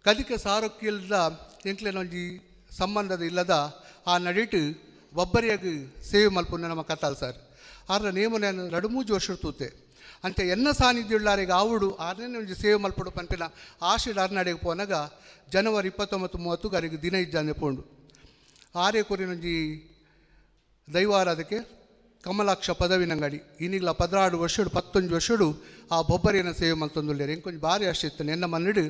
ಕದಿಕ ಸಾರೋಕ್ಕಿಲ್ದ ಎಂಕ್ಲೆನ ಒಂಜಿ ಸಂಬಂಧದ ಇಲ್ಲದ ಆ ನಡಿಟು ಬೊಬ್ಬರಿಯಾಗಿ ಸೇವೆ ಮಲ್ಪುನ ನಮ್ಮ ಕತ್ತಾಲ್ ಸರ್ ಆರ್ನ ನೇಮ ನಾನು ರಡುಮೂಜು ವರ್ಷ ತೂತೆ ಅಂಚ ಎನ್ನ ಸಾನ್ನಿಧ್ಯ ಆವುಡು ಆರನೇ ಒಂಜಿ ಸೇವೆ ಮಲ್ಪಡು ಪನ್ಪಿನ ಆಶೆ ಅರ್ನಾಡಿಗೆ ಪೋನಾಗ ಜನವರಿ 29 30 ಅರಿಗೆ ದಿನ ಇಜ್ಜಾನೆ ಪೋಂಡು ಆರೇ ಕೊರಿನೊಂಜಿ ದೈವಾರಾಧಕ್ಕೆ ಕಮಲಾಕ್ಷ ಪದವಿನಂಗಡಿ ಇನ್ನಿಗ್ಲ 16 ವರ್ಷಡು 19 ವರ್ಷಡು ಆ ಬೊಬ್ಬರಿಯನ್ನು ಸೇವೆ ಮಲ್ತೊಂದುಲ್ಲೇರು. ಎಂಕೊಂಜಿ ಭಾರಿ ಆಶೆ ಇತ್ತು ಎನ್ನ ಮನ್ನಿಡು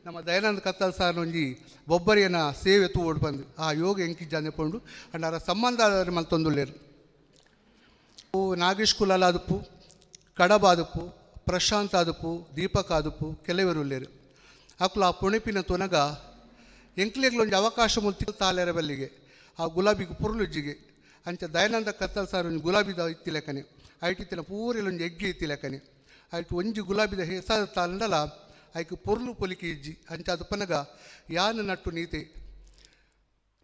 ನಮ್ಮ ದಯಾನಂದ ಕತ್ತಲ್ ಸಾರ್ ಒಂಜಿ ಬೊಬ್ಬರಿಯನ್ನು ಸೇವೆ ತೂವೋಡು ಬಂದು ಆ ಯೋಗ ಎಂಕಿಜ್ಜಾನೆ ಪೋಂಡು ಅಂಡ್ ಸಂಬಂಧ ಮಲ್ತೊಂದುಲ್ಲೇರು. ನಾಗೇಶ್ ಕುಲಾಲ್ ಆದುಪ್ಪು, ಕಡಬ ಆದುಪ್ಪು, ಪ್ರಶಾಂತ್ ಆದುಪ್ಪು, ದೀಪಕ್ ಆದುಪ್ಪು ಕೆಲವರು ಉಲ್ಲೇರು. ಅಕ್ಲು ಆ ಪುಣೆಪಿನ ತುನಗ ಎಂಕ್ಲೆಗ್ಲೊಂಜಿ ಅವಕಾಶ ಮುಲ್ತಿ ತಾಲೆರ ಬಲ್ಲಿಗೆ ಆ ಗುಲಾಬಿಗೆ ಪುರ್ಲುಜ್ಜಿಗೆ ಅಂಚ ದಯಾನಂದ ಕತ್ತಲ್ ಸಾರ್ ಒಂಜಿ ಗುಲಾಬಿದ ಇತ್ತಿ ಲೆಕ್ಕನೆ ಐಟಿತ್ತಿನ ಪೂರೆಲೊಂಜಿ ಎಗ್ಗೆ ಇತ್ತಿ ಲೆಕ್ಕನೆ ಐಟ್ ಒಂಜಿ ಗುಲಾಬಿದ ಹೆಸರು ತಾಂಡಲ ಐಕ್ ಪೊರ್ಲು ಪೊಲಿಕೆ ಇಜ್ಜಿ ಅಂಚ ಅದು ಪನಗ ಯಾನ ನಟ್ಟು ನೀತೆ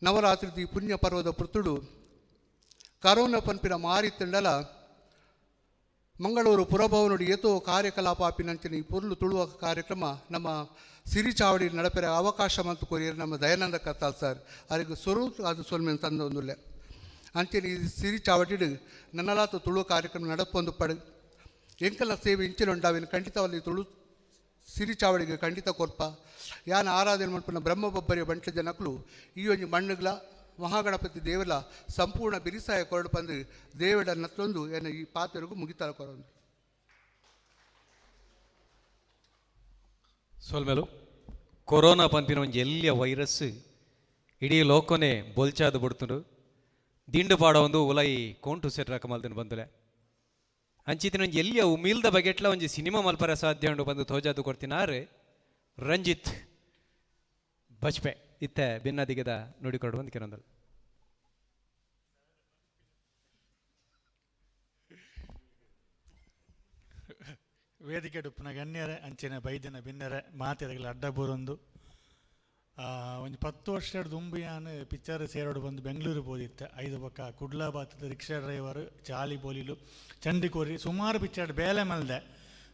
ನವರಾತ್ರಿ ಪುಣ್ಯ ಪರ್ವದ ಪೃತುಡು ಕರೋನಾ ಪನ್ಪಿನ ಮಾರಿ ತಂಡಲ ಮಂಗಳೂರು ಪುರಭವನುಡಿ ಏತೋ ಕಾರ್ಯಕಲಾಪ ಆಪಿನಂಚಿನ ಈ ಪೊರ್ಲು ತುಳುವ ಕಾರ್ಯಕ್ರಮ ನಮ್ಮ ಸಿರಿಚಾವಡಿ ನಡಪೆರ ಅವಕಾಶ ಮತ್ತು ಕೊರಿಯರ್ ನಮ್ಮ ದಯಾನಂದ ಕತ್ತಾಲ್ ಸರ್ ಅರಿಗೆ ಸ್ವರೂಪ ಅದು ಸೊಲ್ಮೆನ್ ತಂದ ಒಂದುಲ್ಲೆ ಅಂಚನೆ ಈ ಸಿರಿಚಾವಡಿಡು ನನ್ನಲಾತ ತುಳುವ ಕಾರ್ಯಕ್ರಮ ನಡಪೊಂದು ಪಡು ಎಂಕಲ ಸೇವೆ ಇಂಚಿನ ಉಂಡಾವಿನ ಖಂಡಿತವಲ್ಲಿ ತುಳು ಸಿರಿಚಾವಡಿಗೆ ಖಂಡಿತ ಕೊರ್ಪ ಯಾನ ಆರಾಧನೆ ಮಲ್ಪುನ ಬ್ರಹ್ಮ ಬೊಬ್ಬರಿಯ ಬಂಟ ಜನಕಲು ಈ ಒಂಜಿ ಮಣ್ಣುಗ್ಲ ಮಹಾಗಣಪತಿ ದೇವಲ ಸಂಪೂರ್ಣ ಬಿರಿಸಾಯ ಕೊರಡು ಪಂದು ದೇವಡ ನತ್ತೊಂದು ಎನ್ನ ಈ ಪಾತ್ರಗೂ ಮುಗಿತಾಳ ಕೊರೊಂದು. ಸೊಲ್ಮೆಲು ಕೊರೋನಾ ಪನ್ಪಿನ ಒಂಜಿ ಎಲ್ಲಿಯ ವೈರಸ್ ಇಡೀ ಲೋಕನೇ ಬೊಲ್ಚಾದು ಬಿಡ್ತುಂಡು ದಿಂಡು ಪಾಡ ಒಂದು ಉಲೈ ಕೋಂಟು ಸೆಟ್ರಾಕ ಮಲ್ದಿನ ಬಂದುಲೆ ಅಂಚಿತಿನ ಒಂಜಿ ಎಲ್ಲಿಯ ಉಮಿಲ್ದ ಬಗೆಟ್ಲ ಒಂಜಿ ಸಿನಿಮಾ ಮಲ್ಪರ ಸಾಧ್ಯ ಉಂಡು ಬಂದು ತೋಜಾದು ಕೊಡ್ತಿನಾರು ರಂಜಿತ್ ಬಜ್ಪೆ ಇತ್ತೆ ಭಿನ್ನದಿಗದ ನುಡಿಕೊಡು ಬಂದು ಕೆಲವೊಂದಲ್ಲ. ವೇದಿಕೆ ಡುಪ್ಪುನ ಗಣ್ಯರೆ ಅಂಚಿನ ಬೈದಿನ ಬಿನ್ನರೆ ಮಾತೆರಗಲ ಅಡ್ಡ ಬೂರೊಂದು ಒಂಜಿ 10 ವರ್ಷ ದುಂಬಿಯಾನ್ ಪಿಕ್ಚರ್ ಸೇರೋಡು ಬಂದು ಬೆಂಗಳೂರು ಬೋದಿತ್ತೆ ಐದು ಪಕ್ಕ ಕುಡ್ಲ ಬಾತದ ರಿಕ್ಷಾ ಡ್ರೈವರ್ ಚಾಲಿ ಬೋಲಿಲು ಚಂಡಿಕೋರಿ ಸುಮಾರು ಪಿಕ್ಚರ್ ಬೇಲೆ ಮಲ್ದೆ.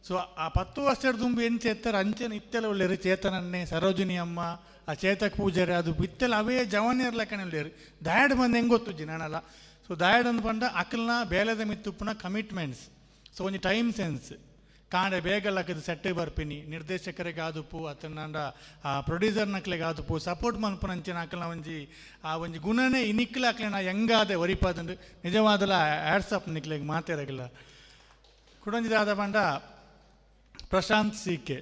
ಸೊ ಆ 10 ವರ್ಷ ದುಂಬು ಎಂಚ ಎತ್ತರ ಅಂಚೆನ ಇತ್ತೆಲ ಒಳ್ಳೆರು ಚೇತನನ್ನೇ ಸರೋಜಿನಿ ಅಮ್ಮ ಆ ಚೇತಕ್ ಪೂಜಾರಿ ಅದು ಇತ್ತೆಲ ಅವೇ ಜವಾನಿಯರ್ ಲೆಕ್ಕನೆ ಒಳ್ಳೆಯರು ದಾಯಡ್ ಬಂದು ಹೆಂಗೆ ಗೊತ್ತುಜ್ಜಿ ನಾನಲ್ಲ. ಸೊ ದಾಯಡ್ ಅಂದ್ ಪಂಡ ಅಕಲ್ನ ಬೇಲೆದ ಮಿತ್ತುಪ್ಪುನ ಕಮಿಟ್ಮೆಂಟ್ಸ್ ಸೊ ಒಂಜಿ ಟೈಮ್ ಸೆನ್ಸ್ ಕಾಂಡೆ ಬೇಗ ಲಕ್ಕದ ಸೆಟ್ಟೆ ಬರ್ಪಿನಿ ನಿರ್ದೇಶಕರಿಗೆ ಆದುಪ್ಪು ಅತನಾಂಡ ಆ ಪ್ರೊಡ್ಯೂಸರ್ ನಕ್ಲೆಗೆ ಆದುಪ್ಪು ಸಪೋರ್ಟ್ ಮನ್ಪುನಂಚಿನ ಅಕಲ್ನ ಒಂಜಿ ಆ ಒಂಜಿ ಗುಣನೇ ಇನಿಕ್ಲ ಅಕ್ಲೆನ ಹೆಂಗಾದೆ ಒರಿಪಾದಂಡು ನಿಜವಾದಲ ಆ್ಯಡ್ಸ್ ಅಪ್ ನಿಕ್ಲೆಗೆ ಮಾತಾಡಗಿಲ್ಲ. ಕುಡಂಜಿದಾದ ಪಂಡ ಪ್ರಶಾಂತ್ ಸಿಕೆ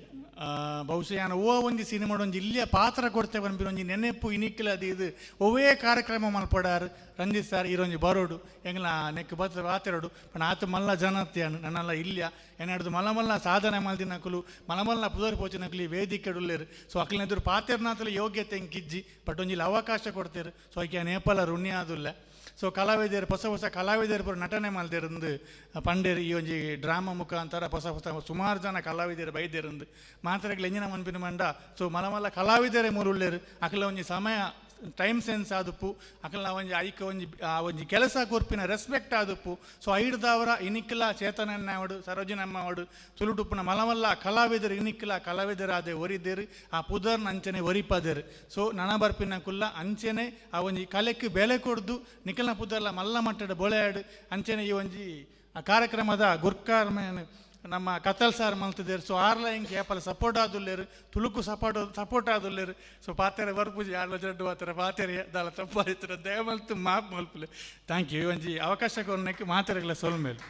ಬಹುಶಃ ಯಾನ್ ಓ ಒಂಜಿ ಸಿನಿಮಾಡ್ ಒಂಜಿ ಇಲ್ಲಿಯ ಪಾತ್ರ ಕೊಡ್ತೆ ಪನ್ಪಿನ ಒಂಜಿ ನೆನೆಪು ಇನಿಕ್ಲ ಅದು ಇದು ಒವ್ವೇ ಕಾರ್ಯಕ್ರಮ ಮಲ್ಪಡಾರ್ ರಂಜಿತ್ ಸರ್ ಈರೊಂಜಿ ಬರೋಡು ಎಂಗ್ಲ ನೆಕ್ ಬತ್ತ ಬಾತೆರಡು ಪಂಡ ಆತ ಮಲ್ಲ ಜನತ್ಯಾನು ನನ್ನಲ್ಲ ಇಲ್ಲಿಯ ಎನ್ನಡ್ದು ಮಲ್ಲ ಮಲ್ಲ ಸಾಧನೆ ಮಲ್ದಿನಕುಲು ಮಲ್ಲ ಮಲ್ಲ ಪುದರ್ ಪೋಚಿನಕುಲು ಈ ವೇದಿಕೆ ಉಲ್ಲೇರು. ಸೊ ಅಕ್ಲಿನ ಎದುರು ಪಾತೆರ್ನಾತಲ ಯೋಗ್ಯತೆ ಎಂಕಿಜ್ಜಿ ಬಟ್ ಒಂಜಿಲ್ ಅವಕಾಶ ಕೊಡ್ತೇರು. ಸೊ ಐಕೆ ನೇಪಾಲ ಋಣಿ ಆದುಲ್ಲ. ಸೊ ಕಲಾವಿದರು ಹೊಸ ಹೊಸ ಕಲಾವಿದರು ಪೂರ ನಟನೆ ಮಲ್ದಿರಂದು ಪಂಡೇರು ಈ ಒಂಜಿ ಡ್ರಾಮಾ ಮುಖಾಂತರ ಹೊಸ ಹೊಸ ಸುಮಾರು ಜನ ಕಲಾವಿದರು ಬೈದಿರಂದು ಮಾತ್ರಗಳು ಎಂಜಿನ ಮನ್ಪಿನ ಮಂಡ. ಸೊ ಮಲ ಮಲ್ಲ ಕಲಾವಿದರೇ ಮೂರುಳ್ಳೇರು ಅಕಲ ಒಂಜಿ ಸಮಯ ಟೈಮ್ ಸೆನ್ಸ್ ಆದುಪ್ಪು ಅಕಲ್ನ ಒಂಜಿ ಐಕ ಒಂಜಿ ಆ ಒಂಜಿ ಕೆಲಸ ಕೊರ್ಪಿನ ರೆಸ್ಪೆಕ್ಟ್ ಆದುಪ್ಪು. ಸೊ ಐಡ್ದವರ ಇನಿಕ್ಲ ಚೇತನನ್ನವಡು ಸರೋಜಿನಮ್ಮವಡು ತುಳುಟುಪ್ಪುನ ಮಲಮಲ್ಲ ಕಲಾವಿದರು ಇನಿಕ್ಲ ಕಲಾವಿದರಾದೆ ಒರಿದೇರು ಆ ಪುದರ್ನ ಅಂಚನೆ ಒರಿಪದೇರು. ಸೊ ನನ ಬರ್ಪಿನ ಕುಲ್ಲ ಅಂಚನೆ ಆ ಒಂಜಿ ಕಲೆಕ್ ಬೆಲೆ ಕೊಡ್ದು ನಿಖಲ್ನ ಪುದರ್ಲ ಮಲ್ಲ ಮಟ್ಟದ ಬೊಳೆಯಾಡು ಅಂಚನೆ ಈ ಒಂಜಿ ಆ ಕಾರ್ಯಕ್ರಮದ ಗುರ್ಕಾರ್ಮೇನ್ ನಮ್ಮ ಕತಲ್ ಸಾರ್ ಮಲ್ತಿದ್ದೇರು. ಸೊ ಆರ್ಲ ಹಿಂಗೆ ಏಪಲ ಸಪೋರ್ಟ್ ಆದುಲ್ಲೇರು ತುಳುಕು ಸಪೋರ್ಟ್ ಸಪೋರ್ಟ್ ಆದುಲ್ಲೇರು. ಸೊ ಪಾತೆರೆ ಬರ್ಪುಜಿ ಆರ್ಲ ಜಡ್ಡು ಪಾತೆರೆ ಪಾತೆರೆ ದಾಲ ತಪ್ಪಾಯ್ತರ ದಯಮಲ್ತು ಮಾಪ್ ಮಲ್ಪುಲೆ. Thank you ಒಂಜಿ ಅವಕಾಶ ಕೊರ್ನೆಕ್ ಮಾತೆರೆಗ್ಲ ಸೊಲ್ಮೇಲು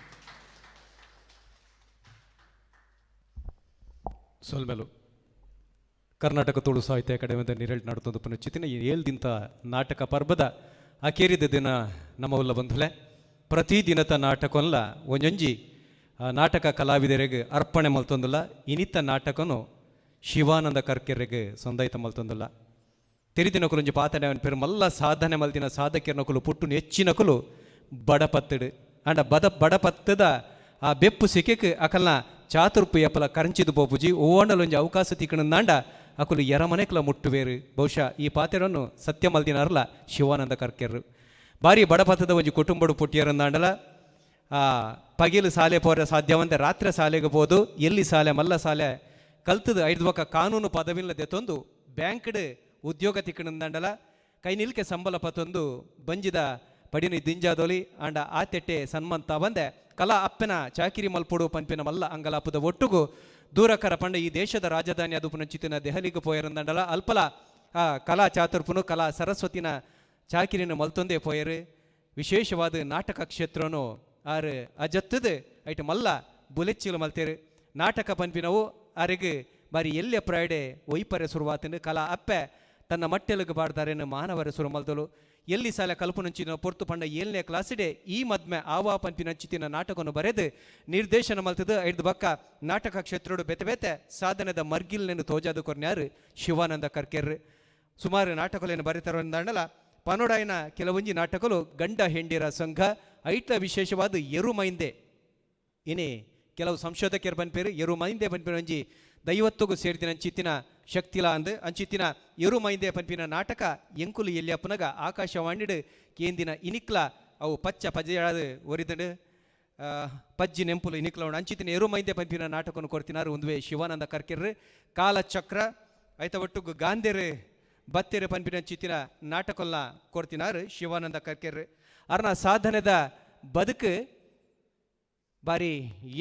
ಸೊಲ್ಮೆಲು. ಕರ್ನಾಟಕ ತುಳು ಸಾಹಿತ್ಯ ಅಕಾಡೆಮಿದ ನಿರಳ್ ನಡತೊಂದು ಪುನಚಿತಿನ ಏಳು ನಾಟಕ ಪರ್ಬದ ಅಕೇರಿದ ದಿನ ನಮ್ಮ ಉಲ್ಲ ಬಂಧುಲೆ ಪ್ರತಿದಿನದ ನಾಟಕೊಂಲ ಒಂಜೊಂಜಿ ನಾಟಕ ಕಲಾವಿದರಿಗೆ ಅರ್ಪಣೆ ಮಲ್ತೊಂದುಲ್ಲ. ಇನಿತ ನಾಟಕನು ಶಿವಾನಂದ ಕರ್ಕೆರೆಗೆ ಸೊಂದಾಯ್ತ ಮಲ್ತೊಂದುಲ್ಲ. ತೆರಿದಿನಕುಲೊಂಜಿ ಪಾತನೆ ಪೇರು ಮಲ್ಲ ಸಾಧನೆ ಮಲ್ದಿನ ಸಾಧಕಿಯರ್ನಕುಲು ಪುಟ್ಟು ಹೆಚ್ಚಿನಕುಲು ಬಡಪತ್ತಡು ಅಂಡ ಬಡಪತ್ತದ ಆ ಬೆಪ್ಪು ಸಿಕ್ಕೆಕ್ ಅಕಲ್ನ ಚಾತುರ್ಪು ಎಪ್ಪಲ ಕರಂಚಿದು ಪೋಪುಜಿ ಓವಂಡಲೊಂಜಿ ಅವಕಾಶ ತಿಕ್ಕಣಂದಾಂಡ ಅಕುಲು ಎರಮನೆಕ್ಲ ಮುಟ್ಟುವೇರು. ಬಹುಶಃ ಈ ಪಾತೆರನ್ನು ಸತ್ಯ ಮಲ್ದಿನಾರಲ್ಲ ಶಿವಾನಂದ ಕರ್ಕೆರ್ರು. ಬಾರಿ ಬಡಪತ್ತದ ಒಂಜಿ ಕುಟುಂಬಡು ಪುಟ್ಟಿಯರಂದಾಂಡಲ ಪಗಿಲು ಸಾಲೆ ಪೋರ ಸಾಧ್ಯವಂತೆ ರಾತ್ರಿ ಸಾಲೆಗೆ ಪೋದು ಎಲ್ಲಿ ಸಾಲೆ ಮಲ್ಲ ಸಾಲೆ ಕಲ್ತದ ಐದು ಬೊಕ್ಕ ಕಾನೂನು ಪದವಿಲ್ಲ ದೆತ್ತೊಂದು ಬ್ಯಾಂಕ್ಡ್ ಉದ್ಯೋಗ ತಿಕ್ಕಣಂದಾಂಡಲ ಕೈ ನಿಲ್ಕೆ ಸಂಬಳ ಪತ್ತೊಂದು ಬಂಜಿದ ಪಡಿನ ದಿಂಜಾದೊಲಿ ಆಂಡ ಆ ತೆಟ್ಟೆ ಸನ್ಮಂತ ಬಂದೆ ಕಲಾ ಅಪ್ಪನ ಚಾಕಿರಿ ಮಲ್ಪೊಡು ಪನ್ಪಿನ ಮಲ್ಲ ಅಂಗಲಾಪುದ ಒಟ್ಟುಗು ದೂರಕರ ಪಂಡ ಈ ದೇಶದ ರಾಜಧಾನಿ ಅದು ಪುನಚಿತಿನ ದೆಹಲಿಗೆ ಪೋಯರಂದಂಡಲ ಅಲ್ಪಲ ಆ ಕಲಾ ಚಾತುರ್ಪುನು ಕಲಾ ಸರಸ್ವತಿನ ಚಾಕಿರಿನ ಮಲ್ತೊಂದೇ ಪೋಯರು. ವಿಶೇಷವಾದ ನಾಟಕ ಕ್ಷೇತ್ರನು ಆರು ಅಜತ್ತದ ಐಟ್ ಮಲ್ಲ ಬುಲೆಚ್ಚಿಲು ಮಲ್ತೇರು. ನಾಟಕ ಪನ್ಪಿನವು ಆರಿಗೆ ಬಾರಿ ಎಲ್ಲೆ ಪ್ರಾಯಡೆ ಒಯ್ಪರೆ ಸುರುವಾತನು ಕಲಾ ಅಪ್ಪೆ ತನ್ನ ಮಟ್ಟೆಲುಗು ಬಾಡ್ದಾರೇನು ಮಾನವರ ಸುರು ಮಲ್ದಲು. ಎಲ್ಲಿ ಸಾಲ ಕಲ್ಪನಂಚಿನ ಪೊರ್ತು ಪಂಡ ಏಳನೇ ಕ್ಲಾಸಿಡೆ ಈ ಮದ್ಮೆ ಆವಾ ಪನ್ಪಿನಂಚಿತಿನ ನಾಟಕವನ್ನು ಬರೆದು ನಿರ್ದೇಶನ ಮಲ್ತದ ಐದು ಬಕ್ಕ ನಾಟಕ ಕ್ಷೇತ್ರಡು ಬೆತೆ ಬೆತೆ ಸಾಧನದ ಮರ್ಗಿಲ್ನೆನು ತೋಜಾದು ಕೊರ್ನ್ಯಾರು ಶಿವಾನಂದ ಕರ್ಕೆರ್. ಸುಮಾರು ನಾಟಕಗಳನ್ನು ಬರೆತಾರಂದಾಂಡಲ ಪನೋಡಾಯನ ಕೆಲವೊಂಜಿ ನಾಟಕಲು ಗಂಡ ಹೆಂಡಿರ ಸಂಘ ಐಟ್ಲ ವಿಶೇಷವಾದ ಎರುಮೈಂದೆ ಏನೇ ಕೆಲವು ಸಂಶೋಧಕರು ಬನ್ಪೇರು ಎರುಮೈಂದೆ ಪನ್ಪಿನ ಒಂಜಿ ದೈವತ್ತುಗು ಸೇರಿದಿನ ಅಂಚಿತ್ತಿನ ಶಕ್ತಿಲ ಅಂದ್ ಅಂಚಿತ್ತಿನ ಎರುಮೈಂದೆ ಪನ್ಪಿನ ನಾಟಕ ಎಂಕುಲು ಎಲ್ಲಿಯಪ್ಪನಗ ಆಕಾಶವಾಣಿಡು ಕೇಂದಿನ ಇನಿಕ್ಲ ಅವು ಪಚ್ಚ ಪಜೆಯಾದ ಒರಿದಂಡು ಪಜ್ಜಿ ನೆಂಪುಲು ಇನಿಕ್ಲ ಉಂಡು. ಅಂಚಿತ್ತಿನ ಎರುಮೈಂದೆ ಪನ್ಪಿನ ನಾಟಕವನ್ನು ಕೊಡ್ತಿನಾರು ಒಂದುವೆ ಶಿವಾನಂದ ಕರ್ಕೆರ್ರು. ಕಾಲಚಕ್ರ ಐತ ಒಟ್ಟುಗು ಗಾಂಧೆರು ಬತ್ತೆರು ಪನ್ಪಿನ ಅಂಚಿತ್ತಿನ ನಾಟಕೊಲ್ಲ ಕೊಡ್ತಿನಾರು ಶಿವಾನಂದ ಕರ್ಕೆರ್ರು. ಅರ್ನ ಸಾಧನೆದ ಬದುಕು ಬಾರಿ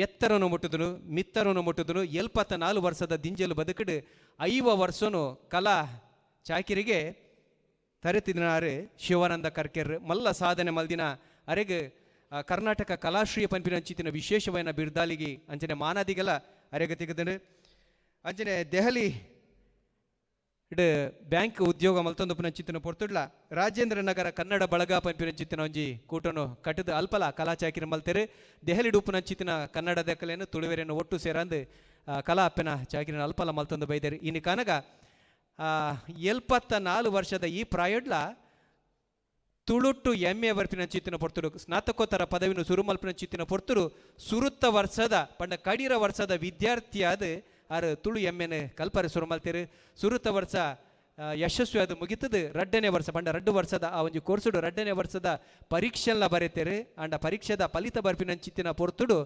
ಎತ್ತರನು ಮುಟ್ಟುದನು ಮಿತ್ತರನು ಮುಟ್ಟುದನು. 74 ವರ್ಷದ ದಿಂಜಲು ಬದುಕಡು 50 ವರ್ಷನು ಕಲಾ ಚಾಕಿರಿಗೆ ತರೆತಿನಾರು ಶಿವಾನಂದ ಕರ್ಕೆರ್. ಮಲ್ಲ ಸಾಧನೆ ಮಲ್ದಿನ ಅರೆಗ್ ಕರ್ನಾಟಕ ಕಲಾಶ್ರೀ ಪನ್ಪಿನ ಅಂಚಿತಿನ ವಿಶೇಷವಾದ ಬಿರ್ದಾಲಿಗೆ ಅಂಚನೆ ಮಾನಾದಿಗೆಲ್ಲ ಅರೆಗ ತೆಗೆದನು. ಅಂಚನೆ ದೆಹಲಿ ಇಡ್ ಬ್ಯಾಂಕ್ ಉದ್ಯೋಗ ಮಲ್ತೊಂದು ಪುನಂಚಿತ್ತಿನ ಪೊರ್ತುಡ್ಲ ರಾಜೇಂದ್ರ ನಗರ ಕನ್ನಡ ಬಳಗ ಪನ್ಪಿನಂಚಿತ್ತಿನ ಒಂಜಿ ಕೂಟನು ಕಟ್ಟದ ಅಲ್ಪಲ ಕಲಾಚಾಕಿರಿ ಮಲ್ತೆರು. ದೆಹಲಿ ಉಪ್ಪುನಂಚಿತ್ತಿನ ಕನ್ನಡ ದಕ್ಕಲೇನು ತುಳುವೆರೇನು ಒಟ್ಟು ಸೇರಂದು ಕಲಾ ಅಪ್ಪನ ಚಾಕಿರಿನ ಅಲ್ಪಲ ಮಲ್ತೊಂದು ಬೈದರು. ಇನ್ನು ಕನಗ 74 ವರ್ಷದ ಈ ಪ್ರಾಯಡ್ಲ ತುಳುಟ್ಟು ಎಂ ಎ ಬರ್ಪಿನಂಚಿತ್ತಿನ ಪೊರ್ತುಡು ಸ್ನಾತಕೋತ್ತರ ಪದವಿನ ಸುರುಮಲ್ಪಿನಂಚಿತ್ತಿನ ಪೊರ್ತುಡು ಸುರುತ್ತ ವರ್ಷದ ಪಂಡ ಕಡೀರ ವರ್ಷದ ವಿದ್ಯಾರ್ಥಿಯಾದ ಆರು ತುಳು ಎಮ್ಮೆನ ಕಲ್ಪರೆ ಸುರು ಮಲ್ತೇರು. ಸುರುತ್ತ ವರ್ಷ ಯಶಸ್ವಿ ಅದು ಮುಗಿತದು. ರಡ್ಡನೇ ವರ್ಷ ಪಂಡ 2 ವರ್ಷದ ಆ ಒಂಜಿ ಕೋರ್ಸುಡು 2ನೇ ವರ್ಷದ ಪರೀಕ್ಷೆಲ್ಲ ಬರೀತೇರು. ಅಂಡ ಪರೀಕ್ಷೆದ ಫಲಿತ ಬರ್ಪಿನಂಚಿತ್ತಿನ ಪೊರ್ತುಡು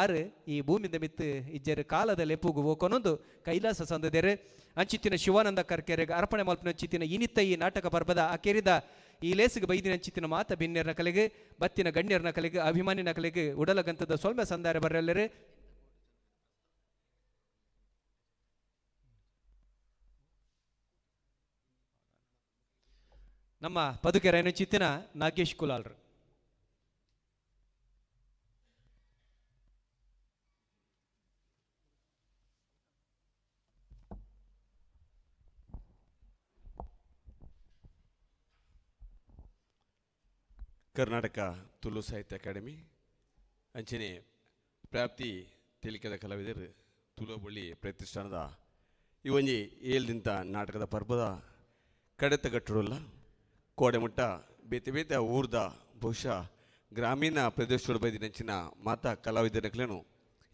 ಆರು ಈ ಭೂಮಿದ ಮಿತ್ತು ಇಜ್ಜರು ಕಾಲದ ಲೆಪ್ಪುಗು ಹೋಕೊನೊಂದು ಕೈಲಾಸ ಸಂದದೇರು. ಅಂಚಿತ್ತಿನ ಶಿವಾನಂದ ಕರ್ಕೆರೆಗೆ ಅರ್ಪಣೆ ಮಲ್ಪಿನಂಚಿತ್ತಿನ ಇನಿತ್ತ ಈ ನಾಟಕ ಪರ್ಬದ ಅಕೇರಿದ ಈ ಲೇಸಿಗೆ ಬೈದಿನ ಅಂಚಿತ್ತಿನ ಮಾತ ಬಿನ್ನೆರ್ನ ಕಲೆಗೆ ಬತ್ತಿನ ಗಣ್ಯರ್ನ ಕಲೆಗೆ ಅಭಿಮಾನಿನ ಕಲೆಗೆ ಉಡಲಗಂತದ ಸೊಲ್ಮೆ ಸಂದಾರೆ ಬರಲ್ಲರು. ನಮ್ಮ ಪದುಕೆರೆ ಚಿತ್ತಿನ ನಾಗೇಶ್ ಕುಲಾಲ್ರು. ಕರ್ನಾಟಕ ತುಳು ಸಾಹಿತ್ಯ ಅಕಾಡೆಮಿ ಅಂಚನೆ ಪ್ರಾಪ್ತಿ ತೇಲಿಕೆದ ಕಲಾವಿದರು ತುಳುಬಳ್ಳಿ ಪ್ರತಿಷ್ಠಾನದ ಈ ಒಂಜಿ ಏಳ್ದಿಂತ ನಾಟಕದ ಪರ್ಬದ ಕಡೆತ ಕಟ್ಟಡಲ್ಲ ಕೋಡೆಮುಟ್ಟ ಬೇತೆ ಬೇತೆ ಊರ್ದ ಬಹುಶಃ ಗ್ರಾಮೀಣ ಪ್ರದೇಶದ ಬೈದಿನಂಚಿನ ಮಾತಾ ಕಲಾವಿದನಕ್ಲೇನು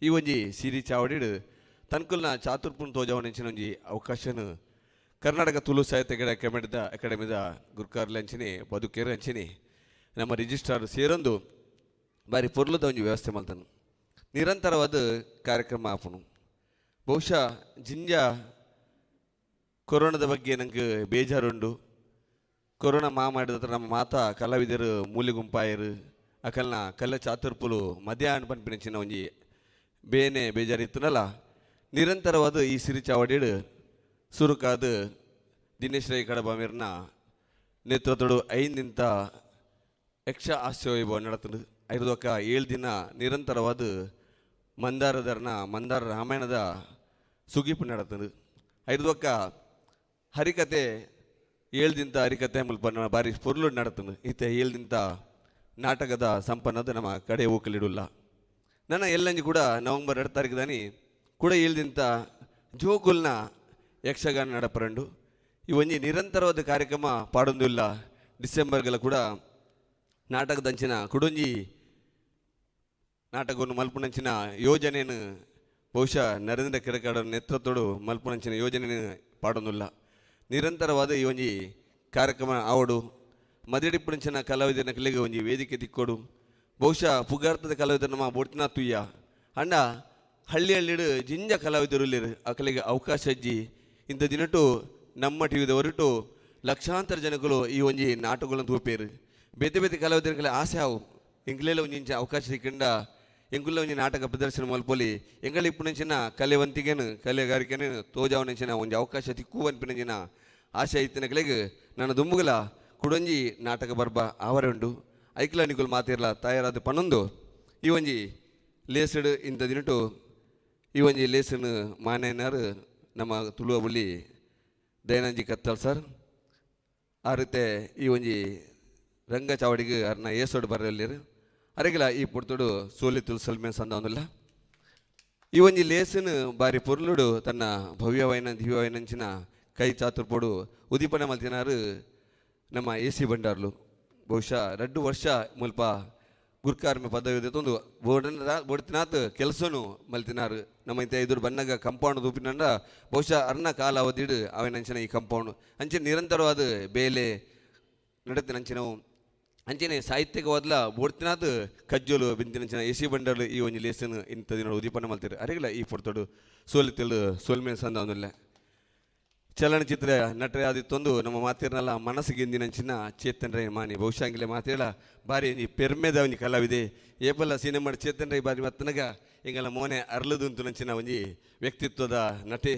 ಈ ಒಂಜಿ ಸಿರಿ ಚಾವಡಿಡು ತನ್ಕುಲ್ನ ಚಾತುರ್ಪುನ್ ತೋಜಾವನೆಂಚಿನ ಒಂಜಿ ಅವಕಾಶನ ಕರ್ನಾಟಕ ತುಳು ಸಾಹಿತ್ಯ ಅಕಾಡೆಮಿದ ಗುರ್ಕಾರ್ಲೆ ಅಂಚಿನಿ ಬದುಕೇರು ಅಂಚಿನಿ ನಮ್ಮ ರಿಜಿಸ್ಟ್ರಾರ್ ಸೇರೊಂದು ಬಾರಿ ಪೊರ್ಲದ ಒಂಜಿ ವ್ಯವಸ್ಥೆ ಮಲ್ತನು ನಿರಂತರವಾದ ಕಾರ್ಯಕ್ರಮ ಆಪುನು. ಬಹುಶಃ ಜಿಂಜ ಕೊರೋನಾದ ಬಗ್ಗೆ ನಂಗೆ ಬೇಜಾರುಂಡು. ಕೊರೋನಾ ಮಹಾಮಾರಿದ ನಮ್ಮ ಮಾತಾ ಕಲಾವಿದರು ಮೂಲೆ ಗುಂಪಾಯರು ಅಕಲ್ನ ಕಲ್ಲ ಚಾತುರ್ಪುಲು ಮಧ್ಯಾಹ್ನ ಪನ್ಪಿನ ಒಂಜಿ ಬೇನೆ ಬೇಜಾರಿತ್ತನಲ್ಲ ನಿರಂತರವಾದ ಈ ಸಿರಿ ಚಾವಡಿಡು ಸುರುಕಾದ ದಿನೇಶ್ ರೈ ಕಡಬಾಮಿರ್ನ ನೇತೃತ್ವಡು 5 ನಿಂತ ಯಕ್ಷ ಹಾಸ್ಯ ವೈಭವ ನಡತಂಡು. ಐದೊಕ್ಕ 7 ದಿನ ನಿರಂತರವಾದ ಮಂದಾರದರ್ನ ಮಂದಾರ ರಾಮಾಯಣದ ಸುಗೀಪು ನಡತಂಡು. ಐದೊಕ್ಕ ಹರಿಕತೆ ಏಳ್ದಿಂತ ಹರಿಕತೆ ಮುಲ್ಪ ಬಾರಿ ಪೊರ್ಲು ನಡತನು ಇತ್ತೆ ಏಳ್ದಿಂತ ನಾಟಕದ ಸಂಪನ್ನದ ನಮ್ಮ ಕಡೆ ಓಕಲಿಡುಲ್ಲ. ನನ್ನ ಎಲ್ಲಂಜಿ ಕೂಡ ನವೆಂಬರ್ 2 ತಾರೀಕು ದಾನಿ ಕೂಡ ಏಳ್ದಿಂತ ಜೋಕುಲ್ನ ಯಕ್ಷಗಾನ ನಡಪರಂಡು ಈ ಒಂಜಿ ನಿರಂತರವಾದ ಕಾರ್ಯಕ್ರಮ ಪಾಡೊಂದಿಲ್ಲ. ಡಿಸೆಂಬರ್ಗೆಲ್ಲ ಕೂಡ ನಾಟಕದಂಚಿನ ಕುಡೊಂಜಿ ನಾಟಕವನ್ನು ಮಲ್ಪುನಂಚಿನ ಯೋಜನೆಯನ್ನು ಬಹುಶಃ ನರೇಂದ್ರ ಕೆರೆಕಾಡ ನೇತೃತ್ವಡು ಮಲ್ಪುನಂಚಿನ ಯೋಜನೆಯನ್ನು ಪಾಡೊಂದಿಲ್ಲ. ನಿರಂತರವಾದ ಈ ಒಂಜಿ ಕಾರ್ಯಕ್ರಮ ಆವಡು ಮದಿಡಿಪ್ಪುನಂಚಿನ ಕಲಾವಿದನ ಕಲೆಗೆ ಒಂಜಿ ವೇದಿಕೆ ತಿಕ್ಕೋಡು. ಬಹುಶಃ ಪುಗಾರ್ತದ ಕಲಾವಿದರು ನಮ್ಮ ಬೋಟ್ನ ತುಯ್ಯ ಅಣ್ಣ ಹಳ್ಳಿ ಹಳ್ಳಿಡು ಜಿಂಜ ಕಲಾವಿದರು ಇಲ್ಲಿರು ಆ ಕಲೆಗೆ ಅವಕಾಶ ಅಜ್ಜಿ. ಇಂಥ ದಿನಟು ನಮ್ಮ ಟಿವಿದ ಹೊರಟು ಲಕ್ಷಾಂತರ ಜನಗಳು ಈ ಒಂಜಿ ನಾಟಕಗಳನ್ನು ತೂಪೇರು. ಬೇತೆ ಬೇತೆ ಕಲಾವಿದರ ಕಲೆ ಆಸೆ ಆವು ಎಂಕ್ಲೆಲ್ಲ ಒಂಜಿ ಇಂಚ ಅವಕಾಶ ಸಿಕ್ಕಂಡ ಎಂಕುಲ್ಲ ಒಂಜಿ ನಾಟಕ ಪ್ರದರ್ಶನ ಮಲ್ಪೊಲಿ ಎಂಗಳ ಇಪ್ಪುನಂಚಿನ ಕಲೆವಂತಿಗೆನು ಕಲೆಗಾರಿಕೆನು ತೋಜಾವನಂಚಿನ ಒಂಜಿ ಅವಕಾಶ ತಿಕ್ಕುವ ಅನ್ಪಿನಂಚಿನ ಆಸೆ ಇತ್ತಿನ ಕಲೆಗೆ ನನ್ನ ದುಂಬುಗಲ ಕುಡೊಂಜಿ ನಾಟಕ ಬರ್ಬ ಆವರೆ ಉಂಡು. ಐಕ್ಲ ನಿಕುಲ್ ಮಾತಿರ್ಲ ತಯಾರಾದ ಪನ್ನೊಂದು ಈ ಒಂಜಿ ಲೇಸಡು ಇಂಥ ದಿನಟು ಈ ಒಂಜಿ ಲೇಸನು ಮಾನ್ಯನಾರು ನಮ್ಮ ತುಳುವ ಬುಳ್ಳಿ ದಯಾನಂಜಿ ಕತ್ತಲ್ ಸರ್ ಆ ರೀತಿ ಈ ಒಂಜಿ ರಂಗ ಚಾವಡಿಗೆ ಅರ್ನ ಏಸೋಡು ಬರಲಿರು ಅರೆಗಿಲ್ಲ ಈ ಪುರ್ತುಡು ಸೋಲಿ ತುಳಸಲ್ಮೆ ಸಂದವನಿಲ್ಲ. ಈ ಒಂಜಿ ಲೇಸನು ಬಾರಿ ಪೊರ್ಲುಡು ತನ್ನ ಭವ್ಯವೈನ ದಿವ್ಯವೈನಂಚಿನ ಕೈ ಚಾತುರ್ಪೊಡು ಉದೀಪನ ಮಲ್ತಿನಾರು ನಮ್ಮ ಎ ಸಿ ಭಂಡಾರ್ಲು. ಬಹುಶಃ 2 ವರ್ಷ ಮುಲ್ಪ ಗುರ್ಕಾರ್ಮೆ ಪದವಿ ತೊಂದು ಬೋಡ್ತಿನಾತ್ ಕೆಲಸನು ಮಲ್ತಿನಾರು. ನಮ್ಮ ಇಂತ ಎದುರು ಬನ್ನಗ ಕಂಪೌಂಡ್ ದೂಪಿನಂಡ ಬಹುಶಃ ಅರ್ನ ಕಾಲ ಅವಧಿಡು ಅವೇನಂಚಿನ ಈ ಕಂಪೌಂಡ್ ಅಂಚಿನ ನಿರಂತರವಾದ ಬೇಲೆ ನಡತಿನಂಚಿನವು ಅಂಚನೆ ಸಾಹಿತ್ಯಿಕವಾದಲ ಬೋಡ್ತಿನಾಥ್ ಕಜ್ಜೋಲು ಬಿಂತಿನಂಚಿನ ಎ ಸಿ ಬಂಡರ್ಲು ಈ ಒಂಜಿ ಲೇಸನ್ ಇಂಥ ದಿನ ಉದೀಪನ ಮಲ್ತಿರು. ಅರೆಗಿಲ್ಲ ಈ ಪೊರ್ತೊಡು ಸೋಲಿ ತೆಳು ಸೋಲ್ಮೆ ಸಂದವನಿಲ್ಲ. ಚಲನಚಿತ್ರ ನಟರೆ ಆದಿತ್ತೊಂದು ನಮ್ಮ ಮಾತಿರ್ನಲ್ಲ ಮನಸ್ಸಿಗೆಂದಿನಂಚಿನ ಚೇತನ್ ರೈ ಮಾನಿ ಬಹುಶಃ ಅಂಗಿಲೆ ಮಾತೇಳ ಬಾರಿ ಈ ಪೆರ್ಮೆದ ಒಂಜಿ ಕಲಾವಿದೆ ಏಪಲ್ಲ ಸಿನಿಮಾ ಚೇತನ್ ರೈ ಬಾರಿ ಮತ್ತನಗ ಎಂಗಲ ಮೋನೆ ಅರ್ಲದುಂತು ನಂಚಿನ ಒಂಜಿ ವ್ಯಕ್ತಿತ್ವದ ನಟೆ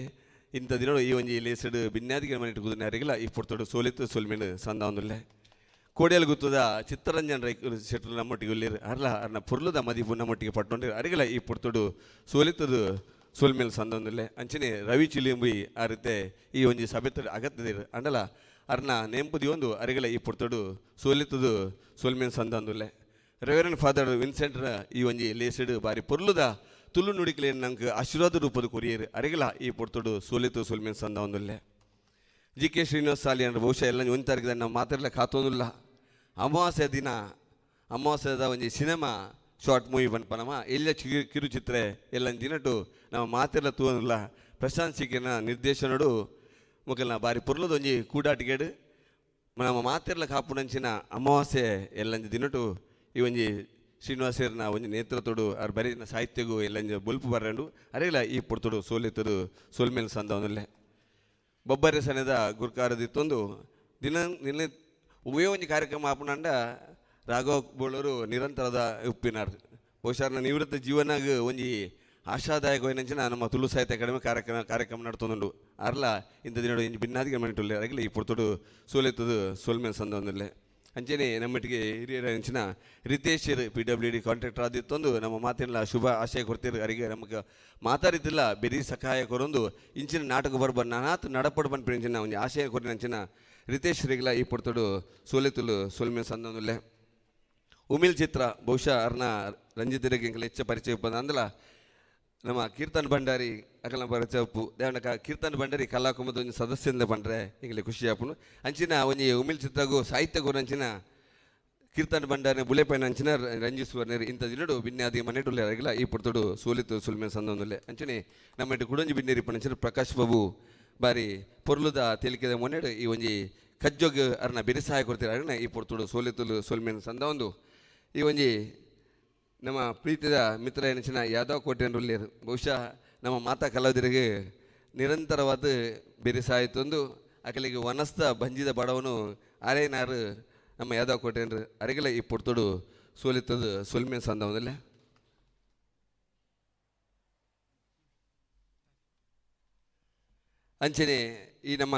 ಇಂಥ ದಿನಡು ಈ ಒಂಜಿ ಲೇಸಡು ಬಿನ್ಯಾದಿಗೆ ಮನೆ ಕುದುನೆ ಅರಿಗಿಲ್ಲ ಈ ಪೊರ್ತೊಡು ಸೋಲಿತ್ತು ಸೋಲ್ಮೇನು ಸಂದವನಿಲ್ಲ. ಕೋಡಿಯಲ್ ಗುತ್ತದ ಚಿತ್ತರಂಜನ್ ರೈ ಶೆಟ್ರು ನಮ್ಮೊಟ್ಟಿಗೆ ಉಳ್ಳೇರು ಅರ್ಲ ಅರ್ನ ಪೊರ್ಲುದ ಮದಿಪು ನಮ್ಮೊಟ್ಟಿಗೆ ಪಟ್ಟೊಂಡಿರು ಅರಿಗಿಲ್ಲ ಈ ಪೊರ್ತೊಡು ಸೋಲಿತ್ತದು ಸೋಲ್ಮೇಲ್ ಸಂದೊಂದಿಲ್ಲ. ಅಂಚನೆ ರವಿ ಚಿಲಿಂಬಿ ಆ ರೀತಿ ಈ ಒಂಜಿ ಸಭೆತಡು ಅಗತ್ಯದಿರು ಅಂಡಲ ಅರ್ನ ನೆಂಪುದಿ ಒಂದು ಅರಿಗಲ ಈ ಪೊರ್ತೊಡು ಸೋಲಿತ್ತದು ಸೋಲ್ಮೇಲ್ ಸಂದೊಂದಿಲ್ಲ. ರೆವರೆಂಡ್ ಫಾದರ್ ವಿನ್ಸೆಂಟ್ರ ಈ ಒಂಜಿ ಲೇಸಡು ಬಾರಿ ಪೊರ್ಲುದ ತುಳು ನುಡಿಕಲೇನು ನಂಗೆ ಆಶೀರ್ವಾದ ರೂಪದ ಕೊರಿಯರು ಅರಿಗಲ ಈ ಪೊರ್ತೊಡು ಸೋಲಿತ್ತು ಸೋಲ್ಮೇಲ್ ಸಂದೊಂದಿಲ್ಲ. ಜಿ ಕೆ ಶ್ರೀನಿವಾಸ ಸಾಲಿ ಅಂದ್ರೆ ಬಹುಶಃ ಎಲ್ಲ ಒಂದು ತಾರೀಕು ನಾವು ಮಾತಾಡ್ಲಿಕ್ಕೆ ಹಾತೋದಿಲ್ಲ. ಅಮಾವಾಸ್ಯೆ ದಿನ ಅಮಾವಾಸ್ಯದ ಒಂಜಿ ಸಿನಿಮಾ ಶಾರ್ಟ್ ಮೂವಿ ಪನ್ಪನಮ ಎಲ್ಲ ಕಿರುಚಿತ್ರ ಎಲ್ಲ ದಿನಟು ನಾವು ಮಾತೆಲ್ಲ ತೂವನಿಲ್ಲ. ಪ್ರಶಾಂತ್ ಸಿಕ್ಕಿನ ನಿರ್ದೇಶನಡು ಮುಖಲ್ನ ಬಾರಿ ಪೊರ್ಲದ ಒಂಜಿ ಕೂಡಾಟಿಗೆಡು ನಮ್ಮ ಮಾತೆರ್ಲ ಕಾಪುನಂಚಿನ ಅಮಾವಾಸ್ಯೆ ಎಲ್ಲಂಜಿ ದಿನಟು ಈ ಒಂಜಿ ಶ್ರೀನಿವಾಸರ್ನ ಒಂಜಿ ನೇತೃತ್ವಡು ಅವ್ರು ಬರೀನ ಸಾಹಿತ್ಯಗೂ ಎಲ್ಲಂಜಿ ಬೊಲ್ಪು ಬರಂಡು ಅರೆಲ್ಲ ಈ ಪೊರ್ತುಡು ಸೋಲಿತ್ತದು ಸೋಲ್ಮೇಲ್ ಸಂದವನಲ್ಲೇ. ಬೊಬ್ಬರೆ ಸನೆದ ಗುರ್ಕಾರದಿತ್ತೊಂದು ದಿನ ನಿನ್ನೆ ಉಭಯ ಒಂಜಿ ಕಾರ್ಯಕ್ರಮ ಆಪುನಂಡ ರಾಘವ ಬೋಳರು ನಿರಂತರದ ಉಪ್ಪಿನಾರ್ ಬಹುಶಃ ನಿವೃತ್ತ ಜೀವನಾಗ ಒಂಜಿ ಆಶಾದಾಯಕವಾಯಿನಂಚಿನ ನಮ್ಮ ತುಳು ಸಾಹಿತ್ಯ ಅಕಾಡೆಮಿ ಕಾರ್ಯಕ್ರಮ ನಡ್ತೊಂದುಂಡು ಅರ್ಲ ಇಂಥ ದಿನಡು ಇಂಜಿ ಬಿನ್ನಾದಿಗೆ ಮನಿಟುಲ್ಲೆ ಅರಗಿಲ್ಲ ಈ ಪೊರ್ತುಡು ಸೋಲೆತ್ತದು ಸೋಲ್ಮೇಲ್ ಸಂದೊಂದುಲ್ಲೆ. ಅಂಚೆನೆ ನಮ್ಮಟ್ಟಿಗೆ ಹಿರಿಯರ ಅಂಚಿನ ರಿತೇಶ್ PWD contractor ಆದಿತ್ತೊಂದು ನಮ್ಮ ಮಾತಿನ ಶುಭ ಆಶಯ ಕೊಡ್ತೀರಿ ಅರಿಗೆ ನಮಗೆ ಮಾತಾಡಿದ್ದಿಲ್ಲ ಬೆರಿ ಸಹಾಯ ಕೊರೊಂದು ಇಂಚಿನ ನಾಟಕ ಬರ್ಬ ನಾನಾತ್ ನಡಪಡು ಪನ್ಪಿನ ಇಂಚಿನ ಒಂಜಿ ಆಶಯ ಕೊರಿನ ಅಂಚಿನ ರಿತೇಶ್ ರಿಗ್ಲ ಈ ಪೊರ್ತುಡು ಸೋಲೆತ್ತುಲು ಸೋಲ್ಮೇಲ್ ಸಂದೊಂದುಲ್ಲೆ. ಉಮಿಲ್ ಚಿತ್ರ ಬಹುಶಃ ಅರ್ನ ರಂಜಿತ್ ರೆಗ್ ಎಂಕಲ ಹೆಚ್ಚ ಪರಿಚಯ ಉಪ್ಪಂದ ಅಂದಲ ನಮ್ಮ ಕೀರ್ತನ್ ಭಂಡಾರಿ ಅಕಲ ಪರಿಚಯ ಉಪ್ಪು ದೇವನಕ ಕೀರ್ತನ್ ಭಂಡಾರಿ ಕಲಾಕುಮದ ಒಂಜಿ ಸದಸ್ಯಂದ ಪಂಡ್ರೆ ಎಂಕಲೆ ಖುಷಿ ಆಪುಂಡು. ಅಂಚಿನ ಒಂಜಿ ಉಮಿಲ್ ಚಿತ್ರಗೂ ಸಾಹಿತ್ಯಗೂ ಅಂಚಿನ ಕೀರ್ತನ್ ಭಂಡಾರಿನ ಬುಲೆಪೈನ ಅಂಚಿನ ರಂಜಿತ್ ಸುವರ್ಣರು ಇಂಥ ದಿನಡು ಬಿನ್ಯಾದಿ ಮನೆಟುಲ್ಲೆ ಅರಗಿಲ್ಲ ಈ ಪೊರ್ತುಡು ಸೋಲಿತ್ತು ಸುಲ್ಮೆ ಸಂದೊಂದುಲ್ಲೆ. ಅಂಚನೆ ನಮ್ಮ ಕುಡೊಂಜಿ ಬಿನ್ನೇರಿ ಪಂಚಿನ ಪ್ರಕಾಶ್ ಬಾಬು ಬಾರಿ ಪೊರ್ಲುದ ತೇಲಿಕೆದ ಮೊನ್ನೆಡು ಈ ಒಂಜಿ ಕಜ್ಜೊಗ್ ಅರ್ನ ಬೆರಿ ಸಹಾಯ ಕೊಡ್ತೀರ ಅರ್ನ ಈ ಪೊರ್ತುಡು ಸೋಲಿತ್ತುಲು ಸೋಲ್ಮೇನ್ ಸಂದ ಒಂದು ಈ ಒಂಜಿ ನಮ್ಮ ಪ್ರೀತಿಯ ಮಿತ್ರ ಎನಿಸಿನ ಯಾದವ್ ಕೋಟೆಯನ್ರುಲ್ಲೇರು ಬಹುಶಃ ನಮ್ಮ ಮಾತಾ ಕಲಾವಿದರಿಗೆ ನಿರಂತರವಾದ ಬೆರಿ ಸಹಾಯತ್ತೊಂದು ಅಕಲಿಗೆ ವನಸ್ತ ಬಂಜಿದ ಬಡವನು ಆರೇನಾರು ನಮ್ಮ ಯಾದವ್ ಕೋಟೆಯನ್ರು ಅರಿಗೆಲ್ಲ ಈ ಪೊರ್ತುಡು ಸೋಲಿತ್ತದು ಸೊಲ್ಮೆ ಸಂದವನಲ್ಲ. ಅಂಚನೆ ಈ ನಮ್ಮ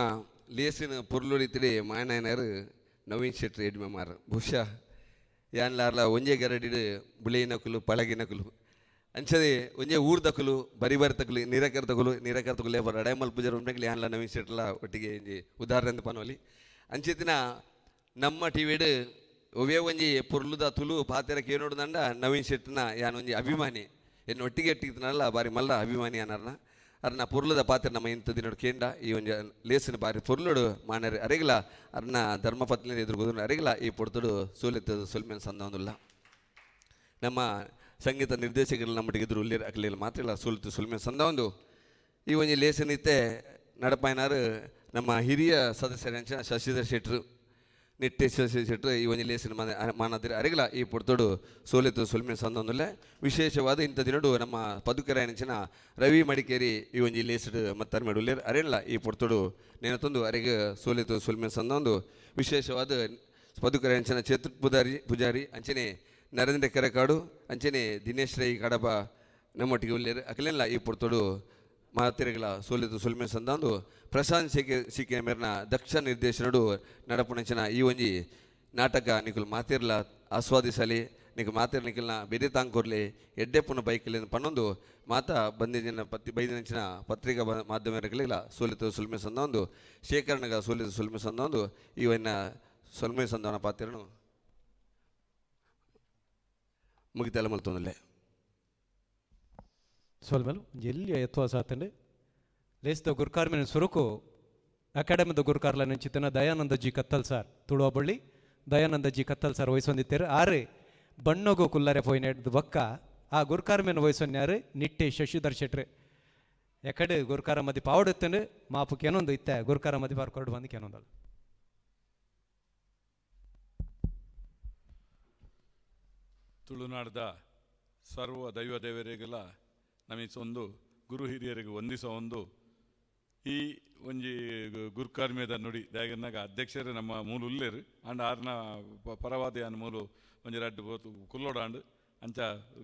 ಲೇಸಿನ ಪೊರ್ಲುಡಿತಿಡೆ ಮಾಯನಾಯನರು ನವೀನ್ ಶೆಟ್ಟಿ ಎಡ್ಮೆಮಾರ್ ಬಹುಶಃ ಯಾನ್ಲಾರ್ಲ ಒಂಜೆ ಗರಡಿಡು ಬುಳೆಯಿನಕುಲು ಪಳಗಿನಕುಲು ಅಂಚದೆ ಒಂಜೇ ಊರ್ದಕುಲು ಬರಿ ಬರ್ತಕುಲು ನಿರಕರ್ತಕುಲು ನಿರಕರ್ತಕುಲು ಏಪ ರಡೈ ಮಲ್ಪುಜರು ಉಂಟೆಗ್ಲಿ ಯಾನ್ಲ ನವೀನ್ ಶೆಟ್ಲ ಒಟ್ಟಿಗೆ ಒಂಜಿ ಉದಾಹರಣೆ ಅಂತ ಪನೋಲಿ. ಅಂಚೆತಿನ ನಮ್ಮ ಟಿವಿಡ್ ಒವೇ ಒಂಜಿ ಪೊರ್ಲುದ ತುಳು ಪಾತೆರ ಕೇನೋಡುದಂಡ ನವೀನ್ ಶೆಟ್ಟಿನ ಯಾನ್ ಒಂಜಿ ಅಭಿಮಾನಿ, ಎನ್ನ ಒಟ್ಟಿಗೆ ಇಟ್ಟಿತ್ತನಲ್ಲ ಬಾರಿ ಮಲ್ಲ ಅಭಿಮಾನಿ ಅನಾರ್ನ. ಅರ್ನ ಪೊರ್ಲುದ ಪಾತ್ರ ನಮ್ಮ ಇಂಥ ದಿನೋಡು ಕೇಂಡ ಈ ಒಂಜಿ ಲೇಸಿನ ಬಾರಿ ಪೊರ್ಲುಡು ಮಾನರೆ ಅರೆಗಲ ಅರ್ನ ಧರ್ಮಪತ್ನಿ ಎದುರುಗೋದು ಅರೆಗಲ ಈ ಪೊರ್ತುಡು ಸೋಲಿತ್ತದ ಸೊಲ್ಮೆನ್ ಸಂದೊಂದುಲ್ಲ. ನಮ್ಮ ಸಂಗೀತ ನಿರ್ದೇಶಕರು ನಮ್ಮಟ್ಟಿಗೆ ಎದುರು ಉಲ್ಲೇರು ಅಕಲಿಲ್ಲ ಮಾತ್ರ ಇಲ್ಲ ಸೋಲಿತ್ತು ಸೊಲ್ಮೆನ್ ಸಂದ ಒಂದು ಈ ಒಂಜಿ ಲೇಸನಿತ್ತೆ ನಡಪಾಯನಾರು ನಮ್ಮ ಹಿರಿಯ ಸದಸ್ಯರ ಶಶಿಧರ್ ಶೆಟ್ರು ನಿಟ್ಟೆ ಶಶಿ ಶೆಟ್ರು ಈ ಒಂಜಿ ಲೇಸಿನ ಮಾನದಿರ ಅರೆಗಲ ಈ ಪೊರ್ತುಡು ಸೋಲಿತ್ತು ಸೊಲ್ಮೆನ್ ಸಂದೊಂದುಲ್ಲ. ವಿಶೇಷವಾದ ಇಂಥ ದಿನಡು ನಮ್ಮ ಪದುಕರಾಯನಂಚಿನ ರವಿ ಮಡಿಕೇರಿ ಈ ಒಂಜಿ ಲೇಸಿಡು ಮತ್ತಾರ್ ಮೇಡುಲ್ಲೇರು ಅರೆಲ್ಲ ಈ ಪೊರ್ತುಡು ನೆನತೊಂದು ಅರೆಗೆ ಸೋಲಿತ್ತು ಸೊಲ್ಮೆನ್ ಸಂದೊಂದು. ವಿಶೇಷವಾದ ಪದುಕರಾಯನಂಚಿನ ಚೇತು ಪೂಜಾರಿ ಅಂಚನೆ ನರೇಂದ್ರ ಕೆರೆಕಾಡು ಅಂಚನೆ ದಿನೇಶ್ ರೈ ಕಡಬ ನಮ್ಮೊಟ್ಟಿಗೆ ಉಲ್ಲೇರು ಅಕಲೆಲ್ಲ ಈ ಪೊರ್ತುಡು ಮಾತಿರಗಳ ಸೋಲಿತು ಸೊಲ್ಮೆ ಸಂದಾಂದು. ಪ್ರಶಾಂತ್ ಸಿಕೆ ಮೇರ್ನ ದಕ್ಷ ನಿರ್ದೇಶನಡು ನಡಪುಣಂಚಿನ ಈ ಒಂಜಿ ನಾಟಕ ನಿಕುಲು ಮಾತಿರ್ಲ ಆಸ್ವಾದಿಸಲಿ, ನಿಕು ಮಾತಿರ್ ನಿಕಲ್ನ ಬೆರೆ ತಾಂಕೊರ್ಲಿ ಎಡ್ಡೆಪ್ಪುನ ಬೈಕಲ್ಲಿ ಪನ್ನೊಂದು ಮಾತಾ ಬಂದಿನ ಪತ್ತಿ ಬೈದಿನಂಚಿನ ಪತ್ರಿಕಾ ಮಾಧ್ಯಮಗಳಿಲ್ಲ ಸೋಲಿತು ಸೊಲ್ಮೆ ಸಂದಾಂದು. ಶೇಖರಣಗ ಸೋಲಿತು ಸೊಲ್ಮೆ ಸಂದಾಂದು ಇವನ್ನ ಸೊಲ್ಮೆ ಸಂದಾನ ಪಾತ್ರನು ಮುಗಿತೆಲ್ಲ ಮಲ್ತೊಂದಲ್ಲೇ ಸೋಲ್ಮೇಲು ಎಲ್ಲಿ ಎತ್ವಾಸ ಆತಂಡೆ ಲೇಸ್ದ ಗುರ್ಕಾರ್ಮಿನ ಸುರುಕು ಅಕಾಡೆಮಿದ ಗುರುಕಾರ್ಲ ನೆಂಚಿತನ ದಯಾನಂದ ಜಿ ಕತ್ತಲ್ ಸಾರ್ ತುಳುವಬಳ್ಳಿ ದಯಾನಂದ ಜಿ ಕತ್ತಲ್ ಸಾರ್ ವಹಿಸೊಂದಿತ್ತೇರು ಆರೆ ಬಣ್ಣಗು ಕುಲ್ಲರೆ ಪೋಯಿನ ಬೊಕ್ಕ ಆ ಗುರ್ಕಾರ್ಮಿನ ವಹಿಸೊನ್ಯಾರು ನಿಟ್ಟೆ ಶಶಿಧರ್ ಶೆಟ್ರು ಎಕಡೆ ಗುರ್ಕಾರ ಮದಿ ಪಾವಡುತ್ತಂಡು ಮಾಪು ಕೆನೊಂದು ಇತ್ತೆ ಗುರ್ಕಾರ ಮದಿ ಪಾರ್ ಕೊರಡು ಬಂದು ಕೆನೊಂದಲ್ಲ. ತುಳುನಾಡ್ದ ಸರ್ವ ದೈವ ದೇವರಿಗೆಲ್ಲ ನಮಿಸೊಂದು ಗುರು ಹಿರಿಯರಿಗೆ ವಂದಿಸೋ ಒಂದು ಈ ಒಂಜಿ ಗುರುಕಾರ್ಮ್ಯದ ನುಡಿ ದಾಯಗನ್ನಾಗ ಅಧ್ಯಕ್ಷರು ನಮ್ಮ ಮೂಲು ಉಲ್ಲೇರು ಆಂಡ ಆರ್ನ ಪರವಾದ ಮೂಲು ಒಂಜಿ ರಡ್ಡು ಕುಲ್ಲೋಡಾಂಡ್ ಅಂಚ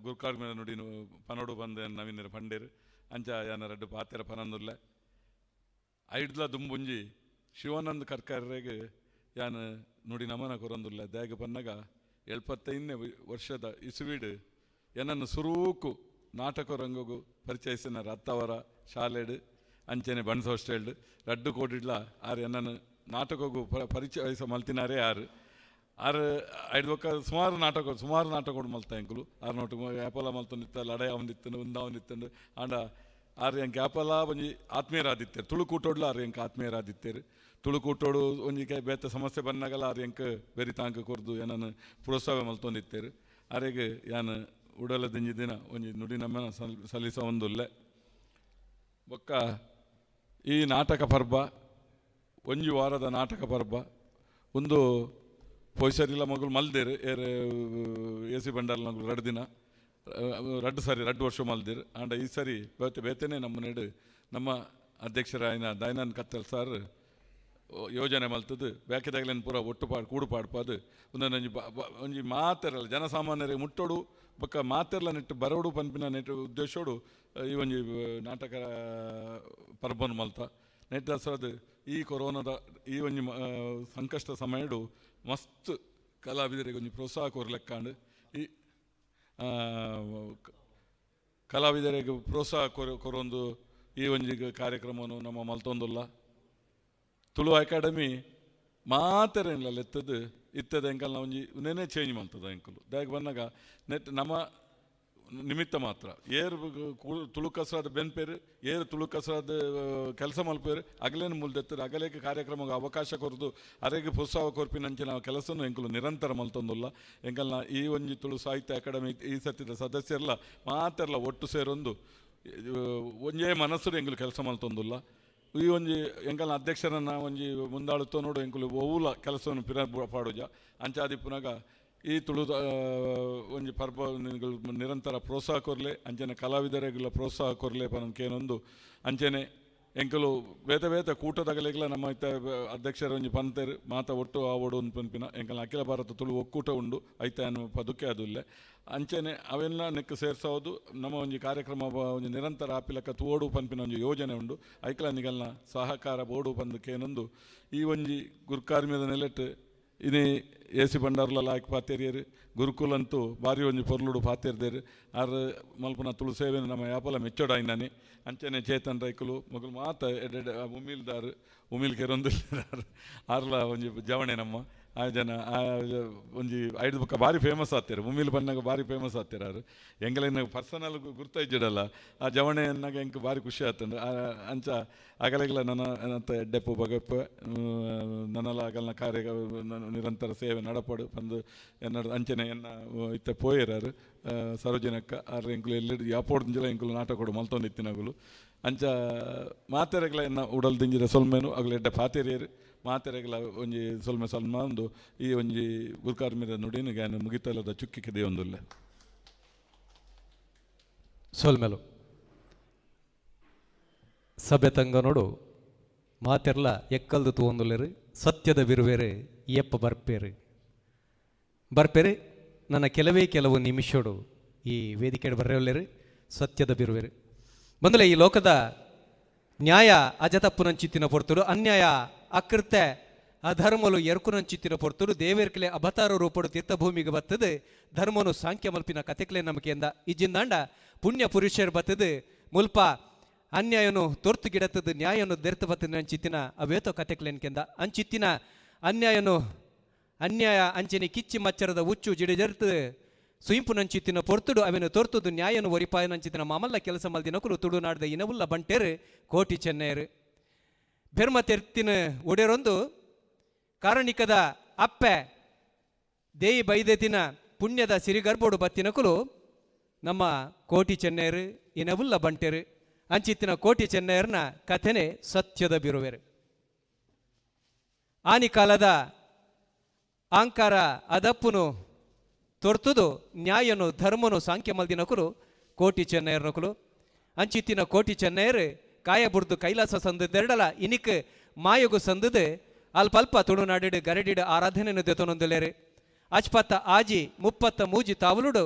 ಗುರುಕಾರ್ಮ್ಯದ ನುಡಿ ಪನೋಡು ಬಂದ ನವೀನರು ಪಂಡೇರು ಅಂಚ ಯಾನ ರಡ್ಡು ಪಾತೆರ ಪನಂದುಲ್ಲ. ಐಡ್ಲ ದುಂಬುಂಜಿ ಶಿವಾನಂದ ಕರ್ಕರ್ರೆಗೆ ಯಾನ ನುಡಿ ನಮನ ಕೊರೊಂದುಲ್ಲ. ದಾಯಗ ಪನ್ನಾಗ 75ನೇ ವರ್ಷದ ಇಸುವೀಡು ಏನನ್ನು ಸುರೂಕು ನಾಟಕ ರಂಗಗೂ ಪರಿಚಯಿಸಿನ ರತ್ತವರ ಶಾಲೆಡು ಅಂಚನೆ ಬಣ್ಸ ಹೋಸ್ಟೆಲ್ಡು ರಡ್ಡು ಕೋಡಿಡ್ಲ ಆರು ಎನ್ನನ್ನು ನಾಟಕಗೂ ಪರಿಚಯಿಸ ಮಲ್ತಿನಾರೇ ಆರು ಆರು ಐದು ಒಕ್ಕ ಸುಮಾರು ನಾಟಕ ಮಲ್ತ ಎಂಕುಲು ಆರು ನೋಟು ಯಾಪಲ ಮಲ್ತೊಂದಿತ್ತ ಲಡಾಯ ಒಂದಿತ್ತಂಡು ಉಂದಾವೊಂದಿತ್ತಂಡು ಆಂಡ ಆರು ಎಂಕ್ ಯಾಪಲ ಒಂಜಿ ಆತ್ಮೀಯರಾದಿತ್ತೇರು ತುಳುಕೂಟೋಡ್ಲ ಆರು ಎಂಕ್ ಆತ್ಮೀಯರಾದಿತ್ತೇರು ತುಳುಕೂಟೋಡು ಒಂಜಿ ಬೇತ ಸಮಸ್ಯೆ ಬಂದಾಗಲ ಆರು ಎಂಕ್ ಬೆರಿ ತಾಂಕ ಕೊರ್ದು ಏನನ್ನು ಪ್ರೋತ್ಸಾಹ ಮಲ್ತೊಂದಿತ್ತೇರು ಆರೆಗ್ ಯಾನ್ ಉಡಲ ದಿಂಜಿ ದಿನ ಒಂಜಿ ನುಡಿ ನಮ್ಮನ ಸಲ್ಲಿಸ ಒಂದುಲ್ಲೆ. ಬೊಕ್ಕ ಈ ನಾಟಕ ಪರ್ಬ ಒಂಜಿ ವಾರದ ನಾಟಕ ಪರ್ಬ ಒಂದು ಪೊಯ್ಸರಿಲ್ಲ ಮಗಳು ಮಲ್ದೇರು ಏರ್ ಎ ಸಿ ಭಂಡಾರ ಮಗಳು ರಡ್ಡು ದಿನ ರಡ್ಡು ಸಾರಿ ರಡ್ಡು ವರ್ಷ ಮಲ್ದಿರು ಆಂಡ ಈ ಸಾರಿ ಬೇತೆ ಬೇತೆನೇ ನಮ್ಮ ನೆಡು ನಮ್ಮ ಅಧ್ಯಕ್ಷರಾಯಿನ ದಯಾನಂದ್ ಕತ್ತಲ್ ಸಾರ್ ಯೋಜನೆ ಮಲ್ತದ್ದು ಬ್ಯಾಕಿದಾಗಲೇನು ಪೂರ ಒಟ್ಟು ಪಾಡು ಕೂಡು ಪಾಡ್ಪಾದು ಒಂದೊಂದು ಒಂಜಿ ಮಾತೆರಲ್ಲ ಜನಸಾಮಾನ್ಯರಿಗೆ ಮುಟ್ಟೋಡು ಬೊಕ್ಕ ಮಾತೆರ್ಲ ನೆಟ್ಟು ಬರೋಡು ಪನ್ಪಿನ ನೆಟ್ಟು ಉದ್ದೇಶೋಡು ಈ ಒಂಜಿ ನಾಟಕ ಪರ್ಬನ್ ಮಲ್ತ ನೆಟ್ ದಸರಾದ ಈ ಕೊರೋನಾದ ಈ ಒಂಜಿ ಸಂಕಷ್ಟ ಸಮಯಡು ಮಸ್ತ್ ಕಲಾವಿದರಿಗೆ ಒಂಜಿ ಪ್ರೋತ್ಸಾಹ ಕೊರ್ಲೆಕ್ಕಾಂಡು ಈ ಕಲಾವಿದರಿಗೆ ಪ್ರೋತ್ಸಾಹ ಕೊರೊಂದು ಈ ಒಂಜಿ ಕಾರ್ಯಕ್ರಮವನ್ನು ನಮ್ಮ ಮಲ್ತೊಂದುಲ್ಲ. ತುಳು ಅಕಾಡೆಮಿ ಮಾತೆರೇನಿಲ್ಲ ಲೆತ್ತದು ಇತ್ತದ ಎಂಕಲ್ನ ಒಂಜಿ ನೆನೆ ಚೇಂಜ್ ಮಲ್ತದ ಎಂಕಲು ದಾಯಕ ಬಂದಾಗ ನೆಟ್ ನಮ್ಮ ನಿಮಿತ್ತ ಮಾತ್ರ ಏರು ತುಳು ಕಸರಾದ ಬೆನ್ಪೇರು ಏರು ತುಳು ಕಸರಾದ ಕೆಲಸ ಮಲ್ಪೇರು ಅಗಲೇನು ಮುಲ್ದೆತ್ತರು ಅಗಲೇಕ ಕಾರ್ಯಕ್ರಮಕ್ಕೆ ಅವಕಾಶ ಕೊರದು ಅರೆಗೆ ಪ್ರೋತ್ಸಾಹ ಕೊರ್ಪಿನಂಚಿನ ಕೆಲಸನೂ ಎಂಕಲು ನಿರಂತರ ಮಲ್ತೊಂದುಲ್ಲ. ಎಂಕಲ್ನ ಈ ಒಂಜಿ ತುಳು ಸಾಹಿತ್ಯ ಅಕಾಡೆಮಿ ಈ ಸತ್ತಿದ ಸದಸ್ಯರೆಲ್ಲ ಮಾತೆರ್ಲ ಒಟ್ಟು ಸೇರೊಂದು ಒಂಜೇ ಮನಸ್ಸು ಎಂಕಲು ಕೆಲಸ ಮಲ್ತೊಂದುಲ್ಲ. ಈ ಒಂಜಿ ಎಂಕಲ್ನ ಅಧ್ಯಕ್ಷರನ್ನ ಒಂಜಿ ಮುಂದಾಳುತ್ತೋ ನೋಡು ಎಂಕುಲು ಒವ್ವುಲ ಕೆಲಸವನ್ನು ಪಿರ ಪಾಡುಜ ಅಂಚಾದಿಪ್ಪುನಾಗ ಈ ತುಳು ಒಂಜಿ ಪರ್ಬ ನಿರಂತರ ಪ್ರೋತ್ಸಾಹ ಕೊರ್ಲೆ ಅಂಚನೆ ಕಲಾವಿದರಿಗೆಲ್ಲ ಪ್ರೋತ್ಸಾಹ ಕೊರ್ಲೆ ಪನಂಕೇನೊಂದು ಅಂಚನೆ ಎಂಕಲು ಬೇತೆ ಬೇತೆ ಕೂಟದಗಲಿಗೆಲ್ಲ ನಮ್ಮ ಇತ್ತ ಅಧ್ಯಕ್ಷರ ಒಂಜಿ ಪಂತೇರು ಮಾತ ಒಟ್ಟು ಆವೋಡು ಒಂದು ಪನ್ಪಿನ ಎಂಕಲ್ನ ಅಖಿಲ ಭಾರತ ತುಳು ಒಕ್ಕೂಟ ಉಂಡು ಐತ ಪದುಕೆ ಅದುಲ್ಲೆ ಅಂಚನೆ ಅವೆಲ್ಲ ನೆಕ್ ಸೇರ್ಸೋದು ನಮ್ಮ ಒಂಜಿ ಕಾರ್ಯಕ್ರಮ ಒಂಜಿ ನಿರಂತರ ಆಪಿಲಕ್ಕ ತೋಡು ಪನ್ಪಿನ ಒಂಜಿ ಯೋಜನೆ ಉಂಡು ಐಕ್ಲ ನಿಗಲ್ನ ಸಹಕಾರ ಬೋಡು ಪಂದಕ್ಕೇನೊಂದು ಈ ಒಂಜಿ ಗುರ್ಕಾರ್ಮ್ಯದ ನೆಲೆಟ್ ಇನಿ ಎ ಸಿ ಭಂಡಾರ್ಲ ಲಾಯ್ಕ್ ಪಾತೆರಿಯರು. ಗುರುಕುಲಂತೂ ಬಾರಿ ಒಂಜಿ ಪೊರ್ಲುಡು ಪಾತೆರ್ದೇರು. ಆರ್ ಮಲ್ಪುನ ತುಳು ಸೇವೆನ ನಮ್ಮ ಯಾಪಲ ಮೆಚ್ಚೋಡಾಯಿನಾನಿ. ಅಂಚನೆ ಚೇತನ್ ರೈಕುಲು ಮೊಗಲು ಮಾತ ಎಡ್ಡೆ ಉಮಿಲ್ದಾರ್, ಉಮಿಲ್ ಕೆರೊಂದು ಆರ್ಲ ಒಂಜಿ ಜವಣೆ ನಮ್ಮ ಆ ಜನ. ಆ ಒಂಜಿ ಐದು ಬೊಕ್ಕ ಬಾರಿ ಫೇಮಸ್ ಆತೇರು. ಉಮಿಲ್ ಬನ್ನಾಗ ಬಾರಿ ಫೇಮಸ್ ಆತೇರು. ಆರು ಎಂಗಲಿನ ಪರ್ಸನಲ್ ಗುರ್ತ ಇಜ್ಜಿಡಲ್ಲ, ಆ ಜವಣೆ ಅನ್ನಾಗ ಎಂಕ್ ಬಾರಿ ಖುಷಿ ಆತಂಡು. ಅಂಚ ಅಗಲಗಿಲ ನನ್ನ ಅಂತ ಎಡ್ಡೆಪ್ಪು ಬಗಪ್ಪ ನನ್ನಲ ಅಗಲ್ನ ಕಾರ್ಯ ನಿರಂತರ ಸೇವೆ ನಡಪಡು ಪಂದು ಎನ್ನ ಅಂಚನೆ ಎನ್ನ ಇತ್ತ ಪೋಯೆರಾರು ಸರೋಜಿನಕ್ಕ ಆರು ಎಂಕುಲು ಎಲ್ಲಿ ಯಾಪೋಡ್ದಿಂಜಲ ಎಂಕುಲು ನಾಟಕ ಮಲ್ತೊಂದಿತ್ತಿನಗುಲು. ಅಂಚ ಮಾತೆರೆಗ್ಲ ಎನ್ನ ಉಡಲ್ ದಿಂಜಿದ ಸೊಲ್ಮೆನು. ಅಗಲ ಎಡ್ಡೆ ಪಾತೆರಿಯರು. ಮಾತೆರೆಗ್ಲ ಒಂಜಿ ಸೊಲ್ಮೆ ಸಲ್ಮ ಒಂದು ಈ ಒಂಜಿ ಗುರ್ಕಾರ್ಮಿದ ನುಡಿನ ಗಾನ ಮುಗಿತಲದ ಚುಕ್ಕಿಗೆ ದೇವೊಂದುಲ್ಲ. ಸೊಲ್ಮೆಲು ಸಭೆ ತಂಗ ನೋಡು ಮಾತೆರ್ಲ ಎಕ್ಕಲ್ದು ತೂವೊಂದುಲ್ಲೆರು. ಸತ್ಯದ ಬಿರುವೇರು ಎಪ್ಪ ಬರ್ಪೇರು ಬರ್ಪೇರು. ನನ್ನ ಕೆಲವೇ ಕೆಲವು ನಿಮಿಷಡು ಈ ವೇದಿಕೆ ಬರ್ರೆಯಲ್ಲೇರು ಸತ್ಯದ ಬಿರುವೇರು ಬಂದಲೆ. ಈ ಲೋಕದ ನ್ಯಾಯ ಅಜತಪ್ಪುನಂಚಿತ್ತಿನ ಪೊರ್ತುಡು, ಅನ್ಯಾಯ ಅಕೃತ್ಯ ಅಧರ್ಮಲು ಎರ್ಕುನಂಚಿತ್ತಿನ ಪೊರ್ತುಡು ದೇವೇರ್ಕಲೆ ಅಬತಾರ ರೂಪಡು ತೀರ್ಥಭೂಮಿಗೆ ಬತ್ತದು ಧರ್ಮನು ಸಾಂಖ್ಯ ಮಲ್ಪಿನ ಕತೆಕ್ಲೆ ನಂಬಿಕೆಯಿಂದ. ಇಜ್ಜಿಂದಾಂಡ ಪುಣ್ಯ ಪುರುಷರು ಬತ್ತದು ಮುಲ್ಪ ಅನ್ಯಾಯನು ತೊರ್ತು ಗಿಡತ್ತದು ನ್ಯಾಯನು ದೆರ್ತು ಬತ್ತದ ಅಂಚಿತ್ತಿನ ಅವೇತೋ ಕತೆಕ್ಲೆನ್ಕೆಂದ. ಅಂಚಿತ್ತಿನ ಅನ್ಯಾಯನು ಅನ್ಯಾಯ ಅಂಚನೆ ಕಿಚ್ಚಿ ಮಚ್ಚರದ ಉಚ್ಚು ಜಿಡಿಜರ್ತು ಸುಯಿಂಪುನಂಚಿತ್ತಿನ ಪೊರ್ತುಡು ಅವೆನು ತೊರ್ತುದು ನ್ಯಾಯನು ಒರಿಪಾಯನಂಚಿತ್ತಿನ ಮಾಮಲ್ಲ ಕೆಲಸ ಮಲ್ದಿನಕುಲು ತುಳುನಾಡ್ದ ಇನವುಲ್ಲ ಬಂಟೇರು ಕೋಟಿ ಚೆನ್ನೈರು. ಬೆರ್ಮ ತೆರ್ತಿನ ಒಡೆರೊಂದು ಕಾರಣಿಕದ ಅಪ್ಪೆ ದೇಯಿ ಬೈದೆತಿನ ಪುಣ್ಯದ ಸಿರಿಗರ್ಬೋಡು ಬತ್ತಿನಕುಲು ನಮ್ಮ ಕೋಟಿ ಚೆನ್ನೈರು ಇನವುಲ್ಲ ಬಂಟೇರು. ಅಂಚಿತ್ತಿನ ಕೋಟಿ ಚೆನ್ನೈರ್ನ ಕಥೆನೆ ಸತ್ಯದ ಬಿರುವೆರು. ಆನಿ ಕಾಲದ ಆಂಕಾರ ಅದಪ್ಪುನು ತೊರ್ತುದು ನ್ಯಾಯನು ಧರ್ಮನು ಸಾಂಖ್ಯ ಮಲ್ದಿನಕುಲು ಕೋಟಿ ಚೆನ್ನೈರ್ನಕುಲು. ಅಂಚಿತ್ತಿನ ಕೋಟಿ ಚೆನ್ನೈರು ಕಾಯ ಬುಡ್ದು ಕೈಲಾಸ ಸಂದದೆರಡಲ ಇನಿಕ್ ಮಾಯಗು ಸಂದದು ಅಲ್ಪಲ್ಪ ತುಳುನಾಡಿಡು ಗರಡಿಡು ಆರಾಧನೆಯನ್ನು ದೆತೊನೊಂದುಲೇರು. ಅಚ್ಪತ್ತ ಆಜಿ ಮುಪ್ಪತ್ತ ಮೂಜಿ ತಾವಲುಡು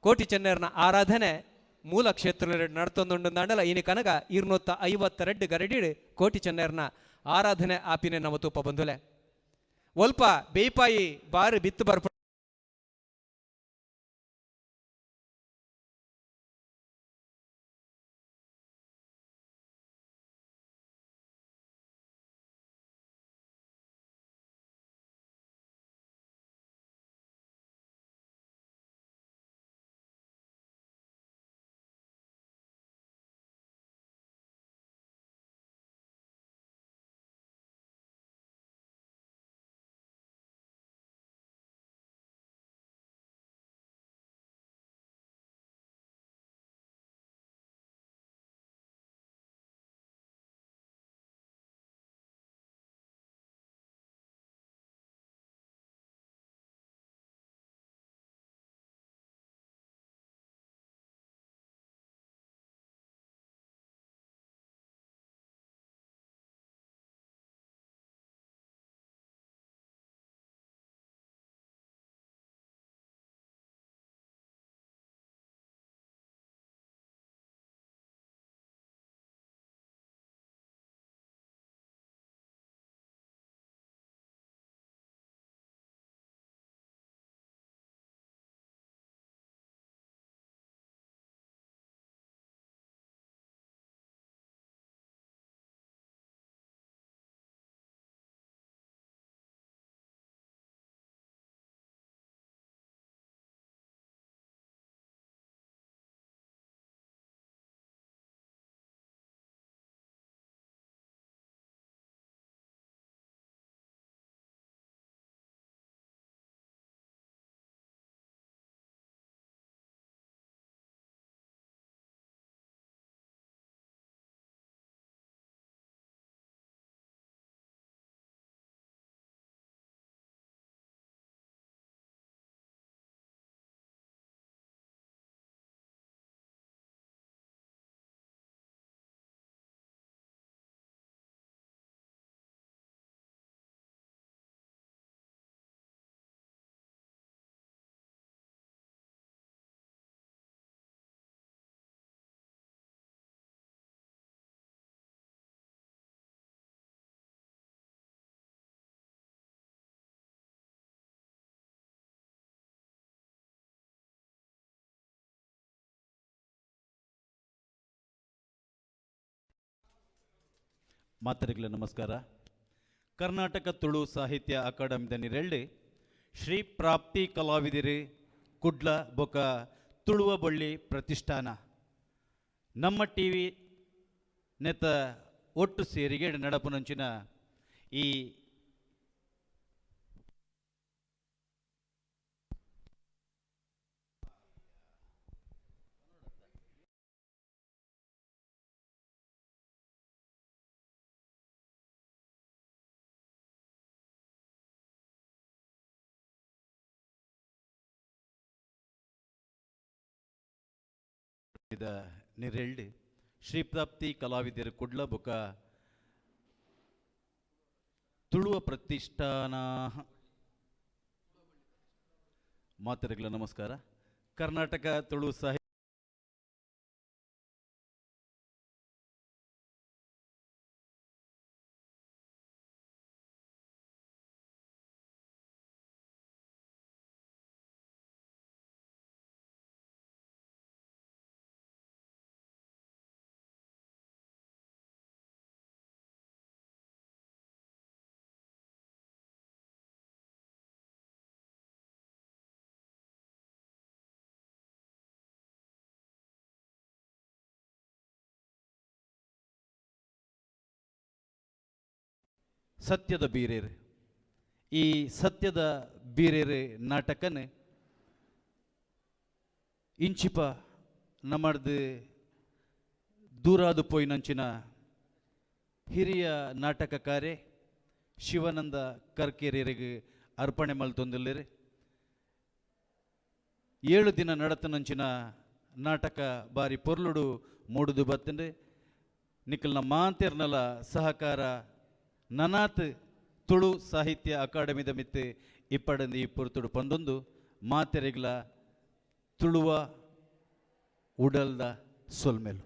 ಕೋಟಿ ಚೆನ್ನೈರ್ನ ಆರಾಧನೆ ಮೂಲ ಕ್ಷೇತ್ರ ನಡ್ತೊಂದುಂಡು ದಾಂಡಲ ಇನಿ ಕನಗ 252 ಗರಡಿಡು ಕೋಟಿ ಚೆನ್ನೈರ್ನ ಆರಾಧನೆ ಆಪಿನೆ ನವ ತೂಪ ಬಂಧುಲೆ. ಒಲ್ಪ ಬೇಪಾಯಿ ಬಾರು ಬಿತ್ತು ಬರ್ಪ ಮಾತರಿಗಳ ನಮಸ್ಕಾರ. ಕರ್ನಾಟಕ ತುಳು ಸಾಹಿತ್ಯ ಅಕಾಡೆಮಿದ ನಿರೆಳ್ಳಿ ಶ್ರೀ ಪ್ರಾಪ್ತಿ ಕಲಾವಿದಿರಿ ಕುಡ್ಲ ಬೊಕ ತುಳುವ ಬಳ್ಳಿ ಪ್ರತಿಷ್ಠಾನ ನಮ್ಮ ಟಿ ವಿ ನೆತ್ತ ಒಟ್ಟು ಸೇರಿಗೆ ನಡಪುನಂಚಿನ ಈ ನಿರೆಳ್ಳಿ ಶ್ರೀಪ್ರಾಪ್ತಿ ಕಲಾವಿದರ ಕುಡ್ಲ ಬೊಕ ತುಳುವ ಪ್ರತಿಷ್ಠಾನ ಮಾತರಿಗಳ ನಮಸ್ಕಾರ. ಕರ್ನಾಟಕ ತುಳು ಸಾಹಿತ್ಯ ಸತ್ಯದ ಬೀರೇರು, ಈ ಸತ್ಯದ ಬೀರೇರು ನಾಟಕನೇ ಇಂಚಿಪ ನಮ್ಮದು ದೂರಾದು ಪೋಯಿನಂಚಿನ ಹಿರಿಯ ನಾಟಕಕಾರೆ ಶಿವಾನಂದ ಕರ್ಕೇರಿಯರಿಗೆ ಅರ್ಪಣೆ ಮಲ್ತೊಂದಿಲ್ಲಿರಿ. 7 ದಿನ ನಡತನಂಚಿನ ನಾಟಕ ಬಾರಿ ಪೊರ್ಲುಡು ಮೂಡುದು ಬತ್ತಂಡೆ. ನಿಖಲ್ನ ಮಾಂತೇರ್ನಲ ಸಹಕಾರ ನನಾತ್ ತುಳು ಸಾಹಿತ್ಯ ಅಕಾಡೆಮಿದ ಮಿತ್ತು ಇಪ್ಪಡಂದು ಈ ಪೊರ್ತುಡು ಪಂದೊಂದು ಮಾತೆರೆಗ್ಲ ತುಳುವ ಉಡಲ್ದ ಸೊಲ್ಮೆಲು.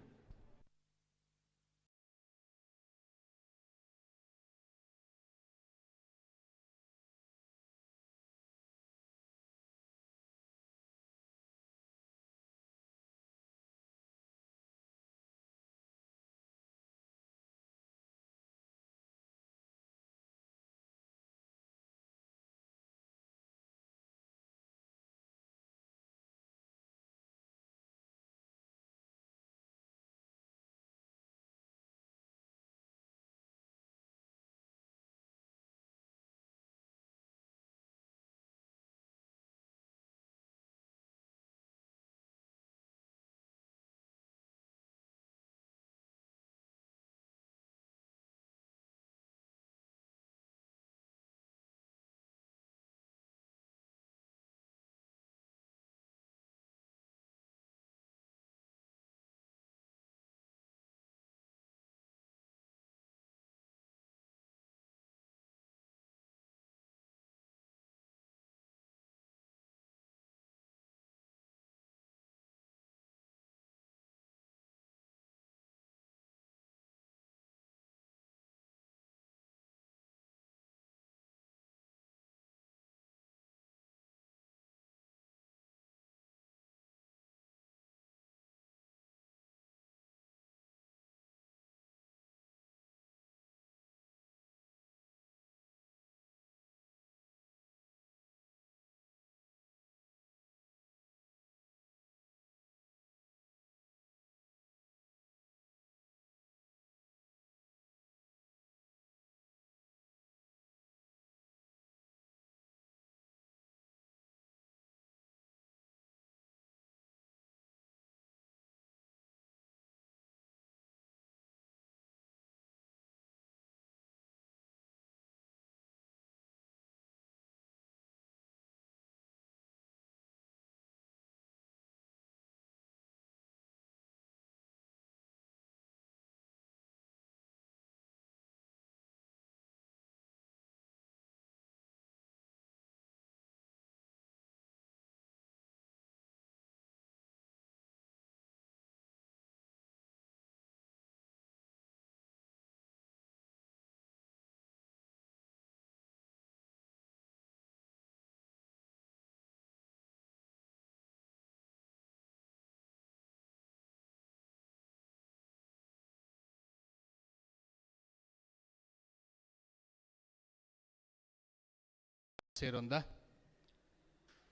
ಸೇರೊಂದ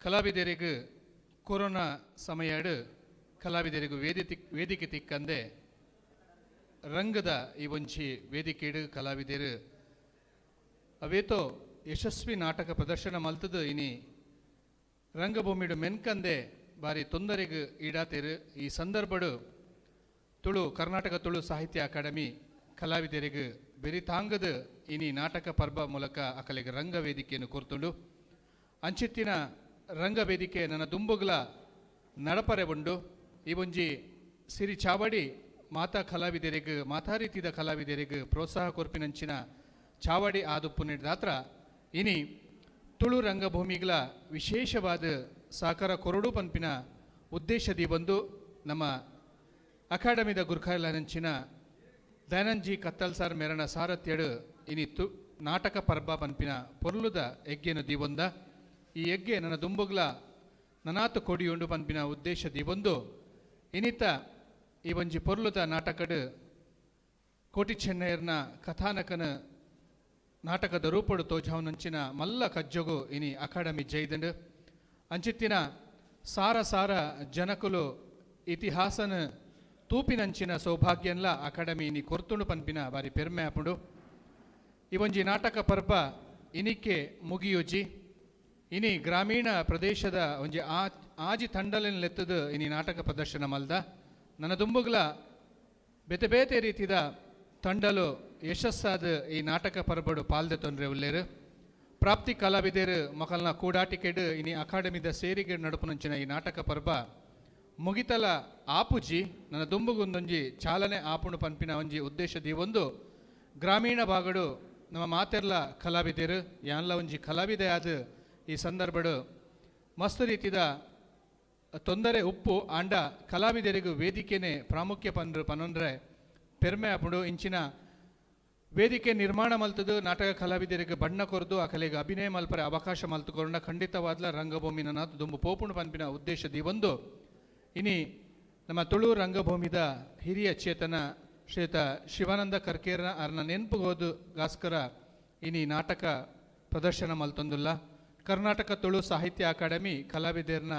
ಕಲಾವಿದರಿಗೆ ಕೊರೋನಾ ಸಮಯಡ್ ಕಲಾವಿದರಿಗೆ ವೇದಿಕೆ ತಿಕ್ಕಂದೆ ರಂಗದ ಈ ಒಂಜಿ ವೇದಿಕೆಡು ಕಲಾವಿದರು ಅವೇತೋ ಯಶಸ್ವಿ ನಾಟಕ ಪ್ರದರ್ಶನ ಮಲ್ತದು ಇನಿ ರಂಗಭೂಮಿಡು ಮೆನ್ಕಂದೆ ಬಾರಿ ತೊಂದರೆಗೆ ಈಡಾತೇರು. ಈ ಸಂದರ್ಭಡು ತುಳು ಕರ್ನಾಟಕ ತುಳು ಸಾಹಿತ್ಯ ಅಕಾಡೆಮಿ ಕಲಾವಿದರಿಗೆ ಬೆರಿ ತಾಂಗದ ಇನಿ ನಾಟಕ ಪರ್ಬ ಮೂಲಕ ಅಕಲೆಗೆ ರಂಗವೇದಿಕೆಯನ್ನು ಕೊರ್ತುಂಡು. ಅಂಚಿತ್ತಿನ ರಂಗವೇದಿಕೆ ನನ್ನ ದುಂಬುಗ್ಲ ನಡಪರೆ ಉಂಡು. ಈ ಒಂಜಿ ಸಿರಿ ಚಾವಡಿ ಮಾತಾ ಕಲಾವಿದರಿಗೆ ಮಾತಾ ರೀತಿಯ ಕಲಾವಿದರಿಗೆ ಪ್ರೋತ್ಸಾಹ ಕೊರ್ಪಿನಂಚಿನ ಚಾವಡಿ ಆದುಪ್ಪು ನೀಡಿದಾತ್ರ ಇನಿ ತುಳು ರಂಗಭೂಮಿಗಳ ವಿಶೇಷವಾದ ಸಹಕಾರ ಕೊರಡು ಪನ್ಪಿನ ಉದ್ದೇಶದಿ ಬಂದು ನಮ್ಮ ಅಕಾಡೆಮಿದ ಗುರ್ಖಾಲಂಚಿನ ದಯಾನಂದ್ಜಿ ಕತ್ತಲ್ ಸಾರ್ ಮೆರಣ ಸಾರಥ್ಯಡು ಇನಿ ತು ನಾಟಕ ಪರ್ಬ ಪನ್ಪಿನ ಪೊರ್ಲುದ ಯಜ್ಞನು ದಿವೊಂದ. ಈ ಯಜ್ಞೆ ನನ್ನ ದುಂಬುಗ್ಲ ನನಾತು ಕೊಡಿಯುಂಡು ಪನ್ಪಿನ ಉದ್ದೇಶ ದಿವೊಂದು ಇನಿತ ಈ ಒಂಜಿ ಪೊರ್ಲುದ ನಾಟಕಡು ಕೋಟಿ ಚೆನ್ನಯ್ಯರ್ನ ಕಥಾನಕನ ನಾಟಕದ ರೂಪಡು ತೋಜಾವನಂಚಿನ ಮಲ್ಲ ಕಜ್ಜೊಗು ಇನಿ ಅಕಾಡೆಮಿ ಜೈದಂಡು. ಅಂಚಿತ್ತಿನ ಸಾರ ಸಾರ ಜನಕುಲು ಇತಿಹಾಸನ ತೂಪಿನಂಚಿನ ಸೌಭಾಗ್ಯನ್ಲ ಅಕಾಡೆಮಿ ಇನಿ ಕೊರ್ತುಂಡು ಪನ್ಪಿನ ಬಾರಿ ಪೆರ್ಮೆ ಆಪುಂಡು. ಈ ಒಂಜಿ ನಾಟಕ ಪರ್ಬ ಇನಿಕೆ ಮುಗಿಯುಜಿ. ಇನಿ ಗ್ರಾಮೀಣ ಪ್ರದೇಶದ ಒಂಜಿ ಆಜಿ ತಂಡಲಿನ ಲೆತ್ತದು ಇನಿ ನಾಟಕ ಪ್ರದರ್ಶನ ಮಲ್ದ. ನನ್ನ ದುಂಬುಗ್ಲ ಬೇತೆ ಬೇತೆ ರೀತಿದ ತಂಡಲು ಯಶಸ್ಸಾದ ಈ ನಾಟಕ ಪರ್ಬಡು ಪಾಲ್ದೆ ತೊಂದರೆ ಉಲ್ಲೇರು. ಪ್ರಾಪ್ತಿ ಕಲಾವಿದರು ಮಕಲ್ನ ಕೂಡಾಟಿಕೆಡು ಇನಿ ಅಕಾಡೆಮಿದ ಸೇರಿಗೆ ನಡುಪುನಂಚಿನ ಈ ನಾಟಕ ಪರ್ಬ ಮುಗಿತಲ ಆಪುಜಿ. ನನ್ನ ದುಂಬುಗೊಂದೊಂಜಿ ಚಾಲನೆ ಆಪುಣು ಪನ್ಪಿನ ಒಂಜಿ ಉದ್ದೇಶ ದೀವೊಂದು ಗ್ರಾಮೀಣ ಭಾಗಡು ನಮ್ಮ ಮಾತೆರ್ಲ ಕಲಾವಿದರು ಯಾನ್ಲ ಒಂಜಿ ಕಲಾವಿದೆ ಆದ ಈ ಸಂದರ್ಭಡು ಮಸ್ತ್ ರೀತಿದ ತೊಂದರೆ ಉಪ್ಪು ಆಂಡ ಕಲಾವಿದರಿಗೂ ವೇದಿಕೆನೆ ಪ್ರಾಮುಖ್ಯ ಪನ್ರು ಪನೊಂದ್ರೆ ಪೆರ್ಮೆ ಆಪುಂಡು. ಇಂಚಿನ ವೇದಿಕೆ ನಿರ್ಮಾಣ ಮಲ್ತದು ನಾಟಕ ಕಲಾವಿದರಿಗೆ ಬಣ್ಣ ಕೊರ್ದು ಆ ಕಲೆಗೆ ಅಭಿನಯ ಮಲ್ಪರೆ ಅವಕಾಶ ಮಲ್ತುಕೊಂಡ ಖಂಡಿತವಾದ್ಲ ರಂಗಭೂಮಿನ ನಾತು ದುಂಬು ಪೋಪುಣು ಪನ್ಪಿನ ಉದ್ದೇಶ ಒಂದು ಇನಿ ನಮ್ಮ ತುಳು ರಂಗಭೂಮಿದ ಹಿರಿಯ ಚೇತನ ಶ್ರೀಯುತ ಶಿವಾನಂದ ಕರ್ಕೇರ್ನ ಅರ್ನ ನೆನ್ಪುಗೋದು ಗಾಸ್ಕರ ಇನಿ ನಾಟಕ ಪ್ರದರ್ಶನ ಮಲ್ತೊಂದುಲ್ಲ. ಕರ್ನಾಟಕ ತುಳು ಸಾಹಿತ್ಯ ಅಕಾಡೆಮಿ ಕಲಾವಿದರ್ನ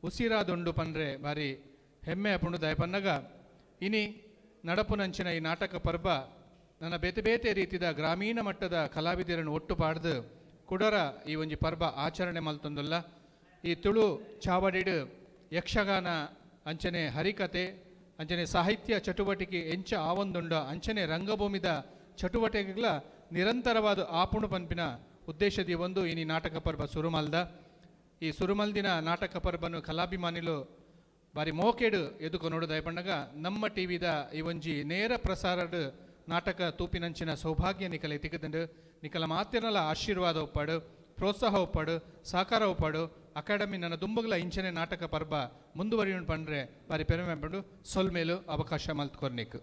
ಉಸಿರಾದೊಂಡು ಪನ್ರೆ ಬಾರಿ ಹೆಮ್ಮೆ ಅಪುಂಡು. ದಯಪನ್ನಗ ಇನಿ ನಡಪುನಂಚಿನ ಈ ನಾಟಕ ಪರ್ಬ ನನ್ನ ಬೇತೆ ಬೇತೆ ರೀತಿಯ ಗ್ರಾಮೀಣ ಮಟ್ಟದ ಕಲಾವಿದರನ್ನು ಒಟ್ಟು ಪಾಡ್ದು ಕುಡರ ಈ ಒಂಜಿ ಪರ್ಬ ಆಚರಣೆ ಮಲ್ತೊಂದುಲ್ಲ. ಈ ತುಳು ಚಾವಡಿಡು ಯಕ್ಷಗಾನ ಅಂಚನೆ ಹರಿಕತೆ ಅಂಚನೆ ಸಾಹಿತ್ಯ ಚಟುವಟಿಕೆ ಎಂಚ ಆವೊಂದುಂಡ ಅಂಚನೆ ರಂಗಭೂಮಿದ ಚಟುವಟಿಕೆಗಳ ನಿರಂತರವಾದ ಆಪುಣು ಪನ್ಪಿನ ಉದ್ದೇಶದಿ ಒಂದು ಇನಿ ನಾಟಕ ಪರ್ಬ ಸುರುಮಲ್ದ. ಈ ಸುರುಮಲ್ದಿನ ನಾಟಕ ಪರ್ಬನು ಕಲಾಭಿಮಾನಿಲು ಬಾರಿ ಮೋಕೆಡು ಎದುಕು ನೋಡು. ದಯಪಣ್ಣಗ ನಮ್ಮ ಟಿ ವಿದ ಈ ಒಂಜಿ ನೇರ ಪ್ರಸಾರಡ್ ನಾಟಕ ತೂಪಿನಂಚಿನ ಸೌಭಾಗ್ಯ ನಿಕಲೆ ತಿಕ್ಕದಂಡು. ನಿಕಲ ಮಾತಿನಲ ಆಶೀರ್ವಾದ ಒಪ್ಪಾಡು, ಪ್ರೋತ್ಸಾಹ ಒಪ್ಪಾಡು, ಸಹಕಾರ ಒಪ್ಪಾಡು. ಅಕಾಡೆಮಿ ನನ್ನ ದುಂಬುಗಲ ಇಂಚನೆ ನಾಟಕ ಪರ್ಬ ಮುಂದುವರಿಯುಂಡು ಪಂಡ್ರೆ ಬಾರಿ ಪೆರುಮೆ ಪಂಡು ಸೊಲ್ಮೇಲು ಅವಕಾಶ ಮಲ್ತ್ಕೊರ್ನಿಕ್.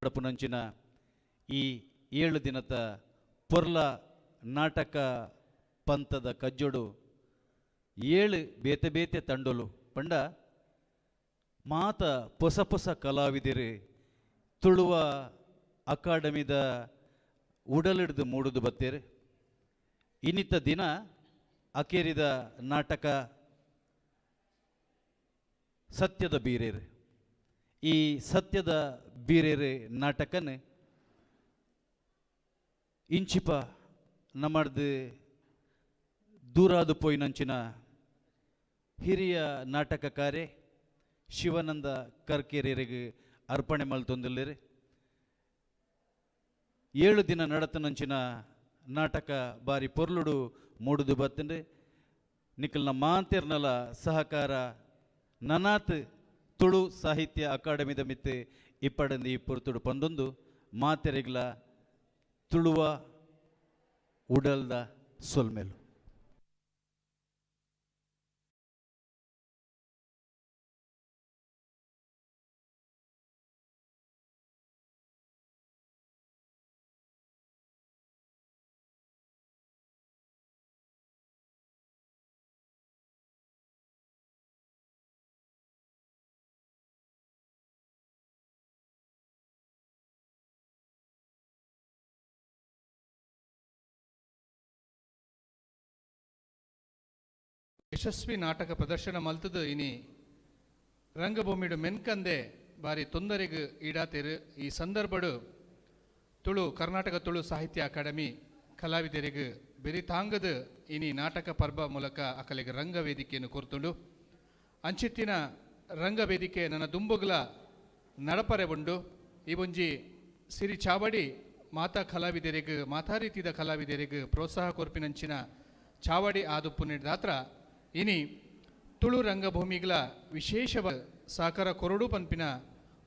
ನಡಪುನಂಚಿನ ಈ 7 ದಿನದ ಪೊರ್ಲ ನಾಟಕ ಪಂಥದ ಕಜ್ಜೊಡು 7 ಬೇತೆ ಬೇತೆ ತಂಡೊಲು ಪಂಡ ಮಾತ ಪೊಸ ಪೊಸ ಕಲಾವಿದರು ತುಳುವ ಅಕಾಡೆಮಿದ ಉಡಲಿಡ್ದು ಮೂಡುದು ಬತ್ತೇರು. ಇನ್ನಿತ ದಿನ ಅಕೇರಿದ ನಾಟಕ ಸತ್ಯದ ಬೀರೇರು. ಈ ಸತ್ಯದ ಬೀರೇರು ನಾಟಕನೇ ಇಂಚಿಪ ನಮ್ಮಡ್ದು ದೂರಾದು ಪೋಯಿನಂಚಿನ ಹಿರಿಯ ನಾಟಕಕಾರೆ ಶಿವಾನಂದ ಕರ್ಕೇರಿಯರಿಗೆ ಅರ್ಪಣೆ ಮಲ್ತೊಂದಿಲ್ಲೇರಿ. 7 ದಿನ ನಡತನಂಚಿನ ನಾಟಕ ಬಾರಿ ಪೊರ್ಲುಡು ಮೂಡುದು ಬತ್ತಂಡೆ. ನಿಖಲ್ನ ಮಾಂತಿರ್ನಲ ಸಹಕಾರ ನನಾತ್ ತುಳು ಸಾಹಿತ್ಯ ಅಕಾಡೆಮಿದ ಮಿತ್ತೆ ಇಪ್ಪಡಂದು ಈ ಪೊರ್ತುಡು ಪಂದೊಂದು ಮಾತೆರೆಗ್ಲ ತುಳುವ ಉಡಲ್ದ ಸೊಲ್ಮೆಲು. ಯಶಸ್ವಿ ನಾಟಕ ಪ್ರದರ್ಶನ ಮಲ್ತದು ಇನಿ ರಂಗಭೂಮಿಡು ಮೆನ್ಕಂದೆ ಬಾರಿ ತೊಂದರೆಗೆ ಈಡಾತೇರು. ಈ ಸಂದರ್ಭಡು ತುಳು ಕರ್ನಾಟಕ ತುಳು ಸಾಹಿತ್ಯ ಅಕಾಡೆಮಿ ಕಲಾವಿದರಿಗೆ ಬೆರಿ ತಾಂಗದ ಇನಿ ನಾಟಕ ಪರ್ಬ ಮೂಲಕ ಅಕಲೆಗೆ ರಂಗವೇದಿಕೆಯನ್ನು ಕೊರ್ತುಂಡು. ಅಂಚಿತ್ತಿನ ರಂಗವೇದಿಕೆ ನನ್ನ ದುಂಬುಗ್ಲ ನಡಪರೆ ಉಂಡು. ಈ ಒಂಜಿ ಸಿರಿ ಚಾವಡಿ ಮಾತಾ ಕಲಾವಿದರಿಗೆ ಮಾತಾ ರೀತಿಯ ಕಲಾವಿದರಿಗೆ ಪ್ರೋತ್ಸಾಹ ಕೊರ್ಪಿನಂಚಿನ ಚಾವಡಿ ಆದುಪ್ಪು ನೀಡಿದಾತ್ರ ಇನಿ ತುಳು ರಂಗಭೂಮಿಗಳ ವಿಶೇಷ ಸಹಕಾರ ಕೊರಡು ಪಂಪಿನ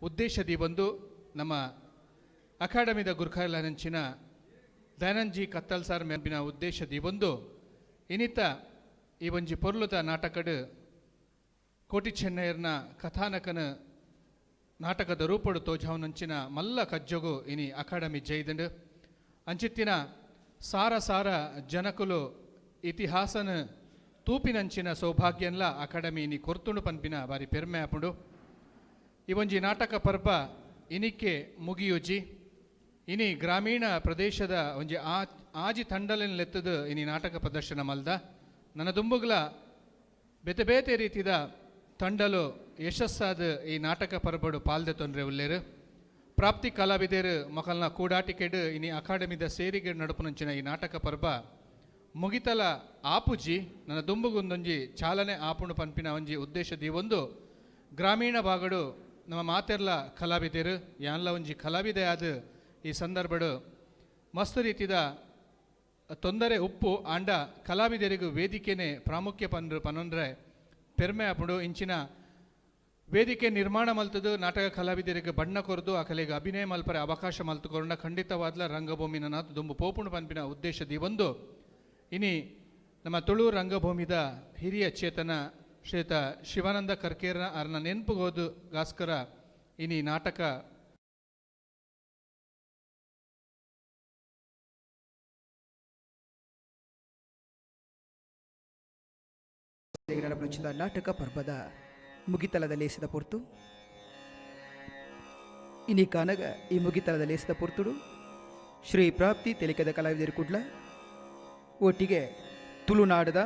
ಉದ್ದೇಶದಿ ಬಂದು ನಮ್ಮ ಅಕಾಡೆಮಿದ ಗುರ್ಖಾಲಂಚಿನ ದಯಾನಂದ್ಜಿ ಕತ್ತಲ್ ಸಾರ್ ಮೆಂಪಿನ ಉದ್ದೇಶದಿ ಬಂದು ಇನಿತ ಈ ಒಂಜಿ ಪೊರ್ಲುದ ನಾಟಕಡು ಕೋಟಿ ಚೆನ್ನಯ್ಯರ್ನ ಕಥಾನಕನ ನಾಟಕದ ರೂಪಡು ತೋಜಾವನಂಚಿನ ಮಲ್ಲ ಕಜ್ಜೊಗು ಇನಿ ಅಕಾಡೆಮಿ ಜೈದಂಡು. ಅಂಚಿತ್ತಿನ ಸಾರ ಸಾರ ಜನಕುಲು ಇತಿಹಾಸನ ತೂಪಿನಂಚಿನ ಸೌಭಾಗ್ಯನ್ಲ ಅಕಾಡೆಮಿ ಇನಿ ಕೊರ್ತುಂಡು ಪನ್ಪಿನ ಬಾರಿ ಪೆರ್ಮೆ ಆಪುಂಡು. ಈ ಒಂಜಿ ನಾಟಕ ಪರ್ಬ ಇನಿಕೆ ಮುಗಿಯುಜಿ. ಇನಿ ಗ್ರಾಮೀಣ ಪ್ರದೇಶದ ಒಂಜಿ ಆಜಿ ತಂಡಲಿನ ಲೆತ್ತದ ಇನಿ ನಾಟಕ ಪ್ರದರ್ಶನ ಮಲ್ದ. ನನ್ನ ದುಂಬುಗ್ಲ ಬೇತೆ ಬೇತೆ ರೀತಿದ ತಂಡಲು ಯಶಸ್ಸಾದ ಈ ನಾಟಕ ಪರ್ಬಡು ಪಾಲ್ದೆ ತೊಂದರೆ ಉಲ್ಲೇರು. ಪ್ರಾಪ್ತಿ ಕಲಾವಿದರು ಮಕ್ಕಳನ್ನ ಕೂಡಾಟಿಕೆಡು ಇನಿ ಅಕಾಡೆಮಿದ ಸೇರಿಗೆ ನಡುಪುನಂಚಿನ ಈ ನಾಟಕ ಪರ್ಬ ಮುಗಿತಲ ಆಪುಜಿ. ನನ್ನ ದುಂಬುಗೊಂದೊಂಜಿ ಚಾಲನೆ ಆಪುಣು ಪನ್ಪಿನ ಒಂಜಿ ಉದ್ದೇಶದಿ ಒಂದು ಗ್ರಾಮೀಣ ಭಾಗಡು ನಮ್ಮ ಮಾತೆರ್ಲ ಕಲಾವಿದರು ಯಾನ್ಲ ಒಂಜಿ ಕಲಾವಿದೆ ಆದ ಈ ಸಂದರ್ಭಡು ಮಸ್ತ್ ರೀತಿದ ತೊಂದರೆ ಉಪ್ಪು ಆಂಡ ಕಲಾವಿದರಿಗೂ ವೇದಿಕೆನೆ ಪ್ರಾಮುಖ್ಯ ಪನ್ರು ಪನೊಂದ್ರೆ ಪೆರ್ಮೆ ಆಪುಂಡು. ಇಂಚಿನ ವೇದಿಕೆ ನಿರ್ಮಾಣ ಮಲ್ತದು ನಾಟಕ ಕಲಾವಿದರಿಗೆ ಬಣ್ಣ ಕೊರದು ಆ ಕಲೆಗೆ ಅಭಿನಯ ಮಲ್ಪರೆ ಅವಕಾಶ ಮಲ್ತುಕೊಂಡ ಖಂಡಿತವಾದ್ಲ ರಂಗಭೂಮಿನ ದುಂಬು ಪೋಪುಣು ಪನ್ಪಿನ ಉದ್ದೇಶದಿ ಒಂದು ಇನಿ ನಮ್ಮ ತುಳು ರಂಗಭೂಮಿದ ಹಿರಿಯ ಚೇತನ ಶ್ರೀಯುತ ಶಿವಾನಂದ ಕರ್ಕೇರ್ನ ಅರ್ನ ನೆನಪುಗೋದು ಗಾಸ್ಕರ ಇನಿ ನಾಟಕ ನಾಟಕ ಪರ್ಬದ ಮುಗಿತಲದ ಲೇಸಿದ ಪೊರ್ತು ಇನಿ ಕಾನಗ ಈ ಮುಗಿತಲದ ಲೇಸಿದ ಪೊರ್ತುಡು ಶ್ರೀ ಪ್ರಾಪ್ತಿ ತೆಲಿಕದ ಕಲಾವಿದರು ಕುಡ್ಲ ಒಟ್ಟಿಗೆ ತುಳುನಾಡದ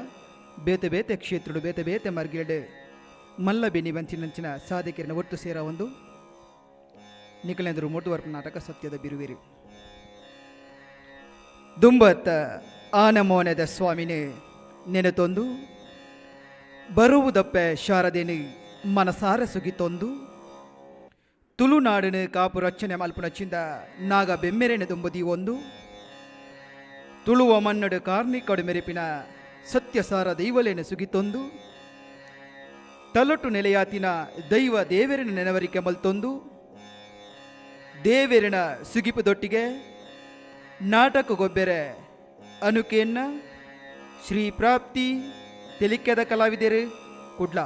ಬೇತೆ ಬೇತೆ ಕ್ಷೇತ್ರಡು ಬೇತೆ ಬೇತೆ ಮರ್ಗಿಲಡು ಮಲ್ಲ ಬೆನ್ನಿ ಬಂಚಿನಂಚಿನ ಸಾಧಕರನ್ನ ಒಟ್ಟು ಸೇರ ಒಂದು ನಿಖಲೇಂದ್ರ ಮೊಟ್ಟುವರ್ಪ ನಾಟಕ ಸತ್ಯದ ಬಿರುವಿರಿ. ದುಂಬತ್ತ ಆನಮೋನದ ಸ್ವಾಮಿನೇ ನೆನೆತೊಂದು ಬರುವುದಪ್ಪೆ ಶಾರದೇನು ಮನಸಾರ ಸುಗಿತೊಂದು ತುಳುನಾಡಿನ ಕಾಪು ರಕ್ಷಣೆ ಮಲ್ಪುನಚ್ಚಿಂದ ನಾಗ ಬೆಮ್ಮೆರೆನೆ ದುಂಬದಿ ಒಂದು ತುಳುವ ಮನ್ನಡು ಕಾರ್ಣಿಕಡು ಮೆರೆಪಿನ ಸತ್ಯಸಾರ ದೈವಲೇನ ಸುಗಿತೊಂದು ತಲೊಟ್ಟು ನೆಲೆಯಾತಿನ ದೈವ ದೇವರಿನ ನೆನವರಿಕೆ ಮಲ್ತೊಂದು ದೇವರಿನ ಸುಗಿಪುದೊಟ್ಟಿಗೆ ನಾಟಕ ಗೊಬ್ಬೆರೆ ಅನುಕೇನ್ನ ಶ್ರೀ ಪ್ರಾಪ್ತಿ ತೆಲಿಕೆದ ಕಲಾವಿದರು ಕುಡ್ಲ.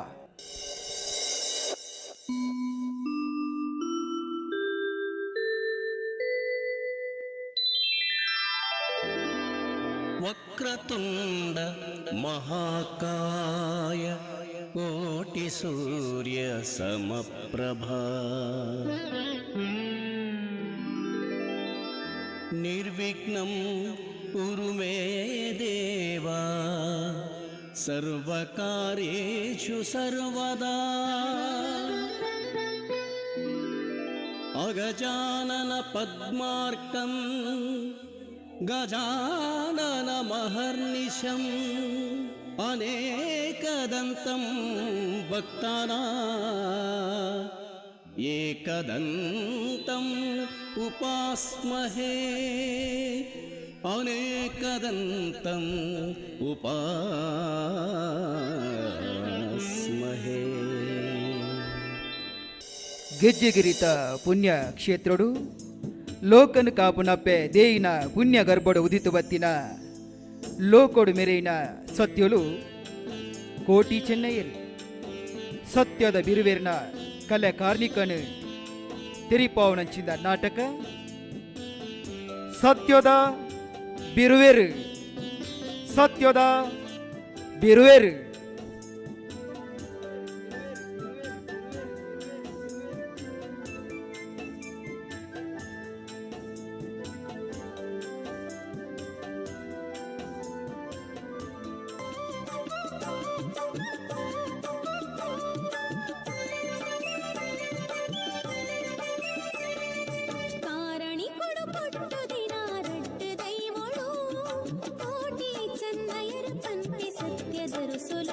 महाकाय कोटिसूर्यसमप्रभा निर्विघ्नं कुरु मे देवा सर्वकार्येषु सर्वदा। अगजानन पद्मार्कं गजाननमहर्निशम् अनेकदन्तं भक्तानां एकदन्तं उपास्महे अनेकदन्तं उपास्महे। ಗೆಜ್ಜೆಗಿರಿತ ಪುಣ್ಯ ಕ್ಷೇತ್ರಡು ಲೋಕನ್ ಕಾಪುನಪ್ಪೆ ದೇಯಿನ ಪುಣ್ಯ ಗರ್ಭಡು ಉದಿತು ಬತ್ತಿನ ಲೋಕೊಡು ಮೆರೆಯಿನ ಸತ್ಯಲು ಕೋಟಿ ಚೆನ್ನಯ್ಯರು ಸತ್ಯದ ಬಿರುವೆರ್ನ ಕಲೆ ಕಾರ್ಣಿಕನು ತೆರಿಪಾವನಂಚಿದ ನಾಟಕ ಸತ್ಯದ ಬಿರುವೆರು ಸತ್ಯದ ಬಿರುವೆರು. ಕಾರಣಿಕೊಡು ಪೊಟ್ಟು ದಿನ ರಡ್ಡು ದೈವೊಳು ಕೋಟಿ ಚನ್ನಯರ ಪನ್ಪೆ ಸತ್ಯದರು ಸುಲ.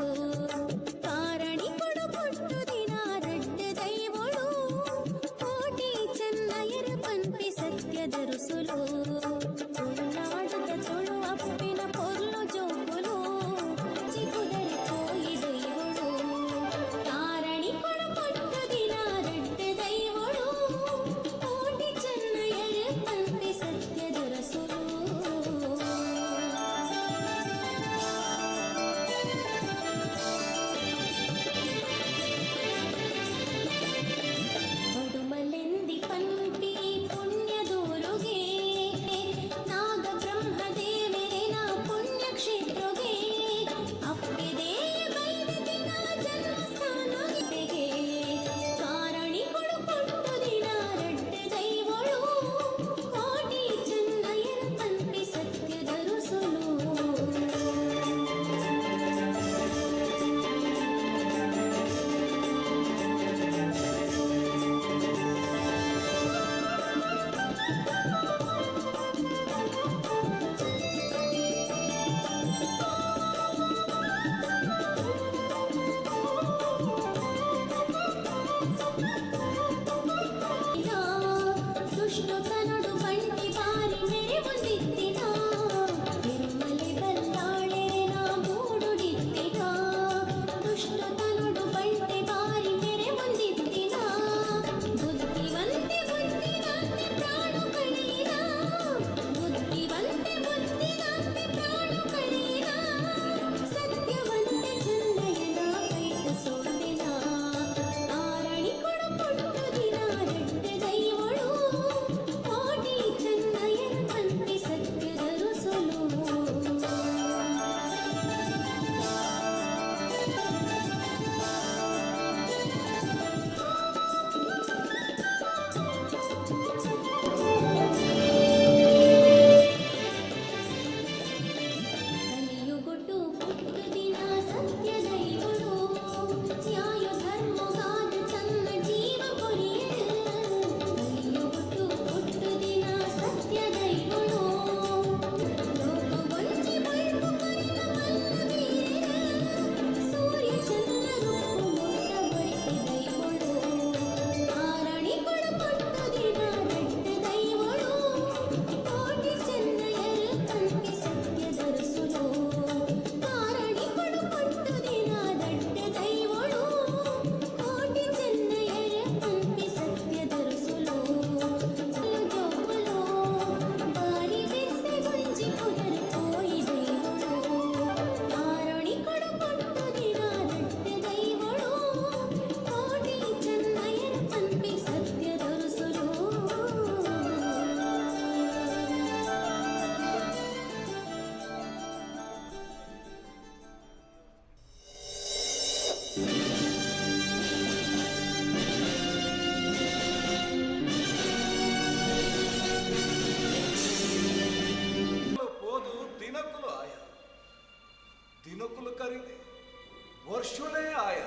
ವರ್ಷುಲೇ ಆಯ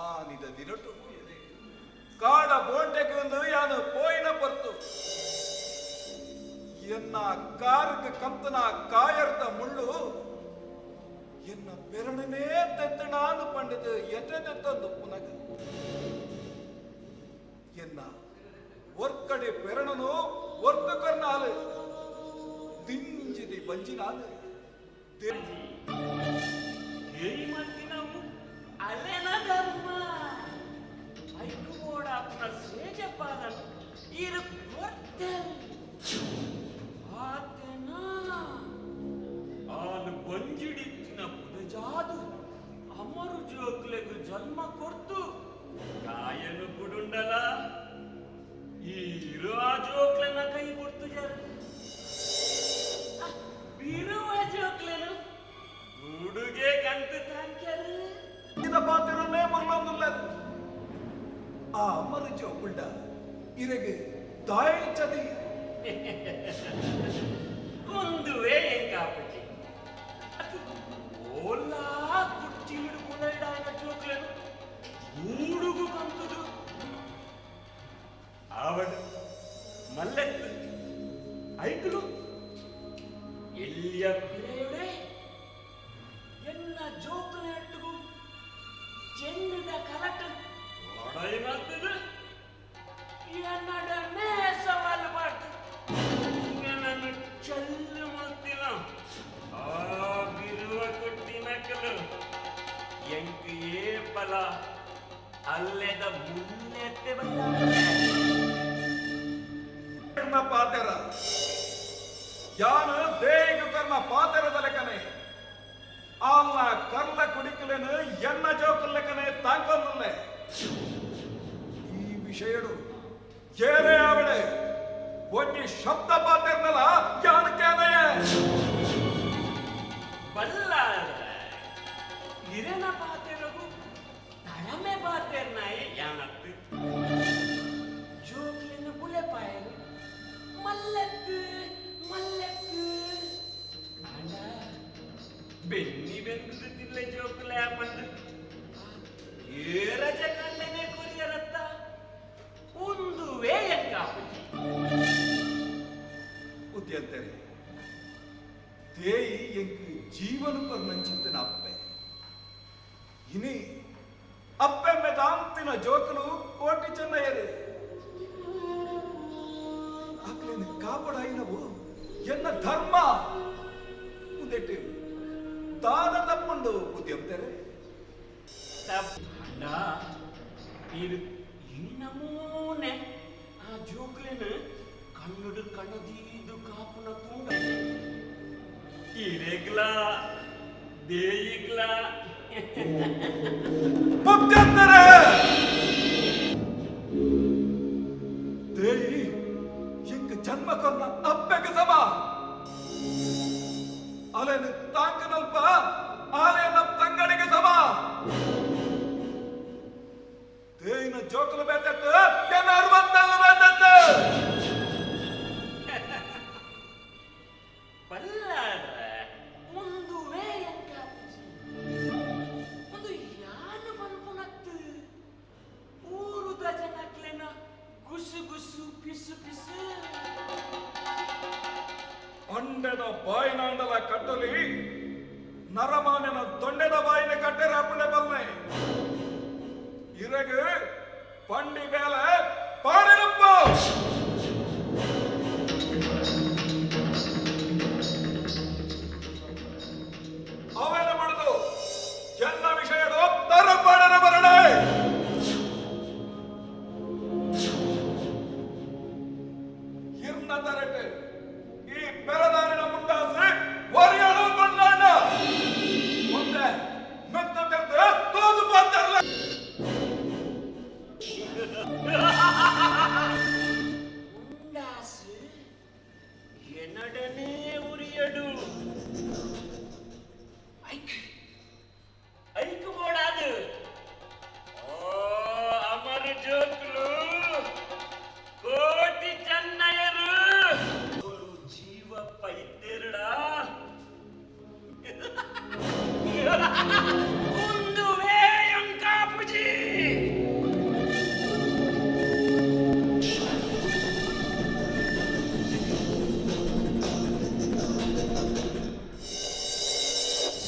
ಆನಿದ ದಿನಟು ಕಾಡ ಬೋಂಟೆಗೊಂದು ಯಾನು ಪೋಯಿನ ಪರ್ತು ಎನ್ನ ಕಾರುಗ ಕಂತನ ಕಾಯರ್ದ ಮುಳ್ಳು ಎನ್ನ ಬೆರಣನೇ ತೆತ್ತಣಾನು ಪಂಡಿತು ಎತೆ ತೆತ್ತಂದು ಪುನಗ ಎನ್ನ ಒರ್ಕಡೆ ಬೆರಣನು ಒರ್ತು ಕರ್ನಾಲು ದಿಂಜಿದಿ ಬಂಜಿನಾಲು ಅಲೆನ ಧರ್ಮ ಐಕು ಸೇಜಪಾಲನ್ ಇರು ಕೊರ್ತೆಲ್ ಆತನ ಆನು ಬಂಜಿಡಿತ್ತಿನ ಪುದಜಾದು ಅಮರು ಜೋಕ್ಲೆಗು ಜನ್ಮ ಕೊರ್ತು ಕಾಯನು ಬುಡುಂಡಲ ಈರು ಆ ಜೋಕ್ಲೆನ ಕೈ ಕೊಡ್ತು ಜರ ಬಿರುವ ಜೋಕ್ಲೆನು ಹುಡುಗೆ ಕಂತು ತಾಂಕ್ಯರು ಪಾತ್ರನೇ ಮುರ್ಲೊಂದುಲ್ಲ ಆ ಅಮರ ಜೋಕುಲ್ಡ ಇರೆಗೆ ತಾಯಿ ಚದಿ ಒಂದುವೇ ಎಂಕಾಪುಜಿ ಅದು ಓಲಾ ಕುರ್ಚಿಲಿಡು ಕುಲೈಡಾಯನ ಜೋಕ್ಲೆನು ಊಡುಗು ಕಂತುದು ಆವಡು ಮಲ್ಲೆತ್ತು ಐಕುಲು ಎಲ್ಲಿಯ ಪಿರೆಯುಡೆ ಎನ್ನ ಜೋಕ್ಲೆ ಅಟ್ಟುಗು ಚೆನ್ನದ ಕಲಟ ಲಡೈ ಮಾಡ್ತದೆ ಎನ್ನಡನೇ ಸವಾಲು ಮಾಡ್ತು ನನ್ನನ್ನು ಚೆಲ್ಲು ಮಾಡ್ತಿಲ್ಲ ಆ ಬಿರುವ ಕೊಟ್ಟಿನಕಲು ಎಂಕ್ ಏಪಲ ಅಲ್ಲೆದ ಮುನ್ನೆತ್ತೆ ಬಂದ ಪಾತೆರ ಯಾನು ದೇಗ ಕರ್ನ ಪಾತೆರದ ಲೆಕ್ಕನೆ ಆಲ್ನ ಕರ್ಲ ಕುಡಿಕಲೇನು ಎನ್ನ ಜೋಕಲ್ ಲೆಕ್ಕನೆ ತಾಂಕೊಂದುಲ್ಲೆ ಈ ವಿಷಯಡು ಏರೇ ಆವಡೆ ಒಂಜಿ ಶಬ್ದ ಪಾತೆರ್ನಲ ಯಾನು ಕೇನಯೇ ಬಲ್ಲಾರ ಇರನ ಪಾತೆರಗು ತಳಮೆ ಪಾತೆರ್ನಾಯೆ ಯಾನತ್ತು ಜೋಕ್ಲೆನ ಬುಲೆಪಾಯರು ಮಲ್ಲತ್ತು ಮಲ್ಲತ್ತು ಅಣ್ಣ ಬೆನ್ನಿ ಬೆಂದು ತಿಲ್ಲೆ ಜೋಕ್ಲೆ ಆಪಂದು ಏರಜ ಕಂಡನೆ ಕೊರಿಯರತ್ತ ಒಂದುವೇ ಎಂಕಾಪುಜಿ ಉದ್ಯಂತರೆ ದೇಯಿ ಎಂಕ್ ಜೀವನ ಪರ್ನಂಚಿತ್ತನ ಅಪ್ಪೆ ಇನಿ ಅಪ್ಪೆ ಮೆದಾಂತಿನ ಜೋಕಲು ಕೋಟಿ ಚೆನ್ನಯ್ಯರು ಆಕ್ಲೇನು ಕಾಪಡಾಯಿನವು ಎನ್ನ ಧರ್ಮ ಉದೆಟ್ಟು ದಾದ ತಪ್ಪುಂಡು ಉದ್ಯಂತರೆ ಅಣ್ಣ ಇದು ಇನ್ನಮೂನೆ ಆ ಜೋಕ್ಲೆನ ಕಣ್ಣುಡು ಕಣದೀದು ಕಾಪುನ ತುಂಡ ಇರೆಗ್ಲ ದೇಯಿಗ್ಲ ಮುಕ್ತಂದರೆ ದೇಯಿ ಎಂಕ್ ಜನ್ಮ ಕೊರ್ನ ಅಪ್ಪೆಗೆ ಸಮ ಅಲೆನು ತಾಂಕನಲ್ಪ ಆಲೆನ ತಂಗಡಿಗೆ ಸಮ ದೇಯಿನ ಜೋಕಲು ಬೇತತ್ತು ಎನ್ನ ಅರವತ್ತಲ್ಲು ಬೇತತ್ತು ಬಲ್ಲಾರ ಒಂದುವೇ ಎಂಕಾಪುಜಿ ಒಂದು ಯಾನು ಪನ್ಪುನತ್ತು ಊರುದ ಜನಕ್ಲೆನ ಗುಸು ಗುಸು ಪಿಸು ಪಿಸು ಅಂಡೆದ ಬಾಯಿನಾಂಡಲ ಕಟ್ಟಲಿ ನರಮಾನನ ದೊಂಡೆದ ಬಾಯಿನ ಕಟ್ಟೆರ ಅಪ್ಪಣೆ ಬಲ್ಲೆ ಇರಗು ಪಂಡಿ ಬೇಲೆ ಪಾಡಿನಪ್ಪ ಅವೇನ ಮಾಡುದು ಎಲ್ಲ ವಿಷಯಡು ತರಪಾಡನ ಬರಣೆ ಇರ್ನ ತರಟೆ ಈ ಪೆರದಾರಿನ ಮುಂಡಾಸೆ ಒರಿಯಳು ಬಂದಾಣ ಮುಂದೆ ಮೆತ್ತ ತೆರೆದು ತೋದು ಬಂದರ್ಲ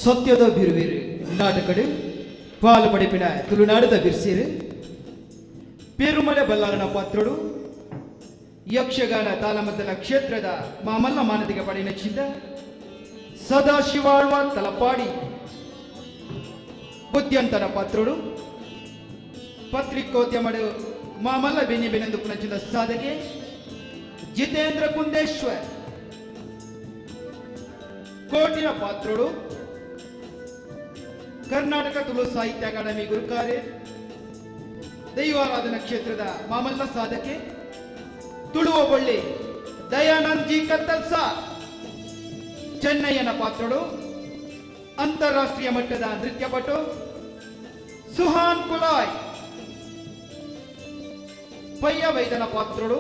ಸತ್ಯದ ಬಿರುವಿರು ನಾಟಕಡು ಪಾಲು ಪಡಿಪಿನ ತುಳುನಾಡದ ಬಿರ್ಸಿರು ಪೇರುಮಲೆ ಬಲ್ಲಾರನ ಪಾತ್ರಡು ಯಕ್ಷಗಾನ ತಾಳಮದ್ದಲ ಕ್ಷೇತ್ರದ ಮಾಮಲ್ಲ ಮಾನದಿಗ ಪಡೆಯಿನ ಸದಾಶಿವಾಳ್ವ ತಲಪಾಡಿ ಬುದ್ಧ್ಯಂತನ ಪಾತ್ರಡು ಪತ್ರಿಕೋದ್ಯಮಡು ಮಾಮಲ್ಲ ಬೆನ್ನಿ ಬೆನೆಂದು ಪುನಚಿದ ಸಾಧಕೆ ಜಿತೇಂದ್ರ ಕುಂದೇಶ್ವರ್ ಕೋಟಿನ ಪಾತ್ರಡು ಕರ್ನಾಟಕ ತುಳು ಸಾಹಿತ್ಯ ಅಕಾಡೆಮಿ ಗುರುಕಾರೆ ದೈವಾರಾಧನಾ ಕ್ಷೇತ್ರದ ಮಾಮಲ್ಲ ಸಾಧಕೆ ತುಳುವ ಬಳ್ಳಿ ದಯಾನಂದ್ ಜಿ ಕತ್ತಲ್ ಸಾರ್ ಚೆನ್ನಯ್ಯನ ಪಾತ್ರಡು ಅಂತಾರಾಷ್ಟ್ರೀಯ ಮಟ್ಟದ ನೃತ್ಯಪಟು ಸುಹಾನ್ ಕುಲಾಯ್ ಪಯ್ಯ ವೈದ್ಯನ ಪಾತ್ರಡು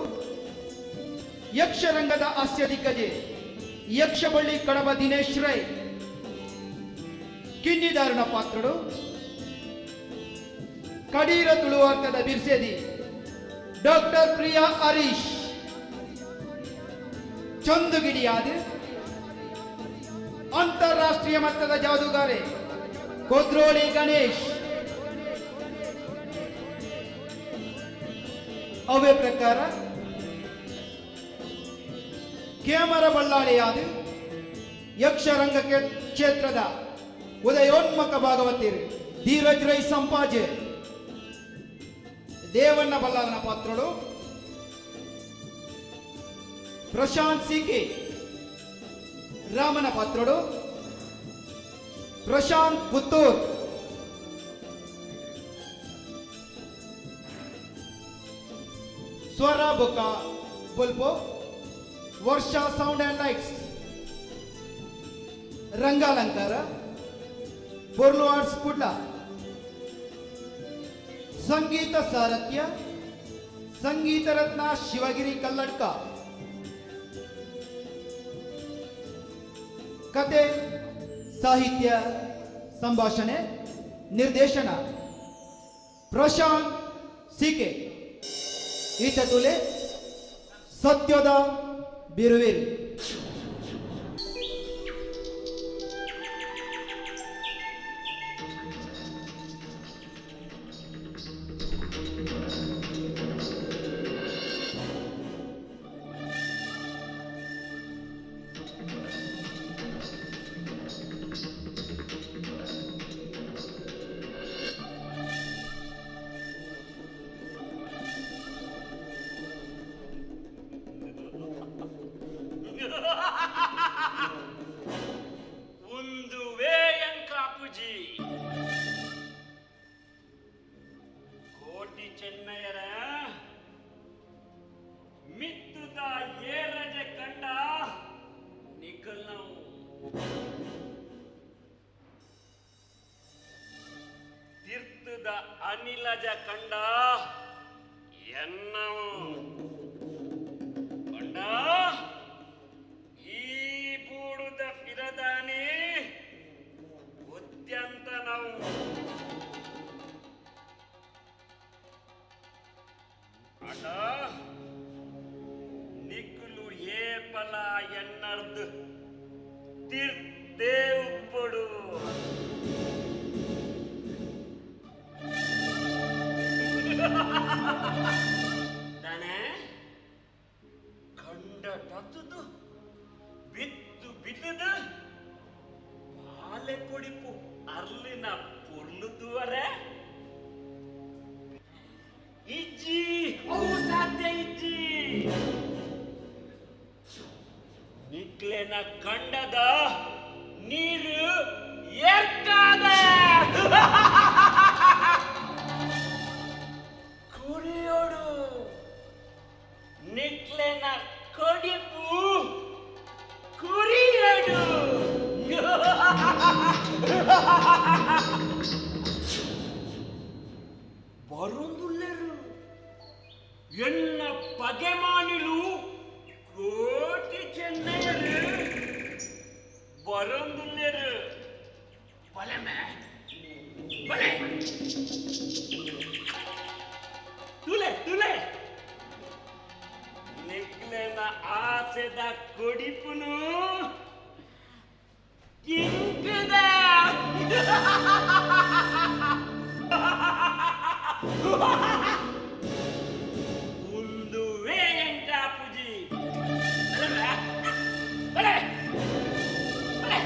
ಯಕ್ಷರಂಗದ ಹಾಸ್ಯ ದಿಗ್ಗಜೆ ಯಕ್ಷಬಳ್ಳಿ ಕಡಬ ದಿನೇಶ್ ರೈ ಕಿನ್ನಿದಾರುಣ ಪಾತ್ರಡು ಕಡೀರ ತುಳುವಾರ್ಥದ ಬಿರ್ಸೇದಿ ಡಾಕ್ಟರ್ ಪ್ರಿಯಾ ಹರೀಶ್ ಚಂದುಗಿಡಿಯಾದ ಅಂತಾರಾಷ್ಟ್ರೀಯ ಮಟ್ಟದ ಜಾದೂಗಾರೆ ಕೊದ್ರೋಳಿ ಗಣೇಶ್ ಅವೇ ಪ್ರಕಾರ ಕೇಮರ ಬಳ್ಳಾಳಿಯಾದ ಯಕ್ಷರಂಗ ಕ್ಷೇತ್ರದ ಉದಯೋನ್ಮುಖ ಭಾಗವತಿರು ಧೀರಜ್ ರೈ ಸಂಪಾಜೆ ದೇವಣ್ಣ ಬಲ್ಲಾಳನ ಪಾತ್ರಳು ಪ್ರಶಾಂತ್ ಸಿಕೆ ರಾಮನ ಪಾತ್ರಳು ಪ್ರಶಾಂತ್ ಪುತ್ತೂರ್ ಸ್ವರ ಬೊಕ್ಕ ಬೊಲ್ಪು ವರ್ಷ ಸೌಂಡ್ ಅಂಡ್ ಲೈಟ್ಸ್ ರಂಗಾಲಂಕಾರ ಪೊರ್ಲು ಆರ್ಟ್ಸ್ ಕುಡ್ಲ ಸಂಗೀತ ಸಾರಥ್ಯ ಸಂಗೀತ ರತ್ನ ಶಿವಗಿರಿ ಕಲ್ಲಡ್ಕ ಕತೆ ಸಾಹಿತ್ಯ ಸಂಭಾಷಣೆ ನಿರ್ದೇಶನ ಪ್ರಶಾಂತ್ ಸಿಕೆ ಈತ ತುಲೆ ಸತ್ಯದ ಬಿರುವಿರು. ಉಂದುವೇ ಎಂಕಾಪುಜಿ ಕೋಟಿ ಚೆನ್ನಯರ ಮಿತ್ತುದ ಏರಜೆ ಕಂಡ ನಿಖಲ್ನವು ತಿರ್ತುದ ಅನಿಲಜ ಕಂಡ ಎನ್ನವು ಕಂಡ ಈ ಬೂಡುದ ಫಿರದಾನಿ ಉದ್ಯಂತನವು ಅಟ ನಿಕ್ಕುಲು ಏಪಲ ಎನ್ನರ್ದು ತೀರ್ಥೇ ಉಪ್ಪುಡು ತಾನೇ ಕಂಡ ತತ್ತುದು ಬಿತ್ತು ಬಿತ್ತದು ಬಾಲೆ ಕೊಡಿಪು ಅರ್ಲಿನ ಪೊರ್ಲು ತುವರೆ ಇಜ್ಜಿ ಅವು ಸಾಧ್ಯ ಇಜ್ಜಿ ನಿಕ್ಲೆನ ಕಂಡದ ನೀರು ಏರ್ಕಾದ ಕುರಿಯೋಡು ನಿಕ್ಲೆನ ಕೊಡಿಪು ಕುರಿಯಡು ಬರುಂದುಲ್ಲೆರು ಎನ್ನ ಪಗೆ ಮಾನಿಲು ಕೋಟಿ ಚೆನ್ನಯರು ಬರುಂದುಲ್ಲೆರು ಬಲೆಮೆ ಬಲೆ ತುಲೆ ತುಲೆ ನಿಕ್ಲೆನ ಆಸೆದ ಕೊಡಿಪುನು ಕಿಂಕದ. ಉಂದುವೇ ಎಂಕಾಪುಜಿ ಬಲೆ ಬಲೆ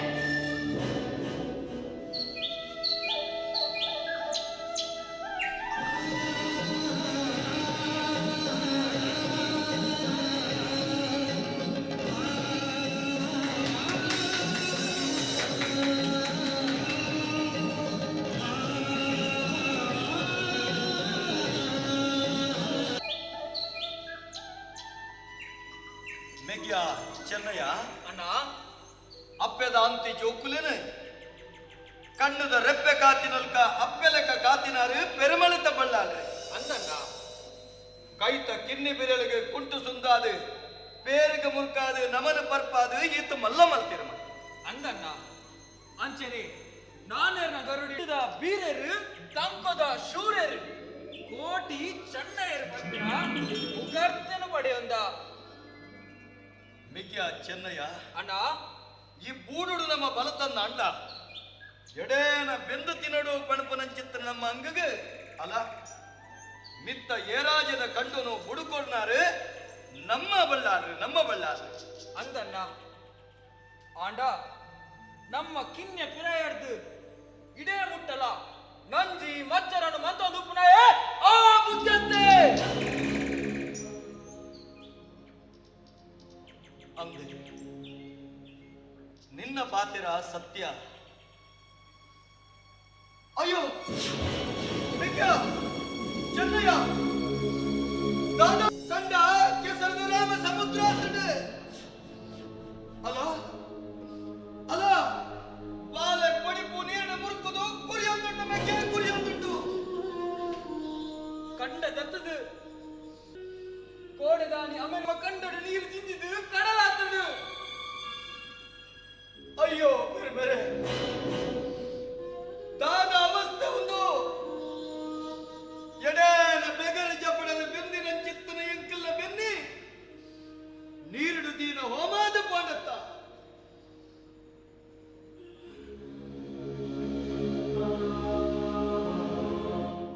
ಮೆಗ್ಯ ಚೆನ್ನಯ್ಯ ಅಣ್ಣ ಅಪ್ಪೆದ ಅಂತಿ ಜೋಕುಲೇನೆ ಕಣ್ಣುದ ರೆಪ್ಪೆ ಕಾತಿನಲ್ಕ ಅಪ್ಪೆಲೆಕ್ಕ ಕಾತಿನಾರು ಪೆರುಮಳಿತ ಬಳ್ಳಾಲ್ರೆ ಅಂದಣ್ಣ ಕೈತ ಕಿನ್ನಿ ಬಿರಳಿಗೆ ಕುಂಟು ಸುಂದಾದು ಪೇರಿಗೆ ಮುರ್ಕಾದು ನಮನ ಪರ್ಪಾದು ಈತ ಮಲ್ಲ ಮಲ್ತಿರಮ ಅಂದಣ್ಣ ಅಂಚನೆ ನಾನೇರ್ನ ಗರುಡಿದ ಬೀರರು ತಂಕೊದ ಶೂರರು ಕೋಟಿ ಚನ್ನಯರು ಪಂಪಿನ ಉಗರ್ತನು ಪಡೆಯೊಂದ ಮಿಗ್ಯ ಚೆನ್ನಯ್ಯ ಅಣ್ಣ ಈ ಬೂಡುಡು ನಮ್ಮ ಬಲತನ್ನ ಅಣ್ಣ ಎಡೇನ ಬೆಂದು ತಿನ್ನಡು ಪಣಪನಂಚಿತ್ತ ನಮ್ಮ ಅಂಗಗೆ ಅಲ್ಲ ಮಿತ್ತ ಏರಾಜದ ಕಂಡುನು ಬುಡುಕೊಡ್ನಾರು ನಮ್ಮ ಬಳ್ಳಾರು ನಮ್ಮ ಬಳ್ಳಾರು ಅಂದಣ್ಣ ಆಂಡ ನಮ್ಮ ಕಿನ್ಯ ಪಿರಾಯರ್ದು ಇಡೇ ಮುಟ್ಟಲ ನಂಜಿ ಮಚ್ಚರನು ಮಂತೊಂದು ಉಪ್ಪುನಾಯೇ ಆ ಬುದ್ಧಂತೆ ಅಂದೆ ನಿನ್ನ ಪಾತಿರ ಸತ್ಯ ಅಯ್ಯೋ ಮಿಗ್ಯ ಚೆನ್ನಯ್ಯ ದಾದ ಕಂಡ ಕೆಸರದ ರಾಮ ಸಮುದ್ರ ಅಂತಂಡೆ. ಅಲ್ಲ ಅಲ್ಲ ಬಾಲೆ ಕೊಡಿಪು ನೀರಿನ ಮುರುಕುದು ಕುರಿಯೊಂದುಂಟು ಮೆಕ್ಕೆ ಕುರಿಯೊಂದುಂಟು ಕಂಡ ದತ್ತದು ಕೋಡೆದಾನಿ ಅಮೆನ ಕಂಡೊಡು ನೀರು ಜಿಂಜಿದು ಕಡಲಾತದು ಅಯ್ಯೋ ಬೇರೆ ಬೇರೆ ದಾದ ಅವಸ್ಥೆ ಒಂದು ಎಡೇನ ಬೆಗರ ಜಪಡನ ಬೆಂದಿನ ಚಿತ್ತನ ಎಂಕಲ್ಲ ಬೆನ್ನಿ ನೀರಿಡು ದೀನ ಹೋಮಾದ ಪಾಂಡತ್ತ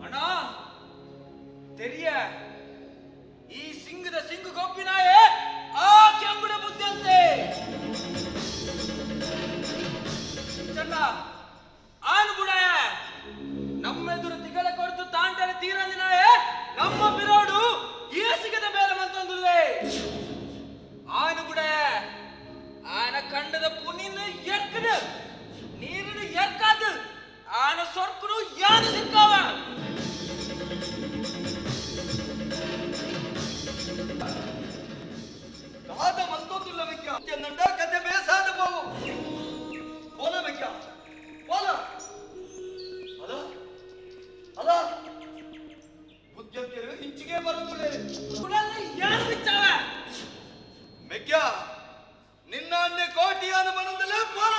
ಅಣ್ಣ ತೆರಿಯ ಈ ಸಿಂಗದ ಸಿಂಗು ಗೊಬ್ಬಿನಾಯೇ ಆ ಕೆಂಬುಡ ಬುದ್ಧಂತೆ ಚನ್ನ ಆನು ಬುಡಾಯ ನಮ್ಮೆದುರು ತಿಗಳ ಕೊರತು ತಾಂಟರೆ ತೀರಂದಿನಾಯೇ ನಮ್ಮ ಬಿರೋಡು ಈ ಸಿಗದ ಬೇರೆ ಮಂತೊಂದುಲ್ಲೆ ಆನು ಬುಡಾಯ ಆನ ಕಂಡದ ಪುನಿನ ಎರ್ಕದು ನೀರಿನ ಎರ್ಕಾದು ಆನ ಸೊರ್ಕುನು ಯಾನು ಸಿಕ್ಕಾವ ದಾದ ಮಲ್ತೊಂದುಲ್ಲ ಮೆಕ್ಯ ನಂಡ ಕತೆ ಬೇಸಾದ ಬಾವು ಹೋಲ ಮೆಕ್ಯ ಹೋಲ ಅಲ ಅಲ ಬುದ್ಧಂತಿರು ಇಂಚಿಗೆ ಬರುದುಲೆ ಯಾರು ಬಿಚ್ಚಾವ ಮೆಕ್ಯ ನಿನ್ನ ಅನ್ನೆ ಕೋಟಿಯಾನ ಮನದಲ್ಲೇ ಪೋಲ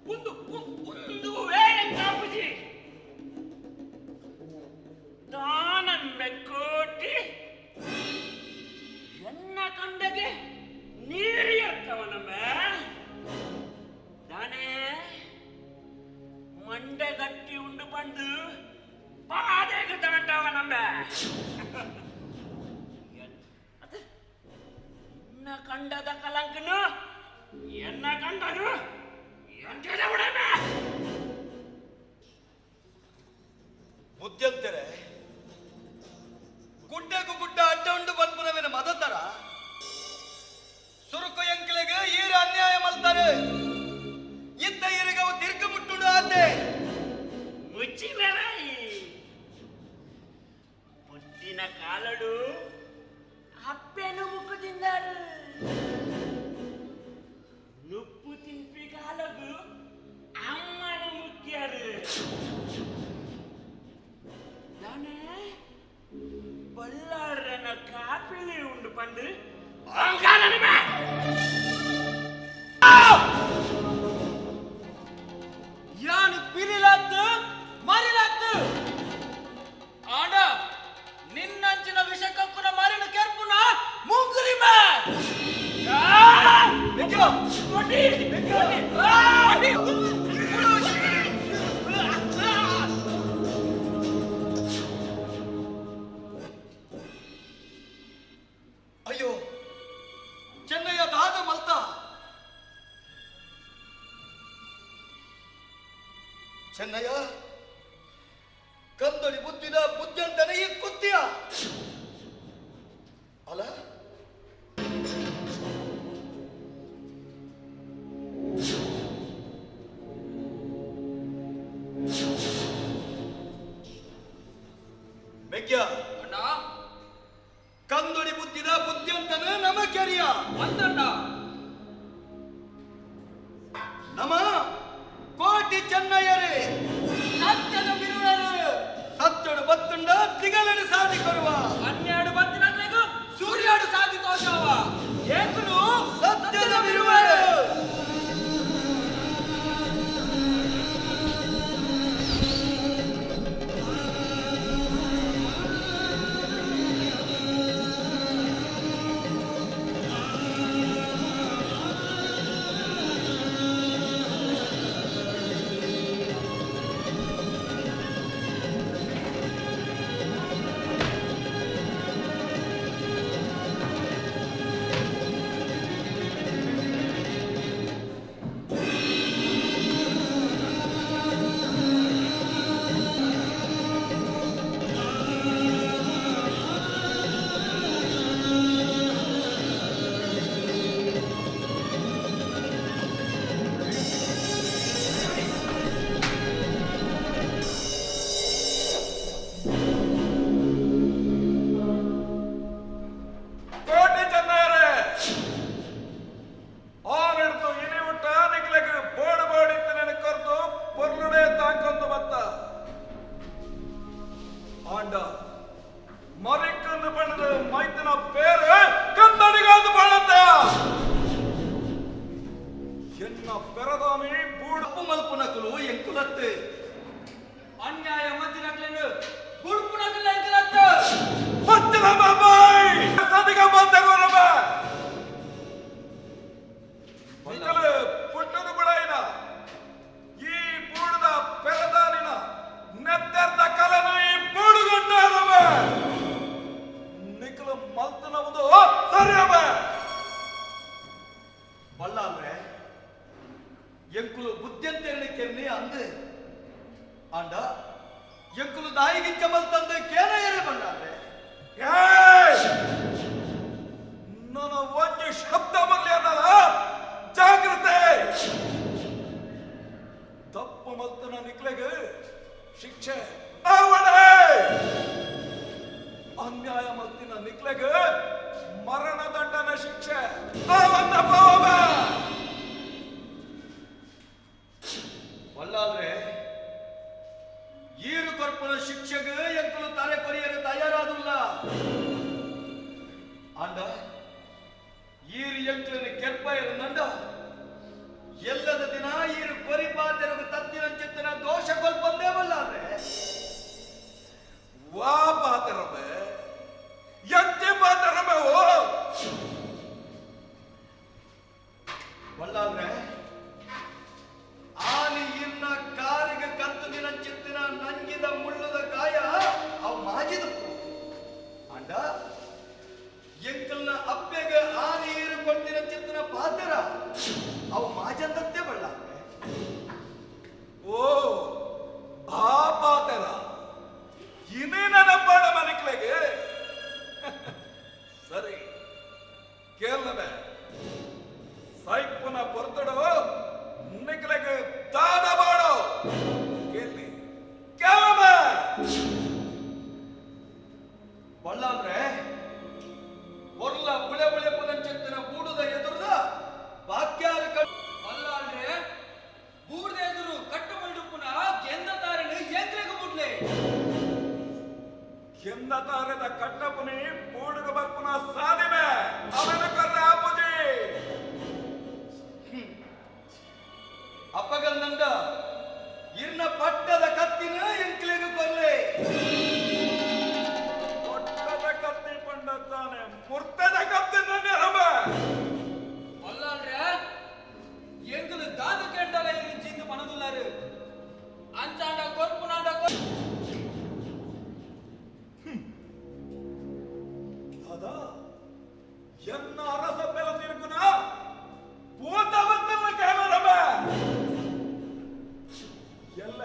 ಉಂದುವೇ ಎಂಕಾಪುಜಿ ದಾನಂಬೆ ಕೋಟಿ ಎನ್ನ ಕಂಡಗೆ ನೀರು ಎತ್ತವನಂಬೆ ದಾನೇ ಮಂಡೆ ಗಟ್ಟಿ ಉಂಡು ಬಂದು ಪಾದೆಗೆ ತಾಂಡವನಂಬೆ ಎನ್ನ ಕಂಡದ ಕಲಂಕನು ಎನ್ನ ಕಂಡನು ಎಂಜದ ಉಡಮೆ ಬುದ್ಧಂತರೆ ಗುಡ್ಡಕ್ಕೂ ಗುಡ್ಡ ಅಡ್ಡ ಉಂಡು ಬಲ್ಪುನವಿನ ಮದತರ ಸುರುಕು ಎಂಕ್ಲೆಗೆ ಈರ ಅನ್ಯಾಯ ಮಲ್ತಾರೆ ಇದ್ದ ಈರಿಗವು ತಿರ್ಗ ಮುಟ್ಟುಂಡು ಆತೆ ಮುಚ್ಚಿನರಾಯಿ ಪುಟ್ಟಿನ ಕಾಲಡು ಅಪ್ಪೆನು ಮುಕ್ಕುತಿಂದಾರು ನುಪ್ಪು ತಿನ್ಪಿ ಕಾಲಗು ಅಮ್ಮನು ಮುಖ್ಯರು ದಾನೆ ಬಲ್ಲಾರನ ಕಾಪಿಲಿ ಉಂಡು ಪಂಡು ಅಹಂಕಾರನ ಯಾನು ಪಿರಿಲಾತ್ತು ಮರಿಲಾತ್ತು ಆಂಡ ನಿನ್ನಂಚಿನ ವಿಷಕಕ್ಕುನ ಮರಿನ ಕೆರ್ಪುನ ಮುಂಗುಲಿಮ ಕೋಟಿ ಕೋಟಿ ಚೆನ್ನಯ್ಯ, ಕಂದೊಳಿ ಬುದ್ಧಿದ ಬುದ್ಧಂತನೇ ಈ ಕುತ್ತಿಯ ಅಲ್ಲ. ಮೆಗ್ಯ, ಅಣ್ಣ, ಕಂದೊಳಿ ಬುದ್ಧಿದ ಬುದ್ಧಿಯಂತನ ನಮ ಕೆರಿಯ ಅಂದಣ್ಣ. ನಮ ಕೋಟಿ ಚೆನ್ನಯ್ಯರೇ, ಸತ್ಯದ ಬಿರುವರು, ಸತ್ಯಡು ಬತ್ತುಂಡ ತಿಗಲಡು ಸಾಧಿ ಕೊರುವ, 12 ಬತ್ತಿನಕ್ಲೆಗು ಸೂರ್ಯಡು ಸಾಧಿ ತೋಷವ ಏಕುಲು ಸತ್ಯದ ಬಿರುವರು. ಕೋಟಿ ಚೆನ್ನಯರೇ, ಆನೆಡ್ದು ಇನಿ ಉಟ್ಟ ನಿಕ್ಲೆಗ್ ಬೋಡು ಬೋಡಿತ್ತು ನೆನ ಕೊರ್ದು ಪೊರ್ಲುಡೆ ತಾಂಕೊಂದು ಬತ್ತ. ಆಂಡ ಮರಿಕ್ಕಂದು ಬಣ್ಣದ ಮೈತನ ಪೇರು ಕಂದಡಿಗಾದು ಬಾಳತ್ತ ಎನ್ನ ಪೆರದಾನಿ ಬೂಡು ಮಲ್ಪುನಕುಲು ಎಂಕುಲತ್ತೆ, ಅನ್ಯಾಯ ಮತ್ತಿನಕ್ಲೆನು ಗುಡ್ಪುನಕ್ಲೆ ಎಂಕಲತ್ತ. ಬತ್ತಿನ ಬಾಬಾಯ್ ಸದಿಗ ಬಂದಗೋರಮ್ಮ ನಿಕಲು ಪುಟ್ಟದ ಬುಡಾಯಿನ ಈ ಬೂಡದ ಪೆರದಾನಿನ ನೆತ್ತೆರ್ದ ಕಲನು ಈ ಬೂಡುಗೊಂಡಾರವ ನಿಕಲು ಮಲ್ತನವುದು ಸರಿಯವ. ಬಲ್ಲಾಲ್ರೆ, ಎಂಕುಲು ಬುದ್ಧಂತೆರಣ ಕೆರ್ನಿ ಅಂದು, ಆಂಡ ಎಂಕುಲು ದಾಯಿಗಿಂಚ ಮಲ್ತಂದು ಕೇನಯರೇ ಬಲ್ಲಾಲ್ರೆ. ಏಯ್! ನನ್ನ ಒಂಜಿ ಶಬ್ದ ಬರ್ಲಿ ಅನ್ನಲ್ಲ, ಜಾಗ್ರತೆ. ತಪ್ಪು ಮಲ್ತನ ನಿಕ್ಲೆಗ್ ಶಿಕ್ಷೆ ಆವಡೆ, ಅನ್ಯಾಯ ಮಲ್ತಿನ ನಿಕ್ಲೆಗ್ ಮರಣ ದಂಡನ ಶಿಕ್ಷೆ ಆವನ್ನ ಪಾವ. ಬಲ್ಲಾಲ್ರೆ, ಈರು ಕೊರ್ಪುನ ಶಿಕ್ಷೆಗೆ ಎಂಕುಲು ತಲೆ ಕೊರಿಯರು ತಯಾರಾದುಲ್ಲ. ಆಂಡ ಈರು ಎಂಕುಲಿನ ಕೆರ್ಪ ನಂಡ ಎಲ್ಲದ ದಿನ ಈರು ಕೊರಿ ಪಾತೆರಗು ತತ್ತಿನಂಚಿತ್ತಿನ ದೋಷ ಕೊಲ್ಪಂದೇ ಬಲ್ಲಾಲ್ರೆ. ವಾ ಪಾತೆರಬೆ, ಎಂಚೆ ಪಾತೆರಬೆ ಓ? ಬಲ್ಲಾಲ್ರೆ, ಆನಿ ಇರ್ನ ಕಾರಿಗೆ ಕತ್ತು ದಿನಂಚಿತ್ತಿನ ನಂಗಿದ ಮುಳ್ಳುದ ಗಾಯ ಅವು ಮಾಜಿದು. ಅಂಡ ಎಂಕಲ್ನ ಅಪ್ಪೆಗೆ ಆನಿ ಈರು ಕೊಡ್ತಿನ ಚಿತ್ತಿನ ಪಾತೆರ ಅವು ಮಾಜಂದತ್ತೆ ಬಲ್ಲಾಲ್ರೆ. ಓ, ಆ ಪಾತೆರ ಇನೇ ನನ್ನ ಮನಿಕ್ಲೆಗೆ. ಸರಿ, ಕೇಳವೆ. ಸೈಪುನ ಪೊರ್ತಡು ನಿಕ್ಲೆಗ್ ದಾದ ಬಾಡು ಕೇಳಿ ಕೇಳವೆ. ಬಲ್ಲಾಲ್ರೆ, ಒರ್ಲ ಬುಳೆ ಬುಳೆ ಪುನಂಚಿತ್ತಿನ ಬೂಡುದ ಎದುರ್ದ ಬಾಕ್ಯಾರ ಬಲ್ಲಾಲ್ರೆ, ಬೂಡ್ದ ಎದುರು ಕಟ್ಟು ಮೈಡುಪ್ಪುನ ಗೆಂದ ತಾರೆನು ಎಂಕ್ಲೆಗ್ ಬುಡ್ಲೆ. ಕೆಂದ ತಾರೆದ ಕಟ್ಟಪುನಿ ಬೂಡುಗ ಬರ್ಪುನ ಸಾದಿಮೆ ಅವನ ಕರ್ರೆ ಆಪುಜಿ. ಅಪ್ಪಗಲ್ನಂಡ ಇರ್ನ ಪಟ್ಟದ ಕತ್ತಿನ ಎಂಕ್ಲೆಗ್ ಕೊರ್ಲೆ. ಪಟ್ಟದ ಕತ್ತಿ ಪಂಡತ್ತಾನೆ ಮುರ್ತದ ಕತ್ತಿ ನೆರಮ. ಬಲ್ಲಾಲ್ರೆ, ಎಂಕುಲು ದಾದ ಕೆಂಡಲ ಇರು ಜಿಂದು ಪನದುಲ್ಲಾರು ಅಂಚಾಂಡ ಕೊರ್ಪುನಾಂಡ ಕೊರ್. ದಾದಾ ಎನ್ನ ಅರಸ ಬೆಲ ತಿರುಗುನ ಪೂತವತ್ತಲ್ಲ ಕೇಳರಮ ಎಲ್ಲ.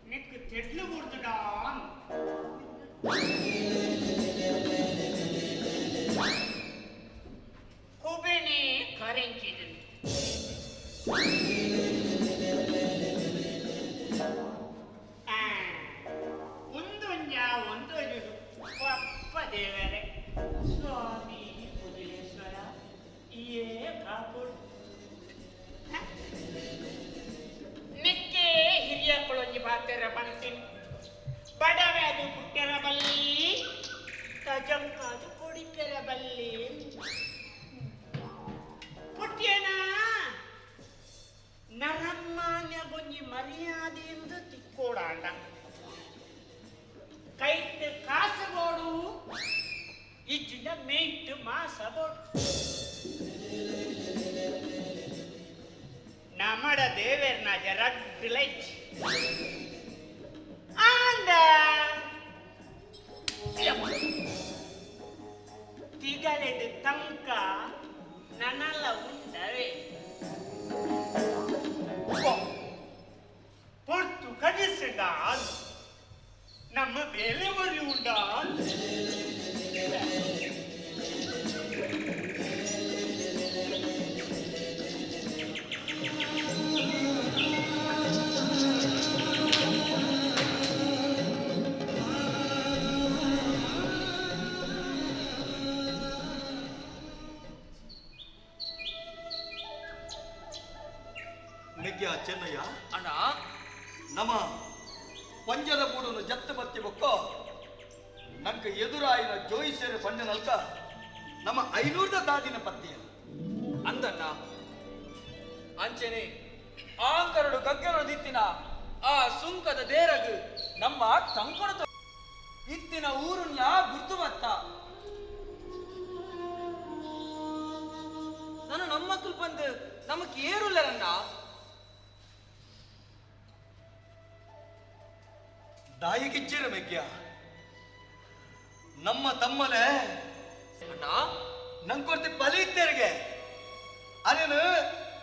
ನಿಕ್ ತೆಡ್ಲು ಬುಡ್ದುಡಾ. ಕುಬೆನೆ ಕರೆಂಚಿದನು. ಒಂದೊಂಜ ಒಂದೊಂದು ಪಪ್ಪ ದೇವರೇ ಸ್ವಾಮಿ ಕುದಿಲೇಶ್ವರ ಏ ಕಾಪುಡು ನಿಕ್ಕೆ ಹಿರಿಯಕ್ಕಳೊಂಜಿ ಪಾತೆರ ಬಂತೀನಿ. ಬಡವೆ ಅದು ಪುಟ್ಟೆರ ಬಲ್ಲಿ ತಜಂಕಾದು ಕೊಡಿಪೆರ ಬಲ್ಲಿ ಪುಟ್ಟಿಯನ ನರಮ್ಮಾನ್ಯ ಗೊಂಜಿ ಮರ್ಯಾದೆಯಿಂದ ತಿಕ್ಕೋಡಾಂಡ ಕೈಟ್ ಕಾಸಗೋಡು ಇಜ್ಜಿಂಡ ಮೇಯ್ಟ್ ಮಾಸಬೋಡು ನಮಡ ದೇವೇರ್ನ ಜರಡ್ ಲೈಚ್ ಆಂಡ ತಿಗಲೆಡು ತಂಕ ನನಲ ಉಂಡವೆ ಪೊರ್ತು ಕಡಿಸಿಡ ನಮ್ಮ ಬೇಲೆ ಒರಿ ಉಂಡ. ಮೆಗ್ಯ ಚೆನ್ನಯ್ಯ ಅಣ್ಣ, ನಮ್ಮ ಪಂಜದ ಗೂಡನ್ನು ಜತ್ತ ಬತ್ತಿ ಬೊಕ್ಕ ನಂಕ ಎದುರಾಯಿನ ಜೋಯಿಸೇರು ಪಂಜನಲ್ಕ ನಮ್ಮ ಐನೂರದ ದಾದಿನ ಪತ್ತಿಯ ಅಂದಣ್ಣ. ಅಂಚೆನೆ ಆಂಕರಡು ಗಗ್ಗರು ದಿತ್ತಿನ ಆ ಸುಂಕದ ದೇರಗು ನಮ್ಮ ತಂಕೊಡ ಇತ್ತಿನ ಊರುನ್ನ ಗುರ್ತು ಬತ್ತ. ನಾನು ನಮ್ಮಕ್ಕಳು ಬಂದು ನಮಕ್ ಏರುಲ್ಲರಣ್ಣ. ದಾಯಿಗಿಚ್ಚಿರ ಮೆಗ್ಯ ನಮ್ಮ ತಮ್ಮಲೆ ಅಣ್ಣ ನಂಕೊರ್ತಿ ಬಲಿ ಇತ್ತೇರಿಗೆ ಅದೇನು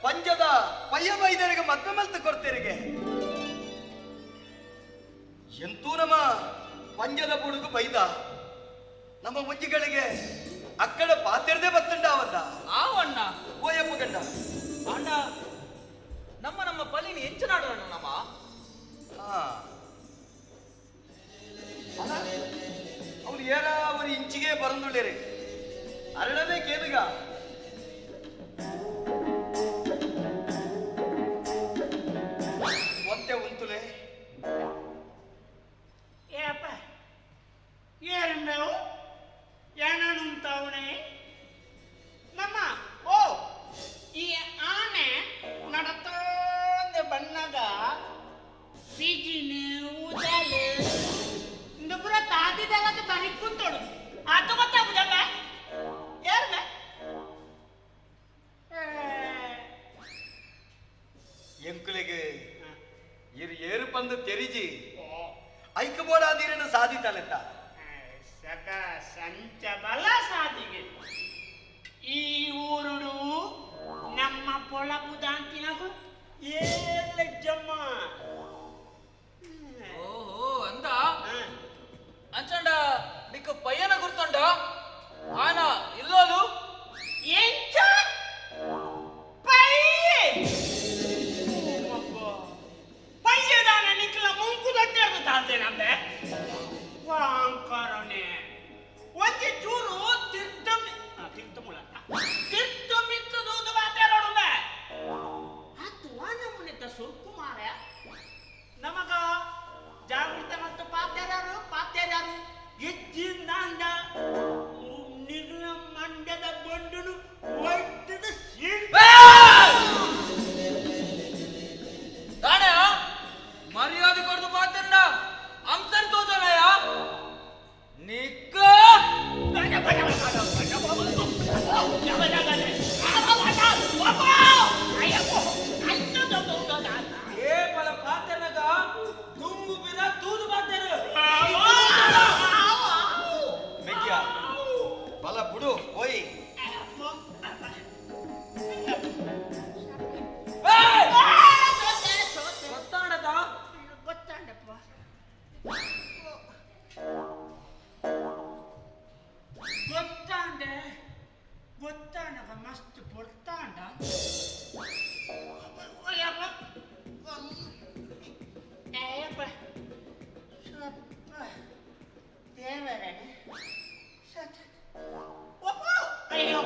ಪಂಜದ ಪಯ್ಯ ಬೈದರಿಗೆ ಮದ್ವೆ ಮಲ್ತು ಕೊಡ್ತೇರಿಗೆ ಎಂತೂ ನಮ್ಮ ಪಂಜದ ಬುಡುಗು ಬೈದ ನಮ್ಮ ಮುಂಜಿಗಳಿಗೆ ಅಕ್ಕಡ ಪಾತೆರ್ದೆ ಬತ್ತಂಡ ಅವತ್ತ ಆವಣ್ಣ ಓಯಪ್ಪ ಗಂಡ ಅಣ್ಣ ನಮ್ಮ ನಮ್ಮ ಪಲಿನಿ ಎಂಚನಾಡೋಣ ನಮ್ಮ ಅವ್ರು ಏರ ಅವರು ಇಂಚಿಗೆ ಬರಂದುಳ್ಳೇರಿ ಅರಳವೇ ಕೇನುಗ ಒಂತೆ ಉಂತುಲೆ ಏಪ್ಪ ಏರಂಡವು ಏನಾನುಂತಾವಣೆ ನಮ್ಮ ಓ ಈ ಆನೆ ನಡತೋಂದೆ ಬಣ್ಣಗ ಪಿಜಿನು ಉದಲು ಇಂದು ಪೂರ ತಾದಿದೆಲ್ಲ ಬನಿ ಕುಂತೋಡು ಆತ ಗೊತ್ತಾಗುದಲ್ಲ ಯಾರನ್ನ ಎಂಕುಲೆಗೆ ಇರು ಏರು ಪಂದು ತೆರಿಜಿ ಐಕ ಬೋಡಾದೀರನ್ನು ಸಾಧಿತಲೆತ್ತ ಸಕ ಸಂಚ ಬಲ ಸಾಧಿಗೆ ಈ ಊರುಡು ನಮ್ಮ ಪೊಳಪುದಾಂತಿನಗು ಏಲ್ಲ ಜಮ್ಮ. ಓಹೋ ಅಂದ ಅಂಚಂಡ ನಿಕ್ಕ ಪಯ್ಯನ ಗುರ್ತುಂಡ ಆನ ಇಲ್ಲೋಲು ಎಂಚ ಪಯ್ಯೆ ಪಯ್ಯದಾನ ನಿಕ್ಲ ಮುಂಕು ದೊಡ್ಡದು ತಾಳ್ತೇನಂದೆ ವಾಂಕರನೆ ಒಂಜಿ ಚೂರು ತಿರ್ತ ತಿರ್ತ ಮೂಲತ್ತ ತಿರ್ತ ಮಿತ್ತದೂದು ಮಾತಾಡೋಣ ಆತು ನಮ್ಮನೆತ್ತ ಸುರ್ಕುಮಾರ ನಮಗ ಜಾಗೃತ ಮತ್ತು ಪಾತ್ಯಾರ್ಯಾರು ಪಾತ್ಯಾರ್ಯಾರು ಎಜ್ಜಿಂದಾಂಡ ನಿಗ್ಲ ಮಂಡ್ಯದ ಬಂಡುನು ಒಟ್ಟದ ದಾಣೆ ಮರ್ಯಾದೆ ಕೊಡ್ದು ಮಾತನ್ನ ಅಂಸರ್ ತೋಜನಯ್ಯ ನಿಕ್ಕ ಏ ಪಲ ಪಾತೆನಗ ದುಂಬು ಬಿರ ತೂದು ಪಾತೆರು ಮೆಗ್ಯ ಬಲ ಬುಡು ಓಯ್. ಬನ್ನಗ ಮಸ್ತ್ ಪೊರ್ತಾಂಡ ದೇವರೇ ಸತ್ ಅಯ್ಯೋ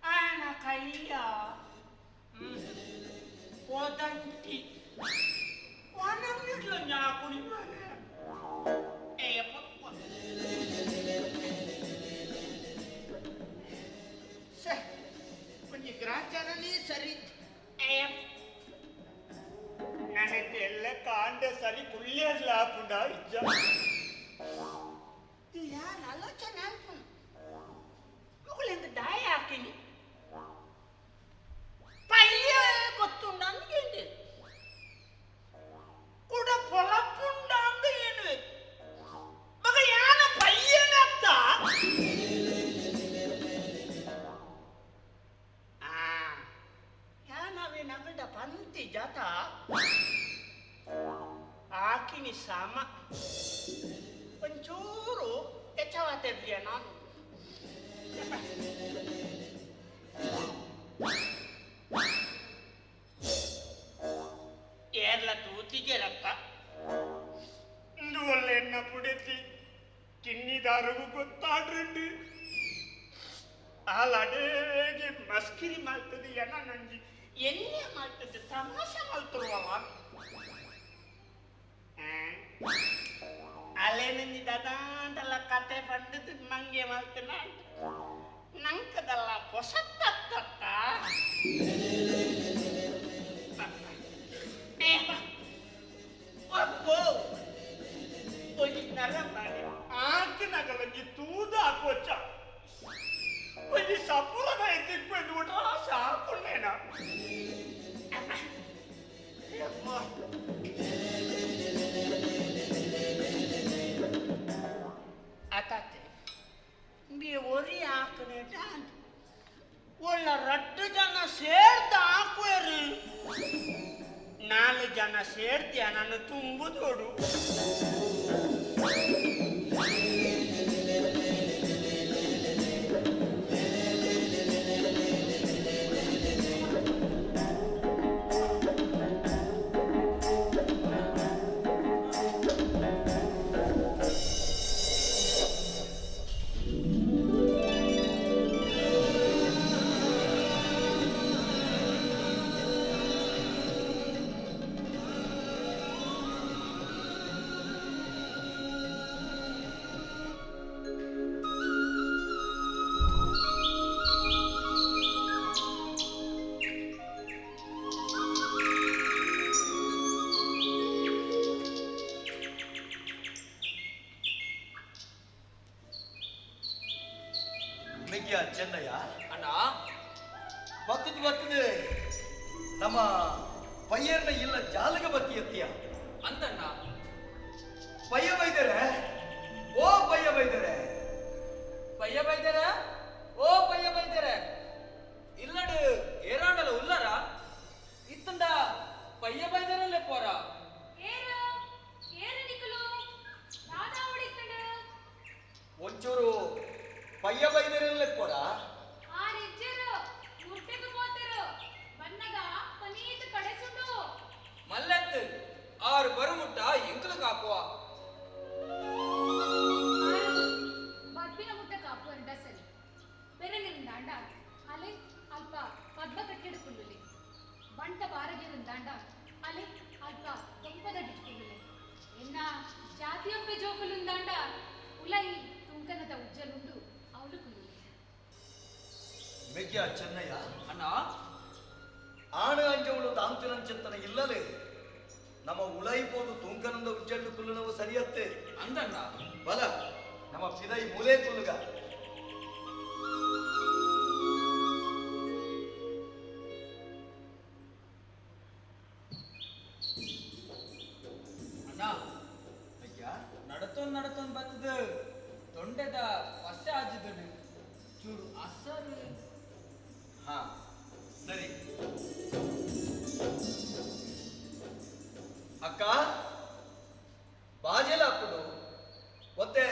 ಆನ ಕೈಯ ಕೋದಂಟಿ ವಾನಂಗಿಟ್ಲ ஞாபகம் ಒಂಜಿ ಗ್ರಾಚಾರನೇ ಸರಿ ನನಗೆ ಕಾಂಡೆ ಸರಿ ಕುಳ್ಳಿಯರ್ಲ ಆಪುಂಡ ಇಜ್ಜ ಯಾನ್ ಆಲೋಚನೆ ಆಲ್ಪುಂಡು ಮೊಗಲೆಂದು ದಾಯ ಹಾಕಿನಿ ಪಯ್ಯ ಗೊತ್ತುಂಡ ಅಂದ್కేಂದೆ ಕೂಡ ಪೊಲಪುಂಡ ಅಂದ ಏನು ಮಗ ಯಾನ ಪಯ್ಯನತ್ತ ಯಾನವೇ ನಗಡ ಪಂತಿ ಜಾತ ಆಕಿನಿ ಸಾಮ ಒಂಚೂರು ಹೆಚ್ಚವಾತಿರ್ಲಿಯ ನಾನು ಏರ್ಲ ತೂತಿಗೆ ರತ್ತ ಇಂದುವಲ್ಲ ಎನ್ನ ಪುಡೆತಿ ಕಿನ್ನಿದಾರಗೂ ಗೊತ್ತಾಡ್ರಂಡಿ ಆಲಡೇಗೆ ಮಸ್ಕಿರಿ ಮಾಡ್ತದೆ ಎನ ನಂಜಿ ಎಣ್ಣೆ ಮಾಡ್ತದೆ ತಮಾಷೆ ಮಾಡ್ತಿರುವವ ಅಲೆ ನಂಜಿ ದಾದಾಂಡಲ ಕತೆ ಬಂದದ್ದು ಮಂಗೆ ಮಾಡ್ತೇನೆ ನಂಕದಲ್ಲ ಪೊಸತ್ತ ಅಪ್ಪೋ ಒಂಜಿ ನರಮಾನಿ ಆಕಿನಗಲಂಜಿ ತೂದ ಹಾಕೋಚ ಒಂಜಿ ಸಪುರದ ಎತ್ತಿಕ್ಕೊಂಡು ಬಿಟ್ರ ಸಾಕುಂಡೇನ ಅತಾತೆ ಬಿ ಒರಿ ಹಾಕನೆ ಒಳ್ಳ ರಟ್ಟು ಜನ ಸೇರ್ದ ಹಾಕುವರು ನಾಲ್ಕು ಜನ ಸೇರ್ತೀಯ ನಾನು ತುಂಬುದೋಡು ಚೆನ್ನಯ್ಯ ಅಣ್ಣ ಬತ್ತದು ಬತ್ತದು ನಮ್ಮ ಪಯ್ಯರ್ನ ಇಲ್ಲ ಜಾಲಗ ಬತ್ತಿ ಎತ್ತಿಯ ಅಂದಣ್ಣ ಪಯ್ಯ ಬೈದರೆ ಓ ಪಯ್ಯ ಬೈದರೆ ಪಯ್ಯ ಬೈದರೆ ಓ ಪಯ್ಯ ಬೈದರೆ ಇಲ್ಲಡು ಏರಾಂಡಲ ಉಲ್ಲರ ಇತ್ತಂಡ ಪಯ್ಯ ಬೈದರಲ್ಲೇ ಪೋರ ಒಂಚೂರು ಪಯ್ಯ ಬೈದರಲ್ಲೇ ಪೋರ ಮಲ್ಲತ್ತು ಆರು ಬರುಮುಟ್ಟ ಎಂಕಲು ಕಾಪುವ ಬದ್ಬಿನ ಮುಟ್ಟ ಕಾಪುವಂಡ ಸರಿ ಪೆರನಿರುಂದಾಂಡ ಅಲೆ ಅಲ್ಪ ಪದ್ಮ ಕಟ್ಟಿಡು ಕುಳ್ಳುಲೆ ಬಂಟ ಬಾರಗಿರುಂದಾಂಡ ಅಲೆ ಅಲ್ಪ ದೊಂಪದ ಡಿಟ್ಕುಳ್ಳುಲೆ ಎನ್ನ ಜಾತಿಯೊಪ್ಪೆ ಜೋಕುಲುಂದಾಂಡ ಉಲೈ ತುಂಕನದ ಉಜ್ಜಲುಂಡು ಅವಳು ಕುಳ್ಳುಲೆ ಮೆಗ್ಯ ಚೆನ್ನಯ್ಯ ಅಣ್ಣ ಆಣ ಅಂಜವಳು ದಾಂತಿನಂಚೆತ್ತನ ಇಲ್ಲಲೇ ನಮ್ಮ ಉಳೈಪೋದು ತುಂಕನಂದ ಉಜ್ಜಂಡು ಕುಲ್ಲುನವು ಸರಿಯತ್ತೆ ಅಂದಣ್ಣ ಬಲ ನಮ್ಮ ಪಿದೈ ಮೂಲೆ ಕುಲ್ಲುಗ ಅಣ್ಣ ಅಯ್ಯ ನಡತೊಂದು ನಡತೊಂದು ಬತ್ತದ ತೊಂಡೆದ ಪಸ್ಸೆ ಆಜಿದನು ಚೂರು ಅಸರು ಹಾ ಸರಿ ಅಕ್ಕ ಬಾಜೆಲ ಹಾಕುಡು ಒತ್ತೆ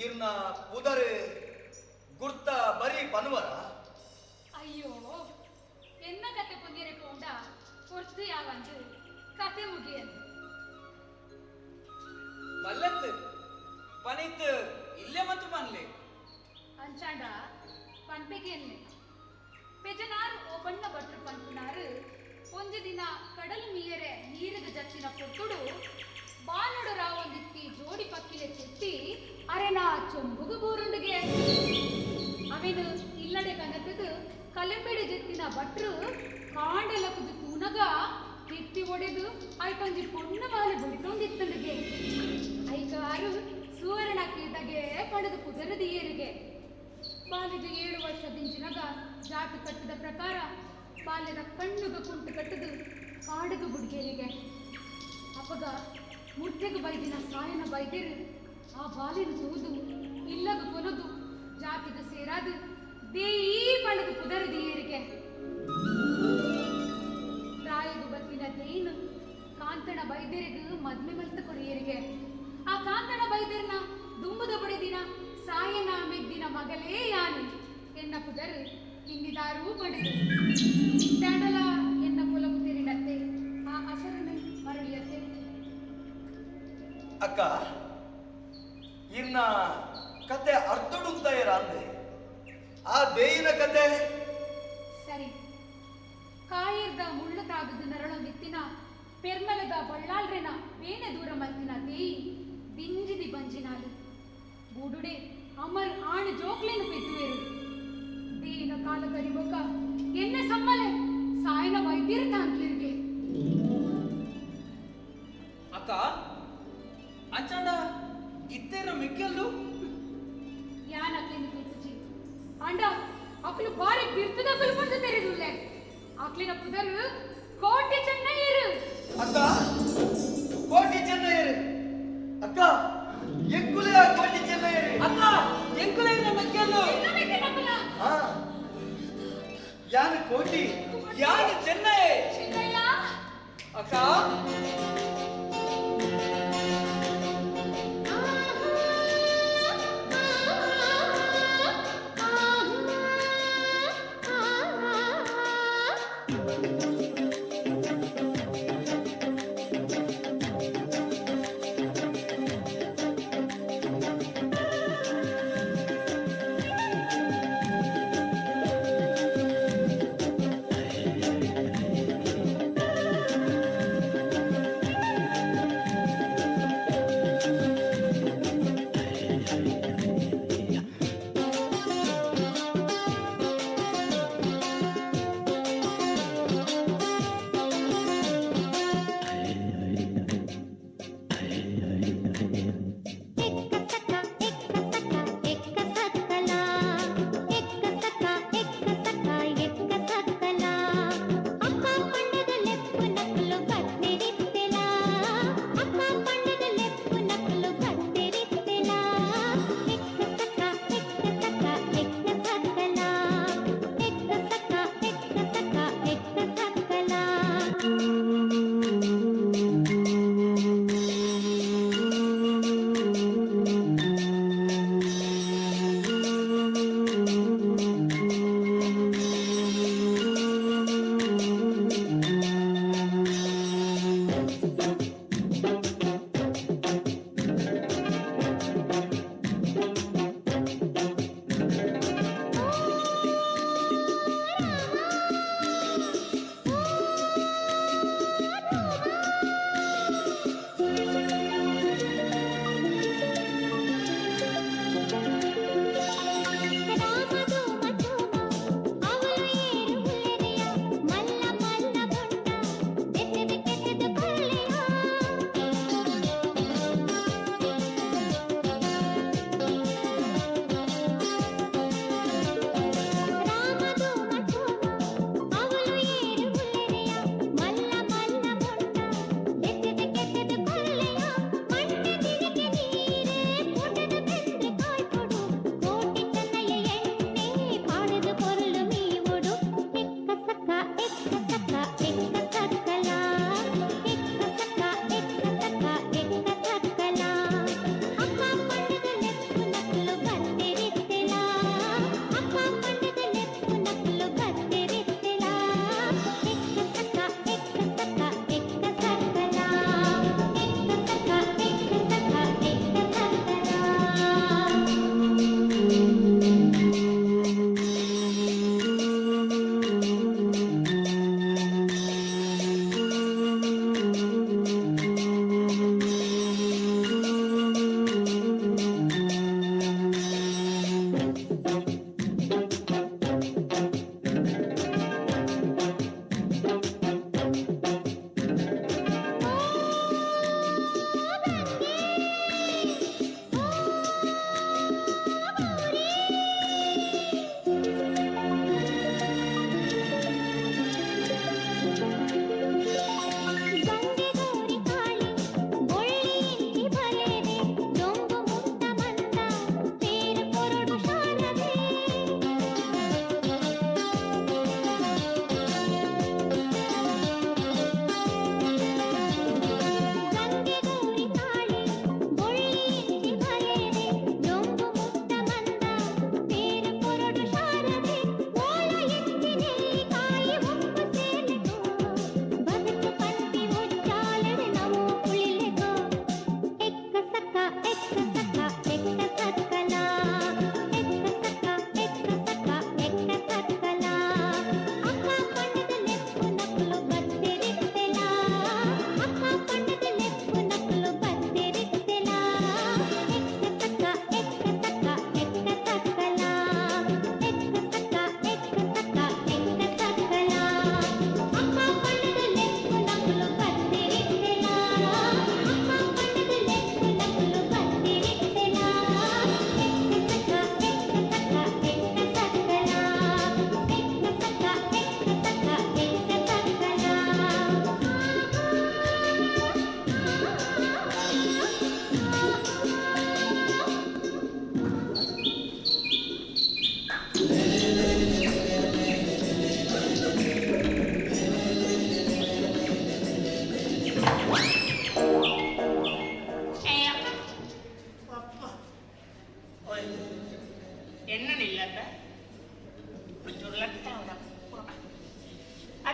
ಈರ್ನ ಪುದರ್ ಗುರ್ತ ಬರಿ ಪನುವರ. ಅಯ್ಯೋ, ಎನ್ನ ಕತೆ ಪೊಂದಿರೆ ಪೋಂಡ ಪೊರ್ತು ಯಾವಂದು ಕತೆ ಮುಗಿಯಂದು. ಬಲ್ಲತ್ತು ಪನಿತ್ ಇಲ್ಲೇ ಮತ್ತು ಪನ್ಲೆ. ಅಂಚಾಂಡ ಪನ್ಪೆಗೆ ಪೆಜನಾರು ಓಬಣ್ಣ ಭಟ್ರು ಪನ್ಪುನಾರು ಒಂಜಿ ದಿನ ಕಡಲು ಮೀಯರೆ ನೀರಿಗ ಜತ್ತಿನ ಪೊರ್ತುಡು ಬಾನುಡು ರಾವೊಂದಿತ್ತಿ ಜೋಡಿ ಪಕ್ಕಿಲೆ ಚೆತ್ತಿ ಅರೆನಾ ಚೊಂಬುಗು ಬೂರುಂಡುಗೆ. ಅವೆನು ಇಲ್ಲಡೆ ಕನಕದು ಕಲೆಂಬೆಡೆ ಜೆತ್ತಿನ ಭಟ್ರು ಕಾಂಡೆಲ ಕುದು ತೂನಗ ಕೆತ್ತಿ ಒಡೆದು ಐಕೊಂಜಿ ಪೊಣ್ಣು ಬಾಲೆ ಬುಡ್ಸೊಂದಿತ್ತಂಡುಗೆ. ಐಕಾರು ಸುವರ್ಣ ಕೀದಗೆ ಪಡೆದು ಕುದರದಿಯರಿಗೆ. ಬಾಲ್ಯದ 7 ವರ್ಷ ದಿಂಜಿನಗ ಜಾತಿ ಕಟ್ಟಿದ ಪ್ರಕಾರ ಬಾಲ್ಯದ ಕಣ್ಣುಗ ಕುಂಟು ಕಟ್ಟದು ಕಾಡುಗ ಬುಡ್ಗೇರಿಗೆ. ಅಪ್ಪಗ ಮುರ್ತೆಗ ಬೈದಿನ ಸಾಯನ ಬೈದಿರು ಆ ಬಾಲಿನ ತೂದು ಇಲ್ಲಗ ಕೊನದು ಜಾತಿಗ ಸೇರಾದು ದೇಯಿ ಪಣದು ಕುದರದಿಯರಿಗೆ. ಪ್ರಾಯಗು ಬತ್ತಿನ ದೇನು ಕಾಂತಣ ಬೈದಿರಿಗ ಮದ್ಮೆ ಮಲ್ತ ಕೊರಿಯರಿಗೆ. ಆ ಕಾಂತಣ ಬೈದಿರ್ನ ದುಂಬುದ ಬಡಿದಿನ ಸಾಯನ ಮೆದ್ದಿನ ಮಗಲೇ ಯಾನು ಎನ್ನ ಪುದರು ಕಿನ್ನಿದಾರೂ ಪಡೆದು ಇತ್ತಾಡಲ ಎನ್ನ ಪೊಲವು ತಿರಿಡತ್ತೆ ಆ ಅಸರನು ಮರಳಿಯತ್ತೆ. ಅಕ್ಕ, ಇನ್ನ ಕತೆ ಅರ್ಧಡುಂತಾಯರ ಅಂದೆ ಆ ದೇಯಿನ ಕತೆ. ಸರಿ, ಕಾಯಿರ್ದ ಮುಳ್ಳು ತಾಗದು ನರಳೊಂದಿತ್ತಿನ ಪೆರ್ಮಲದ ಬಳ್ಳಾಳ್ರೆನ ಬೇನೆ ದೂರ ಮಲ್ತಿನ ದೇಯಿ ದಿಂಜಿದಿ ಬಂಜಿನಾಲು ಬೂಡುಡೆ ಅಮರ್ ಆಣ್ ಜೋಕ್ಲೇನು ಪೆತ್ತುವೆರು. ದೇಯಿನ ಕಾಲ ಕರಿಬೊಕ್ಕ ಎನ್ನ ಸಮ್ಮಲೆ ಸಾಯನ ವೈದ್ಯರು ತಾಂಕಿರಿಗೆ. ಅಕ್ಕ, ಅಂಚಾಂಡ ಇತ್ತೇರ ಮಿಕ್ಕೆಲ್ಲು ಯಾನ್ ಅಕ್ಲಿನ ಕೂತುಜಿ ಅಂಡ ಅಕ್ಲು ಬಾರಿ ಬಿರ್ತದ ಅಕ್ಲು ಬಂದು ತೆರೆದುಲ್ಲೆ. ಅಕ್ಲಿನ ಪುದರು ಕೋಟಿ ಚೆನ್ನಯ್ಯರು. ಅಕ್ಕ, ಕೋಟಿ ಚೆನ್ನಯ್ಯರು. ಅಕ್ಕ, ಎಂಕುಲೆ ಆ ಕೋಟಿ ಚೆನ್ನಯ್ಯರು. ಅಕ್ಕ, ಎಂಕುಲೆ ಮೆಕ್ಕೆಲ್ಲು. ಯಾನು ಕೋಟಿ, ಯಾನು ಚೆನ್ನೈ. ಚೆನ್ನಯ್ಯ. ಅಕ್ಕ, ಆ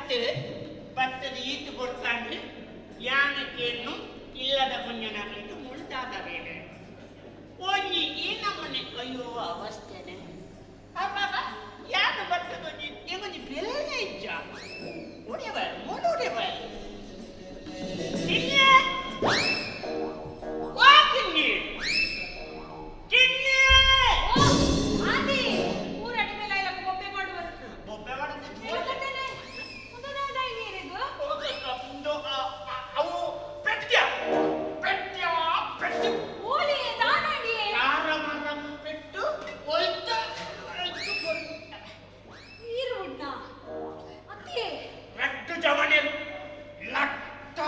ಅತ್ತೆ ಬತ್ತದ ಈತು ಕೊಡ್ತಾಂಡು ಯಾನಕೇನು ಇಲ್ಲದ ಪುಣ್ಯನಾಗಲಿಕ್ಕೆ ಮುಳ್ದಾದ ಬೇರೆ ಒಂಜಿ ಈ ನಮ್ಮನೆ ಅಯ್ಯೋ ಅವಸ್ಥೆನೆ ಅವಾಗ ಯಾನ ಬತ್ತದೊಂಜಿ ಎಂಗೊಂಜಿ ಬೆಲೆ ಇಜ್ಜ ಒಡೆವ ಮೂಲೊಡೆವ ಕಿನ್ನೆ ವಾ ಕಿನ್ನಿ ಕಿನ್ನಿ ಆದಿ ಊರ ಅಡಿಮೇಲೆ ಇಲ್ಲ ಬೊಬ್ಬೆ ಮಾಡುವರು ಬೊಬ್ಬೆ ಮಾಡುದು ಹೋಗತೇನೆ ಉದದಾದ ನೀರಿಗು ಅವು ಪೆಟ್ಯ ಪೆಟ್ಯ ಪೆಟ್ಟು ಓಲಿ ದಾನಡಿ ಕಾರ ಮರಂ ಪೆಟ್ಟು ಒಯ್ತ ನೀರು ಉಡ್ನ ಅತ್ತೆ ರಟ್ಟು ಜವಣೆ ಲಟ್ಟ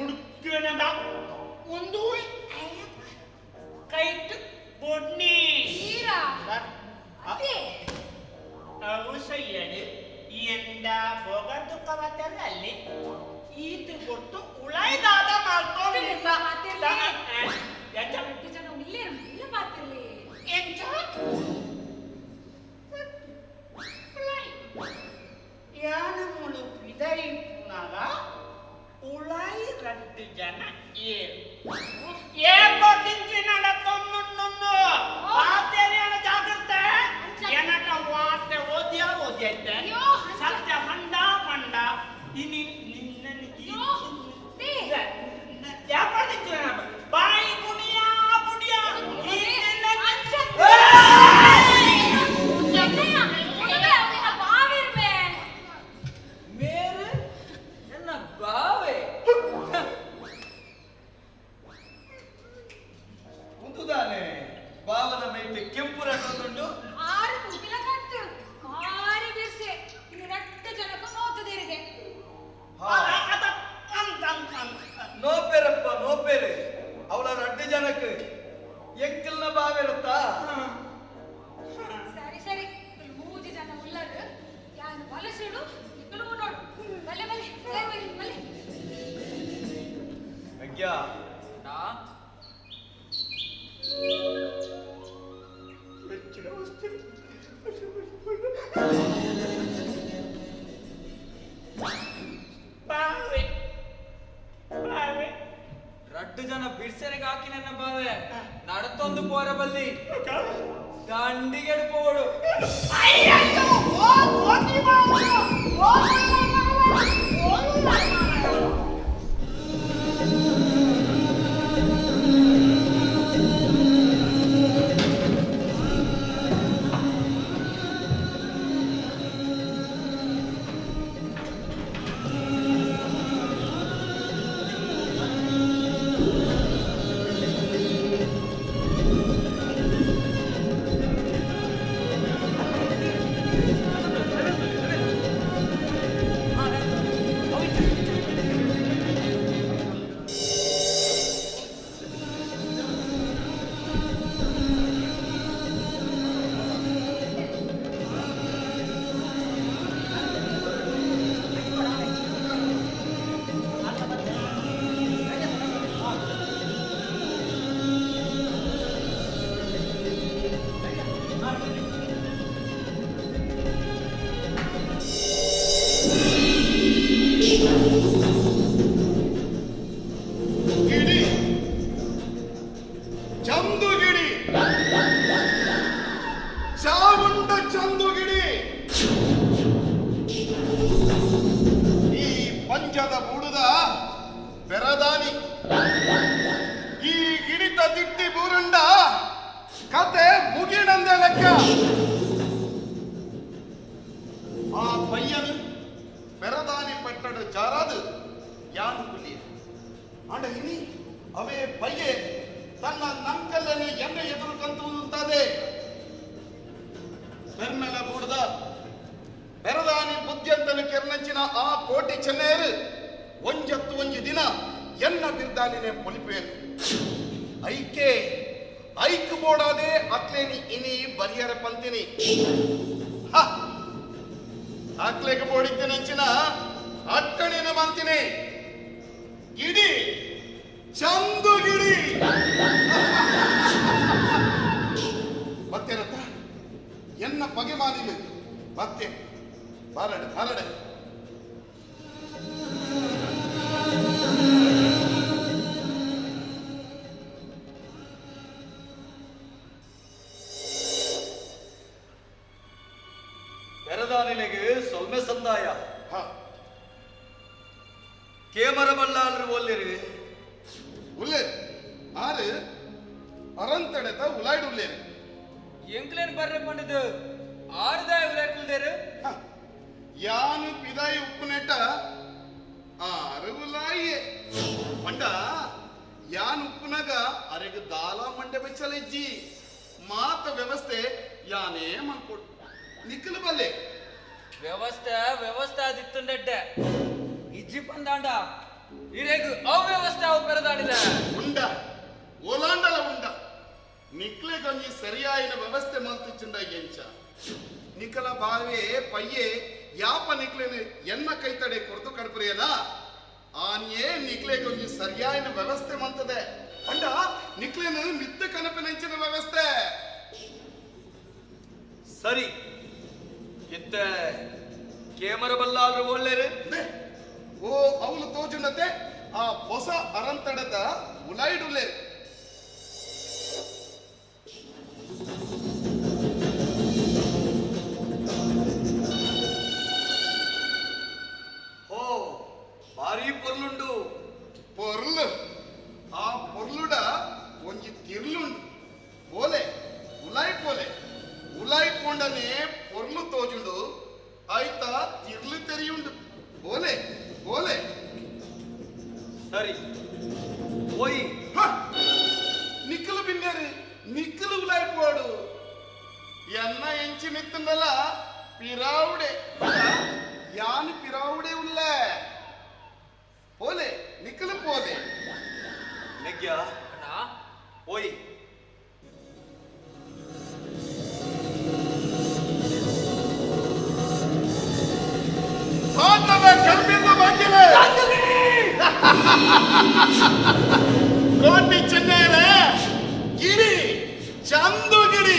ಉಡುಕಿನದ ಒಂದು ಕೈಟ್ ಬೊಡ್ನಿ ನೀರಾ ಅತ್ತೆ ಅವು ಸಯ್ಯಡು ಎಂದ ಬೋಗದುಕ್ಕವತ್ತೆಲ್ಲ ಅಲ್ಲಿ ಈತು ಕೊಟ್ಟು ಉಳೈದಾದ ಮಾಡ್ಕೊಂಡಿಲ್ಲ ರಟ್ಟು ಜನ ಉಳ್ಳೇರು ಇಲ್ಲ ಪಾತಿರ್ಲಿ ಎಂಚ ಯಾನ ಮುಳು ಪಿದೈಪುನಾಗ ಉಳೈ ರಡ್ಡು ಜನ ಏರು ಏಕೋ ತಿಂಚಿ ನಡಕೊಂದು ವಾತೆರಿಯನ ಜಾಗ್ರತೆ ಏನಟ ವಾತೆ ಓದ್ಯ ಓದ್ಯೈತೆ ಸತ್ಯ ಮಂಡ ಮಂಡ ಇನಿ ನಿನ್ನನ್ನು ಯಾಕೆ ಬಾಯಿ ಗುಣಿಯ ಬುಡಿಯ ಮೇರೆ ನನ್ನ ಬಾವೆ ಉಂದುದಾನೆ ಬಾವನ ಮೇಟ್ ಕೆಂಪು ರಟ್ಟೊಂದುಂಡು ಆರು ಕುಂಪಿಲ ಕಟ್ಟು ಆರು ಬಿರ್ಸೆ ಇನ್ನು ರಟ್ಟು ಜನಕ್ಕೂ ನೋತುದಿರಿಗೆ ನೋಪೇರಪ್ಪ ನೋಪೇರೆ ಅವಳ ರಡ್ಡು ಜನಕ್ಕೆ ಎಂಕಲ್ನ ಬಾವಿರುತ್ತಾ ಸರಿ ಸರಿ ಇಲ್ಲಿ ಮೂಜಿ ಜನ ಉಳ್ಳರು ಯಾನು ಬಲಸಿಡು ಇಕ್ಕಳು ನೋಡು ಬಲೆ ಬಲೆ ಬಲೆ ಬಲೆ ಬಲೆ ಅಗ್ಯಾ ನಾ ಬಾವೆ ಬಾವೆ ರಡ್ಡು ಜನ ಬಿರ್ಸೆರೆಗೆ ಹಾಕಿ ನನ್ನ ಬಾವೆ ನಡತೊಂದು ಪೋರ ಬಲ್ಲಿ ದಂಡಿಗೆ ಪೋಡು ಅಯ್ಯಯ್ಯೋ ಓ ಕೋಟಿ ಬಾವ ಓ ಓ ಗಿಡಿ ಚಂದುಗಿಡಿ ಚಾಮುಂಡ ಚಂದುಗಿಡಿ ಈ ಪಂಚದ ಬುಡುದ ಬೆರದಾನಿ ಈ ಗಿಡಿತ ದಿಟ್ಟಿ ಬೂರುಂಡ ಕತೆ ಮುಗಿಡಂದೆ ಲೆಕ್ಕ ಆ ಪಯ್ಯನು ಬೆರದಾನಿ ಪಟ್ಟಡು ಜಾರಾದು ಯಾನು ಕುಲಿಯ ಆಂಡ ಇನಿ ಅವೇ ಪಯ್ಯೆ ತನ್ನ ನಂಕಲ್ಲನೆ ಎನ್ನ ಎದುರು ಕಂತುತ್ತದೆ ಬೆರ್ಮೆಲ ಬೂಡ್ದ ಬೆರದಾನಿ ಬುದ್ಧಿಯಂತನ ಕೆರ್ನಂಚಿನ ಆ ಕೋಟಿ ಚೆನ್ನೇರು ಒಂಜತ್ತು ಒಂಜಿ ದಿನ ಎನ್ನ ಬಿರ್ದಾನಿನೇ ಪೊಲಿಪೇರು ಐಕೆ ಐಕ್ ಬೋಡಾದೆ ಅಕ್ಲೇನಿ ಇನಿ ಬರಿಯರ ಪಂತಿನಿ ಹ ಅಕ್ಲೆಗೆ ಬೋಡಿತ್ತಿನಂಚಿನ ಅಟ್ಟಣಿನ ಮಂತಿನಿ ಗಿಡಿ ಚಂದು ಗಿಡಿ ಬತ್ತೇರತ್ತ ಎನ್ನ ಪಗೆ ಮಾನಿಲು ಬತ್ತೆ ಬಾರಡೆ ಬಾರಡೆ ಕೇಮರ ಬಲ್ಲಾಲ್ರು ಒಲ್ಲೇರು ಉಲ್ಲೇರು ಆರು ಅರಂತಡೆತ ಉಲಾಯ್ಡು ಉಲ್ಲೇರು ಎಂಕ್ಲೇನ್ ಬರ್ರೆ ಪಂಡದು ಆರುದಾಯ ಉಲಾಯ್ ಕುಲ್ದೇರು ಯಾನು ಪಿದಾಯಿ ಉಪ್ಪುನೆಟ್ಟ ಆರು ಉಲಾಯಿಯೇ ಪಂಡ ಯಾನ್ ಉಪ್ಪುನಗ ಅರೆಗ್ ದಾಲ ಮಂಡೆ ಬೆಚ್ಚಲೆಜ್ಜಿ ಮಾತ ವ್ಯವಸ್ಥೆ ಯಾನೇ ಮನ್ಕೊಡು ನಿಕ್ಕಲು ಬಲ್ಲೆ ವ್ಯವಸ್ಥೆ ವ್ಯವಸ್ಥೆ ಆದಿತ್ತುಂಡೆಡ್ಡೆ ಇಜ್ಜಿ ಪಂದಾಂಡ ಇರೆಗ್ ಅವ್ಯವಸ್ಥೆ ಅವು ಪೆರದಾಡಿದ ಉಂಡ ಓಲಾಂಡಲ ಉಂಡ ನಿಕ್ಲೆ ಕೊಂಜಿ ಸರಿಯಾಯಿನ ವ್ಯವಸ್ಥೆ ಮಲ್ತಿಚ್ಚುಂಡ ಎಂಚ ನಿಕಲ ಬಾವೆ ಪಯ್ಯೆ ಯಾಪ ನಿಕ್ಲೇನು ಎನ್ನ ಕೈತಡೆ ಕೊರತು ಕಡ್ಪುರಿಯದ ಆನ್ಯೇ ನಿಕ್ಲೆ ಕೊಂಜಿ ಸರಿಯಾಯಿನ ವ್ಯವಸ್ಥೆ ಮಂತದೆ ಅಂಡ ನಿಕ್ಲೇನು ಮಿತ್ತ ಕನಪಿನಂಚಿನ ವ್ಯವಸ್ಥೆ ಸರಿ ಇತ್ತ ಕೇಮರ ಬಲ್ಲಾಲ್ರು ಒಲ್ಲೇರು ಓ ಅವಳು ತೋಜುಂಡತೆ ಆ ಹೊಸ ಅರಂತಡದ ಉಲಾಯ್ಡುಲ್ಲೇರು ಓ ಭಾರಿ ಪೊರ್ಲುಂಡು ಪೊರ್ಲು ಆ ಪೊರ್ಲುಡ ಒಂಜಿ ತಿರ್ಲುಂಡು ಪೋಲೆ ಉಲಾಯ್ ಪೋಲೆ ಉಲಾಯ್ ಪೋಂಡನೆ ಪೊರ್ಲು ತೋಜುಂಡು ಆಯ್ತಾ ತಿರ್ಲು ತೆರಿಯುಂಡು ಪೋಲೆ ಪೋಲೆ ಸರಿ ಓಯ್ ನಿಕ್ಕಲು ಬಿನ್ನೇರು ನಿಕ್ಕಲು ಉಲಾಯ್ ಪೋಡು ಎನ್ನ ಎಂಚಿ ನಿತ್ತಂದಲ್ಲ ಪಿರಾವುಡೆ ಯಾನು ಪಿರಾವುಡೆ ಉಲ್ಲ ಪೋಲೆ ನಿಕ್ಕಲು ಪೋಲೆ ನೆಗ್ಯ ಓಯ್ ಸಾಧನ ಕರ್ಮಿಂದ ಬಾಕಿಲೆ ಕೋಟಿ ಚೆನ್ನೇರೆ ಗಿರಿ ಚಂದು ಗಿರಿ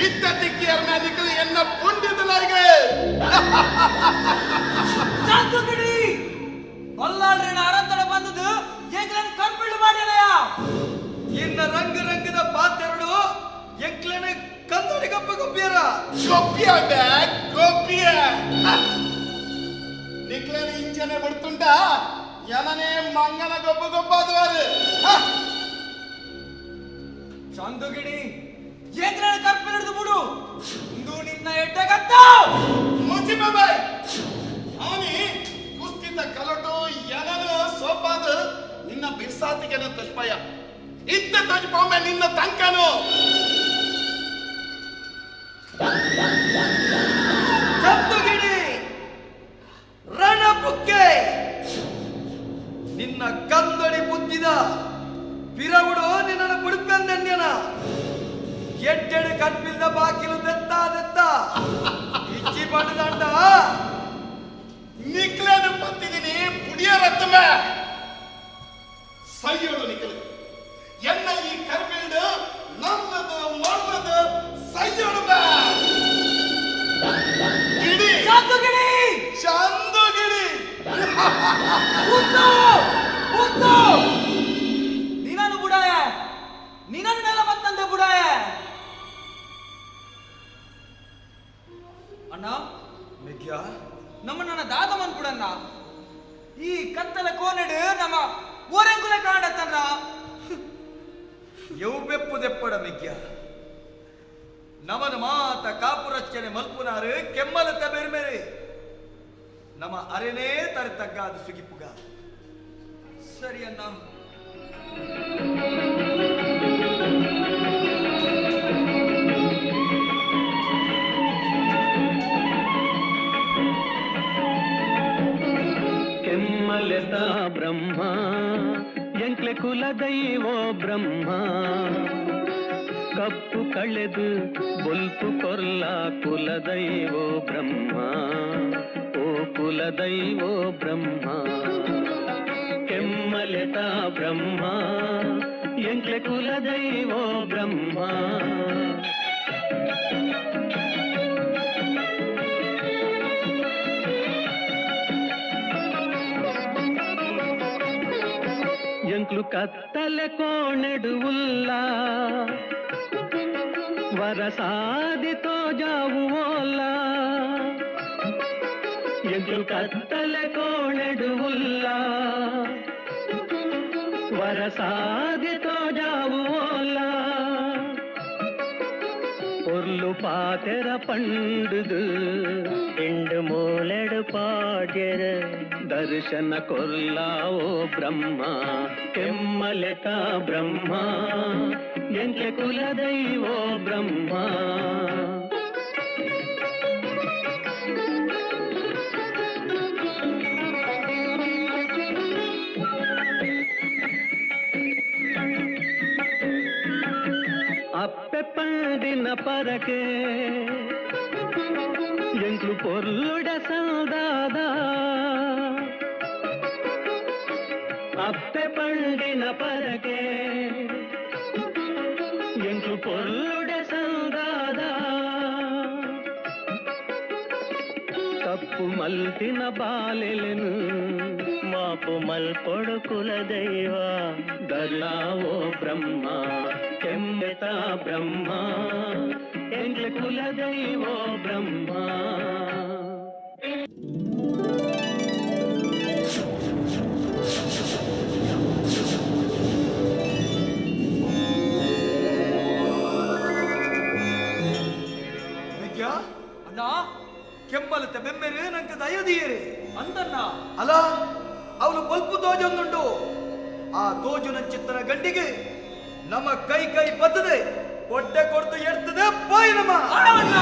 ಇತ್ತ ತಿಕ್ಕಿಯರ್ ನಿಕ್ಕಲು ಎನ್ನ ಪುಂಡಿದಲಾಗೆ ಚಂದುಗಿಡಿ ಬಲ್ಲಾಳ್ರಿನ ಅರಂತಡ ಬಂದದ್ದು ಎಂಕ್ಲೇನ್ ಕರ್ಪಿಳ್ಳು ಮಾಡ್ಯಲಯ ಇನ್ನ ರಂಗ ರಂಗದ ಪಾತೆರಡು ಎಂಕ್ಲೇನೆ ಕಂದಡಿ ಗಪ್ಪ ಗೊಬ್ಬಿಯರ ಗೊಬ್ಬಿಯ ಬ್ಯಾಗ್ ಗೊಬ್ಬಿಯ ನಿಕ್ಲೇನ ಇಂಚನೆ ಬಿಡ್ತುಂಟ ಎನನೇ ಮಂಗನ ಗೊಬ್ಬ ಗೊಬ್ಬಾದವಾರು ಚಂದುಗಿಡಿ ಎಂಕ್ಲೇನ ಕರ್ಪಿಲ್ ಹಿಡಿದು ಬಿಡು ಇಂದು ನಿನ್ನ ಎಡ್ಡೆಗತ್ತ ಮುಚ್ಚಿ ಬಾಯ್ ಅವನಿ ಕುಸ್ತಿತ ಕಲಟು ಎನನು ಸೋಪಾದ ನಿನ್ನ ಬಿರ್ಸಾತಿಗೆನ ತಜ್ಪಯ್ಯ ಇತ್ತ ತಜ್ಪೊಮ್ಮೆ ನಿನ್ನ ತಂಕನು ಚಂದುಗಿಡಿ ರಣಪುಕ್ಕೆ ನಿನ್ನ ಕಂದಡಿ ಬುದ್ಧಿದ ಪಿರವುಡು ನಿನ್ನನ್ನು ಬಿಡುಪೆಂದೆನ್ಯನ ಎಡ್ಡೆಡು ಕಣ್ಪಿಲ್ದ ಬಾಕಿಲು ದೆತ್ತ ದೆತ್ತ ಇಚ್ಚಿ ಪಂಡದಂಡ ನಿಕ್ಲೇನು ಪತ್ತಿದ್ದೀನಿ ಪುಡಿಯ ರತ್ತಮ ಸೈಯೋಡು ನಿಕ್ಕಲು ಎನ್ನ ಈ ಕರ್ಬಿಲ್ಡು ನನ್ನದು ಮಣ್ಣದು ಸೈಯೋಡು ಬಾ ಗಿಡಿ ಚಂದುಗಿಡಿ ಚಂದುಗಿಡಿ ಉತ್ತು ಉತ್ತು ನೀನನ್ನು ಬುಡಾಯ ನೀನನ್ನು ನೆಲ ಮತ್ತಂದೆ ಬುಡಾಯ ಅಣ್ಣ ಮೆಗ್ಯ ನಮ್ಮ ನನ್ನ ದಾದ ಮನ್ಪುಡಣ್ಣ ಈ ಕತ್ತಲ ಕೋನೆಡು ನಮ್ಮ ಓರೆಂಗುಲ ಕಾಂಡತ್ತಣ್ಣ ಯೌ ಬೆಪ್ಪು ದೆಪ್ಪಡ ಮೆಗ್ಯ ನಮನ ಮಾತ ಕಾಪುರಚ್ಚನೆ ಮಲ್ಪುನಾರು ಕೆಮ್ಮಲ ತಬೆರ್ಮೆರೆ ನಮ್ಮ ಅರೆನೇ ತರೆ ತಗ್ಗಾದ ಸುಗಿಪುಗ ಸರಿ ಅಣ್ಣ ಕೆಮ್ಮಲೆತ ಬ್ರಹ್ಮ ಎಂಕ್ಲೆ ಕುಲದೈವೋ ಬ್ರಹ್ಮ ಕಪ್ಪು ಕಳೆದು ಬೊಲ್ಪು ಕೊರ್ಲ ಕುಲದೈವೋ ಬ್ರಹ್ಮ ಓ ಕುಲದೈವೋ ಬ್ರಹ್ಮ ಕೆಮ್ಮಲೆತ ಬ್ರಹ್ಮ ಎಂಕ್ಲೆ ಕುಲದೈವೋ ಬ್ರಹ್ಮ ಎಂಕ್ಲು ಕತ್ತಲೆ ಕೋಣೆಡುವುಲ್ಲ ವರಸಾದಿ ತೋಜಾವುವೋಲ್ಲ. ಎಂಕ್ಲು ಕತ್ತಲೆ ಕೋಣೆಡು ಉಲ್ಲ ವರಸಾದಿ ತೋಜಾವು ಓಲ ಪೊರ್ಲು ಪಾತೆರ ಪಂಡುದು ಎಂಡು ಮೂಲೆಡು ಪಾಡ್ಯರ ದರ್ಶನ ಕೊರ್ಲಾವೋ ಬ್ರಹ್ಮ ಕೆಮ್ಮಲೆಕ ಬ್ರಹ್ಮ ಎಂಕ್ಲೆ ಕುಲದೈವೋ ಬ್ರಹ್ಮ. ಅಪ್ಪೆ ಪಂಡಿನ ಪರಕೆ ಎಂಕ್ಲು ಪೊರ್ಲುಡ ಸಂದಾದ ಅಪ್ಪೆ ಪಂಡಿನ ಪರಕೆ ಎಂಕ್ಲು ಪೊರ್ಲುಡ ಸಂದಾದ ತಪ್ಪು ಮಲ್ತಿನ ಬಾಲೆಲೆನು ಮಾಪು ಮಲ್ಪೊಡು ಕುಲದೈವ ದರ್ಲಾವೋ ಬ್ರಹ್ಮ ಕೆಮ್ಮೆತ ಬ್ರಹ್ಮ ಎಂಕ್ಲೆ ಕುಲದೈವೋ ಬ್ರಹ್ಮ. ವಿದ್ಯಾ ಅಣ್ಣ ಕೆಮ್ಮಲತೆ ಬೆಮ್ಮೆರು ನಂಗೆ ದಯದೀಯರೆ ಅಂದಣ್ಣ ಅಲ ಅವಳು ಬಲ್ಪು ತೋಜೊಂದುಂಡು ಆ ತೋಜುನ ಚಿತ್ತನ ಗಂಡಿಗೆ ನಮ್ಮ ಕೈ ಕೈ ಬತ್ತದೆ ಕೊಟ್ಟೆ ಕೊಡ್ತು ಎಡ್ತದೆ ಬಾಯಿ ನಮ್ಮ ಅಣ್ಣ.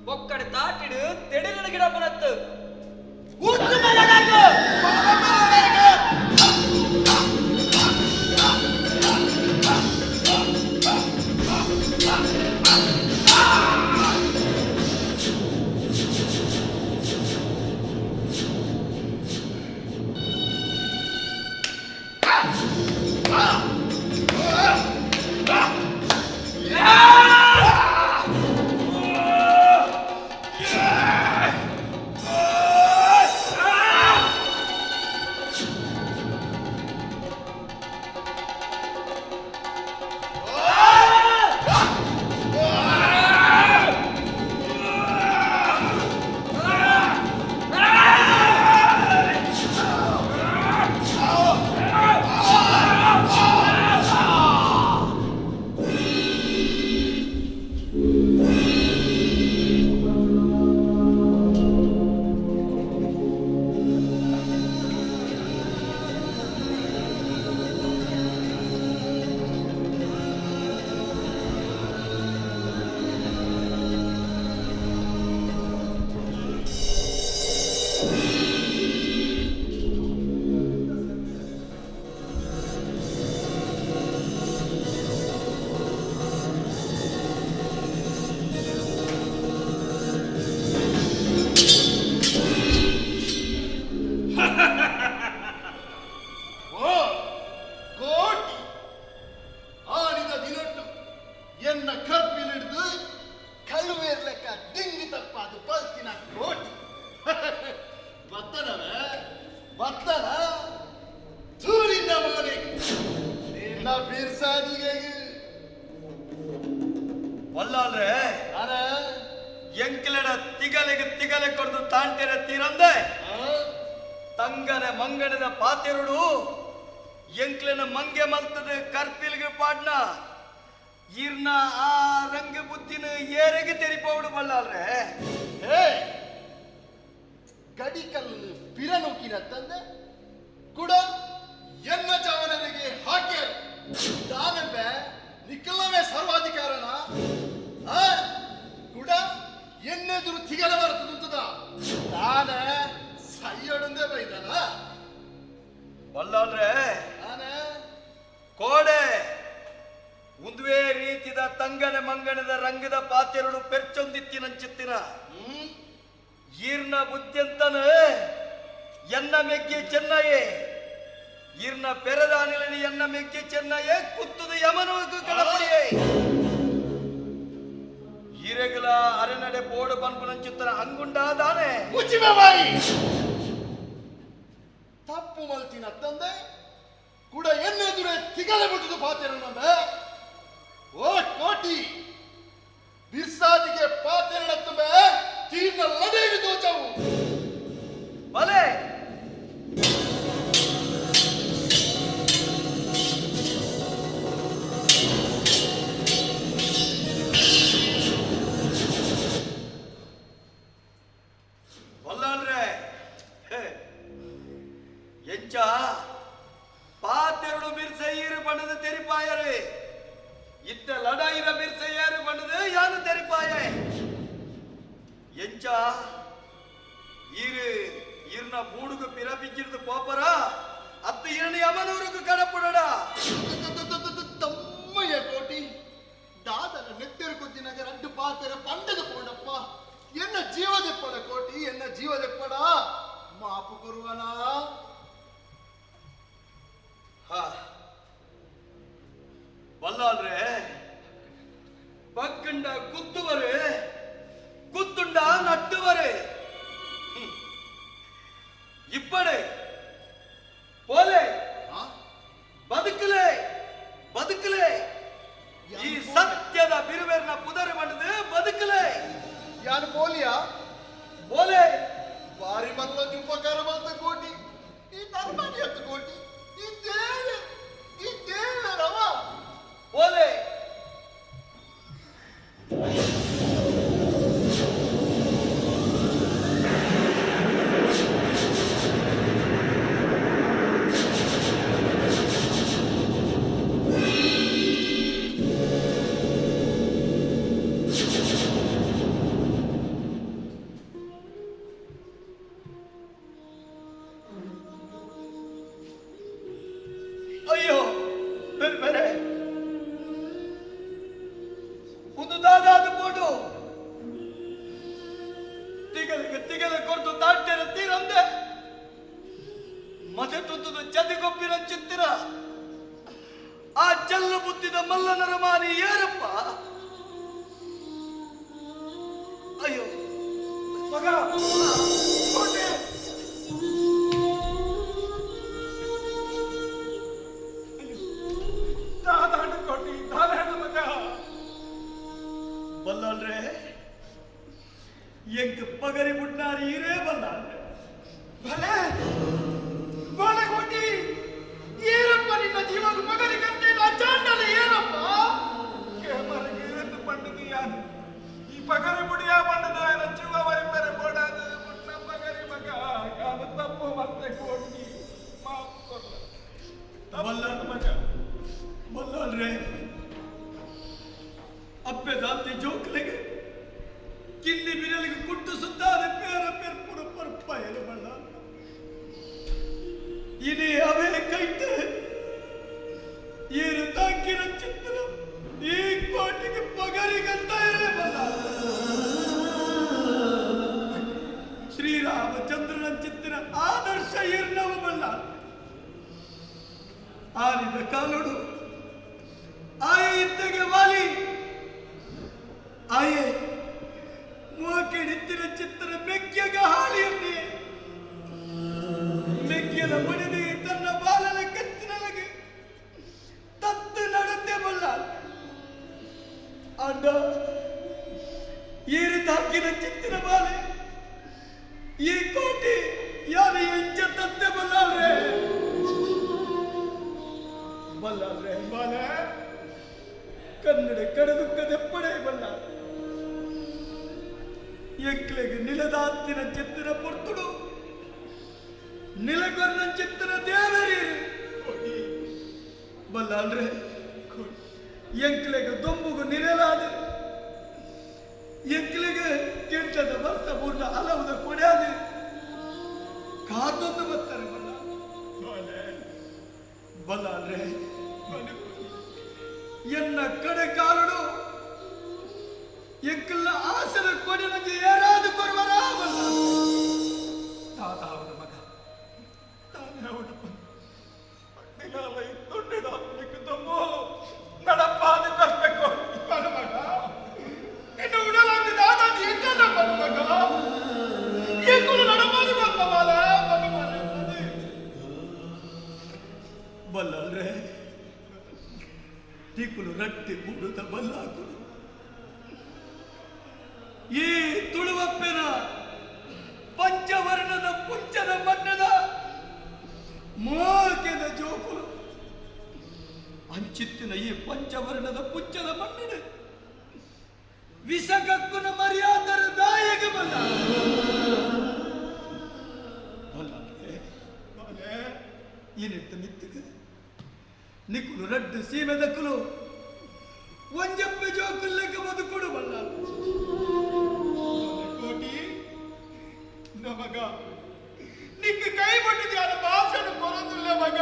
ಬೊಕ್ಕಡೆ ತಾಟಿಡು ತೆಡಿಲಿನ ಗಿಡ ಬರತ್ತು. ಬಾರಿ ಮಲ್ಲೊಂದು ಉಪಕಾರ ಬಂತ ಕೋಟಿ. ಇನಿ ಅವೇ ಕೈಟ್ ಈರು ತಾಕಿನ ಚಿತ್ರ ಈ ಕೋಟಿಗೆ ಪಗರಿಗಂತ ಇರೇ ಬಲ್ಲ. ಶ್ರೀರಾಮಚಂದ್ರನ ಚಿತ್ರ ಆದರ್ಶ ಈರ್ಣವು ಬಲ್ಲ. ಆಲಿದ ಕಾಲುಡು ಆಯೆ ಇದ್ದಗೆ ವಾಲಿ ಆಯೆ ಮೋಕೆಡಿತ್ತಿನ ಚಿತ್ರ ಮೆಕ್ಕೆಗ ಹಾಳಿಯನ್ನೇ ಮೆಕ್ಕೆಲ ಮಡಿದಿ ತನ್ನ ಬಾಲನ ಕತ್ತಿನಲಗೆ ತತ್ತು ನಡತೆ ಬಲ್ಲ. ಅಂಡ ಏರು ತಾಕಿನ ಚಿತ್ತಿನ ಬಾಲೆ ಈ ಕೋಟಿ ಯಾರು ಎಂಚ ತತ್ತೆ ಬಲ್ಲಾಳ್ರೆ ಬಲ್ಲಾಳ್ರೆ ಬಾಲೆ ಕನ್ನಡ ಕಡದುಕ್ಕದೆಪ್ಪಡೆ ಬಲ್ಲ. ಎಕ್ಲೆಗೆ ನಿಲದಾತ್ತಿನ ಚಿತ್ತಿನ ಪೊರ್ತುಡು ನಿಲಕೊರ್ನ ಚಿತ್ತಿನ ದೇವರಿ ಬಲ್ಲಾಳ್ರೆ. ಎಂಕ್ಲೆಗೆ ದೊಂಬುಗು ನಿರಲಾದ ಎಂಕ್ಲೆಗೆ ಕೆಟ್ಟದ ವರ್ಷ ಪೂರ್ಣ ಅಲವುದ ಕೊಡ್ಯಾದೆ ಕಾತೊಂದು ಬರ್ತಾರೆ ಬಲ್ಲ ಬಲ್ಲಾಳ್ರೆ. ಎನ್ನ ಕಡೆ ಕಾಲುಡು ಎಂಕಲ್ಲ ಆಸನ ಕೊಡಿನಂಜೆ ಏರಾದು ಕೊರುವರ ಬಲ್ಲ. ತಾತ ಅವನ ಮಗ ತಾನೇ ಅವನು ನಿನಾಲ ತೊಂಡಿದ ನಿಕ್ಕುತ್ತಮ್ಮೋ ನಡಪ್ಪಾದಿ ತರ್ಬೇಕು ಮಗ. ನಿನ್ನ ಉಡಲಾಗಿ ದಾದಾದಿ ಎಂಕಲ್ಲ ಮಗ ಎಂಕುಲು ನಡಪಾದಿ ಬಂದ ಬಾಲ ಬಲ್ಲಲ್ರೆ ತಿಕ್ಕುಲು ರಟ್ಟಿ ಬುಡುದ ಬಲ್ಲಾಕುಲು ಈ ತುಳುವಪ್ಪೆನ ಪಂಚವರ್ಣದ ಪುಂಚದ ಮಣ್ಣದ ಮೋಕೆದ ಜೋಕುಲು ಅಂಚಿತ್ತಿನ ಈ ಪಂಚವರ್ಣದ ಪುಂಚದ ಮಣ್ಣದ ವಿಷಕಕ್ಕುನ ಮರ್ಯಾದರ ದಾಯಕ ಬಲ್ಲ ಏನಿತ್ತು ಮಿತ್ತಿಗೆ ನಿಕ್ಕುಲು ರಡ್ಡು ಸೀಮೆದಕ್ಕುಲು ಒಂಜಪ್ಪೆ ಜೋಕುಲ್ಲೆಕ್ಕ ಬದುಕುಡು ಬಲ್ಲ. ಕೋಟಿ ನಮಗ ನಿಕ್ಕ ಕೈ ಮುಟ್ಟಿದ್ಯಾನ ಭಾಷಣ ಕೊರದುಲ್ಲ ಮಗ.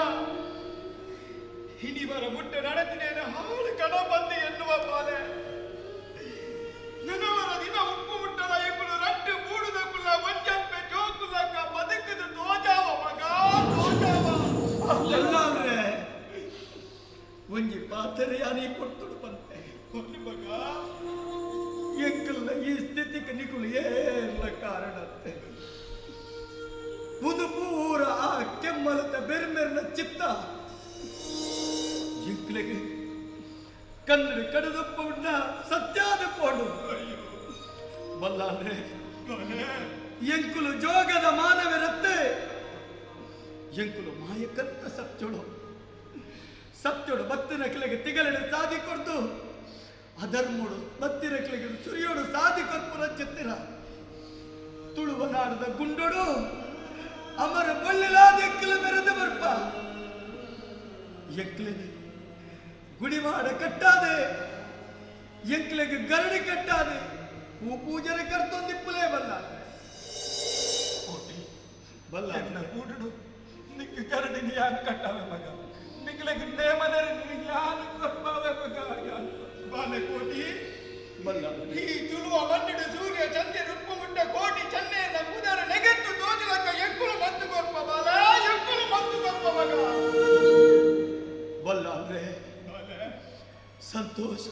ಹಿನಿವರ ಮುಟ್ಟ ನಡತಿನೇನ ಹಾಳು ಕಣ ಬಂದಿ ಎನ್ನುವ ಬಾಲೆ ನನವರ ದಿನ ಉಪ್ಪು ಮುಟ್ಟದ ಇಬ್ಬರು ರಟ್ಟು ಮೂಡುದಕ್ಕುಲ್ಲ ಒಂಜಪ್ಪೆ ಜೋಕುಲಕ್ಕ ಬದುಕದ ತೋಜಾವ ಮಗ ತೋಜಾವ. ಅಲ್ಲಾದ್ರೆ ಒಂಜಿ ಪಾತ್ರೆ ಯಾನಿ ಕೊಡ್ತುಡು ಬಂತೆ ಮಗ. ಎಂಕಲ್ಲ ಈ ಸ್ಥಿತಿಗೆ ನಿಕುಲು ಏಲ್ಲ ಕಾರಣ ಅಂತೆ. ಒಂದು ಪೂರ ಆ ಕೆಮ್ಮಲದ ಬೆರ್ಮೆರ್ನ ಚಿತ್ತ ಎಂಕ್ಲೆಗೆ ಕನ್ನಡ ಕಡದಪ್ಪ ಉಂಡ ಸತ್ಯಾದ ಪೋಡು ಬಲ್ಲಾಂದ್ರೆ ಎಂಕುಲು ಜೋಗದ ಮಾನವರತ್ತೆ ಎಂಕುಲು ಮಾಯಕಂತ ಸತ್ಯಡು ಸತ್ಯಡು ಬತ್ತಿನ ಕೆಳಗೆ ತಿಗಲೆಡೆ ಸಾದಿ ಕೊಡ್ದು ಅಧರ್ಮುಡು ಬತ್ತಿನ ಕೆಳಗೆ ಸುರಿಯೋಡು ಸಾದಿ ಕೊರ್ಪುರ ಚಿತ್ತಿರ ತುಳುವ ನಾಡದ ಗುಂಡೋಡು ಅಮರ ಬೊಳ್ಳಿಲಾದ ಎಕ್ಕಲು ಮೆರೆದು ಬರ್ಪ ಎಂಕ್ಲೆಗೆ ಗುಡಿಮಾಡ ಕಟ್ಟಾದೆ ಎಂಕ್ಲೆಗೆ ಗರಡಿ ಕಟ್ಟಾದೆ ಹೂ ಪೂಜನೆ ಕರ್ತೊಂದಿಪ್ಪುಲೇ ಬಲ್ಲ ಬಲ್ಲ. ಎನ್ನ ಕೂಡುಡು ನಿಕ್ಕ ಕರಡಿನ ಯಾನು ಕಟ್ಟಾವೆ ಮಗ ನಿಕ್ಕಲೆಗೆ ನೇಮನರು ಯಾನು ಕೊರ್ಪಾವೆ ಮಗ ಯಾನು ಬಾಲೆ ಕೋಟಿ ಬಲ್ಲ. ಈ ತುಳುವ ಮಣ್ಣಿಡು ಸೂರ್ಯ ಚಂದ್ರ ರುಪ್ಪು ಮುಟ್ಟ ಕೋಟಿ ಚನ್ನೆಯನ್ನ ಪುದರ ನೆಗೆತ್ತು ತೋಜಲಕ್ಕ ಎಂಕುಲು ಮಂತು ಕೊರ್ಪ ಬಾಲ ಎಂಕುಲು ಮಂತು ಕೊರ್ಪ ಮಗ. ಬಲ್ಲ ಅಂದ್ರೆ ಸಂತೋಷ.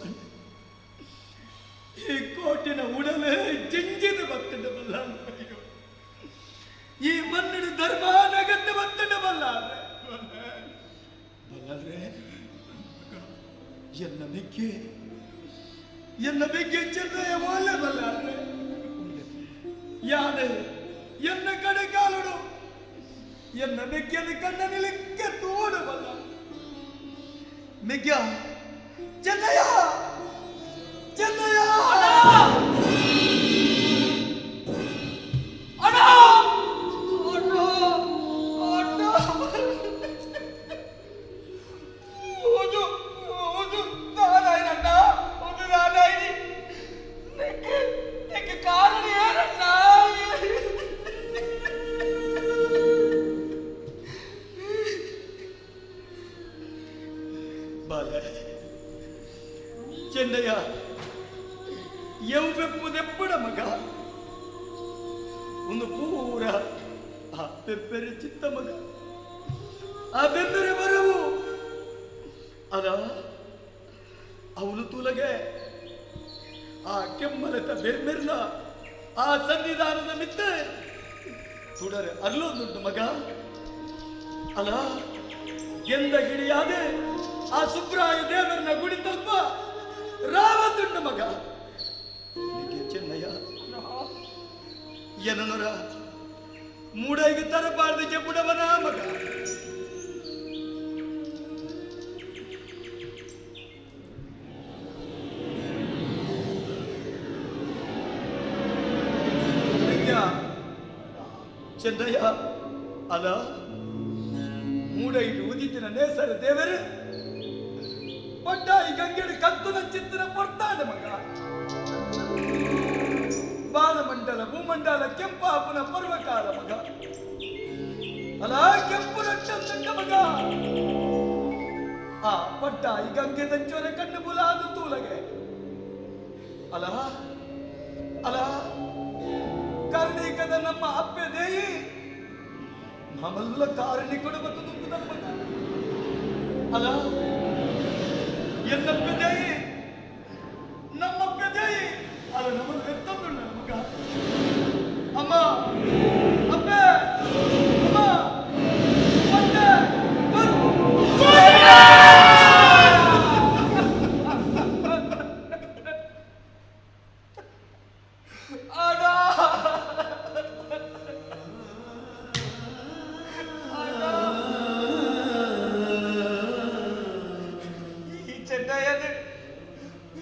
ಈ ಕೋಟಿನ ಉಡಲೇ ಜಿಂಜಿದ ಬತ್ತಂಡ ಬಲ್ಲ. ಈ ಮಣ್ಣಿನ ಧರ್ಮ ನಗತ್ತೆ ಬತ್ತಂಡ ಬಲ್ಲ ಬಲ್ಲಲ್ರೆ. ಎನ್ನ ಮಿಕ್ಕಿ ಎನ್ನ ಮಿಕ್ಕಿ ಚೆನ್ನಯ್ಯ ಓಲೆ ಬಲ್ಲ ಯಾನೆ ಎನ್ನ ಕಡೆ ಕಾಲುಡು ಎನ್ನ ಮಿಕ್ಕಿಯನ್ನು ಕಣ್ಣ ನಿಲಕ್ಕೆ ತೋಡು ಬಲ್ಲ. ಮಿಗ್ಯ ಚೆನ್ನಯ್ಯ ಚೆನ್ನಯ್ಯ ಅಣ್ಣ ಅಣ್ಣ ಅಣ್ಣ ಹೌದು ಹೌದು ನಾರಾಯಣಣ್ಣ ಹೌದು ನಾರಾಯಣಿ ನಿಕ್ಕೆ ನಿಕ್ಕೆ ಕಾರಣ ಏನಣ್ಣ? ಚೆನ್ನಯ್ಯ ಎವ್ವೆಪ್ಪು ದೆಪ್ಪಡ ಮಗ ಒಂದು ಪೂರ ಆ ಪೆಪ್ಪೆರೆ ಚಿತ್ತ ಮಗ ಆ ಬೆಂದರೆ ಬರವು ಅದ ಅವನು ತುಲಗೆ ಆ ಕೆಮ್ಮಲತ ಬೆರ್ಮೆರ್ನ ಆ ಸನ್ನಿಧಾನದ ಮಿತ್ತೆ ತುಡರೆ ಅರ್ಲೊಂದುಂಟು ಮಗ ಅಲ್ಲ ಎಂದ ಗಿಡಿಯಾದೆ ಆ ಸುಬ್ರಾಯ ದೇವರನ್ನ ಗುಡಿ ತಲ್ಪ ರಾವಂದುಂಟು ಮಗ ಚೆನ್ನಯ್ಯ ಏನನೊರ ಮೂಡೈಗೆ ತರಬಾರ್ದು ಜಬುಡವನ ಮಗ ಚೆನ್ನಯ್ಯ ಅಲ್ಲ ಮೂಡೈಡು ಉದಿತಿನ ನೇಸರ ದೇವರು ಪಡ್ಡಾಯಿ ಗಂಗೆಡು ಕತ್ತುನ ಚಿತ್ತಿನ ಪೊರ್ತಾಡ ಮಗ ಬಾಲಮಂಡಲ ಭೂಮಂಡಲ ಕೆಂಪಾಪುನ ಪರ್ವಕಾಲ ಮಗ ಅಲ ಕೆಂಪು ರಟ್ಟಂತ ಮಗ ಆ ಪಡ್ಡಾಯಿ ಗಂಗೆ ತಂಚೋರ ಕಣ್ಣು ಬುಲಾದು ತೂಲಗೆ ಅಲ ಅಲ ಕರ್ಣಿಕದ ನಮ್ಮ ಅಪ್ಪೆ ದೇಯಿ ನಮ್ಮೆಲ್ಲ ಕಾರಣಿಕಡು ಮತ್ತು ದುಂದು ನನ್ನ ಮಗ ಅಲ್ಲ ಎನ್ನಪ್ಪೆ ದೇಯಿ ನಮ್ಮಪ್ಪೆ ದೇಯಿ ಅಲ್ಲ ನಮ್ಮನ್ನು ಎತ್ತಂದು ನನ್ನ ಮಗ ಅಮ್ಮ ಅಪ್ಪೆ ಅಮ್ಮ ಮತ್ತೆ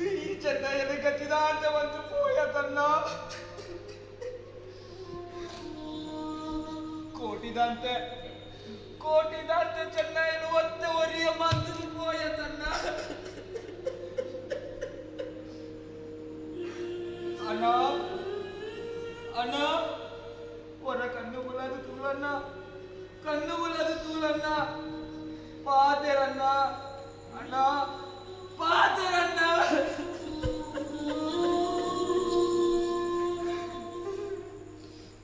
ಈ ಚೆನ್ನಯ್ಯನ ಗತಿದಾಂತ ಒಂದು ಪೋಯ ತನ್ನ ಕೋಟಿದಂತೆ ಕೋಟಿದಂತೆ ಚೆನ್ನಯ್ಯನು ಒತ್ತೆ ಒರಿಯ ಮಾತು ಪೋಯ ತನ್ನ ಅಣ್ಣ ಅಣ್ಣ ಹೊರ ಕಣ್ಣು ಬುಲದು ತೂಲಣ್ಣ ಕಣ್ಣು ಬುಲದು ತೂಲಣ್ಣ ಪಾತೆರಣ್ಣ ಅಣ್ಣ ಪಾತೆರಣ್ಣ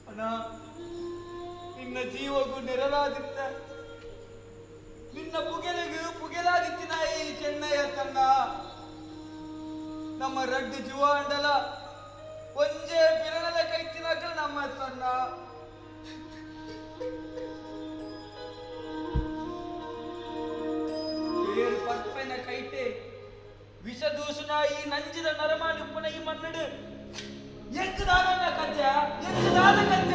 ಅಣ್ಣ ನಿನ್ನ ಜೀವಗೂ ನೆರಳಾದಿತ್ತ ನಿನ್ನ ಪುಗೆಲಿಗೂ ಪುಗೆಲಾದಿತ್ತಿನ ಈ ಚೆನ್ನಯ್ಯ ತನ್ನ ನಮ್ಮ ರಡ್ಡು ಜೀವ ಅಂಡಲ ಒಂಜೇ ಪಿರಣದ ಕೈತಿನಕಲ್ ನಮ್ಮ ತನ್ನ ಏರು ಪರ್ಪೆನ ಕೈಟೆ ವಿಷ ದೂಸುನ ಈ ನಂಜಿದ ನರಮಾನಿ ಉಪ್ಪನ ಈ ಮಣ್ಣಡು ಎಂಕದಾನ ಕಜ್ಜ ಎಂಕದಾನ ಕಜ್ಜ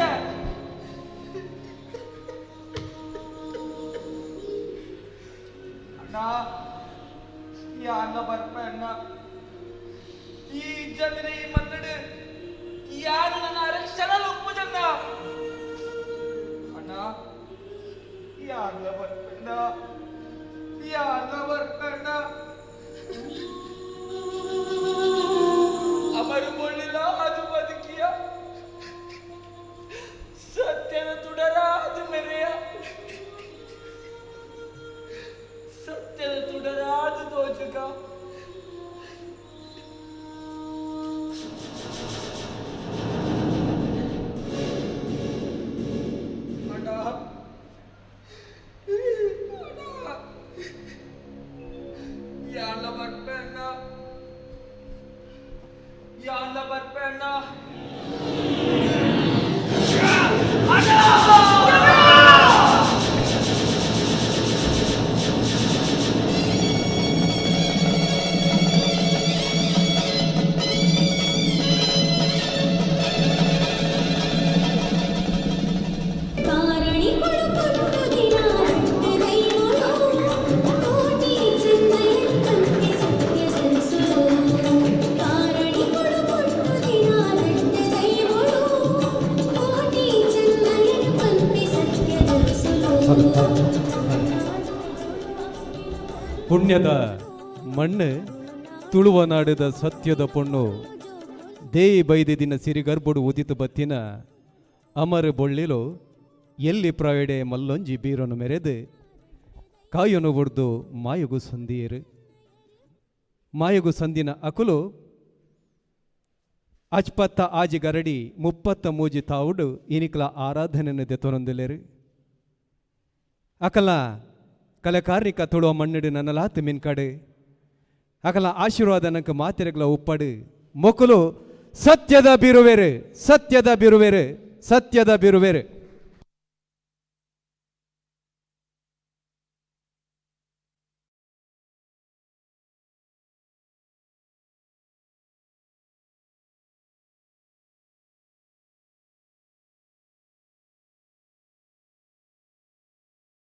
ಅಣ್ಣ ಈ ಅನ್ನ ಬರ್ಪೆ ಅಣ್ಣ ಈ ಇಜ್ಜಂದಿನ ಈ ಮಣ್ಣಡು ಯಾರು ನನ್ನ ಅರಕ್ಷಣಲು ಉಪ್ಪು ಜನ್ನ ಅಣ್ಣ ಯಾರ್ಲ ಬರ್ಪಣ್ಣ ಯಾರ್ಲ ಬರ್ಪಣ್ಣ ಅಮರು ಬೊಳ್ಳಿಲ್ಲ ಅದು ಬದುಕಿಯ ಸತ್ಯದ ತುಡರ ಅದು ಮೆರೆಯ ಸತ್ಯದ ತುಡರ ಅದು ತೋಜುಗ ಅಣ್ಣ ಅಣ್ಣ ಯಾರ್ಲ ಬರ್ಪೆ ಅಣ್ಣ ಯಾರ್ಲ ಬರ್ಪೆ ಅಣ್ಣ ಕಾರಣಿಕೊಡು ಪುಟ್ಟು ದಿನ ದೈವಳು ಕೋಟಿ ಚೆನ್ನಯ್ಯ ಕಂತೆ ಸತ್ಯ ಸರಿಸುಳು ಕಾರಣಿಕೊಡು ಪುಟ್ಟು ದಿನ ದೈವಳು ಕೋಟಿ ಚೆನ್ನಯ್ಯ ಕಂತೆ ಸತ್ಯ ಧರಿಸುಳು. ಪುಣ್ಯದ ಮಣ್ಣು ತುಳುವ ನಾಡದ ಸತ್ಯದ ಪೊಣ್ಣು ದೇಯಿ ಬೈದಿನ ಸಿರಿಗರ್ಬುಡು ಉದಿತು ಬತ್ತಿನ ಅಮರ ಬೊಳ್ಳಿಲು ಎಲ್ಲಿ ಪ್ರಾಯಡೆ ಮಲ್ಲೊಂಜಿ ಬೀರನು ಮೆರೆದು ಕಾಯನು ಬುಡ್ದು ಮಾಯುಗು ಸಂದಿಯರು. ಮಾಯಗು ಸಂದಿನ ಅಕುಲು ಅಚ್ಪತ್ತ ಆಜಿ ಗರಡಿ ಮುಪ್ಪತ್ತ ಮೂಜಿ ತಾವುಡು ಇನಿಕ್ಲ ಆರಾಧನೆಯನ್ನು ದೆತೊನೊಂದುಲ್ಲೆರ್. ಅಕಲ ಕಲೆಕಾರ್ನಿಕ ತುಳುವ ಮಣ್ಣಿಡು ನನ್ನಲಾತ್ ಮಿನ್ಕಡು. ಅಕಲ ಆಶೀರ್ವಾದ ನಂಕ ಮಾತೆರೆಗ್ಲ ಉಪ್ಪಡು. ಮೊಕುಲು ಸತ್ಯದ ಬಿರುವೆರು, ಸತ್ಯದ ಬಿರುವೆರು, ಸತ್ಯದ ಬಿರುವೆರು.